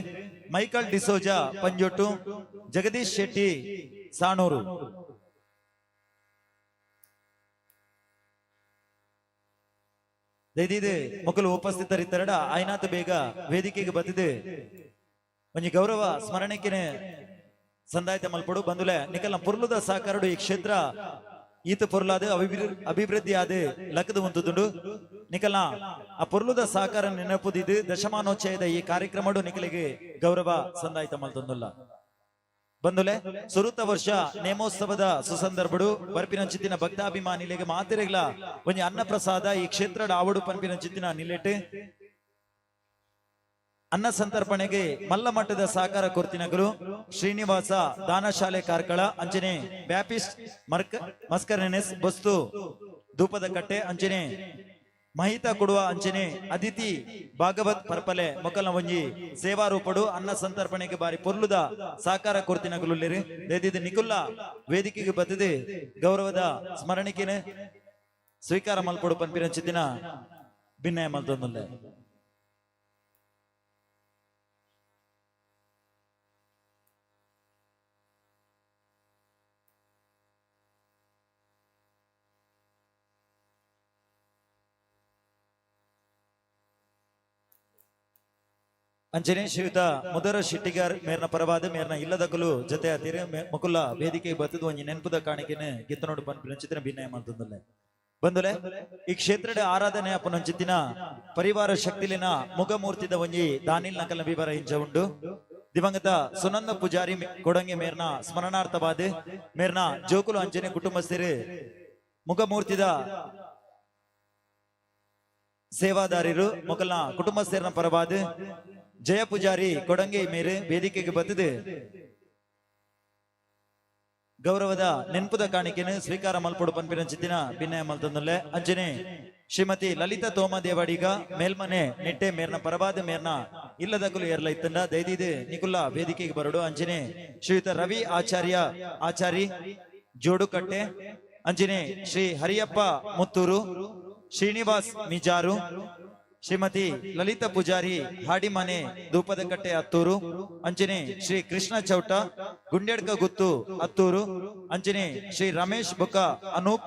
[SPEAKER 1] ಮೈಕಲ್ ಡಿಸೋಜಾ ಪಂಜೊಟ್ಟು, ಜಗದೀಶ್ ಶೆಟ್ಟಿ ಸಾಣೂರು. ದಯದೀದು ಮೊಕಲು ಉಪಸ್ಥಿತರಿದ್ದರಡ ಆಯ್ನಾತ್ ಬೇಗ ವೇದಿಕೆಗೆ ಬತ್ತಿದ್ದು ಒಂಜಿ ಗೌರವ ಸ್ಮರಣೆಕಿನ ಸಂದಾಯತ ಮಲ್ಪಡು. ಬಂದುಲೆ ನಿಕಲ್ನ ಪೊರ್ಲುದ ಸಹಕಾರಡು ಈ ಕ್ಷೇತ್ರ ಈತ ಪೊರ್ಲಾದ ಅಭಿವೃದ್ಧಿ ಆದ ಲಕ್ಕದ ಉಂತುದುಂಡು. ನಿಕಲ್ನ ಆ ಪೊರ್ಲುದ ಸಹಕಾರ ನೆನಪುದಿದ್ದು ದಶಮಾನೋಚ್ಚಯದ ಈ ಕಾರ್ಯಕ್ರಮಡು ನಿಕಲಿಗೆ ಗೌರವ ಸಂದಾಯತ ಮಲ್ತೊಂದುಲ್ಲ. ಬಂದುಲೆ ಸುರುತ ವರ್ಷ ನೇಮೋತ್ಸವದ ಸುಸಂದರ್ಭಡು ಬರ್ಪಿನಂಚಿತ್ತಿನ ಭಕ್ತಾಭಿಮಾನಿಲೆಗೆ ಮಾತೆರೆಗ್ಲ ಒಂಜಿ ಅನ್ನಪ್ರಸಾದ ಈ ಕ್ಷೇತ್ರದ ಆವಡು ಪನ್ಪಿನಂಚಿತ್ತಿನ ನಿಲೆಟ್ ಅನ್ನ ಸಂತರ್ಪಣೆಗೆ ಮಲ್ಲ ಮಟ್ಟದ ಸಹಕಾರ ಕೊರ್ತಿನಗರು ಶ್ರೀನಿವಾಸ ದಾನಶಾಲೆ ಕಾರ್ಕಳ ಅಂಚನೆ ಬ್ಯಾಪಿಸ್ಟ್ ಮಸ್ಕರನೆಸ್ ಬಸ್ತು ಧೂಪದ ಕಟ್ಟೆ ಅಂಚನೆ ಮಹಿತಾ ಕೊಡುವ ಅಂಚನೆ ಅದಿತಿ ಭಾಗವತ್ ಪರ್ಪಲೆ ಮೊಕಲ ಒಂಜಿ ಸೇವಾ ರೂಪಡು ಅನ್ನ ಸಂತರ್ಪಣೆಗೆ ಬಾರಿ ಪೊರ್ಲುದ ಸಹಕಾರ ಕೊರ್ತಿನಗುಲುಲ್ಲೆರ್. ದಯದಿದ್ದು ನಿಕುಲ್ಲ ವೇದಿಕೆಗೆ ಬತ್ತದೆ ಗೌರವದ ಸ್ಮರಣಿಕೆನೆ ಸ್ವೀಕಾರ ಮಲ್ಪಡು ಪನ್ಪಿನಂಚಿತ್ತಿನ ಭಿನ್ನಯ ಮಲ್ತೊಂದುಲ್ಲೆ. ಅಂಚನೆ ಶ್ರೀಯುತ ಮುದರ ಶೆಟ್ಟಿಗಾರ್ ಮೇರ್ನ ಪರವಾದ ಮೇರ್ನ ಇಲ್ಲದಕಲು ಜೊತೆ ಅತಿರೆ ಮುಕುಲ್ಲ ವೇದಿಕೆ ಬತ್ತದು ಒಂಜಿ ನೆನಪುದ ಕಾಣಿಕೆನೆ ಗಿತ್ತನೋಡು ಪನ್ಪಿನಂಚಿತ್ತಿನ ಭಿನ್ನಯ ಮಲ್ತೊಂದುಲ್ಲೆ. ಬಂದುಲೆ ಈ ಕ್ಷೇತ್ರದ ಆರಾಧನೆ ಅಪ್ಪನಂಚಿತ್ತಿನ ಪರಿವಾರ ಶಕ್ತಿಲಿನ ಮುಗಮೂರ್ತಿದ ಒಂಜಿ ದಾನಿಲ್ ನಕಲ್ನ ವಿವರ ಇಂಚ ಉಂಡು. ದಿವಂಗತ ಸುನಂದ ಪೂಜಾರಿ ಕೊಡಂಗೆ ಮೇರ್ನ ಸ್ಮರಣಾರ್ಥವಾದ ಮೇರ್ನ ಜೋಕುಲು ಅಂಚನೆ ಕುಟುಂಬಸ್ಥರು ಮುಗಮೂರ್ತಿದ ಸೇವಾದಾರರು ಮೊಕಲ್ನ ಕುಟುಂಬಸ್ಥರನ ಪರವಾದ ಜಯ ಪೂಜಾರಿ ಕೊಡಂಗೆ ಮೇರೆ ವೇದಿಕೆಗೆ ಬತ್ತದೆ ಗೌರವದ ನೆನಪುದ ಕಾಣಿಕೆನು ಸ್ವೀಕಾರ ಮಲ್ಪಡು ಪನ್ಪಿನಂಚಿತ್ತಿನ ಭಿನ್ನಯ ಮಲ್ತೊಂದುಲ್ಲೆ. ಅಂಚನೆ ಶ್ರೀಮತಿ ಲಲಿತಾ ತೋಮ ದೇವಾಡಿಗ ಮೇಲ್ಮನೆ ನೆಟ್ಟೆ ಮೇರ್ನ ಪರವಾದ ಮೇರ್ನ ಇಲ್ಲದಕುಲು ಏರ್ಲ ಇತ್ತಂಡ ದೈದಿದೆ ನಿಕುಲ್ಲ ವೇದಿಕೆಗೆ ಬರಡು. ಅಂಚನೆ ಶ್ರೀಯುತ ರವಿ ಆಚಾರ್ಯ ಆಚಾರಿ ಜೋಡುಕಟ್ಟೆ ಅಂಚನೆ ಶ್ರೀ ಹರಿಯಪ್ಪ ಮುತ್ತೂರು ಶ್ರೀನಿವಾಸ್ ಮಿಜಾರು ಶ್ರೀಮತಿ ಲಲಿತಾ ಪೂಜಾರಿ ಹಾಡಿಮನೆ ಧೂಪದಕಟ್ಟೆ ಅತ್ತೂರು ಅಂಚನೆ ಶ್ರೀ ಕೃಷ್ಣ ಚೌಟ ಗುಂಡ್ಯಡ್ಕ ಗುತ್ತು ಅತ್ತೂರು ಅಂಚನೆ ಶ್ರೀ ರಮೇಶ್ ಬುಕ್ಕ ಅನೂಪ್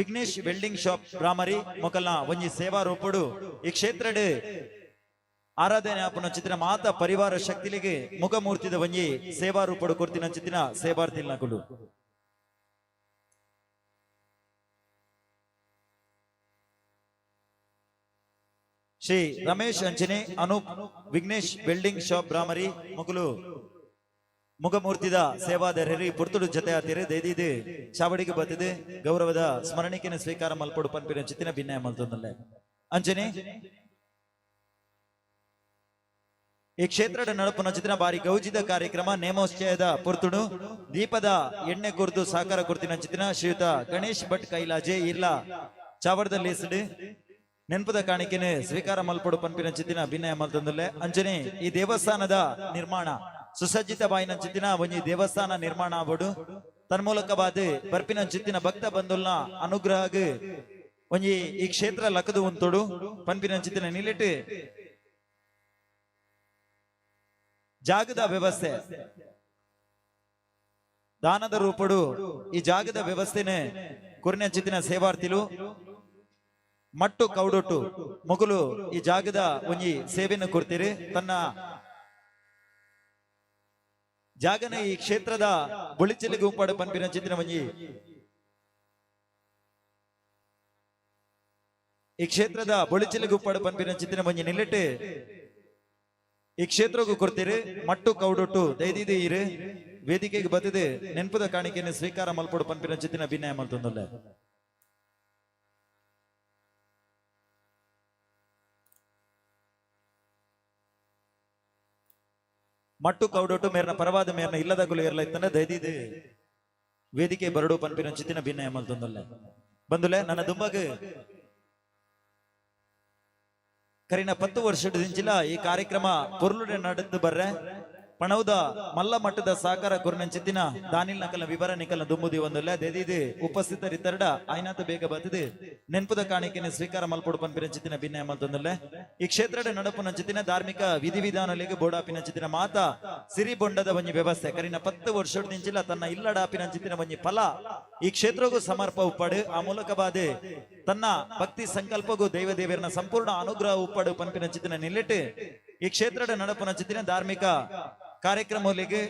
[SPEAKER 1] ವಿಘ್ನೇಶ್ ವೆಲ್ಡಿಂಗ್ ಶಾಪ್ ಬ್ರಾಮರಿ ಮೊಕಲ್ನ ಒಂಜಿ ಸೇವಾ ರೂಪಡು ಈ ಕ್ಷೇತ್ರಡ್ ಆರಾಧನೆ ಆಪುನ ಚಿತ್ರ ಮಾತಾ ಪರಿವಾರ ಶಕ್ತಿಲಿಗೆ ಮುಖಮೂರ್ತಿದ ಒಂಜಿ ಸೇವಾ ರೂಪಡು ಕೊರ್ತಿನ ಚಿತ್ತಿನ ಸೇವಾರ್ಥಿಲ್ನಕುಲು. ಶ್ರೀ ರಮೇಶ್ ಅಂಚನೆ ಅನೂಪ್ ವಿಘ್ನೇಶ್ ವೆಲ್ಡಿಂಗ್ ಶಾಪ್ ಬ್ರಾಮರಿ ಮುಗುಲು ಮುಗಮೂರ್ತಿದ ಸೇವಾದಾರರಿ ಪುರ್ತುಡು ಜೊತೆ ಆತಿರಿ ದೈದಿದು ಚಾವಡಿಗೆ ಬತ್ತಿದೆ ಗೌರವದ ಸ್ಮರಣಿಕೆನ ಸ್ವೀಕಾರ ಮಲ್ಪಡು ಪನ್ಪಿನ ಚಿತ್ತಿನ ಭಿನ್ನಯ ಮಲ್ತೊಂದುಲ್ಲೆ. ಅಂಚನೆ ಈ ಕ್ಷೇತ್ರದ ನಡಪುನ ಚಿತ್ರ ಬಾರಿ ಗೌಜಿದ ಕಾರ್ಯಕ್ರಮ ನೇಮೋಚ್ಚಯದ ಪುರ್ತುಡು ದೀಪದ ಎಣ್ಣೆ ಕುರ್ದು ಸಹಕಾರ ಕೊರ್ತಿನ ಚಿತ್ತಿನ ಶ್ರೀಯುತ ಗಣೇಶ್ ಭಟ್ ಕೈಲಾಜೆ ಇರ್ಲಾ ಚಾವಡದ ಲೇಸಡು ನೆನಪದ ಕಾಣಿಕೆನೆ ಸ್ವೀಕಾರ ಮಲ್ಪಡು ಪನ್ಪಿನ ಚಿತ್ತಿನ ಅಭಿನಯ ಮಲ್ತೊಂದುಲ್ಲೆ. ಅಂಚನೆ ಈ ದೇವಸ್ಥಾನದ ನಿರ್ಮಾಣ ಸುಸಜ್ಜಿತ ಬಾಯಿನ ಚಿತ್ತಿನ ಒಂಜಿ ದೇವಸ್ಥಾನ ನಿರ್ಮಾಣ ಆವಡು ತನ್ಮೂಲಕವಾದ ಬರ್ಪಿನ ಚಿತ್ತಿನ ಭಕ್ತ ಬಂಧುಲ್ನ ಅನುಗ್ರಹಗ್ ಒಂಜಿ ಈ ಕ್ಷೇತ್ರ ಲಕದು ಉಂತೊಡು ಪನ್ಪಿನ ಚಿತ್ತಿನ ನಿಲೆಟ್ ಜಾಗದ ವ್ಯವಸ್ಥೆ ದಾನದ ರೂಪಡು ಈ ಜಾಗದ ವ್ಯವಸ್ಥೆನೆ ಕುರ್ನ ಚಿತ್ತಿನ ಸೇವಾರ್ಥಿಲು ಮಟ್ಟು ಕೌಡೊಟ್ಟು ಮೊಗಲು ಈ ಜಾಗದ ಒಂಜಿ ಸೇವೆಯನ್ನು ಕೊಡ್ತೀರಿ. ತನ್ನ ಜಾಗನ ಈ ಕ್ಷೇತ್ರದ ಬೊಳಿಚಲಿ ಗುಂಪಾಡು ಪನ್ಪಿನ ಚಿತ್ತಿನ ಒಂಜಿ ಈ ಕ್ಷೇತ್ರದ ಬೊಳಿಚಲಿ ಗುಂಪಾಡು ಪನ್ಪಿನ ಚಿತ್ತಿನ ಒಂಜಿ ನಿಲೆಟ್ ಈ ಕ್ಷೇತ್ರಕ್ಕೂ ಕೊಡ್ತೀರಿ. ಮಟ್ಟು ಕೌಡೊಟ್ಟು ದೈದಿದೆ ಇರು ವೇದಿಕೆಗೆ ಬತ್ತದೆ ನೆನಪುದ ಕಾಣಿಕೆಯನ್ನು ಸ್ವೀಕಾರ ಮಲ್ಪಡು ಪನ್ಪಿನ ಚಿತ್ತಿನ ಅಭಿನಯ ಮಲ್ತೊಂದುಲ್ಲೆ. ಮಟ್ಟು ಕೌಡೊಟ್ಟು ಮೇರ್ನ ಪರವಾದ ಮೇರ್ನ ಇಲ್ಲದ ಗುಲು ಇರ್ಲ ಇತ್ತಂದ್ರೆ ದೈದಿದೆ ವೇದಿಕೆ ಬರಡು ಪನ್ಪಿನ ಚಿತ್ತಿನ ಭಿನ್ನಯ ಮಲ್ತೊಂದುಲ್ಲೆ. ಬಂದುಲೆ ನನ್ನ ದುಂಬಗ್ ಕರಿನ 10 ವರ್ಷದಿಂಚಿಲ ಈ ಕಾರ್ಯಕ್ರಮ ಪೊರ್ಲುಡೆ ನಡೆದು ಬರ್ರೆ ಪಣವುದ ಮಲ್ಲ ಮಟ್ಟದ ಸಹಕಾರ ಗುರುನಂಚಿತ್ತಿನ ದಾನಿಲ್ ನಕಲ ವಿವರ ನಿಕಲ ದುಂಬುದಿ ಒಂದುಲ್ಲ ದೇದಿದು ಉಪಸ್ಥಿತರಿತ್ತರಡ ಆಯ್ನಾತ ಬೇಗ ಬತ್ತಿದು ನೆನ್ಪುದ ಕಾಣಿಕೆನ ಸ್ವೀಕಾರ ಮಲ್ಪೊಡು ಪನ್ಪಿನಂಚಿತ್ತಿನ ಭಿನ್ನ ಮಲ್ತೊಂದುಲ್ಲೆ. ಈ ಕ್ಷೇತ್ರದ ನಡಪುನಂಚಿತ್ತಿನ ಧಾರ್ಮಿಕ ವಿಧಿವಿಧಾನಗಳಿಗೆ ಬೋಡಾಪಿನಂಚಿತ್ತಿನ ಮಾತಾ ಸಿರಿ ಬೊಂಡದ ಒಂಜಿ ವ್ಯವಸ್ಥೆ ಕರಿನ 10 ವರ್ಷದಿಂಚಿಲ ತನ್ನ ಇಲ್ಲಡಾಪಿನಂಚಿತ್ತಿನ ಒಂಜಿ ಫಲ ಈ ಕ್ಷೇತ್ರಗೂ ಸಮರ್ಪ ಉಪ್ಪಾಡು ಆ ಮೂಲಕ ಬಾದೆ ತನ್ನ ಭಕ್ತಿ ಸಂಕಲ್ಪಗೂ ದೈವ ದೇವರನ ಸಂಪೂರ್ಣ ಅನುಗ್ರಹ ಉಪ್ಪಾಡು ಪನ್ಪಿನಂಚಿತ್ತಿನ ನಿಲ್ಲಿಟ್ಟು ಈ ಕ್ಷೇತ್ರದ ನಡಪುನಂಚಿತ್ತಿನ ಧಾರ್ಮಿಕ ಕಾರ್ಯಕ್ರಮಗಳಿಗೆ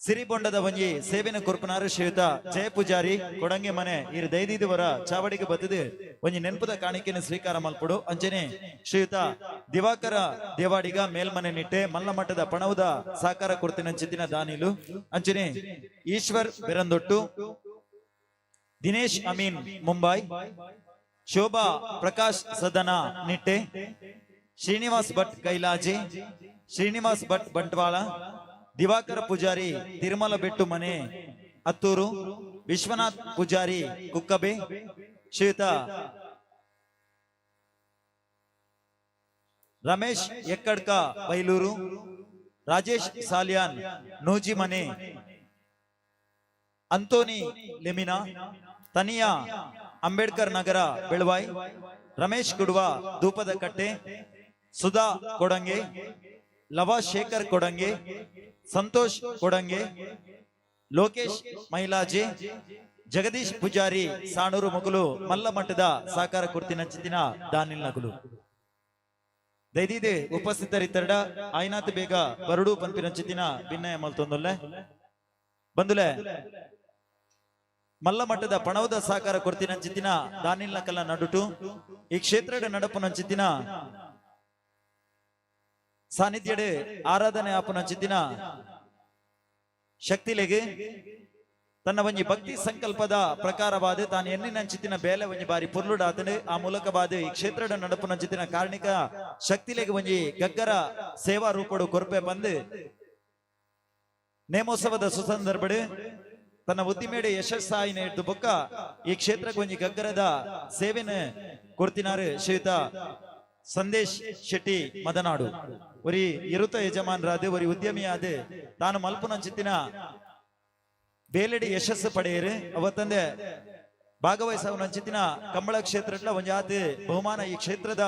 [SPEAKER 1] ಸಿರಿಬೊಂಡದ ಒಂಜಿ ಸೇವೆನ ಕೊರ್ಪುನಾರು ಶ್ರೀಯುತ ಜಯ ಪೂಜಾರಿ ಕೊಡಂಗೆ ಮನೆ ಇರು ದೈದಿದುವರ ಚಾವಡಿಗೆ ಬತ್ತಿದು ಒಂಜಿ ನೆನಪುದ ಕಾಣಿಕೆಯನ್ನು ಸ್ವೀಕಾರ ಮಲ್ಪಡು. ಅಂಚನೆ ಶ್ರೀಯುತ ದಿವಾಕರ ದೇವಾಡಿಗ ಮೇಲ್ಮನೆ ನಿಟ್ಟೆ ಮಲ್ಲಮಠದ ಪಣವುದ ಸಾಕಾರ ಕೊಡ್ತಿನ ಚಿತ್ತಿನ ದಾನಿಲು. ಅಂಚನೆ ಈಶ್ವರ್ ಬೆರಂದೊಟ್ಟು, ದಿನೇಶ್ ಅಮೀನ್ ಮುಂಬೈ, ಶೋಭಾ ಪ್ರಕಾಶ್ ಸದನ ನಿಟ್ಟೆ, ಶ್ರೀನಿವಾಸ್ ಭಟ್ ಕೈಲಾಜಿ, ಶ್ರೀನಿವಾಸ್ ಭಟ್ ಬಂಟ್ವಾಳ, ದಿವಾಕರ ಪೂಜಾರಿ ತಿರುಮಲ ಬೆಟ್ಟು ಮನೆ ಅತ್ತೂರು, ವಿಶ್ವನಾಥ್ ಪೂಜಾರಿ ಕುಕ್ಕಬೆ, ಶ್ರೀಯುತ ರಮೇಶ್ ಎಕ್ಕಡ್ಕ ಬೈಲೂರು, ರಾಜೇಶ್ ಸಾಲಿಯಾನ್ ನೂಜಿಮನೆ, ಅಂತೋನಿ ಲೆಮಿನಾ, ತನಿಯಾ ಅಂಬೇಡ್ಕರ್ ನಗರ ಬೆಳವಾಯ್, ರಮೇಶ್ ಕುಡುವ ಧೂಪದ ಕಟ್ಟೆ, ಸುಧಾ ಕೊಡಂಗೆ, ಲವ ಶೇಖರ್ ಕೊಡಂಗೆ, ಸಂತೋಷ್ ಕೊಡಂಗೆ, ಲೋಕೇಶ್ ಮೈಲಾಜಿ, ಜಗದೀಶ್ ಪೂಜಾರಿ ಸಾಣೂರು ಮುಗುಲು ಮಲ್ಲ ಮಠದ ಸಾಕಾರ ಕುರ್ತಿನ ಚಿತ್ತಿನ ದಾನಿಲ್ ನಗುಲು. ದೈದಿದೆ ಉಪಸ್ಥಿತರಿತ್ತರಡ ಆಯ್ನಾತ್ ಬೇಗ ಬರಡು ಪನ್ಪಿನ ಚಿತ್ತಿನ ಭಿನ್ನಯ ಮಲ್ತೊಂದುಲ್ಲೆ. ಬಂದುಲೆ ಮಲ್ಲ ಮಟ್ಟದ ಪಣವದ ಸಾಕಾರ ಕೊರ್ತಿನ ಚಿತ್ತಿನ ದಾನಿಲ್ ನಕಲ ನಡುಟು ಈ ಕ್ಷೇತ್ರದ ನಡಪುನ ಚಿತ್ತಿನ ಸಾನ್ನಿಧ್ಯಡೆ ಆರಾಧನೆ ಆಪುನ ಚಿತ್ತಿನ ಶಕ್ತಿಲೆಗೆ ತನ್ನ ಒಂಜಿ ಭಕ್ತಿ ಸಂಕಲ್ಪದ ಪ್ರಕಾರವಾದ ತಾನು ಎನ್ನಿನ ಚಿತ್ತಿನ ಬೇಲೆ ಒಂಜಿ ಬಾರಿ ಪೊರ್ಲುಡಾತನು ಆ ಮೂಲಕವಾದ ಈ ಕ್ಷೇತ್ರದ ನಡಪುನ ಚಿತ್ತಿನ ಕಾರ್ಣಿಕ ಶಕ್ತಿಲೆಗೆ ಒಂಜಿ ಗಗ್ಗರ ಸೇವಾ ರೂಪಡು ಕೊರ್ಪೆ ಬಂದು ನೇಮೋತ್ಸವದ ಸುಸಂದರ್ಭಡು ತನ್ನ ಉದ್ದಿಮೇಡೆ ಯಶಸ್ಸಾಯಿನ ಹಿಡಿದು ಬೊಕ್ಕ ಈ ಕ್ಷೇತ್ರಕ್ಕೆ ಒಂಜಿ ಗಗ್ಗರದ ಸೇವೆನ ಕೊಡ್ತಿನಾರು ಶ್ರೀಯುತ ಸಂದೇಶ್ ಶೆಟ್ಟಿ ಮದನಾಡು. ಒರಿ ಇರುತ ಯಜಮಾನರಾದ ಒರಿ ಉದ್ಯಮಿಯಾದ ತಾನು ಮಲ್ಪುನಂಚಿತ್ತಿನ ಬೇಲೆಡಿ ಯಶಸ್ಸು ಪಡೆಯರು ಅವತ್ತಂದೆ ಭಾಗವಹಿಸವನಂಚಿತ್ತಿನ ಕಂಬಳ ಕ್ಷೇತ್ರ ಒಂಜಾತಿ ಬಹುಮಾನ ಈ ಕ್ಷೇತ್ರದ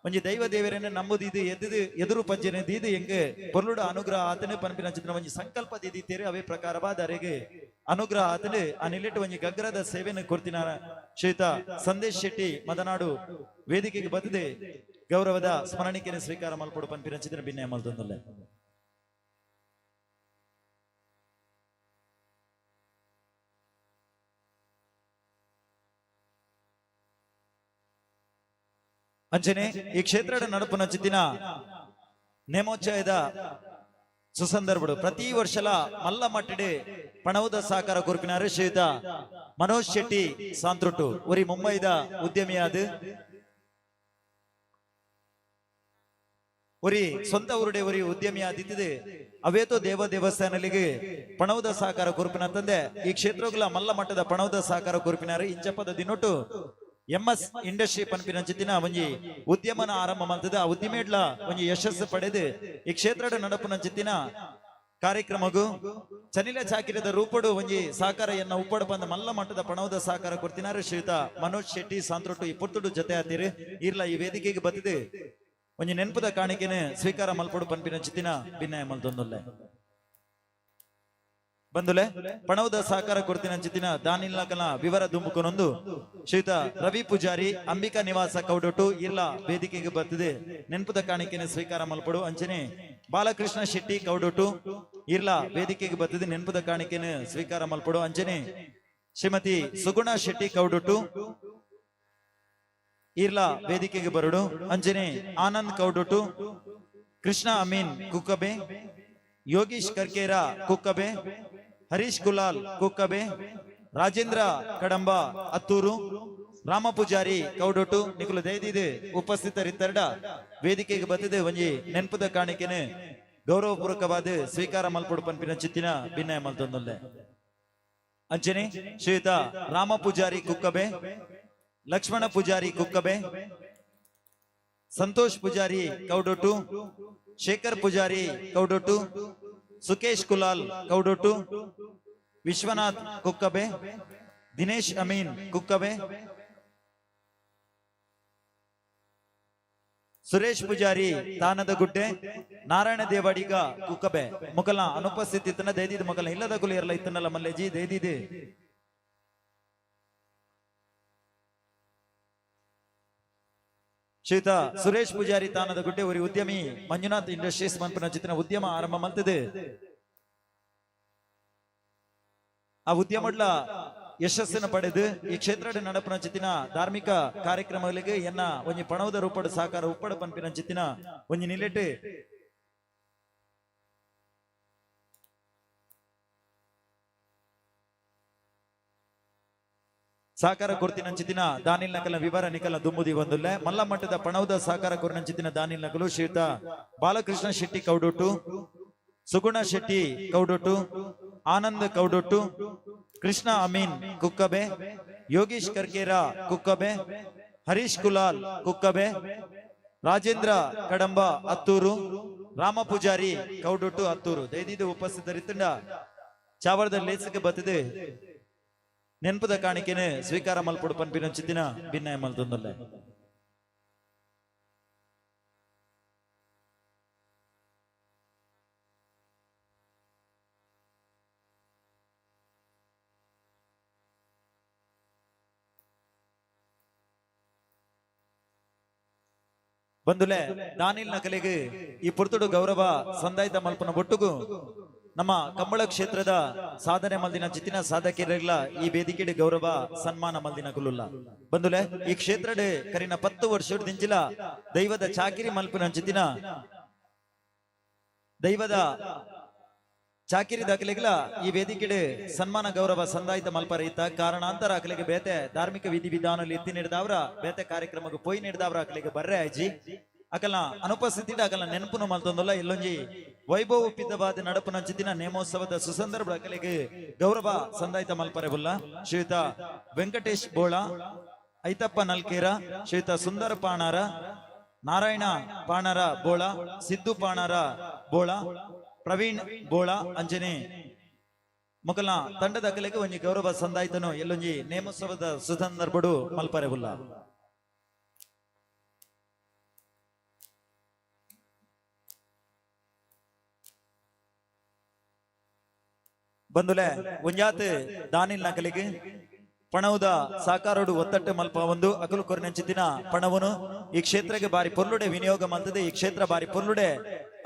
[SPEAKER 1] ಒಂಜಿ ದೈವ ದೇವರನ್ನು ನಂಬುದಿದು ಎದ್ದಿದು ಎದುರು ಪಂಜನೆ ದೀದು ಎಂಗೆ ಪೊರ್ಲುಡ ಅನುಗ್ರಹ ಆತನೆ ಪನ್ಪಿನಂಚಿತ್ತಿನ ಒಂಜಿ ಸಂಕಲ್ಪ ದೀದಿತ್ತೇರೆ ಅವೇ ಪ್ರಕಾರವಾದ ಅರೆಗೆ ಅನುಗ್ರಹ ಆತನೆ ಆ ನಿಲ್ಲಿಟ್ಟು ಒಂಜಿ ಗಗ್ಗರದ ಸೇವೆಯನ್ನು ಕೊಡ್ತಿನ ಶ್ರೀಯುತ ಸಂದೇಶ್ ಶೆಟ್ಟಿ ಮದನಾಡು ವೇದಿಕೆಗೆ ಬತ್ತದೆ ಗೌರವದ ಸ್ಮರಣಿಕೆಯನ್ನು ಸ್ವೀಕಾರ ಮಲ್ಪಡು ಪನ್ಪಿನಂಚಿತ್ತಿನ ಭಿನ್ನ ಮಲ್ತೊಂದುಲ್ಲೆ. ಅಂಚನೆ ಈ ಕ್ಷೇತ್ರದ ನಡಪುನ ಚಿತ್ತಿನ ನೇಮೋಚ್ಚಯದ ಸುಸಂದರ್ಭಡು ಪ್ರತಿ ವರ್ಷಲ ಮಲ್ಲ ಮಟ್ಟಡೆ ಪಣವುದ ಸಾಕಾರ ಕುರುಪಿನಾರು ಶ್ರೀಯುತ ಮನೋಜ್ ಶೆಟ್ಟಿ ಸಾಂತ್ರೊಟ್ಟು ಉರಿ ಮುಂಬೈದ ಉದ್ಯಮಿಯಾದ ಉರಿ ಸ್ವಂತ ಊರುಡೆ ಉರಿ ಉದ್ಯಮಿಯಾದಿತ್ತಿದೆ ಅವೇತೋ ದೇವ ದೇವಸ್ಥಾನಲಿಗೆ ಪಣವುದ ಸಹಕಾರ ಕುರುಪಿನ ತಂದೆ ಈ ಕ್ಷೇತ್ರಗಳ ಮಲ್ಲ ಮಟ್ಟದ ಪಣವುದ ಸಹಕಾರ ಕುರುಪಿನಾರು ಇಂಚಪದ ದಿನೊಟ್ಟು ಎಂಎಸ್ ಇಂಡಸ್ಟ್ರಿ ಪನ್ಪಿನ ಚಿತ್ತಿನ ಒಂಜಿ ಉದ್ಯಮನ ಆರಂಭ ಮಾಡ್ತದೆ. ಆ ಉದ್ಯಮೇಡ್ಲ ಒಂಜಿ ಯಶಸ್ಸು ಪಡೆದು ಈ ಕ್ಷೇತ್ರದ ನಡಪುನ ಚಿತ್ತಿನ ಕಾರ್ಯಕ್ರಮಗೂ ಚನಿಲ ಚಾಕಿರದ ರೂಪಡು ಒಂಜಿ ಸಹಕಾರ ಎನ್ನ ಉಪ್ಪಡು ಬಂದ ಮಲ್ಲ ಮಟ್ಟದ ಪಣವದ ಸಹಕಾರ ಕೊಡ್ತಿನಾರು ಶ್ರೀಯುತ ಮನೋಜ್ ಶೆಟ್ಟಿ ಸಾಂತ್ರೊಟ್ಟು ಈ ಪುರ್ತುಡು ಜೊತೆ ಆತೀರಿ ಇರ್ಲ ಈ ವೇದಿಕೆಗೆ ಬತ್ತಿದೆ ಒಂಜಿ ನೆನಪುದ ಕಾಣಿಕೆನೆ ಸ್ವೀಕಾರ ಮಲ್ಪಡು ಪನ್ಪಿನ ಚಿತ್ತಿನ ಭಿನ್ನಯ ಮಲ್ತೊಂದುಲ್ಲೆ. ಬಂದುಲೆ ಪಣವದ ಸಹಕಾರ ಕೊಡ್ತಿನ ಚಿತ್ತಿನ ದಾನಿಲ್ಲಕನ ವಿವರ ದುಂಬುಕೊನೊಂದು ಶ್ರೀಯುತ ರವಿ ಪೂಜಾರಿ ಅಂಬಿಕಾ ನಿವಾಸ ಕೌಡೊಟ್ಟು ಇರ್ಲ ವೇದಿಕೆಗೆ ಬರ್ತಿದೆ ನೆನಪುದ ಕಾಣಿಕೆನೆ ಸ್ವೀಕಾರ ಮಲ್ಪಡು. ಅಂಚನೆ ಬಾಲಕೃಷ್ಣ ಶೆಟ್ಟಿ ಕೌಡೊಟ್ಟು ಇರ್ಲ ವೇದಿಕೆಗೆ ಬರ್ತಿದೆ ನೆನಪುದ ಕಾಣಿಕೆನೆ ಸ್ವೀಕಾರ ಮಲ್ಪಡು. ಅಂಚನೆ ಶ್ರೀಮತಿ ಸುಗುಣ ಶೆಟ್ಟಿ ಕೌಡೊಟ್ಟು ಇರ್ಲ ವೇದಿಕೆಗೆ ಬರಡು. ಅಂಚನೆ ಆನಂದ್ ಕೌಡೊಟ್ಟು, ಕೃಷ್ಣ ಅಮೀನ್ ಕುಕ್ಕಬೆ, ಯೋಗೀಶ್ ಕರ್ಕೇರ ಕುಕ್ಕಬೆ, ಹರೀಶ್ ಕುಲಾಲ್ ಕುಕ್ಕಬೆ, ರಾಜೇಂದ್ರ ಕಡಂಬ ಅತ್ತೂರು, ರಾಮ ಪೂಜಾರಿ ಕೌಡೊಟ್ಟು ನಿಕುಲು ದಯದಿದೆ ಉಪಸ್ಥಿತರಿತ್ತರಡ ವೇದಿಕೆಗೆ ಬತ್ತಿದೆ ಒಂಜಿ ನೆನಪುದ ಕಾಣಿಕೆನೆ ಗೌರವಪೂರ್ವಕವಾದ ಸ್ವೀಕಾರ ಮಲ್ಪಡು ಪನ್ಪಿನ ಚಿತ್ತಿನ ಭಿನ್ನಯ ಮಲ್ತೊಂದುಲ್ಲೆ. ಅಂಚನೆ ಶ್ರೀಯುತ ರಾಮ ಪೂಜಾರಿ ಕುಕ್ಕಬೆ, ಲಕ್ಷ್ಮಣ ಪೂಜಾರಿ ಕುಕ್ಕಬೆ, ಸಂತೋಷ್ ಪೂಜಾರಿ ಕೌಡೊಟ್ಟು, ಶೇಖರ್ ಪೂಜಾರಿ ಕೌಡೊಟ್ಟು, ಸುಕೇಶ್ ಕುಲಾಲ್ ಕೌಡೊಟ್ಟು, ವಿಶ್ವನಾಥ್ ಕುಕ್ಕಬೆ, ದಿನೇಶ್ ಅಮೀನ್ ಕುಕ್ಕಬೆ, ಸುರೇಶ್ ಪೂಜಾರಿ ತಾನದ ಗುಡ್ಡೆ, ನಾರಾಯಣ ದೇವಾಡಿಗ ಕುಕ್ಕಬೆ. ಮುಕಲ ಅನುಪಸ್ಥಿತಿ ಇತ್ತನ ದೈದಿದ್ ಮೊಕಲ ಇಲ್ಲದ ಕುಲಿ ಇರಲ್ಲ ಇತ್ತನಲ್ಲ ಮಲ್ಲೇಜಿ ದೈದಿದೆ. ಶ್ರೀಯುತ ಸುರೇಶ್ ಪೂಜಾರಿ ತಾನದ ಗುಡ್ಡೆ ಉರಿ ಉದ್ಯಮಿ ಮಂಜುನಾಥ್ ಇಂಡಸ್ಟ್ರೀಸ್ ಮನ್ಪುನ ಚಿತ್ರ ಉದ್ಯಮ ಆರಂಭ ಮಲ್ತದೆ. ಆ ಉದ್ಯಮಡ್ಲ ಯಶಸ್ಸನ್ನು ಪಡೆದು ಈ ಕ್ಷೇತ್ರದ ನಡಪುನ ಚಿತ್ತಿನ ಧಾರ್ಮಿಕ ಕಾರ್ಯಕ್ರಮಗಳಿಗೆ ಎನ್ನ ಒಂಜಿ ಪಣವದ ರೂಪದ ಸಹಕಾರ ಉಪ್ಪಡ ಪನ್ಪಿನ ಚಿತ್ತಿನ ಒಂಜಿ ನಿಲೆಟ್ ಸಹಕಾರ ಕೊರ್ತಿನ ಚಿತ್ತಿನ ದಾನಿಲ್ ನಕಲ ವಿವರ ನಿಕಲ ದುಂಬುದಿ ಒಂದುಲ್ಲೆ. ಮಲ್ಲ ಮಟ್ಟದ ಪಣವದ ಸಹಕಾರ ಕೊರ್ನ ಚಿತ್ತಿನ ದಾನಿಲ್ ನಕಲು ಶ್ರೀಯುತ ಬಾಲಕೃಷ್ಣ ಶೆಟ್ಟಿ ಕೌಡೊಟ್ಟು, ಸುಗುಣ ಶೆಟ್ಟಿ ಕೌಡೊಟ್ಟು, ಆನಂದ್ ಕೌಡೊಟ್ಟು, ಕೃಷ್ಣ ಅಮೀನ್ ಕುಕ್ಕಬೆ, ಯೋಗೀಶ್ ಕರ್ಕೇರ ಕುಕ್ಕಬೆ, ಹರೀಶ್ ಕುಲಾಲ್ ಕುಕ್ಕಬೆ, ರಾಜೇಂದ್ರ ಕಡಂಬ ಅತ್ತೂರು, ರಾಮ ಪೂಜಾರಿ ಕೌಡೊಟ್ಟು ಅತ್ತೂರು. ದೈದಿದ ಉಪಸ್ಥಿತರಿತ್ತಂಡ ಚಾವರದ ಲೇಸಕ್ಕೆ ಬತ್ತದೆ ನೆನಪದ ಕಾಣಿಕೆನೆ ಸ್ವೀಕಾರ ಮಲ್ಪೊಡು ಪನ್ಪಿನ ಚಿತ್ತಿನ ಭಿನ್ನಾಯ ಮಲ್ತೊಂದಲ್ಲ. ಬಂದುಲೆ ದಾನಿಲ್ ನಕಲಿಗೆ ಈ ಪುರ್ತುಡು ಗೌರವ ಸಂದಾಯದ ಮಲ್ಪನ ಒಟ್ಟುಗು ನಮ್ಮ ಕಂಬಳ ಕ್ಷೇತ್ರದ ಸಾಧನೆ ಮಲ್ದಿನ ಚಿತ್ತಿನ ಸಾಧಕರಿಲ್ಲ ಈ ವೇದಿಕೆಡೆ ಗೌರವ ಸನ್ಮಾನ ಮಲ್ದಿನ ಕುಲುಲ್ಲ. ಬಂದುಲೆ ಈ ಕ್ಷೇತ್ರಡೆ ಕರಿನ 10 ವರ್ಷ ದಿಂಜಿಲ ದೈವದ ಚಾಕಿರಿ ಮಲ್ಪಿನ ಚಿತ್ತಿನ ದೈವದ ಚಾಕಿರಿ ದಾಖಲೆಗಳ ಈ ವೇದಿಕೆಡೆ ಸನ್ಮಾನ ಗೌರವ ಸಂದಾಯಿತ ಮಲ್ಪರ ಇತ್ತ ಕಾರಣಾಂತರ ಅಕಲೆಗೆ ಬೇತೆ ಧಾರ್ಮಿಕ ವಿಧಿ ವಿಧಾನದಲ್ಲಿ ಎತ್ತಿ ನೀಡಿದವರ ಬೇತೆ ಕಾರ್ಯಕ್ರಮಕ್ಕೆ ಪೋಯಿ ನೀಡಿದವರ ಅಕಲೆಗೆ ಬರ್ರೆ ಆಯ್ಜಿ ಅಕಲ ಅನುಪಸ್ಥಿತಿ ಅಕಲ ನೆನಪುನು ಮಲ್ತೊಂದಲ್ಲ. ಇಲ್ಲೊಂಜಿ ವೈಭವ ಉಪ್ಪಿತವಾದ ನಡಪುನ ಚಿತ್ತಿನ ನೇಮೋತ್ಸವದ ಸುಸಂದರ್ಭ ಅಕಲೆಗೆ ಗೌರವ ಸಂದಾಯಿತ ಮಲ್ಪರೆ ಬುಲ್ಲ. ಶ್ರೀಯುತ ವೆಂಕಟೇಶ್ ಬೋಳ, ಐತಪ್ಪ ನಲ್ಕೇರ, ಶ್ರೀಯುತ ಸುಂದರ ಪಾಣಾರ, ನಾರಾಯಣ ಪಾಣಾರ ಬೋಳ, ಸಿದ್ದು ಪಾಣಾರ ಬೋಳ, ಪ್ರವೀಣ್ ಬೋಳ, ಅಂಜನೆ ಮೊಕಲ ತಂಡದ ಅಕಲೆಗೆ ಒಂಜಿ ಗೌರವ ಸಂದಾಯ್ತನು ಎಲ್ಲೊಂಜಿ ನೇಮೋತ್ಸವದ ಸುಸಂದರ್ಭಡು ಮಲ್ಪರೆ ಬುಲ್ಲ. ಬಂದುಲೆ ಒಂಜಾತ್ ದಾನಿಲ್ ನಕಲಿಗೆ ಪಣವುದ ಸಾಕಾರೋಡು ಒತ್ತಟ್ಟು ಮಲ್ಪ ಒಂದು ಅಕಲು ಕೊರಿನಂಚಿತ್ತಿನ ಪಣವನು ಈ ಕ್ಷೇತ್ರಕ್ಕೆ ಬಾರಿ ಪೊರ್ಲುಡೆ ವಿನಿಯೋಗ ಮಲ್ತದೆ. ಈ ಕ್ಷೇತ್ರ ಬಾರಿ ಪೊರ್ಲುಡೆ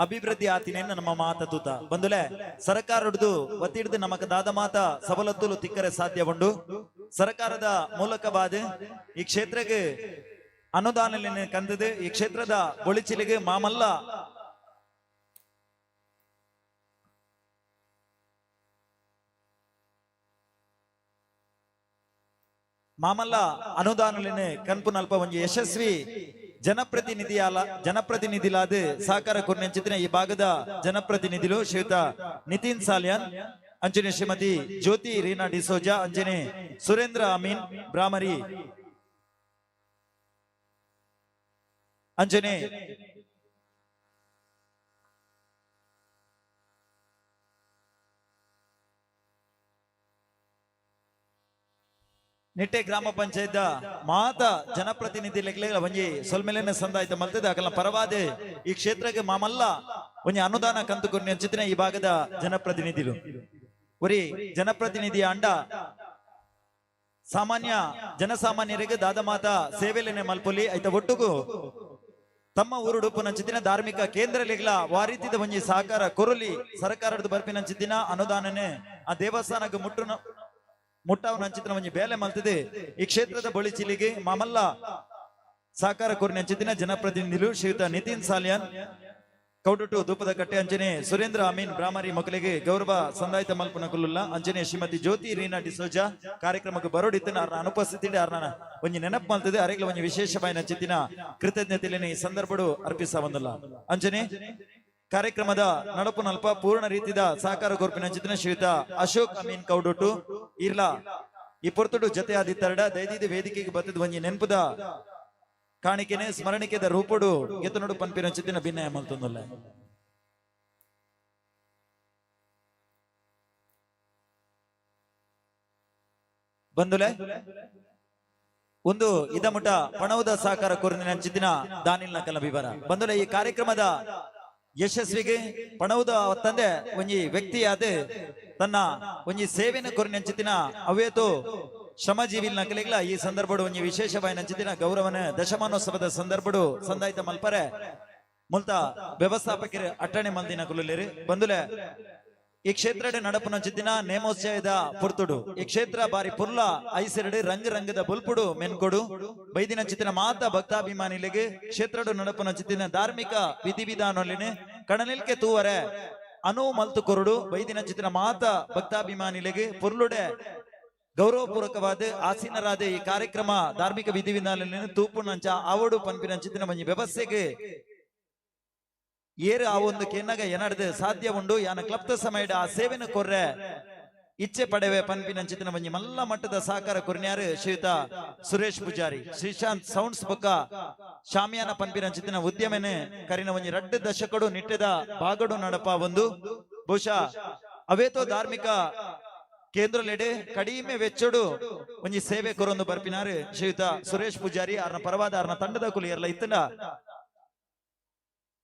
[SPEAKER 1] ಅಭಿವೃದ್ಧಿ ಆತಿನೇನು ನಮ್ಮ ಮಾತ ತೂತ. ಬಂದುಲೆ ಸರ್ಕಾರಡ್ದು ಒತ್ತಿಡ್ದು ನಮಕ ದಾದ ಮಾತ ಸವಲತ್ತುಲು ತಿಕ್ಕರೆ ಸಾಧ್ಯ ಉಂಡು. ಸರ್ಕಾರದ ಮೂಲಕವಾದ ಈ ಕ್ಷೇತ್ರಕ್ಕೆ ಅನುದಾನ ಕಂದದೆ ಈ ಕ್ಷೇತ್ರದ ಬೊಳಿಚಿಲಿಗೆ ಮಾಮಲ್ಲ ಮಾಮಲ್ಲ ಅನುದಾನಲಿನ ಕನ್ಪು ನಲ್ಪ ಒಂಜಿ ಯಶಸ್ವಿ ಜನಪ್ರತಿನಿಧಿಲಾದ ಸಹಕಾರ ಕೊರ್ನೆಂಚಿತ್ತಿನ ಈ ಭಾಗದ ಜನಪ್ರತಿನಿಧಿಲು ಶ್ರೀಯುತ ನಿತಿನ್ ಸಾಲಿಯಾನ್, ಅಂಜನೆ ಶ್ರೀಮತಿ ಜ್ಯೋತಿ ರೀನಾ ಡಿಸೋಜಾ, ಅಂಜನೆ ಸುರೇಂದ್ರ ಅಮೀನ್ ಬ್ರಾಹ್ಮರಿ, ಅಂಜನೆ ನಿಟ್ಟೆ ಗ್ರಾಮ ಪಂಚಾಯತ್ ಮಾತ ಜನಪ್ರತಿನಿಧಿ ಒಂಜಿ ಸೊಲ್ಮೆಲೆನ ಸಂದಾಯ್ತ ಮಲ್ತದೆ. ಅಕಲ ಪರವಾದೆ ಈ ಕ್ಷೇತ್ರಕ್ಕೆ ಮಾಮಲ್ಲ ಒಂಜಿ ಅನುದಾನ ಕಂತು ಕೊರ್ನಿ ಈ ಭಾಗದ ಜನಪ್ರತಿನಿಧಿಲು. ಒರಿ ಜನಪ್ರತಿನಿಧಿಯ ಅಂಡ ಸಾಮಾನ್ಯ ಜನಸಾಮಾನ್ಯರಿಗೆ ದಾದ ಮಾತ ಸೇವೆಲೆನೆ ಮಲ್ಪೊಲಿ ಐತ ಒಟ್ಟುಗು ತಮ್ಮ ಊರುಡುಪು ನಂಚಿತ್ತಿನ ಧಾರ್ಮಿಕ ಕೇಂದ್ರಲಿಗ್ಲ ವಾರೀತಿದ ಒಂಜಿ ಸಹಕಾರ ಕೊರಲಿ ಸರ್ಕಾರದ ಬರ್ಪಿನಂಚಿತ್ತಿನ ಅನುದಾನನೆ ಆ ದೇವಸ್ಥಾನಕ್ಕೆ ಮುಟ್ಟುನ ಮುಟ್ಟಾವನ ಅಂಚಿತ್ತಿನ ಒಂಜಿ ಬೇಲೆ ಮಲ್ತಿದೆ. ಈ ಕ್ಷೇತ್ರದ ಬಳಿಚಿಲಿಗೆ ಮಾಮಲ್ಲ ಸಹಕಾರ ಕೋರಿನ ಅಂಚಿತ್ತಿನ ಜನಪ್ರತಿನಿಧಿಲು ಶ್ರೀಯುತ ನಿತಿನ್ ಸಾಲಿಯಾನ್ ಕೌಡೊಟ್ಟು ಧೂಪದ ಕಟ್ಟೆ, ಅಂಜನೆ ಸುರೇಂದ್ರ ಅಮೀನ್ ಬ್ರಾಹ್ಮರಿ ಮಕ್ಕಳಿಗೆ ಗೌರವ ಸಂದಾಯಿತ ಮಲ್ಪುನ ಕುಲ್ಲುಲ್ಲ, ಅಂಜನೆ ಶ್ರೀಮತಿ ಜ್ಯೋತಿ ರೀನಾ ಡಿಸೋಜಾ ಕಾರ್ಯಕ್ರಮಕ್ಕೆ ಬರೋಡಿತ್ತಿನ ಅರ್ನ ಅನುಪಸ್ಥಿತಿ ಅರ್ನ ಒಂಜಿ ನೆನಪು ಮಲ್ತಿದೆ. ಅರೆಗ್ಲ ಒಂಜಿ ವಿಶೇಷವಾಯಿನ ಚಿತ್ತಿನ ಕೃತಜ್ಞತೆಯನ್ನು ಈ ಸಂದರ್ಭಡು ಅರ್ಪಿಸ ಬಂದಲ್ಲ. ಅಂಜನೆ ಕಾರ್ಯಕ್ರಮದ ನಡಪುನಲ್ಪ ಪೂರ್ಣ ರೀತಿದ ಸಹಕಾರ ಕೊರ್ಪಿನ ಶ್ರೀಯುತ ಅಶೋಕ್ ಅಮೀನ್ ಕೌಡೊಟ್ಟು ಇರ್ಲಾ ಈ ಪೊರ್ತುಡು ಜತೆ ಆದಿತ್ತರಡ ದೈದಿದ ವೇದಿಕೆಗೆ ಬತ್ತದ ಒಂಜಿ ನೆನಪುದ ಕಾಣಿಕೆನೆ ಸ್ಮರಣಿಕೆದ ರೂಪುಡು ಗೆತನುಡು ಪನ್ಪಿನ ಚಿತ್ತಿನ ಭಿನ್ನಯ ಮಲ್ತೊಂದುಲ್ಲ. ಬಂದುಲೆ ಒಂದು ಇದಮುಟ ಪಣವುದ ಸಹಕಾರ ಕೊರಿನ ಚಿತ್ತಿನ ದಾನಿಲ್ ನಕಲ ವಿವರ. ಬಂದುಲೆ ಈ ಕಾರ್ಯಕ್ರಮದ ಯಶಸ್ವಿಗೆ ಪಣವುದ ತಂದೆ ಒಂಜಿ ವ್ಯಕ್ತಿಯಾದ ತನ್ನ ಒಂಜಿ ಸೇವೆನ ಕೊರಿನ ಅವೇತು ಶ್ರಮಜೀವಿ ನಕಲಿಗ್ಲ ಈ ಸಂದರ್ಭಡು ಒಂಜಿ ವಿಶೇಷವಾಯಿನ ಚಿತ್ತಿನ ಗೌರವನ ದಶಮಾನೋತ್ಸವದ ಸಂದರ್ಭಡು ಸಂದಾಯಿತ ಮಲ್ಪರೆ ಮುಲ್ತ ವ್ಯವಸ್ಥಾಪಕರು ಅಟ್ಟಣೆ ಮಲ್ದಿನ ಕುಲುಲೇರಿ. ಬಂದುಲೆ ಈ ಕ್ಷೇತ್ರಡೆ ನಡಪುನ ಚಿತ್ತಿನ ನೇಮೋತ್ಸವದ ಪುರ್ತುಡು ಈ ಕ್ಷೇತ್ರ ಬಾರಿ ಪುರ್ಲ ಐಸೆರಡು ರಂಗ ರಂಗದ ಬುಲ್ಪುಡು ಮೆನ್ಕೊಡು ಬೈದಿನ ಚಿತ್ತಿನ ಮಾತ ಭಕ್ತಾಭಿಮಾನಿಲಿಗೆ ಕ್ಷೇತ್ರಡು ನಡಪುನ ಚಿತ್ತಿನ ಧಾರ್ಮಿಕ ವಿಧಿವಿಧಾನೊಲಿನ ಕಣನಿಲ್ಕೆ ತೂವರೆ ಅನು ಮಲ್ತು ಕೊರುಡು ಬೈದಿನ ಚಿತ್ತಿನ ಮಾತ ಭಕ್ತಾಭಿಮಾನಿಲಿಗೆ ಪುರ್ಲುಡೆ ಗೌರವಪೂರ್ವಕವಾದ ಆಸೀನರಾದ ಈ ಕಾರ್ಯಕ್ರಮ ಧಾರ್ಮಿಕ ವಿಧಿವಿಧಾನಲಿನ ತೂಪುನಂಚ ಆವಡು ಪನ್ಪಿನ ಚಿತ್ತಿನ ಮಂಜಿ ವ್ಯವಸ್ಥೆಗೆ ಏರು ಆ ಒಂದು ಕೆನ್ನಗ ಎನಡ್ದು ಸಾಧ್ಯ ಉಂಡು ಯಾನ ಕ್ಲಪ್ತ ಸಮಯದ ಆ ಸೇವೆನ ಕೊರ್ರೆ ಇಚ್ಛೆ ಪಡೆವೆ ಪನ್ಪಿನ ಚಿತ್ತಿನ ಮಂಜಿ ಮಲ್ಲ ಮಟ್ಟದ ಸಹಕಾರ ಕೊರ್ನ್ಯಾರು ಶ್ರೀಯುತ ಸುರೇಶ್ ಪೂಜಾರಿ. ಶ್ರೀಶಾಂತ್ ಸೌಂಡ್ಸ್ ಬೊಕ್ಕ ಶಾಮಿಯಾನ ಪನ್ಪಿನ ಚಿತ್ತಿನ ಉದ್ಯಮನೆ ಕರಿನ ಒಂಜಿ ರಡ್ಡು ದಶಕಡು ನಿಟ್ಟೆದ ಬಾಗಡು ನಡಪ ಒಂದು ಬಹುಶಃ ಅವೇತೋ ಧಾರ್ಮಿಕ ಕೇಂದ್ರಲೆಡೆ ಕಡಿಮೆ ವೆಚ್ಚಡು ಒಂಜಿ ಸೇವೆ ಕೊರೊಂದು ಬರ್ಪಿನಾರು ಶ್ರೀಯುತ ಸುರೇಶ್ ಪೂಜಾರಿ. ಆರ್ನ ಪರವಾದ ಆರ್ನ ತಂಡದ ಕುಲಿಯರ್ಲ ಇತ್ತಂಡ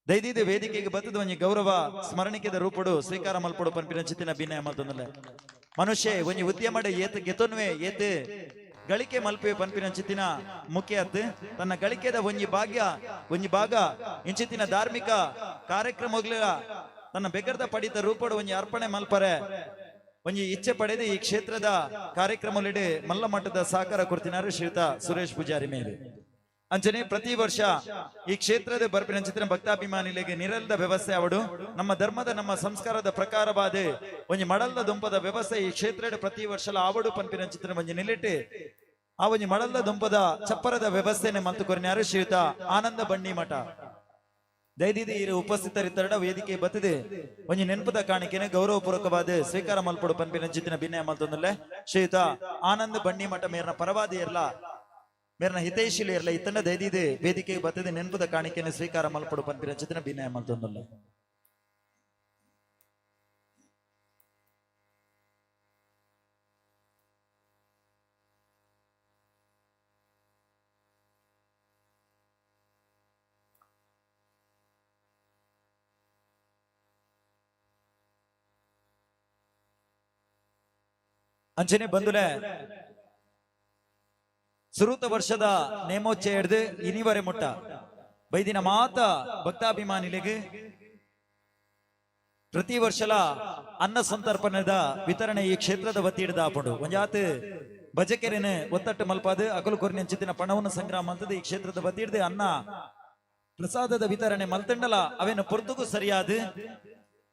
[SPEAKER 1] ದೈದಿದ ವೇದಿಕೆಗೆ ಬತ್ತದ ಒಂಜಿ ಗೌರವ ಸ್ಮರಣಿಕೆದ ರೂಪಡು ಸ್ವೀಕಾರ ಮಲ್ಪಡು ಪನ್ಪಿನ ಚಿತ್ತಿನ ಭಿನ್ನಯ ಮಲ್ತೊಂದುಲ್ಲೆ. ಮನುಷ್ಯ ಒಂಜಿ ಉದ್ಯಮಡ ಏತ್ ಗೆತೊನ್ವೆ ಏತ್ ಗಳಿಕೆ ಮಲ್ಪೆ ಪನ್ಪಿನ ಚಿತ್ತಿನ ಮುಖ್ಯ ಅತ್ ತನ್ನ ಗಳಿಕೆದ ಒಂಜಿ ಭಾಗ್ಯ ಒಂಜಿ ಭಾಗ ಇಂಚಿತ್ತಿನ ಧಾರ್ಮಿಕ ಕಾರ್ಯಕ್ರಮಗಳ ತನ್ನ ಬೆಗರ್ದ ಪಡಿತ ರೂಪಡು ಒಂಜಿ ಅರ್ಪಣೆ ಮಲ್ಪರೆ ಒಂಜಿ ಇಚ್ಛೆ ಪಡೆದು ಈ ಕ್ಷೇತ್ರದ ಕಾರ್ಯಕ್ರಮದಲ್ಲಿ ಮಲ್ಲ ಮಟ್ಟದ ಸಹಕಾರ ಕೊಡ್ತಿನಾರು ಶ್ರೀಯುತ ಸುರೇಶ್ ಪೂಜಾರಿ ಮೇಲೆ. ಅಂಚನೆ ಪ್ರತಿ ವರ್ಷ ಈ ಕ್ಷೇತ್ರದ ಬರ್ಪಿನ ಚಿತ್ರ ಭಕ್ತಾಭಿಮಾನಿಗಳಿಗೆ ನಿರಲ್ದ ವ್ಯವಸ್ಥೆ ಅವಡು ನಮ್ಮ ಧರ್ಮದ ನಮ್ಮ ಸಂಸ್ಕಾರದ ಪ್ರಕಾರವಾದ ಒಂಜಿ ಮಡಲ್ದ ದುಂಪದ ವ್ಯವಸ್ಥೆ ಈ ಕ್ಷೇತ್ರದ ಪ್ರತಿ ವರ್ಷಲ ಆವಡು ಪನ್ಪಿನ ಚಿತ್ರ ಒಂಜಿ ನಿಲ್ಲಿಟ್ಟು ಆ ಒಂಜಿ ಮಡಲ್ದ ದುಂಪದ ಚಪ್ಪರದ ವ್ಯವಸ್ಥೆನೆ ಮಲ್ತು ಕೊರಿನಾರು ಶ್ರೀಯುತ ಆನಂದ ಬಣ್ಣಿ ಮಠ. ದಯದಿದಿ ಇರು ಉಪಸ್ಥಿತರಿತ್ತರಡ ವೇದಿಕೆ ಬತ್ತದೆ ಒಂಜಿ ನೆನಪದ ಕಾಣಿಕೆನೆ ಗೌರವಪೂರ್ವಕವಾದ ಸ್ವೀಕಾರ ಮಲ್ಪಡು ಪನ್ಪಿನ ಚಿತ್ತಿನ ಭಿನ್ನಯ ಮಲ್ತೊಂದುಲ್ಲೆ. ಶ್ರೀಯುತ ಆನಂದ ಬಣ್ಣಿ ಮಠ ಮೇರ್ನ ಪರವಾದಿ ಇರ್ಲ ಮೇರ್ನ ಹಿತೈಷಿಲು ಇರ್ಲ ಇತ್ತಂಡ ದಯದಿದೆ ವೇದಿಕೆ ಬತ್ತದೆ ನೆನಪದ ಕಾಣಿಕೆನೆ ಸ್ವೀಕಾರ ಮಲ್ಪಡು ಪನ್ಪಿನ ಚಿತ್ತಿನ ಭಿನ್ನಯ ಮಲ್ತೊಂದುಲ್ಲೆ. ಅಂಚನೆ ಬಂದುಲೆ ಸುರೂತ ವರ್ಷದ ನೇಮೋಚ್ಚಯ ಹಿಡ್ದು ಇನಿವರೆ ಮುಟ್ಟ ಬೈದಿನ ಮಾತ ಭಕ್ತಾಭಿಮಾನಿಲಿಗೆ ಪ್ರತಿ ವರ್ಷಲ ಅನ್ನ ಸಂತರ್ಪಣದ ವಿತರಣೆ ಈ ಕ್ಷೇತ್ರದ ವತಿ ಹಿಡ್ದು ಆಪುಂಡು. ಒಂಜಾತ್ ಭಜಕೆರೆನ ಒತ್ತಟ್ಟು ಮಲ್ಪಾದು ಅಕಲು ಕೊರಿನ ಚಿತ್ತಿನ ಪಣವನ್ನು ಸಂಗ್ರಹ ಮಲ್ತದ ಈ ಕ್ಷೇತ್ರದ ವತಿ ಹಿಡ್ದು ಅನ್ನ ಪ್ರಸಾದದ ವಿತರಣೆ ಮಲ್ತಂಡಲ ಅವೇನು ಪೊರ್ತುಗು ಸರಿಯಾದ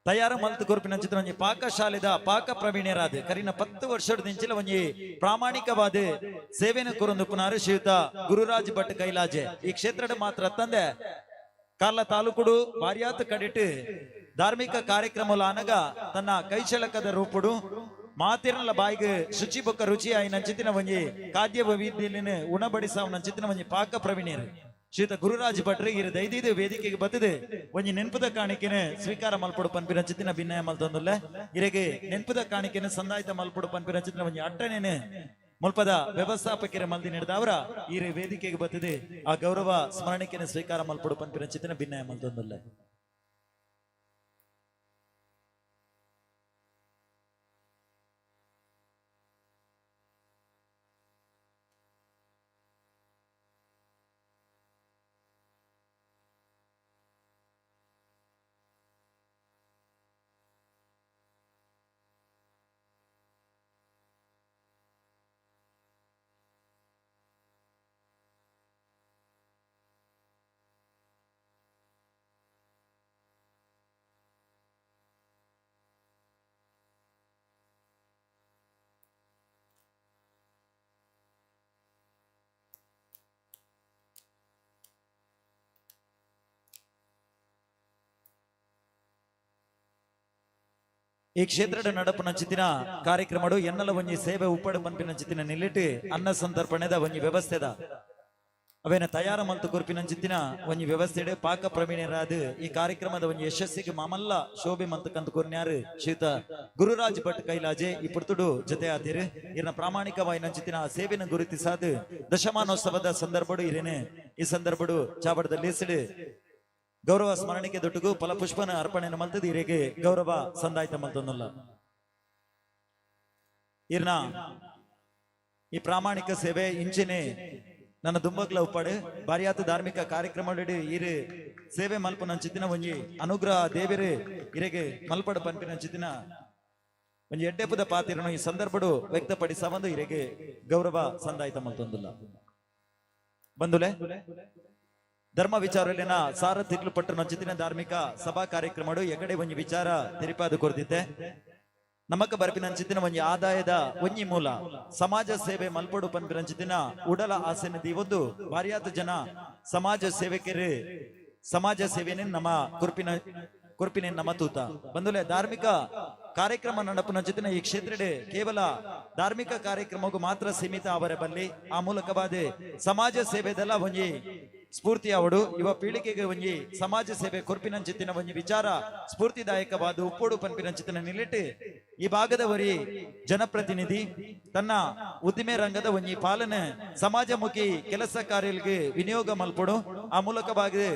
[SPEAKER 1] ತಯಾರು ಮಲ್ತು ಕೊರ್ಪಿನ ಚಿತ್ರ ಒಂಜಿ ಪಾಕಶಾಲೆದ ಪಾಕ ಪ್ರವೀಣ್ಯರಾದ ಕರಿನ 10 ವರ್ಷದ ದಿಂಚಿಲ ಒಂಜಿ ಪ್ರಾಮಾಣಿಕವಾದ ಸೇವೆನ ಕೊರೊಂದು ಪುನಾರು ಶ್ರೀಯುತ ಗುರುರಾಜ್ ಭಟ್ ಕೈಲಾಜೆ. ಈ ಕ್ಷೇತ್ರದ ಮಾತ್ರ ತಂದೆ ಕಾರ್ಲ ತಾಲೂಕುಡು ಬಾರ್ಯಾತ್ ಕಡಿಟ್ ಧಾರ್ಮಿಕ ಕಾರ್ಯಕ್ರಮಲ ಅನಗ ತನ್ನ ಕೈಚಳಕದ ರೂಪುಡು ಮಾತಿರಲ ಬಾಯಿಗೆ ಶುಚಿ ಬೊಕ್ಕ ರುಚಿ ಆಯಿನ ಚಿತ್ತಿನ ಒಂಜಿ ಖಾದ್ಯ ವೈವಿಧ್ಯಲಿನ ಉಣಬಡಿಸಾವನ ಚಿತ್ತಿನ ಒಂಜಿ ಪಾಕ ಪ್ರವೀಣ್ಯರು ಶ್ರೀಯುತ ಗುರುರಾಜ್ ಭಟ್ರು ಇರು ದೈದಿದ ವೇದಿಕೆಗೆ ಬತ್ತದೆ ಒಂಜಿ ನೆನಪದ ಕಾಣಿಕೆನೆ ಸ್ವೀಕಾರ ಮಲ್ಪಡು ಪನ್ಪಿನ ಚಿತ್ತಿನ ಭಿನ್ನಯ ಮಲ್ತೊಂದುಲ್ಲೆ. ಇರೆಗೆ ನೆನಪದ ಕಾಣಿಕೆನೆ ಸಂದಾಯಿತ ಮಲ್ಪಡು ಪನ್ಪಿನ ಚಿತ್ತಿನ ಒಂಜಿ ಅಟ್ಟಣೆನೆ ಮುಲ್ಪದ ವ್ಯವಸ್ಥಾಪಕರ ಮಲ್ದಿ ನೀಡಿದವರ ಈ ವೇದಿಕೆಗೆ ಬತ್ತದೆ ಆ ಗೌರವ ಸ್ಮರಣಿಕೆನೆ ಸ್ವೀಕಾರ ಮಲ್ಪಡು ಪನ್ಪಿನ ಚಿತ್ತಿನ ಭಿನ್ನಯ ಮಲ್ತೊಂದುಲ್ಲೆ. ಈ ಕ್ಷೇತ್ರದ ನಡಪುನಂಚಿತ್ತಿನ ಕಾರ್ಯಕ್ರಮಡು ಎನ್ನಲ ಒಂಜಿ ಸೇವೆ ಉಪ್ಪಡು ಪನ್ಪಿನಂಚಿತ್ತಿನ ನಿಲೆಟ್ ಅನ್ನ ಸಂತರ್ಪಣೆದ ಒಂಜಿ ವ್ಯವಸ್ಥೆದ ಅವೇನ ತಯಾರ ಮಲ್ತು ಕೊರ್ಪಿನಂಚಿತ್ತಿನ ಒಂಜಿ ವ್ಯವಸ್ಥೆಡ್ ಪಾಕ ಪ್ರವೀಣರಾದ ಈ ಕಾರ್ಯಕ್ರಮದ ಒಂಜಿ ಯಶಸ್ಸಿಗೆ ಮಾಮಲ್ಲ ಶೋಭೆ ಮಂತಕಂತ ಕೊರ್ನ್ಯಾರು ಶ್ರೀತ ಗುರುರಾಜ್ ಭಟ್ ಕೈಲಾಜೆ ಈ ಪುರ್ತುಡು ಜೊತೆ ಆತೀರು. ಇರ್ನ ಪ್ರಾಮಾಣಿಕವಾಯಿನಂಚಿತ್ತಿನ ಸೇವೆನ ಗುರುತಿಸಾದ ದಶಮಾನೋತ್ಸವದ ಸಂದರ್ಭಡು ಇರೇನೆ ಈ ಸಂದರ್ಭಡು ಚಾವಡದ ಲೇಸಿಡು ಗೌರವ ಸ್ಮರಣಿಕೆ ದೊಟ್ಟುಗು ಫಲಪುಷ್ಪನ ಅರ್ಪಣೆ ಮಲ್ತದ ಇರೆಗೆ ಗೌರವ ಸಂದಾಯ್ತ ಮಲ್ತೊಂದಲ್ಲ. ಇರ್ನ ಈ ಪ್ರಾಮಾಣಿಕ ಸೇವೆ ಇಂಚಿನೆ ನನ್ನ ದುಂಬಗ್ಲ ಉಪ್ಪಾಡು ಬಾರಿಯಾತ ಧಾರ್ಮಿಕ ಕಾರ್ಯಕ್ರಮ ಇರು ಸೇವೆ ಮಲ್ಪುನಂಚಿತ್ತಿನ ಒಂಜಿ ಅನುಗ್ರಹ ದೇವೆರು ಇರೆಗೆ ಮಲ್ಪಡು ಪನ್ಪಿನಂಚಿತ್ತಿನ ಒಂಜಿ ಎಡ್ಡೆಪುದ ಪಾತಿರನು ಈ ಸಂದರ್ಭಡು ವ್ಯಕ್ತಪಡಿಸವಂದು ಇರೆಗೆ ಗೌರವ ಸಂದಾಯ್ತ ಮಲ್ತೊಂದುಲ್ಲ. ಬಂಧುಲೆ, ಧರ್ಮ ವಿಚಾರಲಿನ ಸಾರ ತಿರ್ಲು ಪಟ್ಟು ನಂಚಿತ್ತಿನ ಧಾರ್ಮಿಕ ಸಭಾ ಕಾರ್ಯಕ್ರಮಡು ಎಕಡೆ ಒಂಜಿ ವಿಚಾರ ತೆರಿಪಾದು ಕೊರ್ದಿತ್ತೆ. ನಮಕ ಬರ್ಪಿನಂಚಿತ್ತಿನ ಒಂಜಿ ಆದಾಯದ ಒಂಜಿ ಮೂಲ ಸಮಾಜ ಸೇವೆ ಮಲ್ಪಡು ಪನ್ಪಿನಂಚಿತ್ತಿನ ಉಡಲ ಆಸೆನ ದೀವೊಂದು ಬಾರಿಯಾತ ಜನ ಸಮಾಜ ಸೇವಕರು ಸಮಾಜ ಸೇವೆನೇ ನಮ್ಮ ಕುರ್ಪಿನ ಕುರ್ಪಿನ ನಮ್ಮ ತೂತ. ಬಂಧುಲೆ, ಧಾರ್ಮಿಕ ಕಾರ್ಯಕ್ರಮ ನಡಪುನಂಚಿತ್ತಿನ ಈ ಕ್ಷೇತ್ರಡೆ ಕೇವಲ ಧಾರ್ಮಿಕ ಕಾರ್ಯಕ್ರಮಕ್ಕೂ ಮಾತ್ರ ಸೀಮಿತ ಅವರ ಬಲ್ಲಿ ಆ ಮೂಲಕವಾದ ಸಮಾಜ ಸೇವೆದೆಲ್ಲ ಒಂಜಿ ಸ್ಫೂರ್ತಿ ಅವಡು ಯುವ ಪೀಳಿಗೆಗೆ ಒಂಜಿ ಸಮಾಜ ಸೇವೆ ಕೊರ್ಪಿನಂಚಿತ್ತಿನ ಒಂಜಿ ವಿಚಾರ ಸ್ಫೂರ್ತಿದಾಯಕವಾದ ಉಪ್ಪೋಡು ಪನ್ಪಿನಂಚಿತ್ತಿನ ನಿಲೆಟ್ ಈ ಭಾಗದವರಿ ಜನಪ್ರತಿನಿಧಿ ತನ್ನ ಉದ್ದಿಮೆ ರಂಗದ ಒಂಜಿ ಪಾಲನೆ ಸಮಾಜಮುಖಿ ಕೆಲಸ ಕಾರ್ಯಗಳಿಗೆ ವಿನಿಯೋಗ ಮಲ್ಪಡು ಆ ಮೂಲಕವಾಗಿ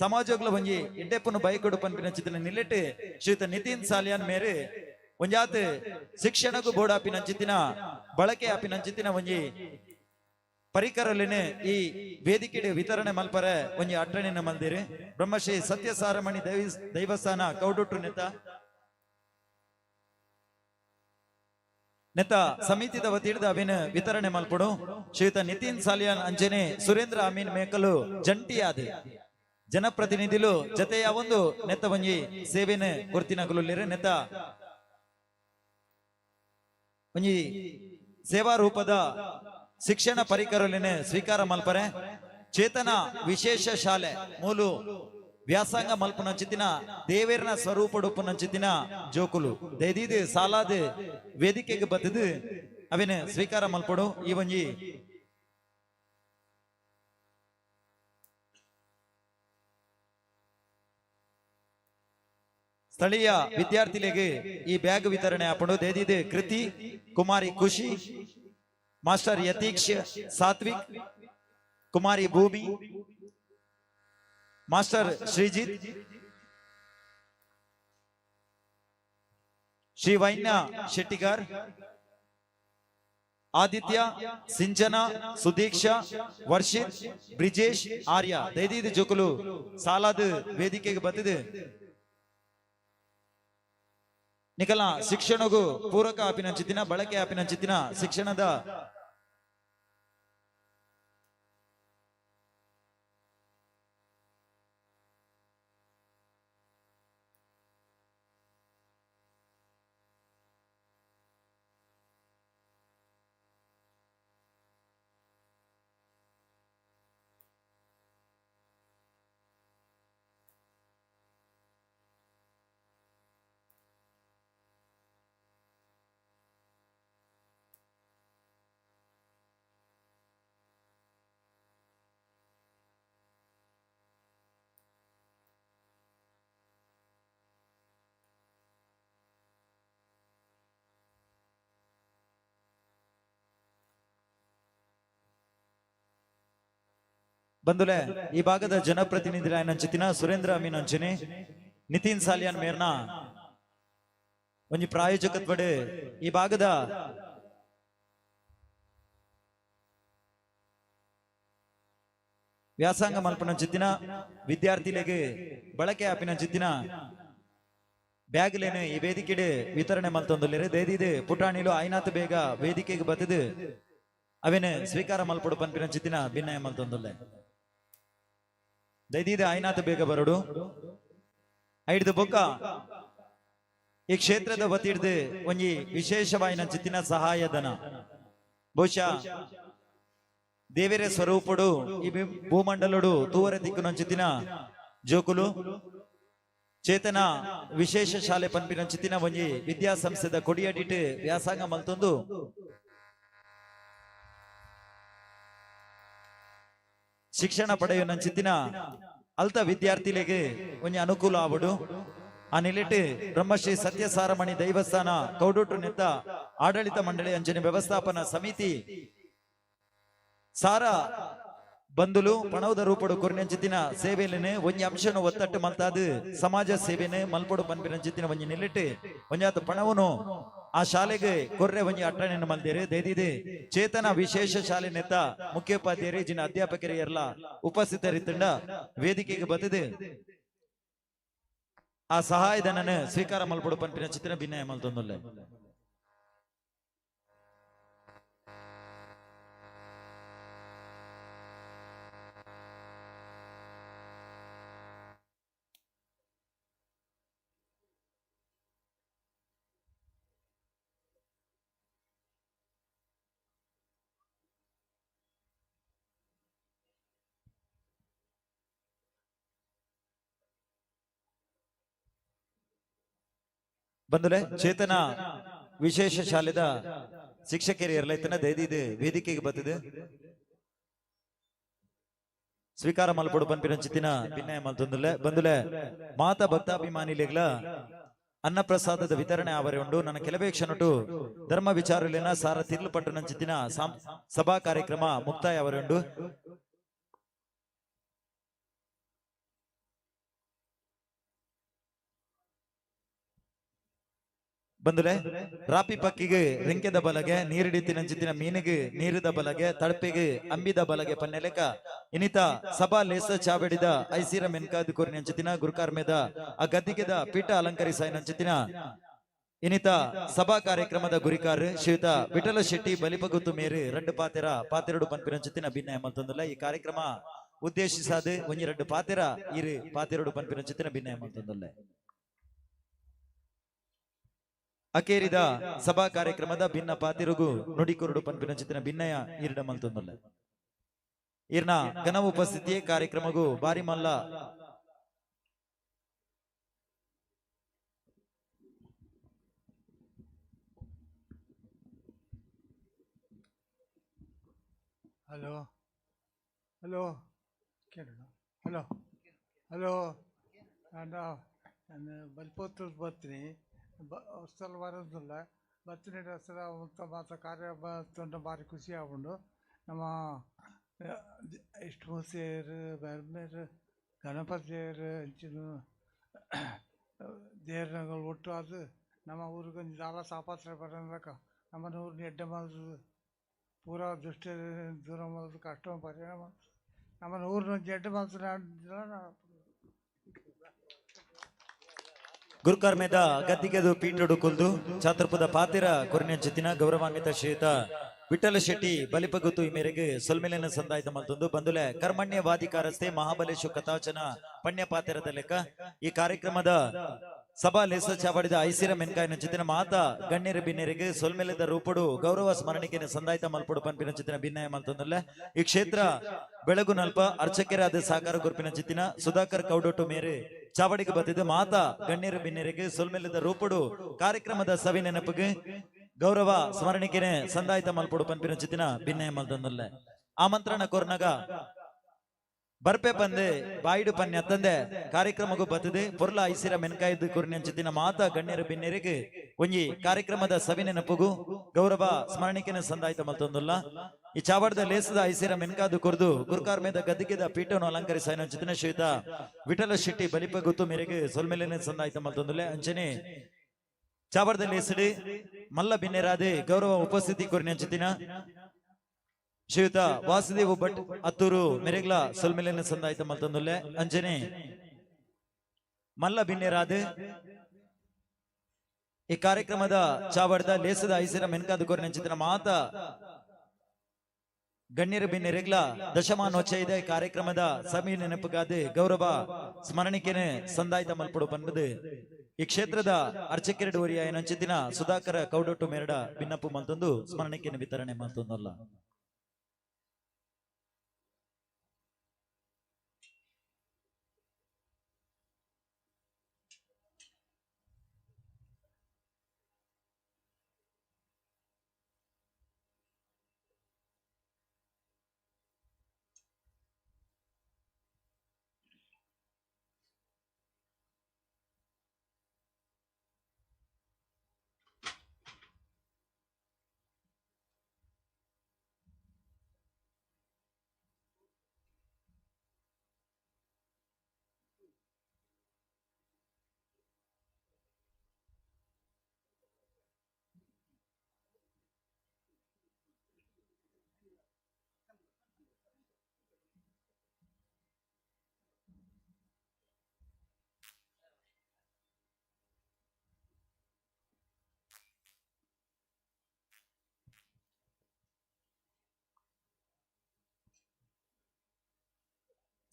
[SPEAKER 1] ಸಮಾಜಗಳ ಒಂಜಿ ಎಡ್ಡೆಪ್ಪನು ಬಯಕೊಡು ಪನ್ಪಿನಂಚಿತ್ತಿನ ನಿಲೆಟ್ ಶ್ರೀಯುತ ನಿತಿನ್ ಸಾಲಿಯಾನ್ ಮೇರೆ ಒಂಜಾತ್ ಶಿಕ್ಷಣಕ್ಕೂ ಬೋರ್ಡ್ ಆಪಿನಂಚಿತ್ತಿನ ಬಳಕೆ ಆಪಿನಂಚಿತ್ತಿನ ಒಂಜಿ ಪರಿಕರಲೇನೆ ಈ ವೇದಿಕೆ ವಿತರಣೆ ಮಲ್ಪರೆ ಒಂಜಿ ಅಟ್ಟಣೆನ ಮಲ್ದಿರಿ. ಬ್ರಹ್ಮಶ್ರೀ ಸತ್ಯಸಾರಮಣಿ ದೈವಸ್ಥಾನ ಕೌಡುಟ್ಟು ನೆತ ನೆತ ಸಮಿತಿದ ವತಿಯಿಂದ ಅವಿನ ವಿತರಣೆ ಮಲ್ಪಡು ಶ್ರೀಯುತ ನಿತಿನ್ ಸಾಲಿಯಾನ್ ಅಂಜನೆ ಸುರೇಂದ್ರ ಅಮೀನ್ ಮೇಕಲು ಜಂಟಿಯಾದ ಜನಪ್ರತಿನಿಧಿಲು ಜತೆಯ ಒಂದು ನೆತ್ತ ಒಂಜಿ ಸೇವೆನ ಗುರ್ತಿನಗುಲುಲ್ಲೆರ್. ನೆತ್ತ ಒಂಜಿ ಸೇವಾ ರೂಪದ ಶಿಕ್ಷಣ ಪರಿಕರಲಿನ ಸ್ವೀಕಾರ ಮಲ್ಪರೆ ಚೇತನ ವಿಶೇಷ ಶಾಲೆ ಮೂಲು ವ್ಯಾಸಂಗ ಮಲ್ಪುನಂಚಿತ್ತಿನ ದೇವೇರ್ನ ಸ್ವರೂಪಡುಪ್ಪುನಂಚಿತ್ತಿನ ಜೋಕುಲು ದೈದೀದ್ ಸಾಲಾದ ವೇದಿಕೆಗೆ ಬತ್ತದು ಅವಿನ ಸ್ವೀಕಾರ ಮಲ್ಪಡು. ಈ ಒಂಜಿ ಸ್ಥಳೀಯ ವಿದ್ಯಾರ್ಥಿಗಳಿಗೆ ಈ ಬ್ಯಾಗ್ ವಿತರಣೆ ಆಪುಂಡು. ದೇದಿದ್ ಕೃತಿ ಕುಮಾರಿ ಖುಷಿ, ಮಾಸ್ಟರ್ ಯತೀಕ್ಷ ಸಾತ್ವಿಕ್, ಕುಮಾರಿ ಭೂಮಿ, ಮಾಸ್ಟರ್ ಶ್ರೀಜಿತ್, ಶ್ರೀ ವೈನ್ಯ ಶೆಟ್ಟಿಗಾರ್, ಆದಿತ್ಯ, ಸಿಂಚನ, ಸುದೀಕ್ಷಾ, ವರ್ಷಿತ್, ಬ್ರಿಜೇಶ್, ಆರ್ಯ. ದೈದೀದ್ ಜೋಕುಲು ಸಾಲಾದ ವೇದಿಕೆಗೆ ಬತ್ತಿದೆ. ನಿಕಲ ಶಿಕ್ಷಣಗೂ ಪೂರಕ ಆಪಿನಂಚಿತ್ತಿನ ಬಳಕೆ ಆಪಿನಂಚಿತ್ತಿನ ಶಿಕ್ಷಣದ ಬಂಧುಲೆ, ಈ ಭಾಗದ ಜನಪ್ರತಿನಿಧಿರಾಯನಂಚಿತ್ತಿನ ಸುರೇಂದ್ರ ಅಮೀನ್ ಅಂಚನೆ ನಿತಿನ್ ಸಾಲಿಯಾನ್ ಮೇರ್ನ ಒಂಜಿ ಪ್ರಾಯೋಜಕತ್ವಡೆ ಈ ಭಾಗದ ವ್ಯಾಸಂಗ ಮಲ್ಪನಂಚಿತ್ತಿನ ವಿದ್ಯಾರ್ಥಿಲೆಗೆ ಬಳಕೆ ಆಪಿನಂಚಿತ್ತಿನ ಬ್ಯಾಗ್ಲೇನು ಈ ವೇದಿಕೆಡೆ ವಿತರಣೆ ಮಲ್ತೊಂದುಲ್ಲೆರ್. ದೇದಿದೆ ಪುಟಾಣಿಲು ಐನಾತ್ ಬೇಗ ವೇದಿಕೆಗೆ ಬತ್ತದು ಅವೇನೆ ಸ್ವೀಕಾರ ಮಲ್ಪಡು ಪನ್ಪಿನಂಚಿತ್ತಿನ ಭಿನ್ನಯ ಮಲ್ತೊಂದುಲ್ಲೆ. ದೈದೀದ ಐನಾತ್ ಬೇಗ ಬರಡು. ಐಡ್ದು ಬೊಕ್ಕ ಈ ಕ್ಷೇತ್ರದ ವತಿಡ್ದು ಒಂಜಿ ವಿಶೇಷವಾಯಿನಂಚಿತ್ತಿನ ಸಹಾಯಧನ ಬಹುಶಃ ದೇವೆರೆ ಸ್ವರೂಪಡು ಈ ಭೂಮಂಡಲಡು ತೂವರೆ ದಿಕ್ಕುನಂಚಿತ್ತಿನ ಜೋಕುಲು ಚೇತನ ವಿಶೇಷ ಶಾಲೆ ಪನ್ಪಿನ ಚಿತ್ತಿನ ಒಂಜಿ ವಿದ್ಯಾಸಂಸ್ಥೆದ ಕೊಡಿಯಡಿಟ್ ವ್ಯಾಸಂಗ ಮಲ್ತೊಂದು ಶಿಕ್ಷಣ ಪಡೆಯುವ ಚಿತ್ತಿನ ಅಲ್ತ ವಿದ್ಯಾರ್ಥಿಲೆಗ್ ಒಂಜಿ ಅನುಕೂಲ ಆವಡು. ಆ ನಿಲೆಟ್ ಬ್ರಹ್ಮಶ್ರೀ ಸತ್ಯಸಾರಮಣಿ ದೈವಸ್ಥಾನ ಕೌಡೋಟು ನೆತ್ತ ಆಡಳಿತ ಮಂಡಳಿ ಅಂಚನೆ ವ್ಯವಸ್ಥಾಪನಾ ಸಮಿತಿ ಸಾರ ಬಂಧುಲು ಪಣವುದ ರೂಪಡು ಕೊರ್ನೆಂಚಿತ್ತಿನ ಸೇವೆಲಿನ ಒಂಜಿ ಅಂಶನು ಒತ್ತಟ್ಟು ಮಲ್ತಾದ್ ಸಮಾಜ ಸೇವೆನು ಮಲ್ಪೊಡು ಪನ್ಪಿನಂಚಿತ್ತಿನ ಒಂಜಿ ನಿಲೆಟ್ ಒಂಜಾತ ಪಣವುನು ಆ ಶಾಲೆಗೆ ಕೊರ್ರೆ ಒಂಜಿ ಅಟ್ಟಣೆಯನ್ನು ಮಲ್ದೇರು. ದಯದಿದೆ ಚೇತನ ವಿಶೇಷ ಶಾಲೆ ನೆತ್ತ ಮುಖ್ಯೋಪಾಧ್ಯಾಯರು ಜಿನ ಅಧ್ಯಾಪಕರು ಎಲ್ಲ ಉಪಸ್ಥಿತರಿತ್ತಂಡ ವೇದಿಕೆಗೆ ಬತ್ತದೆ ಆ ಸಹಾಯಧನನ ಸ್ವೀಕಾರ ಮಲ್ಪೊಡು ಪನ್ಪಿನ ಚಿತ್ರ ಭಿನ್ನಯ ಮಲ್ತೊಂದುಲ್ಲೆ. ಬಂಧುಲೆ ಚೇತನ ವಿಶೇಷ ಶಾಲೆದ ಶಿಕ್ಷಕರು ಇರ್ಲೈತನ ದಯದಿದು ವೇದಿಕೆಗೆ ಬತ್ತದೆ ಸ್ವೀಕಾರ ಮಲ್ಪೊಡು ಪನ್ಪಿನ ಚಿತ್ತಿನ ಭಿನ್ನಯ ಮಲ್ತೊಂದುಲ್ಲೆ. ಬಂಧುಲೆ ಮಾತಾ ಭಕ್ತಾಭಿಮಾನಿಲೆಗ್ಲ ಅನ್ನಪ್ರಸಾದದ ವಿತರಣೆ ಆವರೆ ಉಂಡು. ನನ್ನ ಕೆಲವೇ ಕ್ಷಣಟು ಧರ್ಮ ವಿಚಾರಲಿನ ಸಾರ ತಿರ್ಲು ಪಟ್ಟು ನಂಚಿತ್ತಿನ ಸಭಾ ಕಾರ್ಯಕ್ರಮ ಮುಕ್ತಾಯ ಅವರೆ ಉಂಡು. ಬಂಧುಲೆ ರಾಪಿ ಪಕ್ಕಿಗೆ ರಿಂಕೆದ ಬಲಗೆ, ನೀರಿಡಿತಿ ನಂಚಿತ್ತಿನ ಮೀನಿಗೆ ನೀರಿದ ಬಲಗೆ, ತಡಪಿಗೆ ಅಂಬಿದ ಬಲಗೆ ಪನ್ನೆಲೆಕ ಇನಿತ ಸಭಾ ಲೇಸ ಚಾವೆಡಿದ ಐಸಿರ ಮೆನ್ಕಾದ ಕೋರಿ ನಂಚಿತ್ತಿನ ಗುರುಕಾರ್ಮೆದ ಆ ಗದ್ದಿಗೆದ ಪೀಠ ಅಲಂಕರಿಸಾಯ ನಂಚಿತ್ತಿನ ಇನಿತ ಸಭಾ ಕಾರ್ಯಕ್ರಮದ ಗುರಿಕಾರ್ ಶ್ರೀಯುತ ವಿಠಲ ಶೆಟ್ಟಿ ಬಲಿಪಗುತ್ತು ಮೇರು ರಡ್ಡು ಪಾತೆರ ಪಾತೆರಡು ಪನ್ಪಿನಂಚಿತ್ತಿನ ಭಿನ್ನಯ ಮಲ್ತೊಂದುಲ್ಲ. ಈ ಕಾರ್ಯಕ್ರಮ ಉದ್ದೇಶಿಸಾದ ಒಂಜಿ ರಡ್ಡು ಪಾತೆರ ಇರು ಪಾತೆರಡು ಪನ್ಪಿನಂಚಿತ್ತಿನ ಭಿನ್ನಯ ಮಲ್ತೊಂದುಲ್ಲ. ಅಕೇರಿದ ಸಭಾ ಕಾರ್ಯಕ್ರಮದ ಭಿನ್ನ ಪಾತಿರುಗು ನುಡಿಕುರುಡು ಪನ್ಪಿನ ಚಿತ್ತಿನ ಭಿನ್ನಯ ಈರ್ಡ ಮಲ್ತೊಂದುಲ್ಲ. ಈರ್ನ ಘನ ಉಪಸ್ಥಿತಿಯೇ ಕಾರ್ಯಕ್ರಮಗೂ ಬಾರಿ ಮಲ್ಲ
[SPEAKER 16] ಹಲೋ ಹಲೋ ಕೇಳೋಣ. ಹಲೋ ಹಲೋ, ನಾನು ನಾನು ಬಲ್ಪೊತ್ತದ ಬರ್ತೀನಿ. ಸಲ ಬರೋದಿಲ್ಲ ಬರ್ತೀನಿ. ಸಲ ಮಾತ ಕಾರ್ಯ ಬಂತಂದ್ರೆ ಭಾರಿ ಖುಷಿ ಆಗುಂಡು. ನಮ್ಮ ಇಷ್ಟಮೂರ್ತಿಯರು ಬೇರೆ ಗಣಪತಿ ದೇವರು ಅಂಚಿನ ದೇವ್ರಗಳು ಒಟ್ಟು ಅದು ನಮ್ಮ ಊರಿಗೆ ಒಂಜಿ ದಾಲ ತಾಪತ್ರ ಬರೋದಕ್ಕ ನಮ್ಮ ಊರಿನ ಎಡ್ಡೆ ಮಲ್ತದು ಪೂರಾ ದುಷ್ಟ ದೂರ ಮಲ್ತು ಕಷ್ಟ ಪರಿಹಾರ ಮಲ್ತು ನಮ್ಮ ಊರಿನ ಒಂಜಿ ಎಡ್ಡೆ ಮಲ್ತು.
[SPEAKER 1] ಗುರುಕರ್ಮೆದ ಗದ್ದಿಗೆದು ಪೀಠಡು ಕುಲ್ದು ಛಾತ್ರಪದ ಪಾತಿರ ಕೊರಿನಂಚಿತ್ತಿನ ಗೌರವಾನ್ವಿತ ಶ್ರೀಯುತ ವಿಠಲ ಶೆಟ್ಟಿ ಬಲಿಪಗುತ್ತು ಈ ಮೇರೆಗೆ ಸೊಲ್ಮೆಲಿನ ಸಂದಾಯದ ಮಲ್ತೊಂದು. ಬಂದುಲೆ ಕರ್ಮಣ್ಯವಾದಿಕಾರಸ್ತೆ ಮಹಾಬಲೇಶು ಕಥಾಚನ ಪಣ್ಯ ಪಾತಿರದ ಲೆಕ್ಕ ಈ ಕಾರ್ಯಕ್ರಮದ ಸಭಾ ಲೇಸ ಚಾವಡಿದ ಐಸಿರ ಮೆನ್ಕಾಯಿನ ಚಿತ್ತಿನ ಮಾತಾ ಗಣ್ಯರ ಬಿನ್ನೆರಿಗೆ ಸೊಲ್ಮೆಲೆದ ರೂಪಡು ಗೌರವ ಸ್ಮರಣಿಕೆನ ಸಂದಾಯ್ತ ಮಲ್ಪಡು ಪನ್ಪಿನ ಚಿತ್ತಿನ ಭಿನ್ನಯ ಮಲ್ತೊಂದುಲ್ಲೆ. ಈ ಕ್ಷೇತ್ರ ಬೆಳಗು ನಲ್ಪ ಅರ್ಚಕರಾದ ಸಾಕಾರ ಗುರುಪಿನ ಚಿತ್ತಿನ ಸುಧಾಕರ್ ಕೌಡೊಟ್ಟು ಮೇರೆ ಚಾವಡಿಗೆ ಬತ್ತಿದ್ದು ಮಾತಾ ಗಣ್ಯರ ಬಿನ್ನೆರಿಗೆ ಸೊಲ್ಮೆಲೆದ ರೂಪಡು ಕಾರ್ಯಕ್ರಮದ ಸವಿ ನೆನಪಿಗೆ ಗೌರವ ಸ್ಮರಣಿಕೆನೆ ಸಂದಾಯ್ತ ಮಲ್ಪಡು ಪನ್ಪಿನ ಚಿತ್ತಿನ ಭಿನ್ನಯ ಮಲ್ತೊಂದುಲ್ಲೆ. ಆಮಂತ್ರಣ ಕೋರ್ನಗ ಬರ್ಪೆ ಬಂದೆ ಬಾಯಿಡು ಪನ್ಯ ತಂದೆ ಕಾರ್ಯಕ್ರಮಕ್ಕೂ ಬತ್ತದೆ ಪೊರ್ಲ ಐಸಿರ ಮೆನ್ಕಾಯ್ದು ಕುರಿನಂಚಿತ್ತಿನ ಮಾತಾ ಗಣ್ಯರ ಬಿನ್ನೆರಿಗೆ ಒಂಜಿ ಕಾರ್ಯಕ್ರಮದ ಸವಿ ನೆನಪುಗು ಗೌರವ ಸ್ಮರಣಿಕೆನ ಸಂದಾಯ್ತ ಮಲ್ತೊಂದುಲ್ಲ. ಈ ಚಾವಡದ ಲೇಸದ ಐಸಿರ ಮೆನ್ಕಾದು ಕೊರ್ದು ಗುರುಕಾರ್ ಮೇದ ಗದ್ದಿಗೆದ ಪೀಠವನ್ನು ಅಲಂಕರಿಸ ಚಿತ್ತಿನ ಶ್ರೀಯುತ ವಿಠಲ ಶೆಟ್ಟಿ ಬಲಿಪ ಗುತ್ತು ಮೇರೆಗೆ ಸೊಲ್ಮೆಲೆನೆ ಸಂದಾಯ್ತ ಮಲ್ತೊಂದುಲ್ಲೆ. ಅಂಚನೆ ಚಾವಡದ ಲೇಸಡಿ ಮಲ್ಲ ಬಿನ್ನೆರಾದೆ ಗೌರವ ಉಪಸ್ಥಿತಿ ಕೊರಿನಂಚಿತ್ತಿನ ಶ್ರೀಯುತ ವಾಸುದೇವ ಭಟ್ ಅತ್ತೂರು ಮೆರೆಗ್ಲ ಸೊಲ್ಮೆಲೆನ ಸಂದಾಯ್ತ ಮಲ್ತೊಂದುಲ್ಲೆ. ಅಂಜನೆ ಮಲ್ಲ ಬಿನ್ನೆರಾದ ಈ ಕಾರ್ಯಕ್ರಮದ ಚಾವಡದ ಲೇಸದ ಐಸಿರ ಮೆನ್ಕಾದ ಕೊರಿನಂಚಿತ್ತಿನ ಮಾತಾ ಗಣ್ಯರ ಬಿನ್ನೆರೆಗ್ಲ ದಶಮಾನೋಚ್ಚಯದ ಈ ಕಾರ್ಯಕ್ರಮದ ಸಮಯ ನೆನಪುಗಾದ ಗೌರವ ಸ್ಮರಣಿಕೆನೆ ಸಂದಾಯ್ತ ಮಲ್ಪಡು ಪನ್ಬದು ಈ ಕ್ಷೇತ್ರದ ಅರ್ಚಕೆರಡು ವರಿಯ ಏನಂಚಿತ್ತಿನ ಸುಧಾಕರ ಕೌಡೊಟ್ಟು ಮೇರಡ ಬಿನ್ನಪ್ಪು ಮಲ್ತೊಂದು ಸ್ಮರಣಿಕೆನ ವಿತರಣೆ ಮಲ್ತೊಂದಲ್ಲ.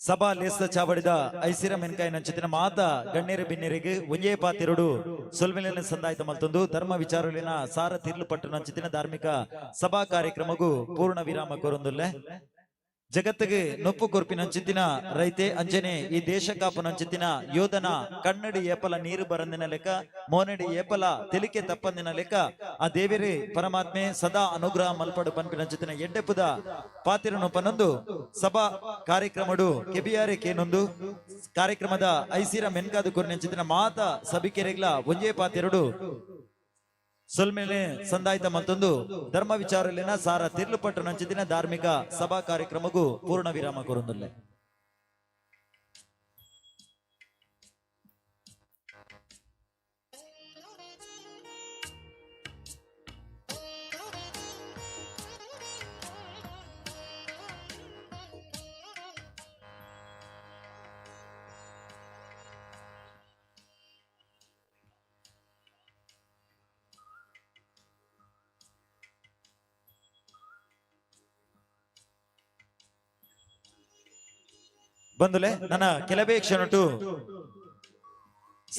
[SPEAKER 1] ಸಭಾ ಲೇಸ್ದ ಚಾವಡಿದ ಐಸಿರ ಮೆನ್ಕಾಯಿ ನಂಚಿತಿನ ಮಾತ ಗಣ್ಯರು ಬಿನ್ನೆರಿಗೆ ಒಂಜೇ ಪಾತಿರುಡು ಸೊಲ್ಮೆಲಿನ ಸಂದಾಯ್ತ ಮಲ್ತೊಂದು ಧರ್ಮ ವಿಚಾರಲಿನ ಸಾರ ತಿರ್ಲು ಪಟ್ಟು ನಂಚಿತಿನ ಧಾರ್ಮಿಕ ಸಭಾ ಕಾರ್ಯಕ್ರಮಗೂ ಪೂರ್ಣ ವಿರಾಮ ಕೋರೊಂದುಲ್ಲೆ. ಜಗತ್ತಿಗೆ ನೊಪ್ಪು ಕೊರ್ಪಿನಂಚಿತ್ತಿನ ರೈತೆ ಅಂಜನೆ ಈ ದೇಶ ಕಾಪುನಂಚಿತ್ತಿನ ಯೋಧನ ಕನ್ನಡಿ ಏಪಲ ನೀರು ಬರಂದಿನ ಲೆಕ್ಕ, ಮೋನಡಿ ಏಪಲ ತೆಲಿಕೆ ತಪ್ಪಂದಿನ ಲೆಕ್ಕ ಆ ದೇವಿರಿ ಪರಮಾತ್ಮೆ ಸದಾ ಅನುಗ್ರಹ ಮಲ್ಪಡು ಪನ್ಪಿನಂಚಿತ್ತಿನ ಎಡ್ಡೆಪುದ ಪಾತಿರನು ಪನೊಂದು ಸಭಾ ಕಾರ್ಯಕ್ರಮಡು ಕೆಬಿಯಾರೆ ಕೇನೊಂದು ಕಾರ್ಯಕ್ರಮದ ಐಸಿರ ಮೆನ್ಕಾದು ಕೊರಿನಂಚಿತ್ತಿನ ಮಾತ ಸಭಿಕೆರೆಗ್ಲ ಒಂಜೇ ಪಾತಿರುಡು ಸೊಲ್ಮೇಲೆ ಸಂದಾಯ್ತ ಮತ್ತೊಂದು ಧರ್ಮ ವಿಚಾರಲಿನ ಸಾರ ತಿರ್ಲುಪಟ್ಟು ನಂಚಿದಿನ ಧಾರ್ಮಿಕ ಸಭಾ ಕಾರ್ಯಕ್ರಮಕ್ಕೂ ಪೂರ್ಣ ವಿರಾಮ ಕೋರುಂದುಲ್ಲೆ. ಬಂದುಲೆ ನನ್ನ ಕೆಲವೇ ಕ್ಷಣಟು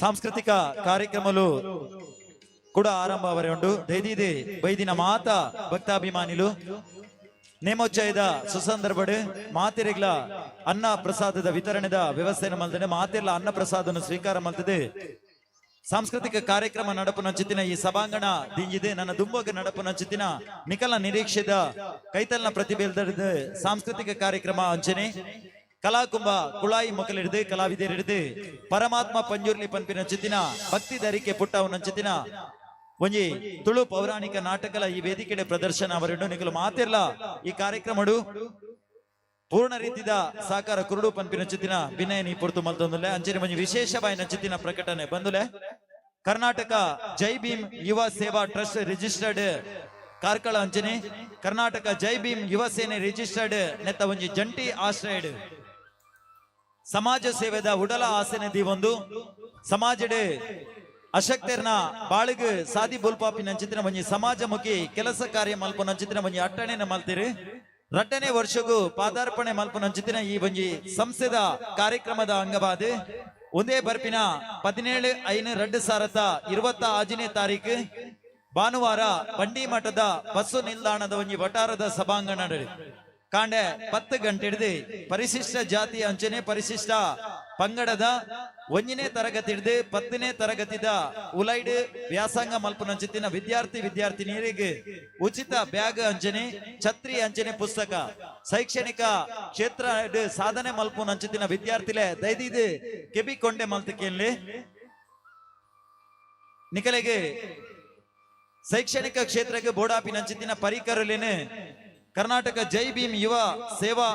[SPEAKER 1] ಸಾಂಸ್ಕೃತಿಕ ಕಾರ್ಯಕ್ರಮಲು ಕೂಡ ಆರಂಭ ಅವರೇ ಉಂಟು. ದೈದಿದೆ ಬೈದಿನ ಮಾತ ಭಕ್ತಾಭಿಮಾನಿಲು ನೇಮೋಚ್ಚಯದ ಸುಸಂದರ್ಭಡು ಮಾತೆರೆಗ್ಲ ಅನ್ನ ಪ್ರಸಾದದ ವಿತರಣೆದ ವ್ಯವಸ್ಥೆಯನ್ನು ಮಲ್ತದೆ ಮಾತೆರ್ಲ ಅನ್ನ ಪ್ರಸಾದನ್ನು ಸ್ವೀಕಾರ ಮಲ್ತದೆ. ಸಾಂಸ್ಕೃತಿಕ ಕಾರ್ಯಕ್ರಮ ನಡಪು ನಂಚಿತ್ತಿನ ಈ ಸಭಾಂಗಣ ದಿಂಜಿದೆ ನನ್ನ ದುಂಬಗ ನಡಪು ನಂಚಿತ್ತಿನ ನಿಕಲ ನಿರೀಕ್ಷೆದ ಕೈತಲ್ನ ಪ್ರತಿಭೆಲ್ದದ ಸಾಂಸ್ಕೃತಿಕ ಕಾರ್ಯಕ್ರಮ ಅಂಚನೆ ಕಲಾಕುಂಭ ಕುಳಾಯಿ ಮೊಕಲಿಡಿದು ಕಲಾವಿದರಿಡಿದು ಪರಮಾತ್ಮ ಪಂಜುರ್ಲಿ ಪನ್ಪಿನ ಚಿತ್ತಿನ ಭಕ್ತಿ ಧರಿಕೆ ಪುಟ್ಟವನ ಚಿತ್ತಿನ ಒಂಜಿ ತುಳು ಪೌರಾಣಿಕ ನಾಟಕಲ ಈ ವೇದಿಕೆಡೆ ಪ್ರದರ್ಶನ ಅವರಿಡು ನಿಕಲು ಮಾತಿರ್ಲ ಈ ಕಾರ್ಯಕ್ರಮಡು ಪೂರ್ಣ ರೀತಿದ ಸಾಕಾರ ಕುರುಡು ಪನ್ಪಿನ ಚಿತ್ತಿನ ವಿನಯ ನೀ ಪೊರ್ತು ಮಲ್ತೊಂದುಲ್ಲೆ. ಅಂಚನೆ ಒಂಜಿ ವಿಶೇಷವಾಯಿನ ಚಿತ್ತಿನ ಪ್ರಕಟಣೆ ಬಂದುಲೆ. ಕರ್ನಾಟಕ ಜೈ ಭೀಮ್ ಯುವ ಸೇವಾ ಟ್ರಸ್ಟ್ ರಿಜಿಸ್ಟರ್ಡ್ ಕಾರ್ಕಳ ಅಂಚನೆ ಕರ್ನಾಟಕ ಜೈ ಭೀಮ್ ಯುವ ಸೇನೆ ರಿಜಿಸ್ಟರ್ಡ್ ನೆತ್ತ ಒಂಜಿ ಜಂಟಿ ಆಶ್ರಯಡ್ ಸಮಾಜ ಸೇವೆದ ಉಡಲ ಆಸನೆ ದೀವೊಂದು ಸಮಾಜಡೆ ಅಶಕ್ತರ್ನ ಬಾಳಿಗೆ ಸಾದಿ ಬೋಲ್ಪಾಪಿ ನಂಚಿತ್ತಿನ ಒಂಜಿ ಸಮಾಜಮುಖಿ ಕೆಲಸ ಕಾರ್ಯ ಮಲ್ಪು ನಂಚಿತ್ತಿನ ಒಂಜಿ ಅಟ್ಟಣೆನ ಮಲ್ತಿರಿ. ರಟ್ಟನೆ ವರ್ಷಗೂ ಪಾದಾರ್ಪಣೆ ಮಲ್ಪು ನಂಚಿತ್ತಿನ ಈ ಒಂಜಿ ಸಂಸ್ಥೆದ ಕಾರ್ಯಕ್ರಮದ ಅಂಗವಾದ ಒಂದೇ ಬರ್ಪಿನ 17/5/2026 ತಾರೀಕು ಭಾನುವಾರ ಬಂಡಿ ಮಠದ ಬಸ್ಸು ನಿಲ್ದಾಣದ ಒಂಜಿ ವಟಾರದ ಸಭಾಂಗಣ ಕಾಂಡೆ 10 ಗಂಟೆ ಹಿಡಿದು ಪರಿಶಿಷ್ಟ ಜಾತಿ ಅಂಚನೆ ಪರಿಶಿಷ್ಟ ಪಂಗಡದ 1ನೇ ತರಗತಿ ಹಿಡಿದು 10ನೇ ತರಗತಿದ ಉಲೈಡ್ ವ್ಯಾಸಂಗ ಮಲ್ಪುನಂಚಿತ್ತಿನ ವಿದ್ಯಾರ್ಥಿ ವಿದ್ಯಾರ್ಥಿನಿಯರಿಗೆ ಉಚಿತ ಬ್ಯಾಗ್ ಅಂಚನೆ ಛತ್ರಿ ಅಂಚನೆ ಪುಸ್ತಕ ಶೈಕ್ಷಣಿಕ ಕ್ಷೇತ್ರ ಸಾಧನೆ ಮಲ್ಪುನಂಚಿತ್ತಿನ ವಿದ್ಯಾರ್ಥಿಲೆ ದೈದಿದು ಕೆಬಿ ಕೊಂಡೆ ಮಲ್ತಕೇನ್ಲಿ ನಿಕಲೆಗೆ ಶೈಕ್ಷಣಿಕ ಕ್ಷೇತ್ರಕ್ಕೆ ಬೋಡಾಪಿನಂಚಿತ್ತಿನ ಪರಿಕರಲೇನೆ ಕರ್ನಾಟಕ ಜೈ ಭೀಮ್ ಯುವ ಸೇವಾ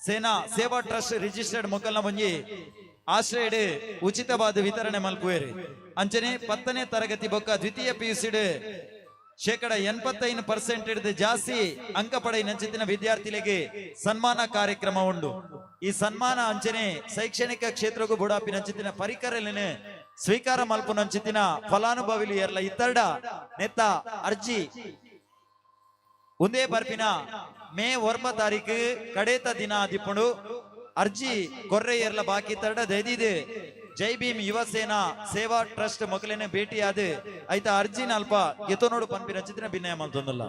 [SPEAKER 1] ಸೇನಾ ಸೇವಾ ಟ್ರಸ್ಟ್ ರಿಜಿಸ್ಟರ್ಡ್ ಮೊಕಲ್ನ ಒಂಜಿ ಆಶ್ರಯಡ್ ಉಚಿತವಾದ ವಿತರಣೆ ಮಲ್ಪುವೇರಿ. ಅಂಚನೆ 10ನೇ ತರಗತಿ ಬೊಕ್ಕ ದ್ವಿತೀಯ ಪಿಯುಸಿಡ್ 85% ಹಿಡಿದು ಜಾಸ್ತಿ ಅಂಕ ಪಡೆಯ ವಿದ್ಯಾರ್ಥಿಗಳಿಗೆ ಸನ್ಮಾನ ಕಾರ್ಯಕ್ರಮ ಉಂಡು. ಈ ಸನ್ಮಾನ ಅಂಚನೆ ಶೈಕ್ಷಣಿಕ ಕ್ಷೇತ್ರಕ್ಕೂ ಬುಡಾಪಿನಂಚಿತ್ತಿನ ಪರಿಕರಲೇನೆ ಸ್ವೀಕಾರ ಮಲ್ಪುನಂಚಿತ್ತಿನ ಫಲಾನುಭವಿಲು ಎರ್ಲ ಇತ್ತರ್ಡ ನೆತ್ತ ಅರ್ಜಿ ಒಂದೇ ಬರ್ಪಿನ ಮೇ 9 ತಾರೀಕು ಕಡೇತ ದಿನ ದಿಪ್ಪುಂಡು. ಅರ್ಜಿ ಕೊರ್ರೆ ಎರ್ಲ ಬಾಕಿ ತರಡ ದೈದಿದೆ ಜೈ ಭೀಮ್ ಯುವ ಸೇನಾ ಸೇವಾ ಟ್ರಸ್ಟ್ ಮೊಕಲೇನೆ ಭೇಟಿಯಾದ ಐತ ಅರ್ಜಿನ ಅಲ್ಪ ಗೆತೋನೋಡು ಪನ್ಪಿನ ಚಿತ್ರ ಭಿನ್ನಯ ಮಲ್ತೊಂದಲ್ಲ.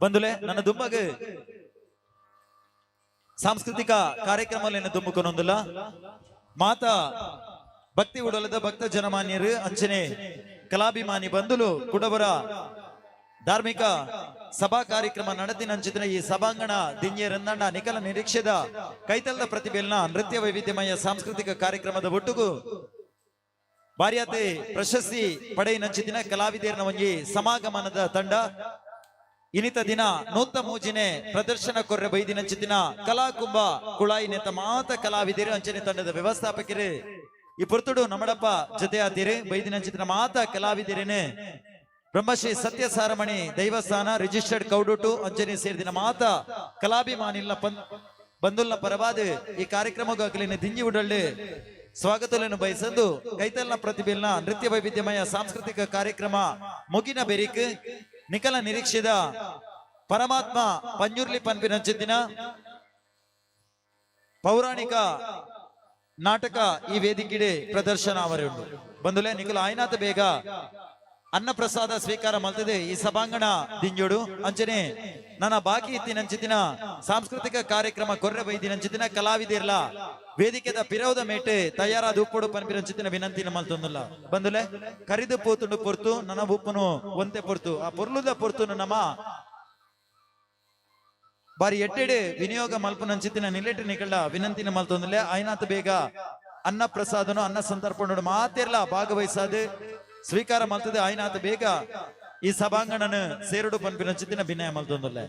[SPEAKER 1] ಬಂದುಲೆ ನನ್ನ ದುಂಬಗ ಸಾಂಸ್ಕೃತಿಕ ಕಾರ್ಯಕ್ರಮಲೇನೆ ದುಂಬುಕೊನೊಂದುಲ್ಲ. ಮಾತಾ ಭಕ್ತಿ ಉಡಲದ ಭಕ್ತ ಜನಮಾನ್ಯರು ಅಂಚನೆ ಕಲಾಭಿಮಾನಿ ಬಂಧುಲು ಕುಡಬರ ಧಾರ್ಮಿಕ ಸಭಾ ಕಾರ್ಯಕ್ರಮ ನಡೆದಿನಂಚಿನ ಈ ಸಭಾಂಗಣ ದಿಂಜೆ ರಂದಣ್ಣ ನಿಖಲ ನಿರೀಕ್ಷೆದ ಕೈತಲ್ದ ಪ್ರತಿಭೆಲ್ನ ನೃತ್ಯ ವೈವಿಧ್ಯಮಯ ಸಾಂಸ್ಕೃತಿಕ ಕಾರ್ಯಕ್ರಮದ ಒಟ್ಟುಗು ಬಾರ್ಯಾತೆ ಪ್ರಶಸ್ತಿ ಪಡೆಯಿನಂಚಿನ ಕಲಾವಿದರ್ನ ಒಂಜಿ ಸಮಾಗಮನದ ತಂಡ ಇನಿತ ದಿನ ನೂತ ಮೂಜಿನೆ ಪ್ರದರ್ಶನ ಕೊರ್ರೆ ಬೈದಿನಂಚಿನ ಕಲಾಕುಂಭ ಕುಳಾಯಿ ನೆತ್ತ ಮಾತ ಕಲಾವಿದರು ಅಂಚನೆ ತಂಡದ ವ್ಯವಸ್ಥಾಪಕರು ಈ ಪೊರ್ತುಡು ನಮ್ಮಡಪ್ಪ ಜೊತೆ ಆತೀರಿ ಬೈದಿನಂಚಿನ ಮಾತ ಕಲಾವಿದರೇನೆ ಬ್ರಹ್ಮಶ್ರೀ ಸತ್ಯ ಸಾರಮಣಿ ದೈವಸ್ಥಾನ ರಿಜಿಸ್ಟರ್ಡ್ ಕೌಡುಟು ಅಂಜನಿ ಸೇರಿದಿನ ಮಾತ ಕಲಾಭಿಮಾನಿಲ್ಲ ಬಂದುಲ್ನ ಪರವಾದ ಈ ಕಾರ್ಯಕ್ರಮಕ್ಕಾಗಲಿ ದಿಂಜಿ ಉಡಳ್ಳಿ ಸ್ವಾಗತಗಳನ್ನು ಬಯಸಂದು ಕೈತಲ್ನ ಪ್ರತಿಭೆಲ್ನ ನೃತ್ಯ ವೈವಿಧ್ಯಮಯ ಸಾಂಸ್ಕೃತಿಕ ಕಾರ್ಯಕ್ರಮ ಮುಗಿನ ಬೆರಿಕ್ ನಿಖಲ ನಿರೀಕ್ಷೆದ ಪರಮಾತ್ಮ ಪಂಜುರ್ಲಿ ಪನ್ಪಿನಂಚಿದ್ದಿನ ಪೌರಾಣಿಕ ನಾಟಕ ಈ ವೇದಿಕೆಡೆ ಪ್ರದರ್ಶನ ಅವರುಂಡು. ಬಂದುಲೆ ನಿಕುಲು ಆಯ್ನಾತ ಬೇಗ ಅನ್ನಪ್ರಸಾದ ಸ್ವೀಕಾರ ಮಲ್ತದೆ ಈ ಸಭಾಂಗಣ ದಿಂಜೋಡು. ಅಂಚನೆ ನನ್ನ ಬಾಕಿ ಇತ್ತಿನಂಚಿತಿನ ಸಾಂಸ್ಕೃತಿಕ ಕಾರ್ಯಕ್ರಮ ಕೊರ್ರೆ ಬೈದಿನಂಚಿತಿನ ಕಲಾವಿದಿರ್ಲ ವೇದಿಕೆದ ಪಿರೌದ ಮೇಟೆ ತಯಾರಾದ ಉಪ್ಪುಡು ಪನ್ಪಿರಂಚಿತಿನ ವಿನಂತಿನ ಮಲ್ತೊಂದುಲ್ಲ. ಬಂದುಲೆ ಕರಿದು ಪೋತುಂಡು ಪೊರ್ತು ನನ್ನ ಉಪ್ಪುನು ಒಂತೆ ಪೊರ್ತು ಆ ಪೊರ್ಲುದ ಪೊರ್ತುನು ನಮ್ಮ ಬಾರಿ ಎಟ್ಟೆಡೆ ವಿನಿಯೋಗ ಮಲ್ಪುನಂಚಿತಿನ ನಿಲೆಟು ನಿಕಳ್ಳ ವಿನಂತಿನ ಮಲ್ತೊಂದುಲ್ಲೆ. ಆಯ್ನಾತ ಬೇಗ ಅನ್ನ ಪ್ರಸಾದನು ಅನ್ನ ಸಂತರ್ಪಣನು ಮಾತಿರ್ಲ ಭಾಗವಹಿಸಾದ ಸ್ವೀಕಾರ ಮಲ್ತದೆ ಆಯ್ನಾತ ಬೇಗ ಈ ಸಭಾಂಗಣನ ಸೇರುಡು ಪನ್ಪಿನಂಚಿತಿನ ವಿನಯ ಮಲ್ತೊಂದುಲ್ಲೆ.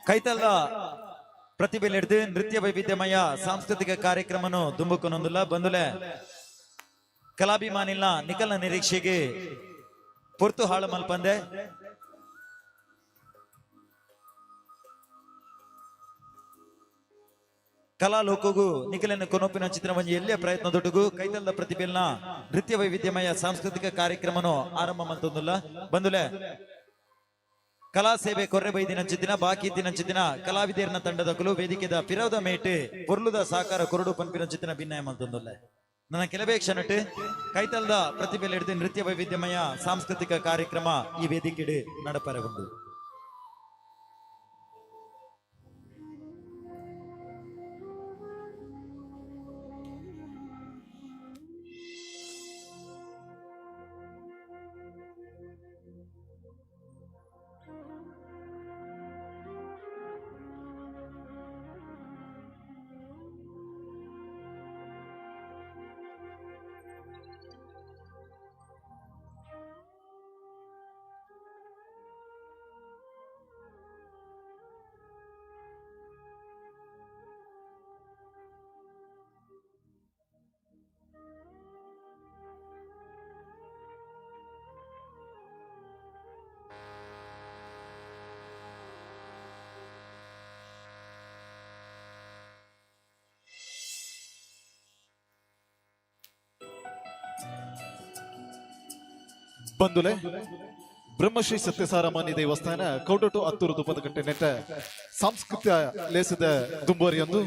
[SPEAKER 1] ಕೈತಲ್ದ ಪ್ರತಿಭೆ ಹಿಡಿದು ನೃತ್ಯ ವೈವಿಧ್ಯಮಯ ಸಾಂಸ್ಕೃತಿಕ ಕಾರ್ಯಕ್ರಮನು ದುಂಬುಕೊನೊಂದುಲ್ಲ. ಬಂದುಲೆ ಕಲಾಭಿಮಾನಿಲ್ಲ ನಿಖಲ್ನ ನಿರೀಕ್ಷೆಗೆ ಪೊರ್ತು ಹಾಳು ಮಲ್ಪಂದೆ ಕಲಾ ಲೋಕಗೂ ನಿಖಲನ ಕೊನೊಪ್ಪಿನ ಚಿತ್ರಮಂಜಿ ಎಲ್ಲಿಯ ಪ್ರಯತ್ನ ದೊಡ್ಡಗು ಕೈತಲ್ದ ಪ್ರತಿಭೆಲ್ನ ನೃತ್ಯ ವೈವಿಧ್ಯಮಯ ಸಾಂಸ್ಕೃತಿಕ ಕಾರ್ಯಕ್ರಮನು ಆರಂಭ ಮಲ್ತೊಂದುಲ್ಲ. ಬಂದುಲೆ ಕಲಾ ಸೇವೆ ಕೊರ್ರೆ ಬೈದಿನಂಚಿತ್ತಿನ ಬಾಕಿ ದಿನಂಚಿತ್ತಿನ ಕಲಾವಿದರ್ನ ತಂಡದ ಕುಲು ವೇದಿಕೆದ ಪಿರೌದ ಮೇಟೆ ಪೊರ್ಲುದ ಸಾಕಾರ ಕೊರಡು ಪನ್ಪಿನಂಚಿತ್ತಿನ ಭಿನ್ನಯ ಮಲ್ತೊಂದುಲ್ಲೆ. ನನ್ನ ಕೆಲವೇ ಕ್ಷಣಟ್ ಕೈತಲ್ದ ಪ್ರತಿಭೆ ಹಿಡಿದು ನೃತ್ಯ ವೈವಿಧ್ಯಮಯ ಸಾಂಸ್ಕೃತಿಕ ಕಾರ್ಯಕ್ರಮ ಈ ವೇದಿಕೆಡೆ ನಡಪರಗೊಂಡು.
[SPEAKER 5] ಬಂದುಲೆ ಬ್ರಹ್ಮಶ್ರೀ ಸತ್ಯಸಾರಮಾನಿ ದೇವಸ್ಥಾನ ಕೌಡಟು ಅತ್ತೂರು ತುಪ್ಪದ ನೆಟ್ಟ ಸಾಂಸ್ಕೃತಿಕ ಲೇಸದ ದುಂಬರಿಯೊಂದು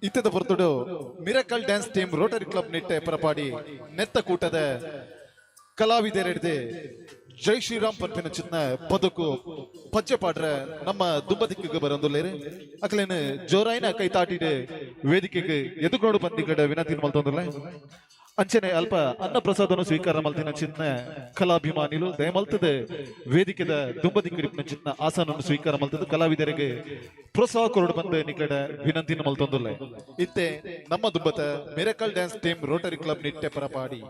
[SPEAKER 5] ಇತ್ತದ ಪೊರ್ತುಡು miracle dance team Rotary club Nitte Parapadi ನೆತ್ತ ಕೂಟದ ಕಲಾವಿದರೆಡ್ದೆ ಜೈ ಶ್ರೀರಾಮ್ ಪನ್ಪಿನ ಚಿನ್ನ ಪದಕು ಪಜ್ಜೆ ಪಾಡ್ರ ನಮ್ಮ ದುಂಬದಿಕ್ಕಿಗೆ ಬರಂದುಲ್ಲೇರು. ಅಕ್ಲೇನು ಜೋರಾಯಿನ ಕೈ ತಾಟಿಡೆ ವೇದಿಕೆಗೆ ಎದುರ್ಕೊಂಡು ಬಂದಿಗಡ ವಿನಂತಿ ಮಲ್ತೊಂದುಲ್ಲ. ಅಂಚನೆ ಅಲ್ಪ ಅನ್ನ ಪ್ರಸಾದನು ಸ್ವೀಕಾರ ಮಲ್ತಿನ ಚಿನ್ನ ಕಲಾಭಿಮಾನಿಲು ದಯಮಲ್ತದೆ ವೇದಿಕೆದ ದುಂಬದಿಕ್ಕಿಡಿಪಿನ ಚಿನ್ನ ಆಸನನ್ನು ಸ್ವೀಕಾರ ಮಲ್ತದ ಕಲಾವಿದರಿಗೆ ಪ್ರೋತ್ಸಾಹ ಕೊರಡು ಬಂದ ನಿಕಡ ವಿನಂತಿನ ಮಲ್ತೊಂದುಲ್ಲೆ. ಇತ್ತೆ ನಮ್ಮ ದುಂಬತ miracle dance team Rotary club Nitte Parapadi.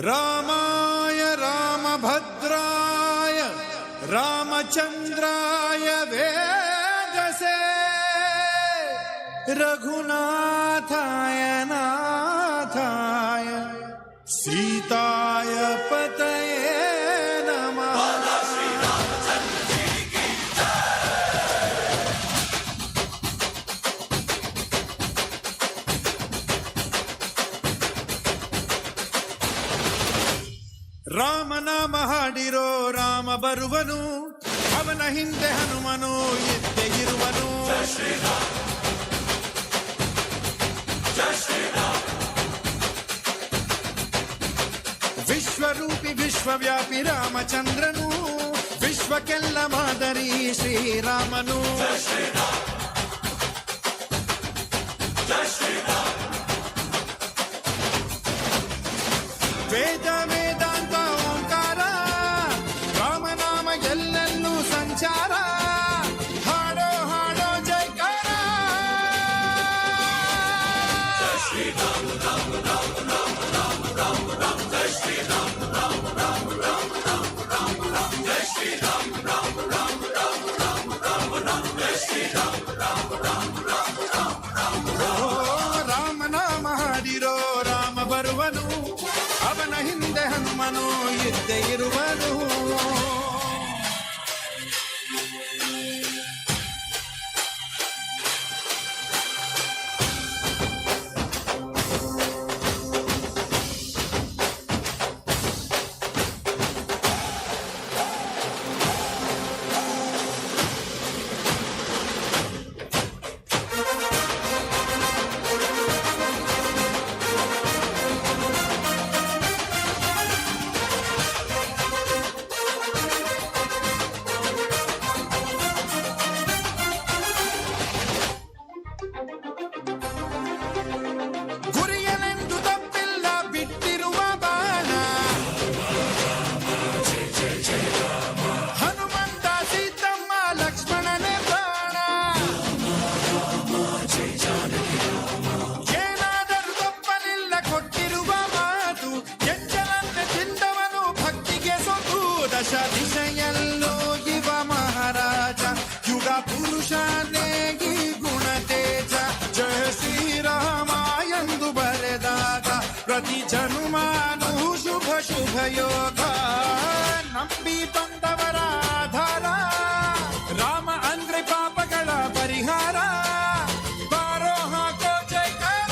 [SPEAKER 4] ರಾಮಾಯ ರಾಮಭದ್ರಾಯ ರಾಮಚಂದ್ರಾಯ ವೇದಸೆ ರಘುನಾಥಾಯ ನಾಥಾಯ ಸೀತಾಯ ಪತಯೇ ನಮಃ. ಬರುವನು, ಅವನ ಹಿಂದೆ ಹನುಮನು ಇದ್ದೇ ಇರುವನು. ವಿಶ್ವರೂಪಿ ವಿಶ್ವವ್ಯಾಪಿ ರಾಮಚಂದ್ರನು, ವಿಶ್ವಕ್ಕೆಲ್ಲ ಮಾದರಿ ಶ್ರೀರಾಮನು. ವೇದ ವೇದಾಂತ ಓಂಕಾರ, ರಾಮನಾಮ ಎಲ್ಲೆಲ್ಲೂ ಸಂಚಾರ. ಹಾಡೋ ಹಾಡೋ ಜೈಕಾರ. ಓ ರಾಮನಾಮ ಹಾಡಿರೋ ರಾಮ ಬರುವನು, ಅವನ ಹಿಂದೆ ಹನುಮನು ಇದ್ದೇ ಇರುವನು. ಗುರಿಯಲೆಂದು ತಪ್ಪಿಲ್ಲ ಬಿಟ್ಟಿರುವ ಬಾಣ, ಹನುಮಂತ ಸೀತಮ್ಮ ಲಕ್ಷ್ಮಣನೇ ಪ್ರಾಣ. ಏನಾದರೂ ತಪ್ಪಲಿಲ್ಲ ಕೊಟ್ಟಿರುವ ಮಾತು, ಕೆಂಚಲನ್ನೇ ತಿಂದವನು ಭಕ್ತಿಗೆ ಸೊತು. ದಶ ದಿಶೆಯಲ್ಲೂ ಇವ ಮಹಾರಾಜ, ಯುಗ ಪುರುಷನೇ ಈ ಗುಣತೇಜ. ಜಯ ಶ್ರೀರಾಮ ಎಂದು ಬರೆದಾಗ ಪ್ರತಿ ಜನುಮಾನು ಶುಭ ಶುಭ ಯೋಗ. ನಂಬಿ ಬಂದವರ ಆಧಾರ ರಾಮ ಅಂದ್ರೆ ಪಾಪಗಳ ಪರಿಹಾರ. ಬಾರೋ ಹಾಕೋ ಜೈಕಾರ.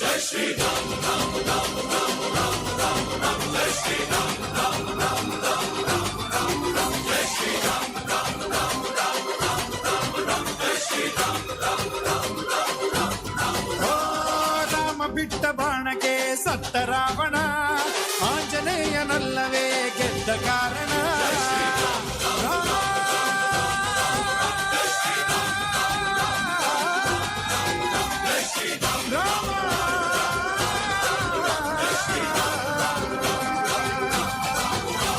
[SPEAKER 2] ಜೈ ಶ್ರೀರಾಮ ರಾಮ ರಾಮ ರಾಮ ರಾಮ ರಾಮ ರಾಮ, ಜೈ ಶ್ರೀರಾಮ ರಾಮ ರಾಮ ರಾಮ ರಾಮ ರಾಮ ರಾಮ, ಜೈ ಶ್ರೀರಾಮ ರಾಮ ರಾಮ ರಾಮ ರಾಮ ರಾಮ ರಾಮ, ಜೈ ಶ್ರೀರಾಮ ರಾಮ ರಾಮ ರಾಮ ರಾಮ ರಾಮ.
[SPEAKER 4] ಓ ರಾಮ ಬಿಟ್ಟ ಬಾಣಕ್ಕೆ ಸತ್ತ ರಾವಣ, ಆಂಜನೇಯನಲ್ಲವೇ ಗೆದ್ದ ಕಾರಣ. ರಾಮ ರಾಮ,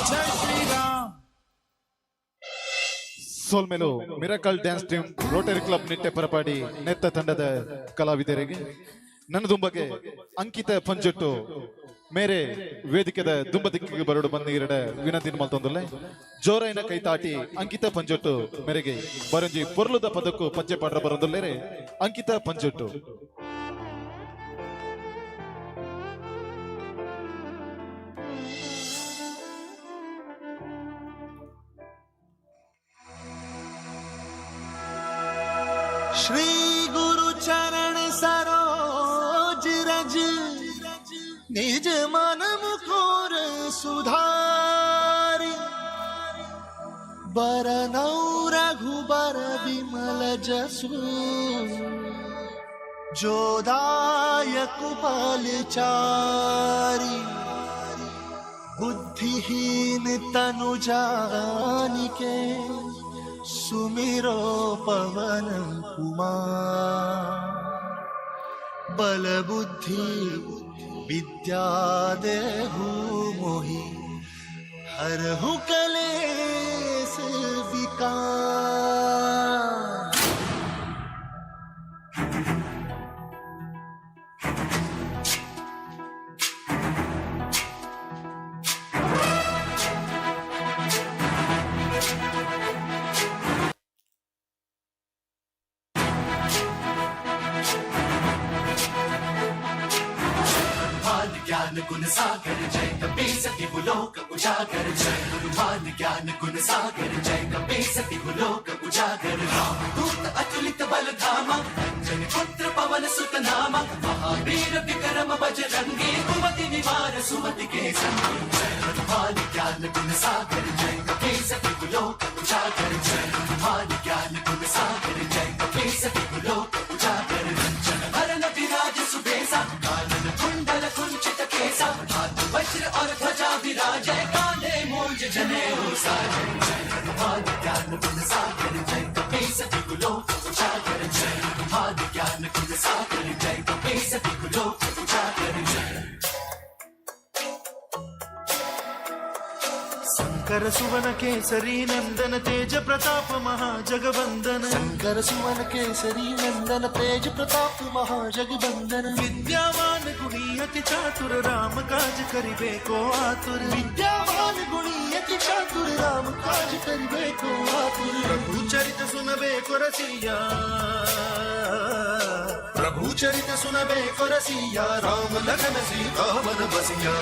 [SPEAKER 4] ಜೈ Shriram.
[SPEAKER 5] ಸೋಲ್ಮೇಲು miracle dance team Rotary club Nitte Parapadi ನೆತ್ತ ತಂಡದ ಕಲಾವಿದರಿಗೆ. ನನ್ನ ದುಂಬಗೆ ಅಂಕಿತ ಪಂಜೊಟ್ಟು ಮೇರೆ ವೇದಿಕೆದ ದುಂಬ ದಿಕ್ಕಿಗೆ ಬರಡು ಬಂದ ಎರಡ ವಿನಂತಿ ಮಲ್ತೊಂದುಲ್ಲೆ. ಜೋರೈನ ಕೈತಾಟಿ ಅಂಕಿತ ಪಂಜೊಟ್ಟು ಮೇರೆಗೆ ಬರಂಜಿ ಪೊರ್ಲುದ ಪದಕ್ಕೂ ಪಜ್ಜೆ ಪಾಡ್ರ ಬರಂದುಲ್ಲೇರೆ ಅಂಕಿತ ಪಂಜೊಟ್ಟು.
[SPEAKER 8] श्री गुरु चरण सरोज रज, निज मन मुकुर सुधारि। बरनौ रघुबर बिमल जसु, जो दायक फल चारि। बुद्धिहीन तनु जानिके, सुमिरो पवन कुमार। बल बुद्धि विद्या देहु मोहि, हरहु कलेस विकार।
[SPEAKER 7] हनुमान ज्ञान गुण सागर, जय कपीस तिहु लोक उजागर। जय हनुमान ज्ञान गुण सागर, जय कपीस तिहु लोक उजागर। राम दूत अतुलित बल धामा, अंजनी पुत्र पवन सुत नामा। महावीर विक्रम बजरंगी, कुमति निवार सुमति के संगी। जय हनुमान ज्ञान गुण सागर जय कपीस लोक उजागर जय हनुमान ज्ञान गुण सागर जय कपीस लोक उजागर। रंजन हरन विराज सुबेसा, कानन कुंडल कुंचित केसा, हाथ वज्र और ध्वजा विराजय, कांधे मूंज जनेऊ साजय। जय हनुमान ज्ञान गुण सागर जय कपीस लोक उजागर जय हनुमान ज्ञान गुण सागर जय कपीस लोक उजागर जय।
[SPEAKER 8] शंकर सुवन केसरी नंदन तेज प्रताप महाजगवंदन। शंकर सुवन केसरी नंदन तेज प्रताप महाजगवंदन। विद्यावान गुणी अति चातुर, राम काज करिबे को आतुर। विद्यावान गुणी अति चातुर, राम काज करिबे को आतुर। प्रभु चरित सुनबे को रसिया, प्रभु चरित सुनबे को रसिया, राम लखन सीता मन बसिया।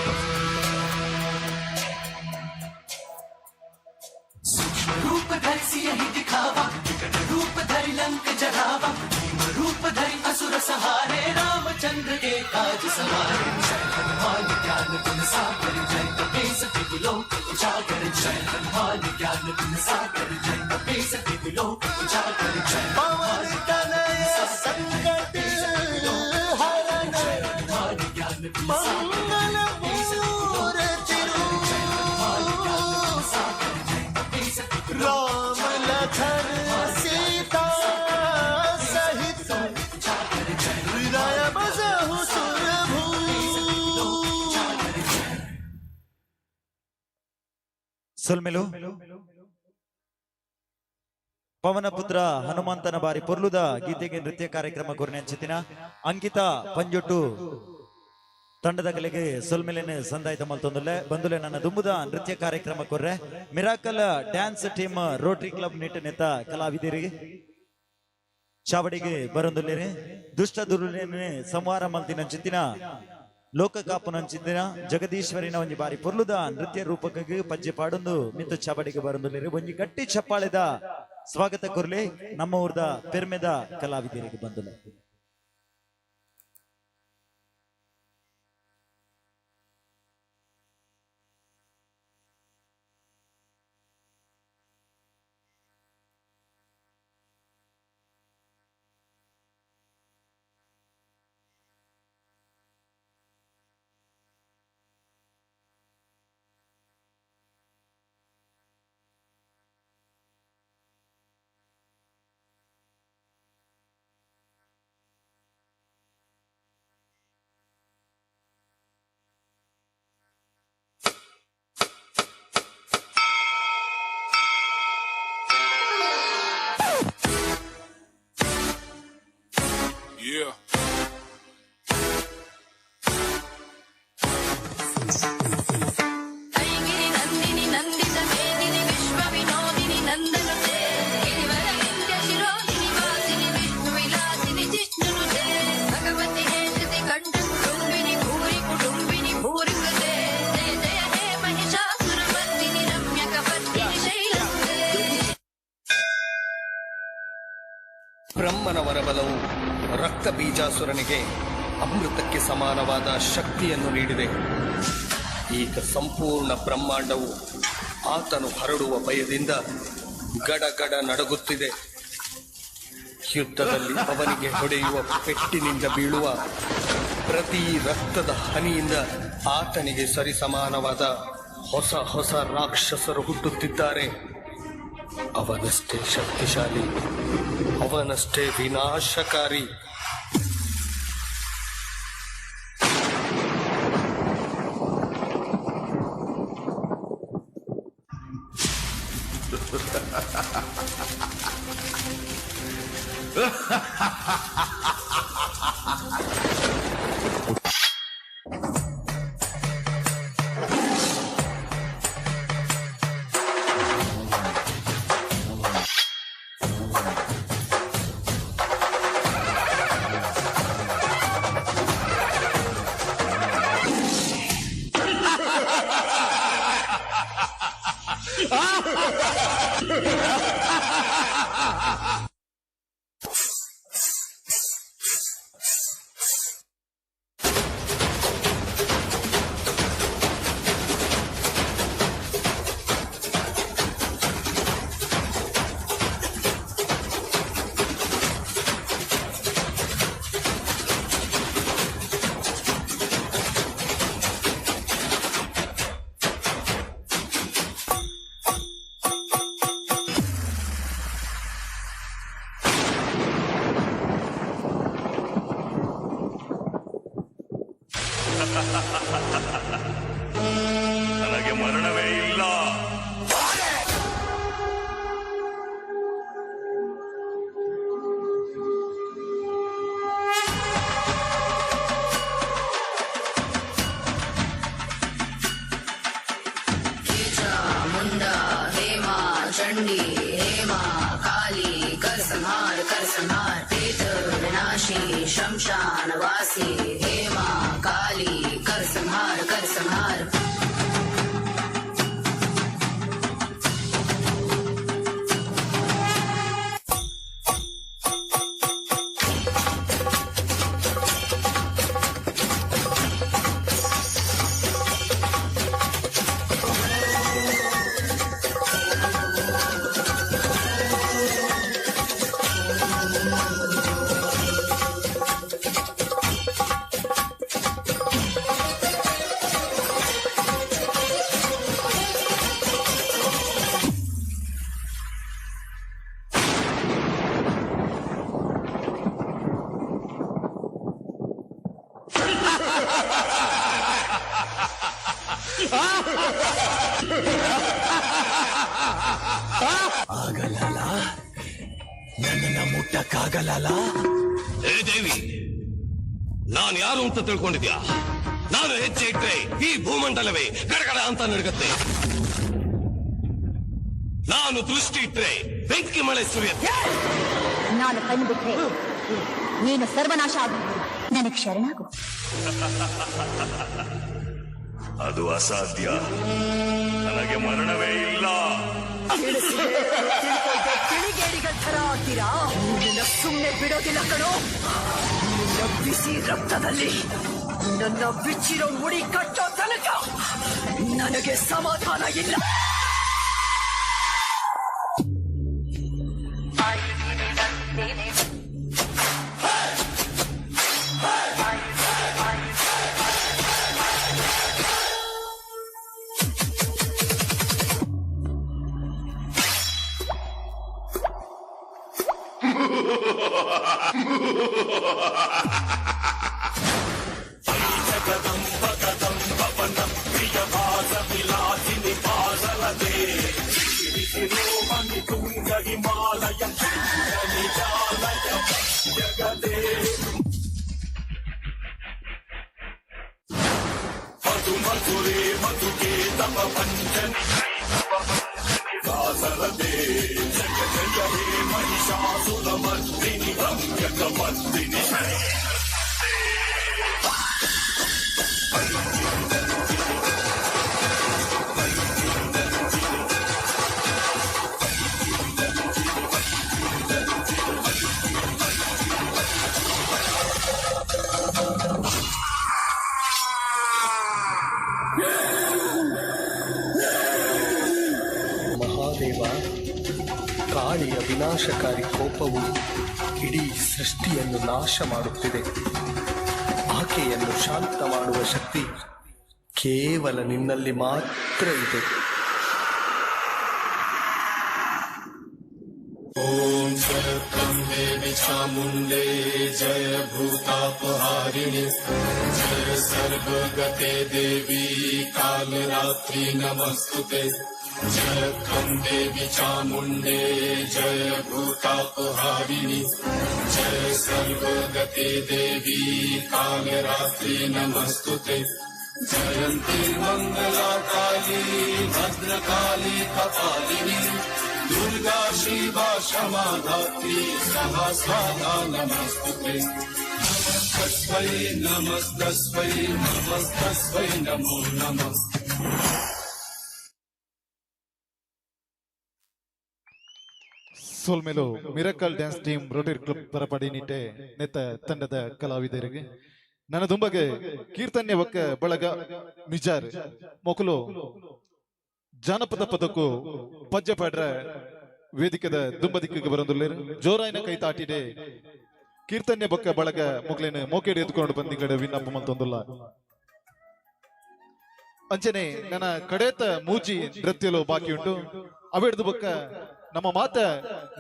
[SPEAKER 7] सूक्ष्म रूप धरि सियहि दिखावा, विकट रूप धरि लंक जरावा, भीम रूप धरि असुर सहारे, रामचंद्र के काज सवारे। जय हनुमान ज्ञान गुण सागर जय कपीस लोक उजागर जय हनुमान ज्ञान गुण सागर जय कपीस लोक उजागर जय
[SPEAKER 8] पवन तनय संकट हरन, मंगल मूर्ति रूप, राम लखन सीता सहित, हृदय बसहु सुर भूप।
[SPEAKER 1] ಸೊಲ್ಮೆಲು. ಪವನಪುತ್ರ ಹನುಮಂತನ ಬಾರಿ ಪೊರ್ಲುದ ಗೀತೆಗೆ ನೃತ್ಯ ಕಾರ್ಯಕ್ರಮ ಕೊರ್ನೆಂಚಿತಿನ ಅಂಕಿತಾ ಪಂಜೊಟ್ಟು ತಂಡದ ಕಲೆಗೆ ಸೊಲ್ಮೆಲೆನ್ ಸಂದಾಯ್ತ ಮಲ್ತೊಂದುಲ್ಲೆ. ಬಂದುಲೆ ನನ್ನ ದುಂಬುದ ನೃತ್ಯ ಕಾರ್ಯಕ್ರಮ ಕೊರ್ರೆ miracle dance team Rotary club ನಿಟ್ಟ ನೆತ್ತ ಕಲಾವಿದರಿಗೆ ಚಾವಡಿಗೆ ಬರೊಂದುಲ್ಲೇರಿ. ದುಷ್ಟ ದುರುಲೇನೆ ಸಂಹಾರ ಮಲ್ತಿನಂಚಿತ್ತಿನ, ಲೋಕ ಕಾಪುನಂಚಿತ್ತಿನ ಜಗದೀಶ್ವರಿನ ಒಂಜಿ ಬಾರಿ ಪೊರ್ಲುದ ನೃತ್ಯ ರೂಪಕ್ಕೆ ಪಜ್ಜೆ ಪಾಡೊಂದು ಮಿತ್ತು ಚಾವಡಿಗೆ ಬರೊಂದುಲ್ಲೇರಿ. ಒಂಜಿ ಗಟ್ಟಿ ಚಪ್ಪಾಳೆದ ಸ್ವಾಗತ ಕೊರ್ಲಿ ನಮ್ಮ ಊರ್ದ ಪೆರ್ಮೆದ ಕಲಾವಿದರಿಗೆ. ಬಂದುಲೆ.
[SPEAKER 4] Yeah.
[SPEAKER 9] ಐಗಿರಿ ನಂದಿನಿ ನಂದಿತ ಮೇದಿನಿ ವಿಶ್ವ ವಿನೋದಿನಿ ನಂದನುತೆ, ಗಿರಿವರ ವಿಂಧ್ಯ ಶಿರೋದಿನಿ ವಾಸಿನಿ ವಿಷ್ಣು ವಿಲಾಸಿನಿ ಜಿಷ್ಣುನುತೆ, ಭಗವತಿ ಹೇತತಿ ಕಂಠ ಕುಟುಂಬಿನಿ ಭೂರಿ ಕುಟುಂಬಿನಿ ಭೂರಿ ಕೃತೆ, ಜಯ ಜಯ ಹೇ ಮಹಿಷಾಸುರ ಮರ್ದಿನಿ ರಮ್ಯ ಕಪರ್ದಿನಿ ಶೈಲಸುತೆ.
[SPEAKER 17] ಬ್ರಹ್ಮನ ವರಬಲವು ರಕ್ತ ಬೀಜಾಸುರನಿಗೆ ಅಮೃತಕ್ಕೆ ಸಮಾನವಾದ ಶಕ್ತಿಯನ್ನು ನೀಡಿದೆ. ಈಗ ಸಂಪೂರ್ಣ ಬ್ರಹ್ಮಾಂಡವು ಆತನು ಹರಡುವ ಭಯದಿಂದ ಗಡಗಡ ನಡುಗುತ್ತಿದೆ. ಯುದ್ಧದಲ್ಲಿ ಅವನಿಗೆ ಹೊಡೆಯುವ ಪೆಟ್ಟಿನಿಂದ ಬೀಳುವ ಪ್ರತಿ ರಕ್ತದ ಹನಿಯಿಂದ ಆತನಿಗೆ ಸರಿಸಮಾನವಾದ ಹೊಸ ಹೊಸ ರಾಕ್ಷಸರು ಹುಟ್ಟುತ್ತಿದ್ದಾರೆ. ಅವನಷ್ಟೇ ಶಕ್ತಿಶಾಲಿ, ಅವನಷ್ಟೇ ವಿನಾಶಕಾರಿ.
[SPEAKER 9] चंडी हे माँ काली, कर संहार कर संहार। प्रेत विनाशी शमशान वासी हे माँ काली, कर संहार कर संहार।
[SPEAKER 7] ಆಗಲ್ಲ, ನನ್ನನ್ನ ಮುಟ್ಟಕ್ಕಾಗಲ್ಲ.
[SPEAKER 18] ಏ ದೇವಿ, ನಾನು ಯಾರು ಅಂತ ತಿಳ್ಕೊಂಡಿದ್ಯಾ? ನಾನು ಹೆಜ್ಜೆ ಇಟ್ರೆ ಈ ಭೂಮಂಡಲವೇ ಗಡಗಡ ಅಂತ ನಡುಗತ್ತೆ. ನಾನು ದೃಷ್ಟಿ ಇಟ್ರೆ ಬೆಂಕಿ ಮಳೆ ಸುರಿಯುತ್ತೆ.
[SPEAKER 19] ನಾನು ಕಣ್ಣು ಬಿಟ್ರೆ ನೀನು ಸರ್ವನಾಶ ಆಗು. ನನಗೆ ಶರಣಾಗು.
[SPEAKER 2] ಅದು ಅಸಾಧ್ಯ, ನನಗೆ ಮರಣವೇ ಇಲ್ಲ.
[SPEAKER 20] ತಿಳಿಗೇಡಿಗಳ ಥರ ಆಡ್ತೀರಾ? ನಿನ್ನ ಸುಮ್ಮನೆ ಬಿಡೋದಿಲ್ಲ ಕಣೋ. ನಿನ್ನ ಬಿಸಿ ರಕ್ತದಲ್ಲಿ ನನ್ನ ಬಿಚ್ಚಿರೋ ಮುಡಿ ಕಟ್ಟೋ ತನಕ ನನಗೆ ಸಮಾಧಾನ ಇಲ್ಲ.
[SPEAKER 17] ಮಹಾದೇವ, ಕಾಳಿಯ ವಿನಾಶಕಾರಿ ಕೋಪವು ಇಡೀ ಸೃಷ್ಟಿಯನ್ನು ನಾಶ ಮಾಡುತ್ತಿದೆ. ಆಕೆಯನ್ನು ಶಾಂತ ಮಾಡುವ ಶಕ್ತಿ ಕೇವಲ ನಿನ್ನಲ್ಲಿ ಮಾತ್ರ ಇದೆ.
[SPEAKER 4] ಓಂ ಜಯ ದೇವಿ ಚಾಮುಂಡೇ, ಜಯ ಭೂತಾಪಹಾರಿಣಿ, ಜಯ ಸರ್ವಗತೆ ದೇವಿ ಕಾಲರಾತ್ರಿ ನಮಸ್ತುತೆ. जय त्वं देवी चामुण्डे, जय भूतापहारिणि, जय सर्वगते देवी कालरात्रि नमस्तुते। जयन्ती मङ्गला काली भद्रकाली कपालिनी, दुर्गा शिवा क्षमा धात्री सहा स्वाहा नमस्तुते। नमस्तस्मै नमस्तस्मै नमस्तस्मै नमो नमः।
[SPEAKER 5] ಸೋಲ್ಮೇಲು miracle dance team Rotary club ಪರಪಡಿ Nitte ನೆತ್ತ ತಂಡದ ಕಲಾವಿದರಿಗೆ. ನನ್ನ ದುಂಬಗೆ ಕೀರ್ತನ್ಯ ಒಕ್ಕ ಬಳಗ ಮಿಜಾರ್ ಮೊಕಲು ಜಾನಪದ ಪದಕ್ಕೂ ಪಜ್ಜೆ ಪಾಡ್ರ ವೇದಿಕೆದ ದುಂಬದಿಕ್ಕಿಗೆ ಬರಂದುಲ್ಲೇರು. ಜೋರಾಯಿನ ಕೈ ತಾಟಿಡೆ ಕೀರ್ತನ್ಯ ಬೊಕ್ಕ ಬಳಗ ಮೊಗ್ಲೇನು ಮೋಕೇಡಿ ಎದ್ಕೊಂಡು ಬಂದಿಗಡೆ ವಿನ್ನಪ್ಪ ಮಂತೊಂದುಲ್ಲ. ಅಂಚನೆ ನನ್ನ ಕಡೇತ ಮೂಜಿ ನೃತ್ಯಲು ಬಾಕಿ ಉಂಟು. ಅವೆಡ್ದು ಬೊಕ್ಕ ನಮ್ಮ ಮಾತ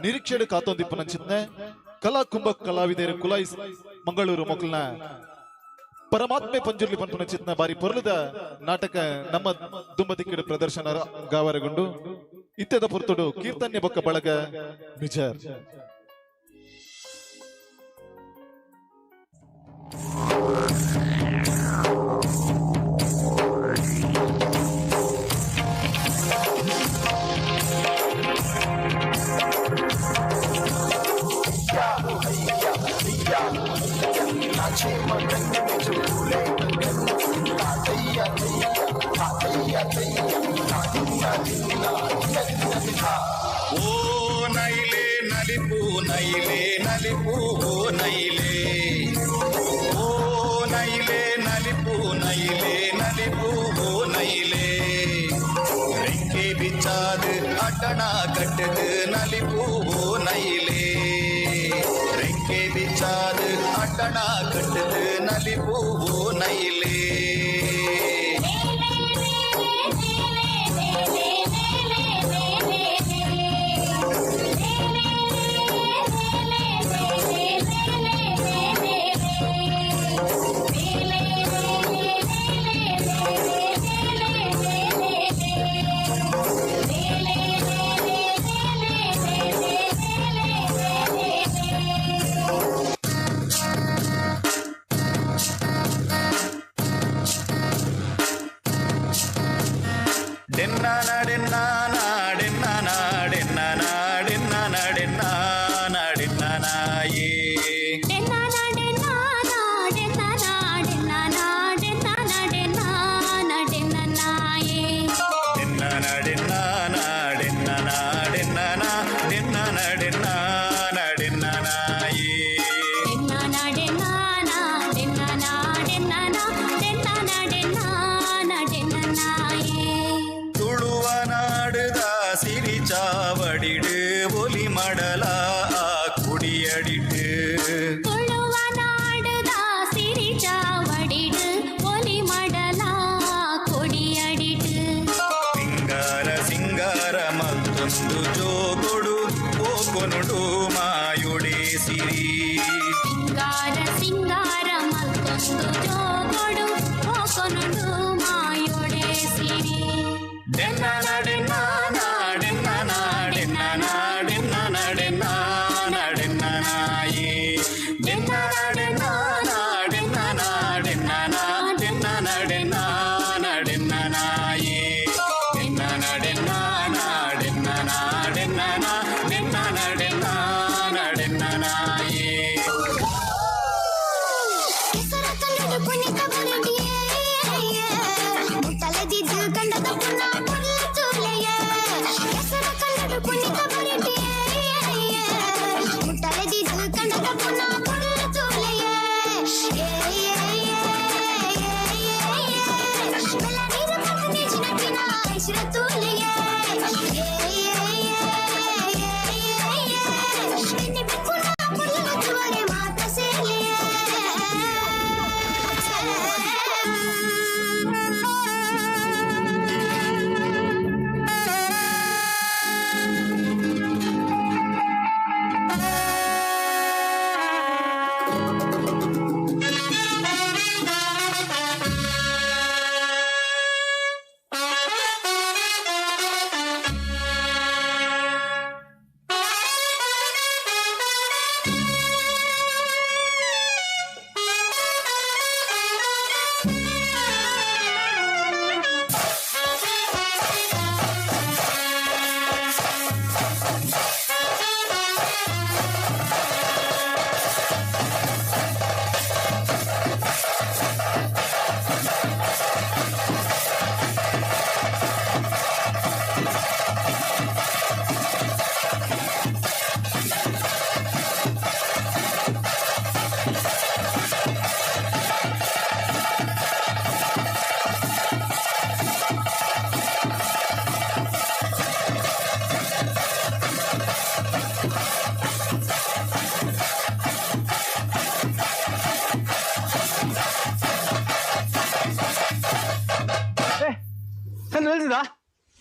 [SPEAKER 5] ನಿರೀಕ್ಷೆಡು ಕಾತೊಂದಿಪ್ಪು ನಂಚಿತ್ನೆ ಕಲಾ ಕುಂಭ ಕಲಾವಿದರು ಕುಲಾಯಿಸ್ ಮಂಗಳೂರು ಮೊಕ್ಕಲ್ನ ಪರಮಾತ್ಮೆ ಪಂಜುರ್ಲಿ ಪನ್ಪುನ ಚಿತ್ನ ಬಾರಿ ಪೊರ್ಲುದ ನಾಟಕ ನಮ್ಮ ದುಂಬದಿಕ್ಕಿಡು ಪ್ರದರ್ಶನ ಗಾವರಗುಂಡು. ಇತ್ಯದ ಪೊರ್ತುಡು ಕೀರ್ತನ್ಯ ಬೊಕ್ಕ ಬಳಗ ಮಿಜಾರ್.
[SPEAKER 4] ಓ ನೈಲೆ ನಲಿಪು ನೈಲೆ ನಲಿಪು ಓ ನೈಲೆ ಓ ನೈಲೆ ನಲಿಪು ನೈಲೆ ನಲಿಪು ಓ ನೈಲೆ ರೆಕ್ಕೆ ಬಿಚ್ಚಾದು ಅಡ್ಡಣ ಕಟ್ಟದು ನಲಿಪು ಓ ನೈಲೆ ರೆಕ್ಕೆ ಬಿಚ್ಚಾದು ಅಡ್ಡಣ ಕಟ್ಟದು ನಲಿಪು ಓ ನೈಲೆ.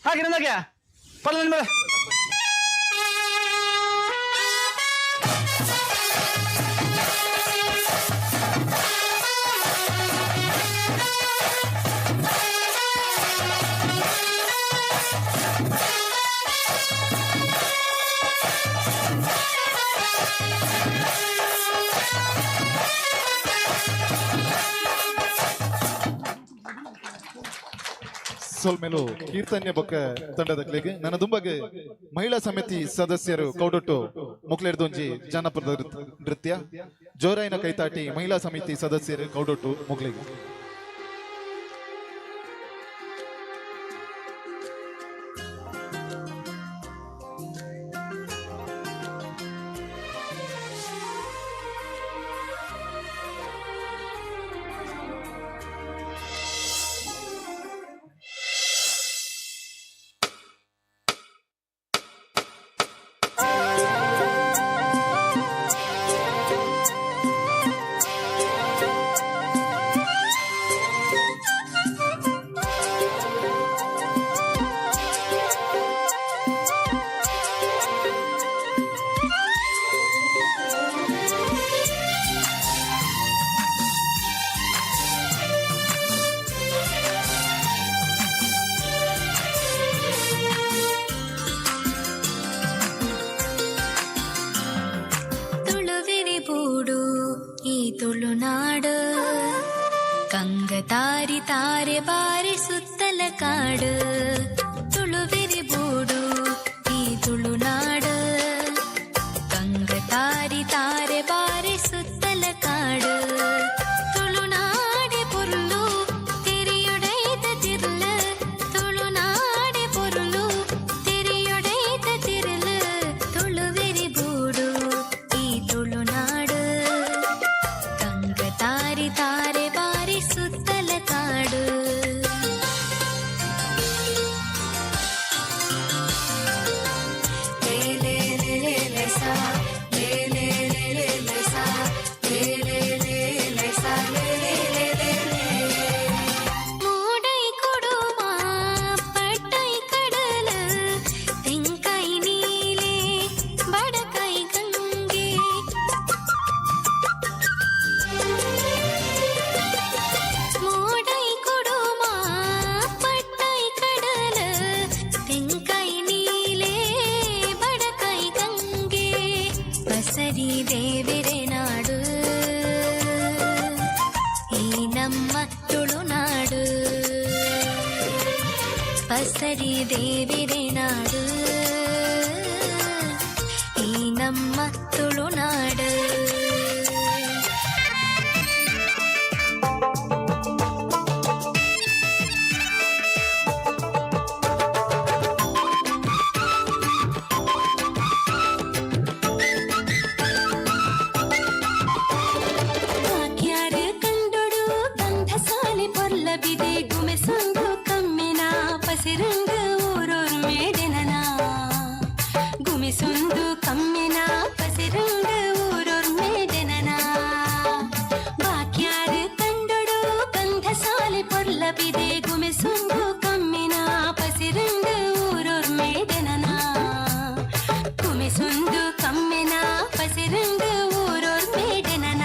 [SPEAKER 21] ಹಾಗೆ ನನಗೆ ಪಲ್ಲ ನನ್ನ ಮೇಲೆ.
[SPEAKER 5] ಸೊಲ್ಮೆಲು ಕೀರ್ತನ್ಯ ಬೊಕ್ಕ ತಂಡದ ಕ್ಲೇಗೆ ನನ್ನ ದುಂಬಗೆ ಮಹಿಳಾ ಸಮಿತಿ ಸದಸ್ಯರು ಕೌಡೊಟ್ಟು ಮೊಕ್ಲೆರ್ದೊಂಜಿ ಜಾನಪದ ನೃತ್ಯ. ಜೋರಾಯಿನ ಕೈತಾಟಿ ಮಹಿಳಾ ಸಮಿತಿ ಸದಸ್ಯರು ಕೌಡೊಟ್ಟು ಮುಗ್ಲಿಗೆ.
[SPEAKER 3] ತುಳುವಿರಿ ಬೂಡು ಈ ತುಳುನಾಡು, ಕಂಗತಾರಿ ತಾರೆ ಬಾರಿ ಸುತ್ತಲ ಕಾಡು. ತುಳುವಿರಿ ಬೂಡು ಈ ತುಳುನಾಡು, ಕಂಗತಾರಿ ತಾರೆ ಬಾರಿ ಸುತ್ತಲ ಕಾಡು. ತುಳುನಾಡೆ ಪೊರ್ಲು ತೆರೆಯೊಡೈತ ತಿರ್ಲು, ತುಳುನಾಡೆ ಪೊರ್ಲು ತೆರೆಯೊಡೈತ ತಿರ್ಲು. ತುಳುವಿರಿ ಬೂಡು ಈ ತುಳುನಾಡು, ಕಂಗತಾರಿ ತಾರೆ ಬಾರಿ ಸುತ್ತಲ ಕಾಡು. ಲೇ ಲೇ ಲೇ ಲೇ ಲೇ ಸಾ, ಲೇ ಲೇ ಲೇ ಲೇ ಲೇ ಸಾ, ಲೇ ಲೇ ಲೇ ಲೇ ಸಾ, ಲೇ ಲೇ ಲೇ ಲೇ ಲೇ. ಮೂಡೈ ಕೊಡುಮ ಪಟ್ಟೈ ಕಡಲ, ತೆಂಕೈ ನೀಲೆ ಬಡಕೈ ಗಂಗೆ. ಮೂಡೈ ಕೊಡುಮ ಪಟ್ಟೈ ಕಡಲ, ತೆಂಕೈ ನೀಲೆ ಬಡಕೈ ಗಂಗೆ. ಬಸರಿ ದೇವಿರೆ ನಾಡು ಈ ನಮ್ಮ ತುಳುನಾಡು, ಬಸರಿ ದೇವಿರೆ ನಾಡು ಈ ನಮ್ಮ ತುಳುನಾಡು. ವಾಕ್ಯಾರು ಕಂಡೊಡು ಗಂಧಸಾಲಿ ಪೊರ್ಲಬಿದೆ, ಗುಮೆ ಸಂದು ಕಮ್ಮಿನ ಪಸಿರಂಗ ಊರೋರ್ ಮೇಡೆನನ. ಗುಮಿಸುಂದು ಕಮ್ಮಿನ ಪಸಿರಂಗ ಊರೋರ್ ಮೇಡೆನನ. ವಾಕ್ಯಾರು ಕಂಡೊಡು ಗಂಧಸಾಲಿ ಪೊರ್ಲಬಿದೆ, ಗುಮಿಸುಂದು ಕಮ್ಮಿನ ಪಸಿರಂಗ ಊರೋರ್ ಮೇಡೆನನ. ಗುಮಿಸುಂದು ಕಮ್ಮಿನ ಪಸಿರಂಗ ಊರೋರ್ ಮೇಡೆನನ.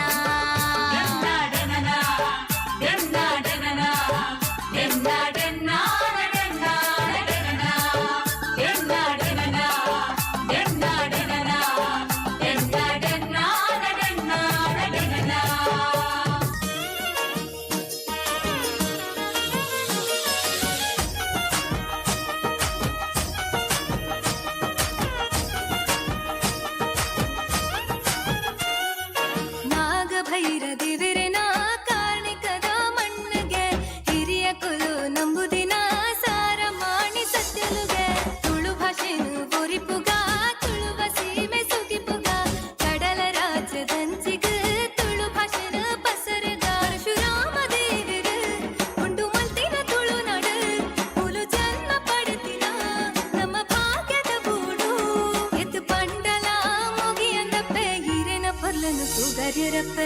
[SPEAKER 3] ನಾಗಭೈರ ದೇವರೆನ ಕಾರ್ಣಿಕದ ಮಣ್ಣಗೆ, ಹಿರಿಯ ಕುಲು ನಂಬುದಿನ ಸಾರ ಮಾಣಿ ಸತ್ಯಲುಗೆ. ತುಳು ಭಾಷೆನು ಒರಿಪುಗ ತುಳುವ ಸೀಮೆ ಸುಗಿಪುಗ, ಕಡಲ ರಾಜ್ಯದಂಚಿಗ ತುಳು ಭಾಷೆನ ಪಸರಗ. ಪರಶುರಾಮ ದೇವರು ಉಂಡು ಮಲ್ತಿನ ತುಳುನಾಡು, ಹುಲು ಜನ್ಮ ಪಡೆದಿನ ನಮ್ಮ ಭಾಗ್ಯದ ಬೂಡು. ಎತ್ತು ಪಂಡಲ ಮುಗಿಯಂದಪ್ಪೆ ಹಿರೇನ ಪೊರ್ಲನು ತೂಗರ್ಯರಪ್ಪ.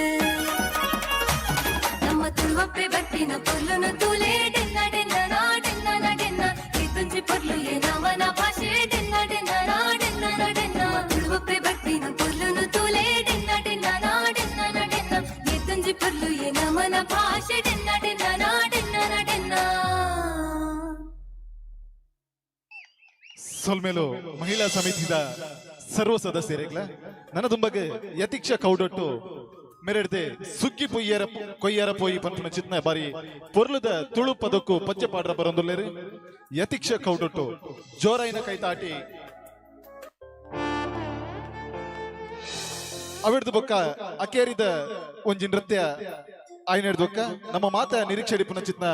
[SPEAKER 3] ನಮ್ಮ ತುಳುವಪ್ಪೆ ಬರ್ಪಿನ ಪೊರ್ಲನು ತೂಲೆ, ಡೆನ್ನ ಡೆನ್ನ ನಾ ಡೆನ್ನ ನ ಡೆನ್ನ. ಇತ್ತುಂಜಿ ಪೊರ್ಲು ಏನವನ ಭಾಷೆ, ಡೆನ್ನ ಡೆನ್ನ ನಾ ಡೆನ್ನ ನ ಡೆನ್ನ. ತುಳುವಪ್ಪೆ ಬರ್ಪಿನ ಪೊರ್ಲನು ತೂಲೆ, ಡೆನ್ನ ಡೆನ್ನ ನಾ ಡೆನ್ನ ನ ಡೆನ್ನ. ಇತ್ತುಂಜಿ ಪೊರ್ಲು ಏನವನ ಭಾಷೆ, ಡೆನ್ನ ಡೆನ್ನ ನಾ ಡೆನ್ನ ನ ಡೆನ್ನ.
[SPEAKER 5] ಸೊಲ್ಮೇಲು ಮಹಿಳಾ ಸಮಿತಿದ ಸರ್ವ ಸದಸ್ಯರಿಗ್ಲ. ನನ್ನ ದುಂಬಗೆ ಯತೀಕ್ಷ ಕೌಡೊಟ್ಟು ಮೆರೆಡ್ದೆ ಸುಗ್ಗಿ ಪೊಯ್ಯರ ಕೊಯ್ಯರ ಪೊಯ್ಯಿ ಪನ್ಪುನ ಚಿತ್ನ ಬಾರಿ ಪೊರ್ಲುದ ತುಳು ಪದಕ್ಕೂ ಪಚ್ಚೆ ಪಾಡ್ರ ಬರೊಂದುಲ್ಲೇರು. ಯತೀಕ್ಷ ಕೌಡೊಟ್ಟು ಜೋರಾಯಿನ ಕೈತಾಟಿ. ಅವಿಡ್ದು ಬೊಕ್ಕ ಅಕೇರಿದ ಒಂಜಿ ನೃತ್ಯ ಆಯ್ನೆಡ್ದು ಬೊಕ್ಕ ನಮ್ಮ ಮಾತ ನಿರೀಕ್ಷೆ ಚಿತ್ನ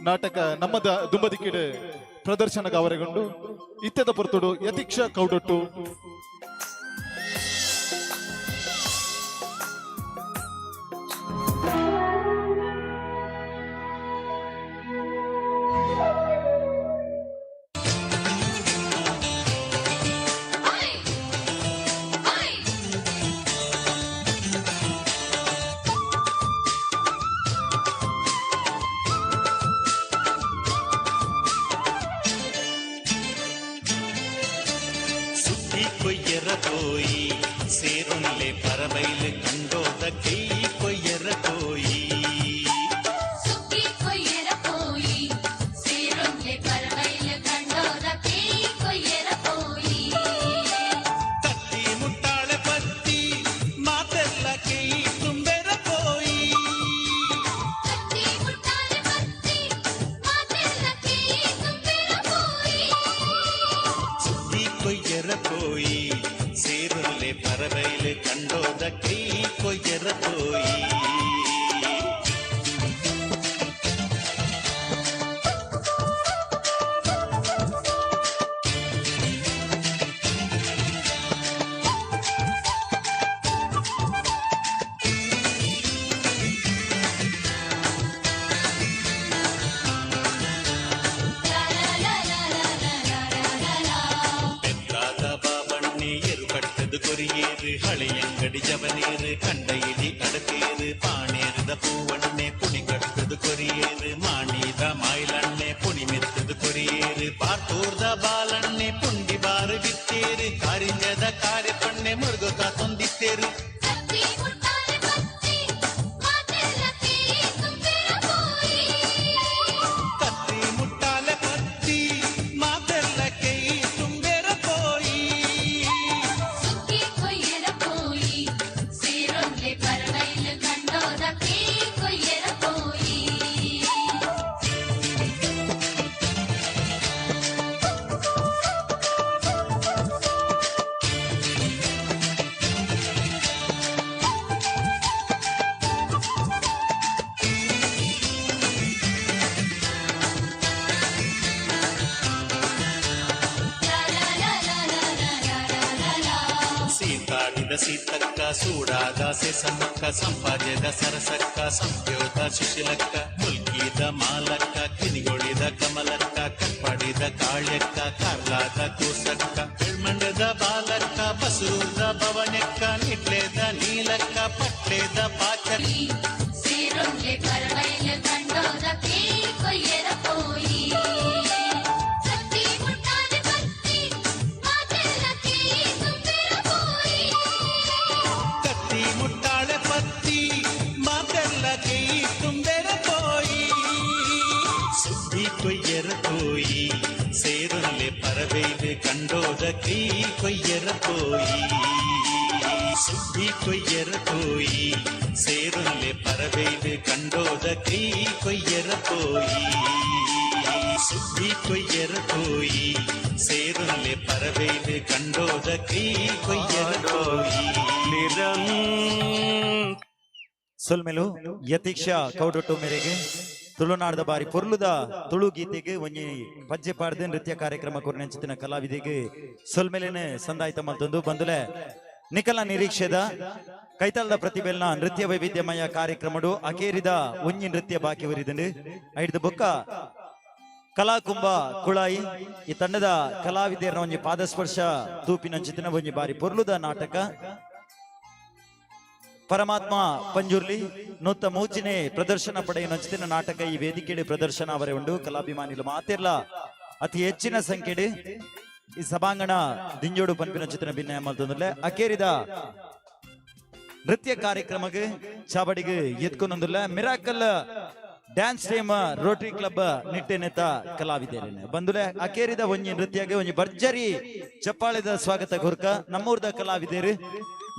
[SPEAKER 5] ನಾಟಕ ನಮ್ಮದ ದುಂಬದಿಕ್ಕಿಡ್ ಪ್ರದರ್ಶನಗ ಅವರೆಗೊಂಡು ಇತ್ಯದ ಪೊರ್ತುಡು ಯತೀಕ್ಷ ಕೌಡೊಟ್ಟು.
[SPEAKER 7] ಸುದ್ದಿ ಕೊಯ್ಯರ ಪೋಯಿ ಸೇರೊನ್ಲೆ ಪರಬೈಲು ಕಂಡೋದ ಕೈ ಕೊಯ್ಯರ ಪೋಯಿ.
[SPEAKER 11] ಸುಗ್ಗಿ ಕೊಯ್ಯರ ಪೋಯಿ ಸೇರೊನ್ಲೆ ಪರಬೈಲು ಕಂಡೋದ ಕೈ ಕೊಯ್ಯರ ಪೋಯಿ.
[SPEAKER 7] ತತ್ತಿ ಮುಟ್ಟಾಳೆ ಪತ್ತಿ ಮಾತೆಲ್ಲ ಕೈ ತುಂಬೆರ ಪೋಯಿ.
[SPEAKER 11] ತತ್ತಿ ಮುಟ್ಟಾಳೆ ಪತ್ತಿ ಮಾತೆಲ್ಲ ಕೈ ತುಂಬೆರ ಪೋಯಿ.
[SPEAKER 7] ಸುದ್ದಿ ಕೊಯ್ಯರ ಪೋಯಿ ಸೇರೊನ್ಲೆ ಪರಬೈಲು ಕಂಡೋದ ಕೈ ಕೊಯ್ಯರ ಪೋಯಿ. ಬೆತ್ತಾದ ಬಾಬಣ್ಣೆ ಎರು ಕಟ್ಟದು ಕೊರಿಯೇರು ಹಳೆಯಂಗಡಿ ಜವನೇರು ಕಂಡ ಇಡಿ ಅಡತೇರು ಪಾಣೇರದ ಪೂವಣ್ಣೆ ಪುಣಿ ಕಟ್ಟದು ಕೊರಿಯೇರು ಮಾಣಿದ ಮಾಯಿಲಣ್ಣೆ ಪುಣಿ ಮೆತ್ತದು ಕೊರಿಯೇರು ಪಾರ್ತೂರ್ದ ಬಾಲಣ್ಣೆ ಪುಂಡಿ ಬಾರು ಬಿತ್ತೇರು ಕಾರಿಂಜದ ಕಾರ್ಯಪಣ್ಣೆ ಮುರುಗುತ ತೊಂದಿತ್ತೇರು.
[SPEAKER 11] ತತ್ತಿ ಮುಟ್ಟಾಳೆ ಪತ್ತಿ ಮಾತೆಲ್ಲ ಕೈ ತುಂಬೆರ ಪೋಯಿ.
[SPEAKER 7] ತತ್ತಿ ಮುಟ್ಟಾಲೆ ಪತ್ತಿ ಮಾತೆಲ್ಲ ಕೈ ತುಂಬೆರ ಪೋಯಿ.
[SPEAKER 11] ಸುಗ್ಗಿ ಕೊಯ್ಯರ ಪೋಯಿ ಸೇರೊನ್ಲೆ ಪರಬೈಲು ಕಂಡೋದ ಕೈ ಕೊಯ್ಯರ ಪೋಯಿ.
[SPEAKER 7] ಸೀತಾಡಿದ ಸೀತಕ್ಕ ಸೂಡಾದ ಸೆಸಮಕ್ಕ ಸಂಪಾದ್ಯದ ಸರಸಕ್ಕ ಸಂಪ್ಯೋದ ಸುಶೀಲಕ್ಕ ಮುಲ್ಕಿದ ಮಾಲಕ್ಕ ಕಿನಿಗೊಳಿದ ಕಮಲಕ್ಕ ಕಟ್ಪಾಡಿದ ಕಾಳ್ಯಕ್ಕ ಕಾರ್ಲಾದ ಕೂಸಕ್ಕ ಬೆಳ್ಮಂಡದ ಬಾಲಕ್ಕ ಬಸರೂರ್ದ ಭವನಕ್ಕ ನಿಟ್ಲೇದ ನೀಲಕ್ಕ ಪಟ್ಲೇದ ಪಾಚಕ್ಕ.
[SPEAKER 11] ಸೇರೊನ್ಲೆ ಪರಬೈಲು ಕಂಡೋದ ಕೈ ಕೊಯ್ಯರ ಪೋಯಿ. ತತ್ತಿ ಮುಟ್ಟಾಲೆ ಪತ್ತಿ ಮಾತೆಲ್ಲ ಕೈ ತುಂಬೆರ ಪೋಯಿ.
[SPEAKER 7] ತತ್ತಿ ಮುಟ್ಟಾಳೆ ಪತ್ತಿ ಮಾತೆಲ್ಲ ಕೈ ತುಂಬೆರ ಪೋಯಿ. ಸುದ್ದಿ ಕೊಯ್ಯರ ಪೋಯಿ ಸೇರೊನ್ಲೆ ಪರಬೈಲು ಕಂಡೋದ ಕೈ ಕೊಯ್ಯರ ಪೋಯಿ. ಸುದ್ದಿ ಕೊಯ್ಯರ ಪೋಯಿ ಸೇರೊನ್ಲೆ ಪರಬೈಲು ಕಂಡೋದ ಕೈ ಕೊಯ್ಯರ ಪೋಯಿ. ಸುದ್ದಿ ಕೊಯ್ಯರ ಪೋಯಿ ಸೇರೊನ್ಲೆ ಪರಬೈಲು ಕಂಡೋದ ಕೈ ಕೊಯ್ಯರ ಪೋಯಿ.
[SPEAKER 1] ಸೊಲ್ಮೆಲು ಯತೀಕ್ಷಾ ಕೌಡೊಟ್ಟು ಮೇರೆಗೆ ತುಳುನಾಡದ ಬಾರಿ ಪೊರ್ಲುದ ತುಳು ಗೀತೆಗೆ ಒಂಜಿ ಪಜ್ಜೆ ಪಾಡ್ದೆ ನೃತ್ಯ ಕಾರ್ಯಕ್ರಮ ಕೊರ್ನಂಚಿತ್ತಿನ ಕಲಾವಿದೆಗೆ ಸೊಲ್ಮೆಲೆನೆ ಸಂದಾಯ್ತ ಮಲ್ತೊಂದು ಬಂದುಲೆ ನಿಕಲ ನಿರೀಕ್ಷೆದ ಕೈತಾಳದ ಪ್ರತಿಭೆಲ್ನ ನೃತ್ಯ ವೈವಿಧ್ಯಮಯ ಕಾರ್ಯಕ್ರಮಡು ಅಕೇರಿದ ಒಂಜಿ ನೃತ್ಯ ಬಾಕಿ ಒರಿದಂಡು. ಐಡ್ದು ಬೊಕ್ಕ ಕಲಾಕುಂಭ ಕುಳಾಯಿ ಈ ತಂಡದ ಕಲಾವಿದೆಯರ ಒಂಜಿ ಪಾದಸ್ಪರ್ಶ ತೂಪಿನಂಚಿತ್ತಿನ ಒಂಜಿ ಬಾರಿ ಪೊರ್ಲುದ ನಾಟಕ ಪರಮಾತ್ಮ ಪಂಜುರ್ಲಿ ನೂತ ಮೂಚಿನೆ ಪ್ರದರ್ಶನ ಪಡೆಯನಂಚಿತ್ತಿನ ನಾಟಕ ಈ ವೇದಿಕೆಡೆ ಪ್ರದರ್ಶನ ಅವರೇ ಉಂಡು. ಕಲಾಭಿಮಾನಿಲು ಮಾತಿರ್ಲ ಅತಿ ಹೆಚ್ಚಿನ ಸಂಖ್ಯೆಡೆ ಈ ಸಭಾಂಗಣ ದಿಂಜೋಡು ಪನ್ಪಿನ ಚಿತ್ರ ಭಿನ್ನ ಮಲ್ತೊಂದುಲ್ಲೆ. ಅಕೇರಿದ ನೃತ್ಯ ಕಾರ್ಯಕ್ರಮಕ್ಕೆ ಚಾವಡಿಗೆ ಎತ್ಕೊಂಡೊಂದುಲ್ಲ Miracle Dance Team Rotary Club ನಿಟ್ಟೆನೆತ ಕಲಾವಿದರೇನೆ ಬಂದುಲೆ. ಅಕೇರಿದ ಒಂಜಿ ನೃತ್ಯಗೆ ಒಂಜಿ ಭರ್ಜರಿ ಚಪ್ಪಾಳೆದ ಸ್ವಾಗತ ಗುರ್ಕ ನಮ್ಮೂರ್ದ ಕಲಾವಿದರು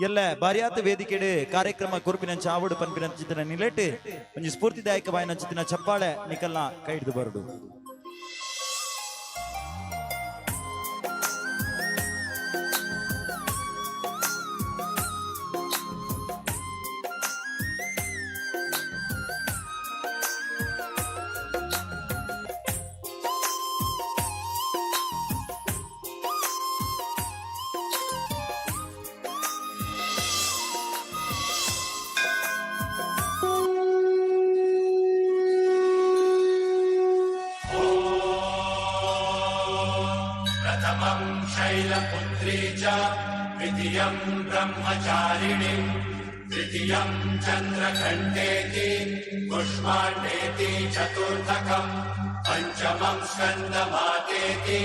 [SPEAKER 1] ಎಲ್ಲ ಬಾರಿಯಾತ ವೇದಿಕೆಡೆ ಕಾರ್ಯಕ್ರಮ ಕುರುಪಿನ ಚಾವಡು ಪನ್ಪಿನ ಚಿತ್ರ ನಿಲೆಟ್ ಒಂಜಿ ಸ್ಫೂರ್ತಿದಾಯಕವಾಯಿನ ಚಿತ್ತಿನ ಚಪ್ಪಾಳೆ ನಿಕಲ್ನ ಕೈ ಹಿಡಿದು ಬರಡು.
[SPEAKER 6] शैलपुत्री च द्वितीयं ब्रह्मचारिणीम् तृतीयं चन्द्रघण्टेति कुष्माण्डेति चतुर्थकम् पञ्चमं स्कन्दमातेति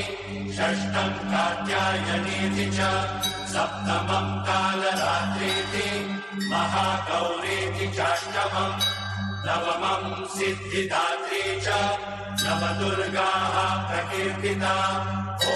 [SPEAKER 6] षष्ठं कात्यायनीति च सप्तमं कालरात्रीति महागौरीति चाष्टमम् नवमं सिद्धिदात्री च नवदुर्गाः प्रकीर्तिता। ॐ।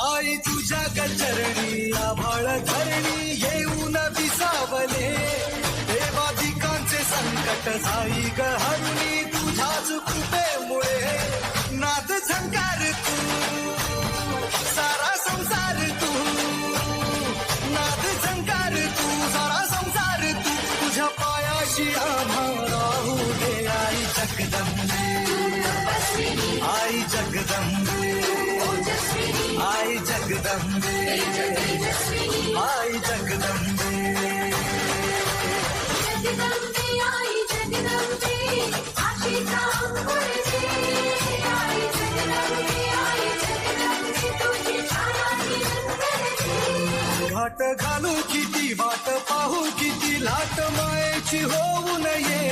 [SPEAKER 8] आई तुझ्या गचरणी आभाळ धरणी येऊन विसावले, देवाधिकांचे संकट जाई ग हरुणी तुझ्याच कृपेमुळे। नाद झंकार तू सारा संसार तू, नाद झंकार तू सारा संसार तू, तुझ्या पायाशी आम्हा राहू दे। आई जगदंबे, आई जगदंबे, आई जगदंबे, आई जगदंबे।
[SPEAKER 3] जगदंबे आई जगदंबे आशीचा अंकुर दे, आई जगदंबे आई जगदंबे तुझी छाया निरंतर दे।
[SPEAKER 8] घाट घालू किती वाट पाहू किती लाट मायेची होऊ नये,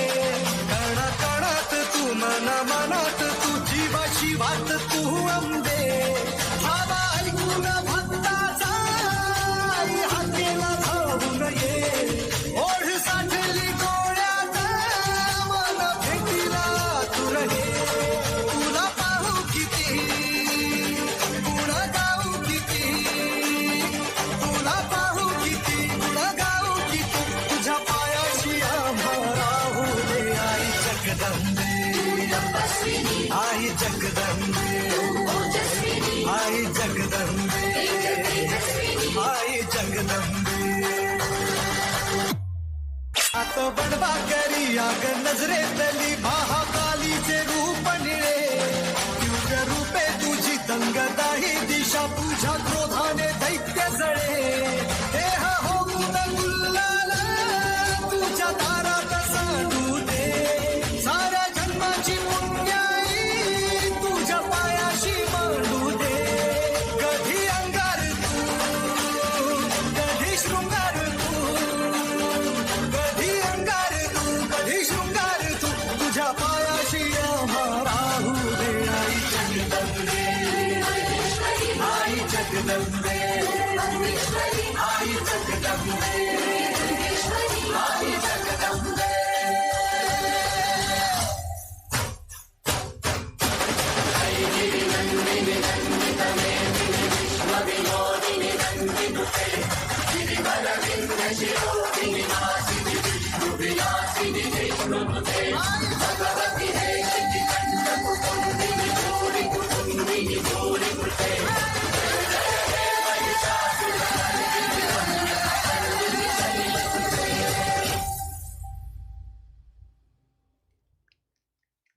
[SPEAKER 8] कणा कणात तू मना मनात तू जीवाची वाट तू अंबे। धावा ऐकून भक्ताचा आई हाकेला धावू नये, ओढ साठली डोळ्यात मन भेटीला तू रहे। तुला पाहू किती गुण गाऊ किती, तुला पाहू किती गुण गाऊ किती, तुझ्या पायाशी आम्हा राहू दे। आई जगदंबे, आई जगदंबे, आई जगदंबे, आई जगदंबे। आत बडवा करी आग नजरेतली महाकालीचे रूप निळे, तीव्र रूपे तुझी दंगदाही दिशा तुझ्या क्रोधाने दैत्य जळे। देह होऊन गुल्लाल तुझ्या दारात सांडू दे, साऱ्या जन्माची पुण्याई तुझ्या पायाशी मांडू दे। कधी अंगार तू कधी शृंगार तू, कधी अंगार तू कधी शृंगार तू, तुझ्या पायाशी आम्हा राहू दे। आई जगदंबे, आई जगदंबे, आई जगदंबे, आई जगदंबे।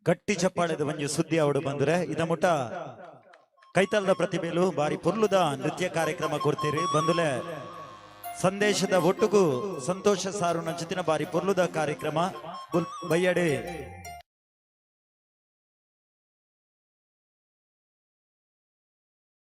[SPEAKER 1] ಗಟ್ಟಿ ಚಪ್ಪಾಳೆದ ಒಂಜಿ ಸುದ್ದಿ ಅವಡು ಬಂದ್ರೆ ಇದ ಮುಟ ಕೈತಲದ ಪ್ರತಿಭೆಲು ಬಾರಿ ಪುರ್ಲುದ ನೃತ್ಯ ಕಾರ್ಯಕ್ರಮ ಕೊಡ್ತೀರಿ. ಬಂದುಲೆ ಸಂದೇಶದ ಒಟ್ಟುಗು ಸಂತೋಷ ಸಾರು ನಂಚಿನ ಬಾರಿ ಪುರ್ಲುದ ಕಾರ್ಯಕ್ರಮ ಬೈಯಡೆ.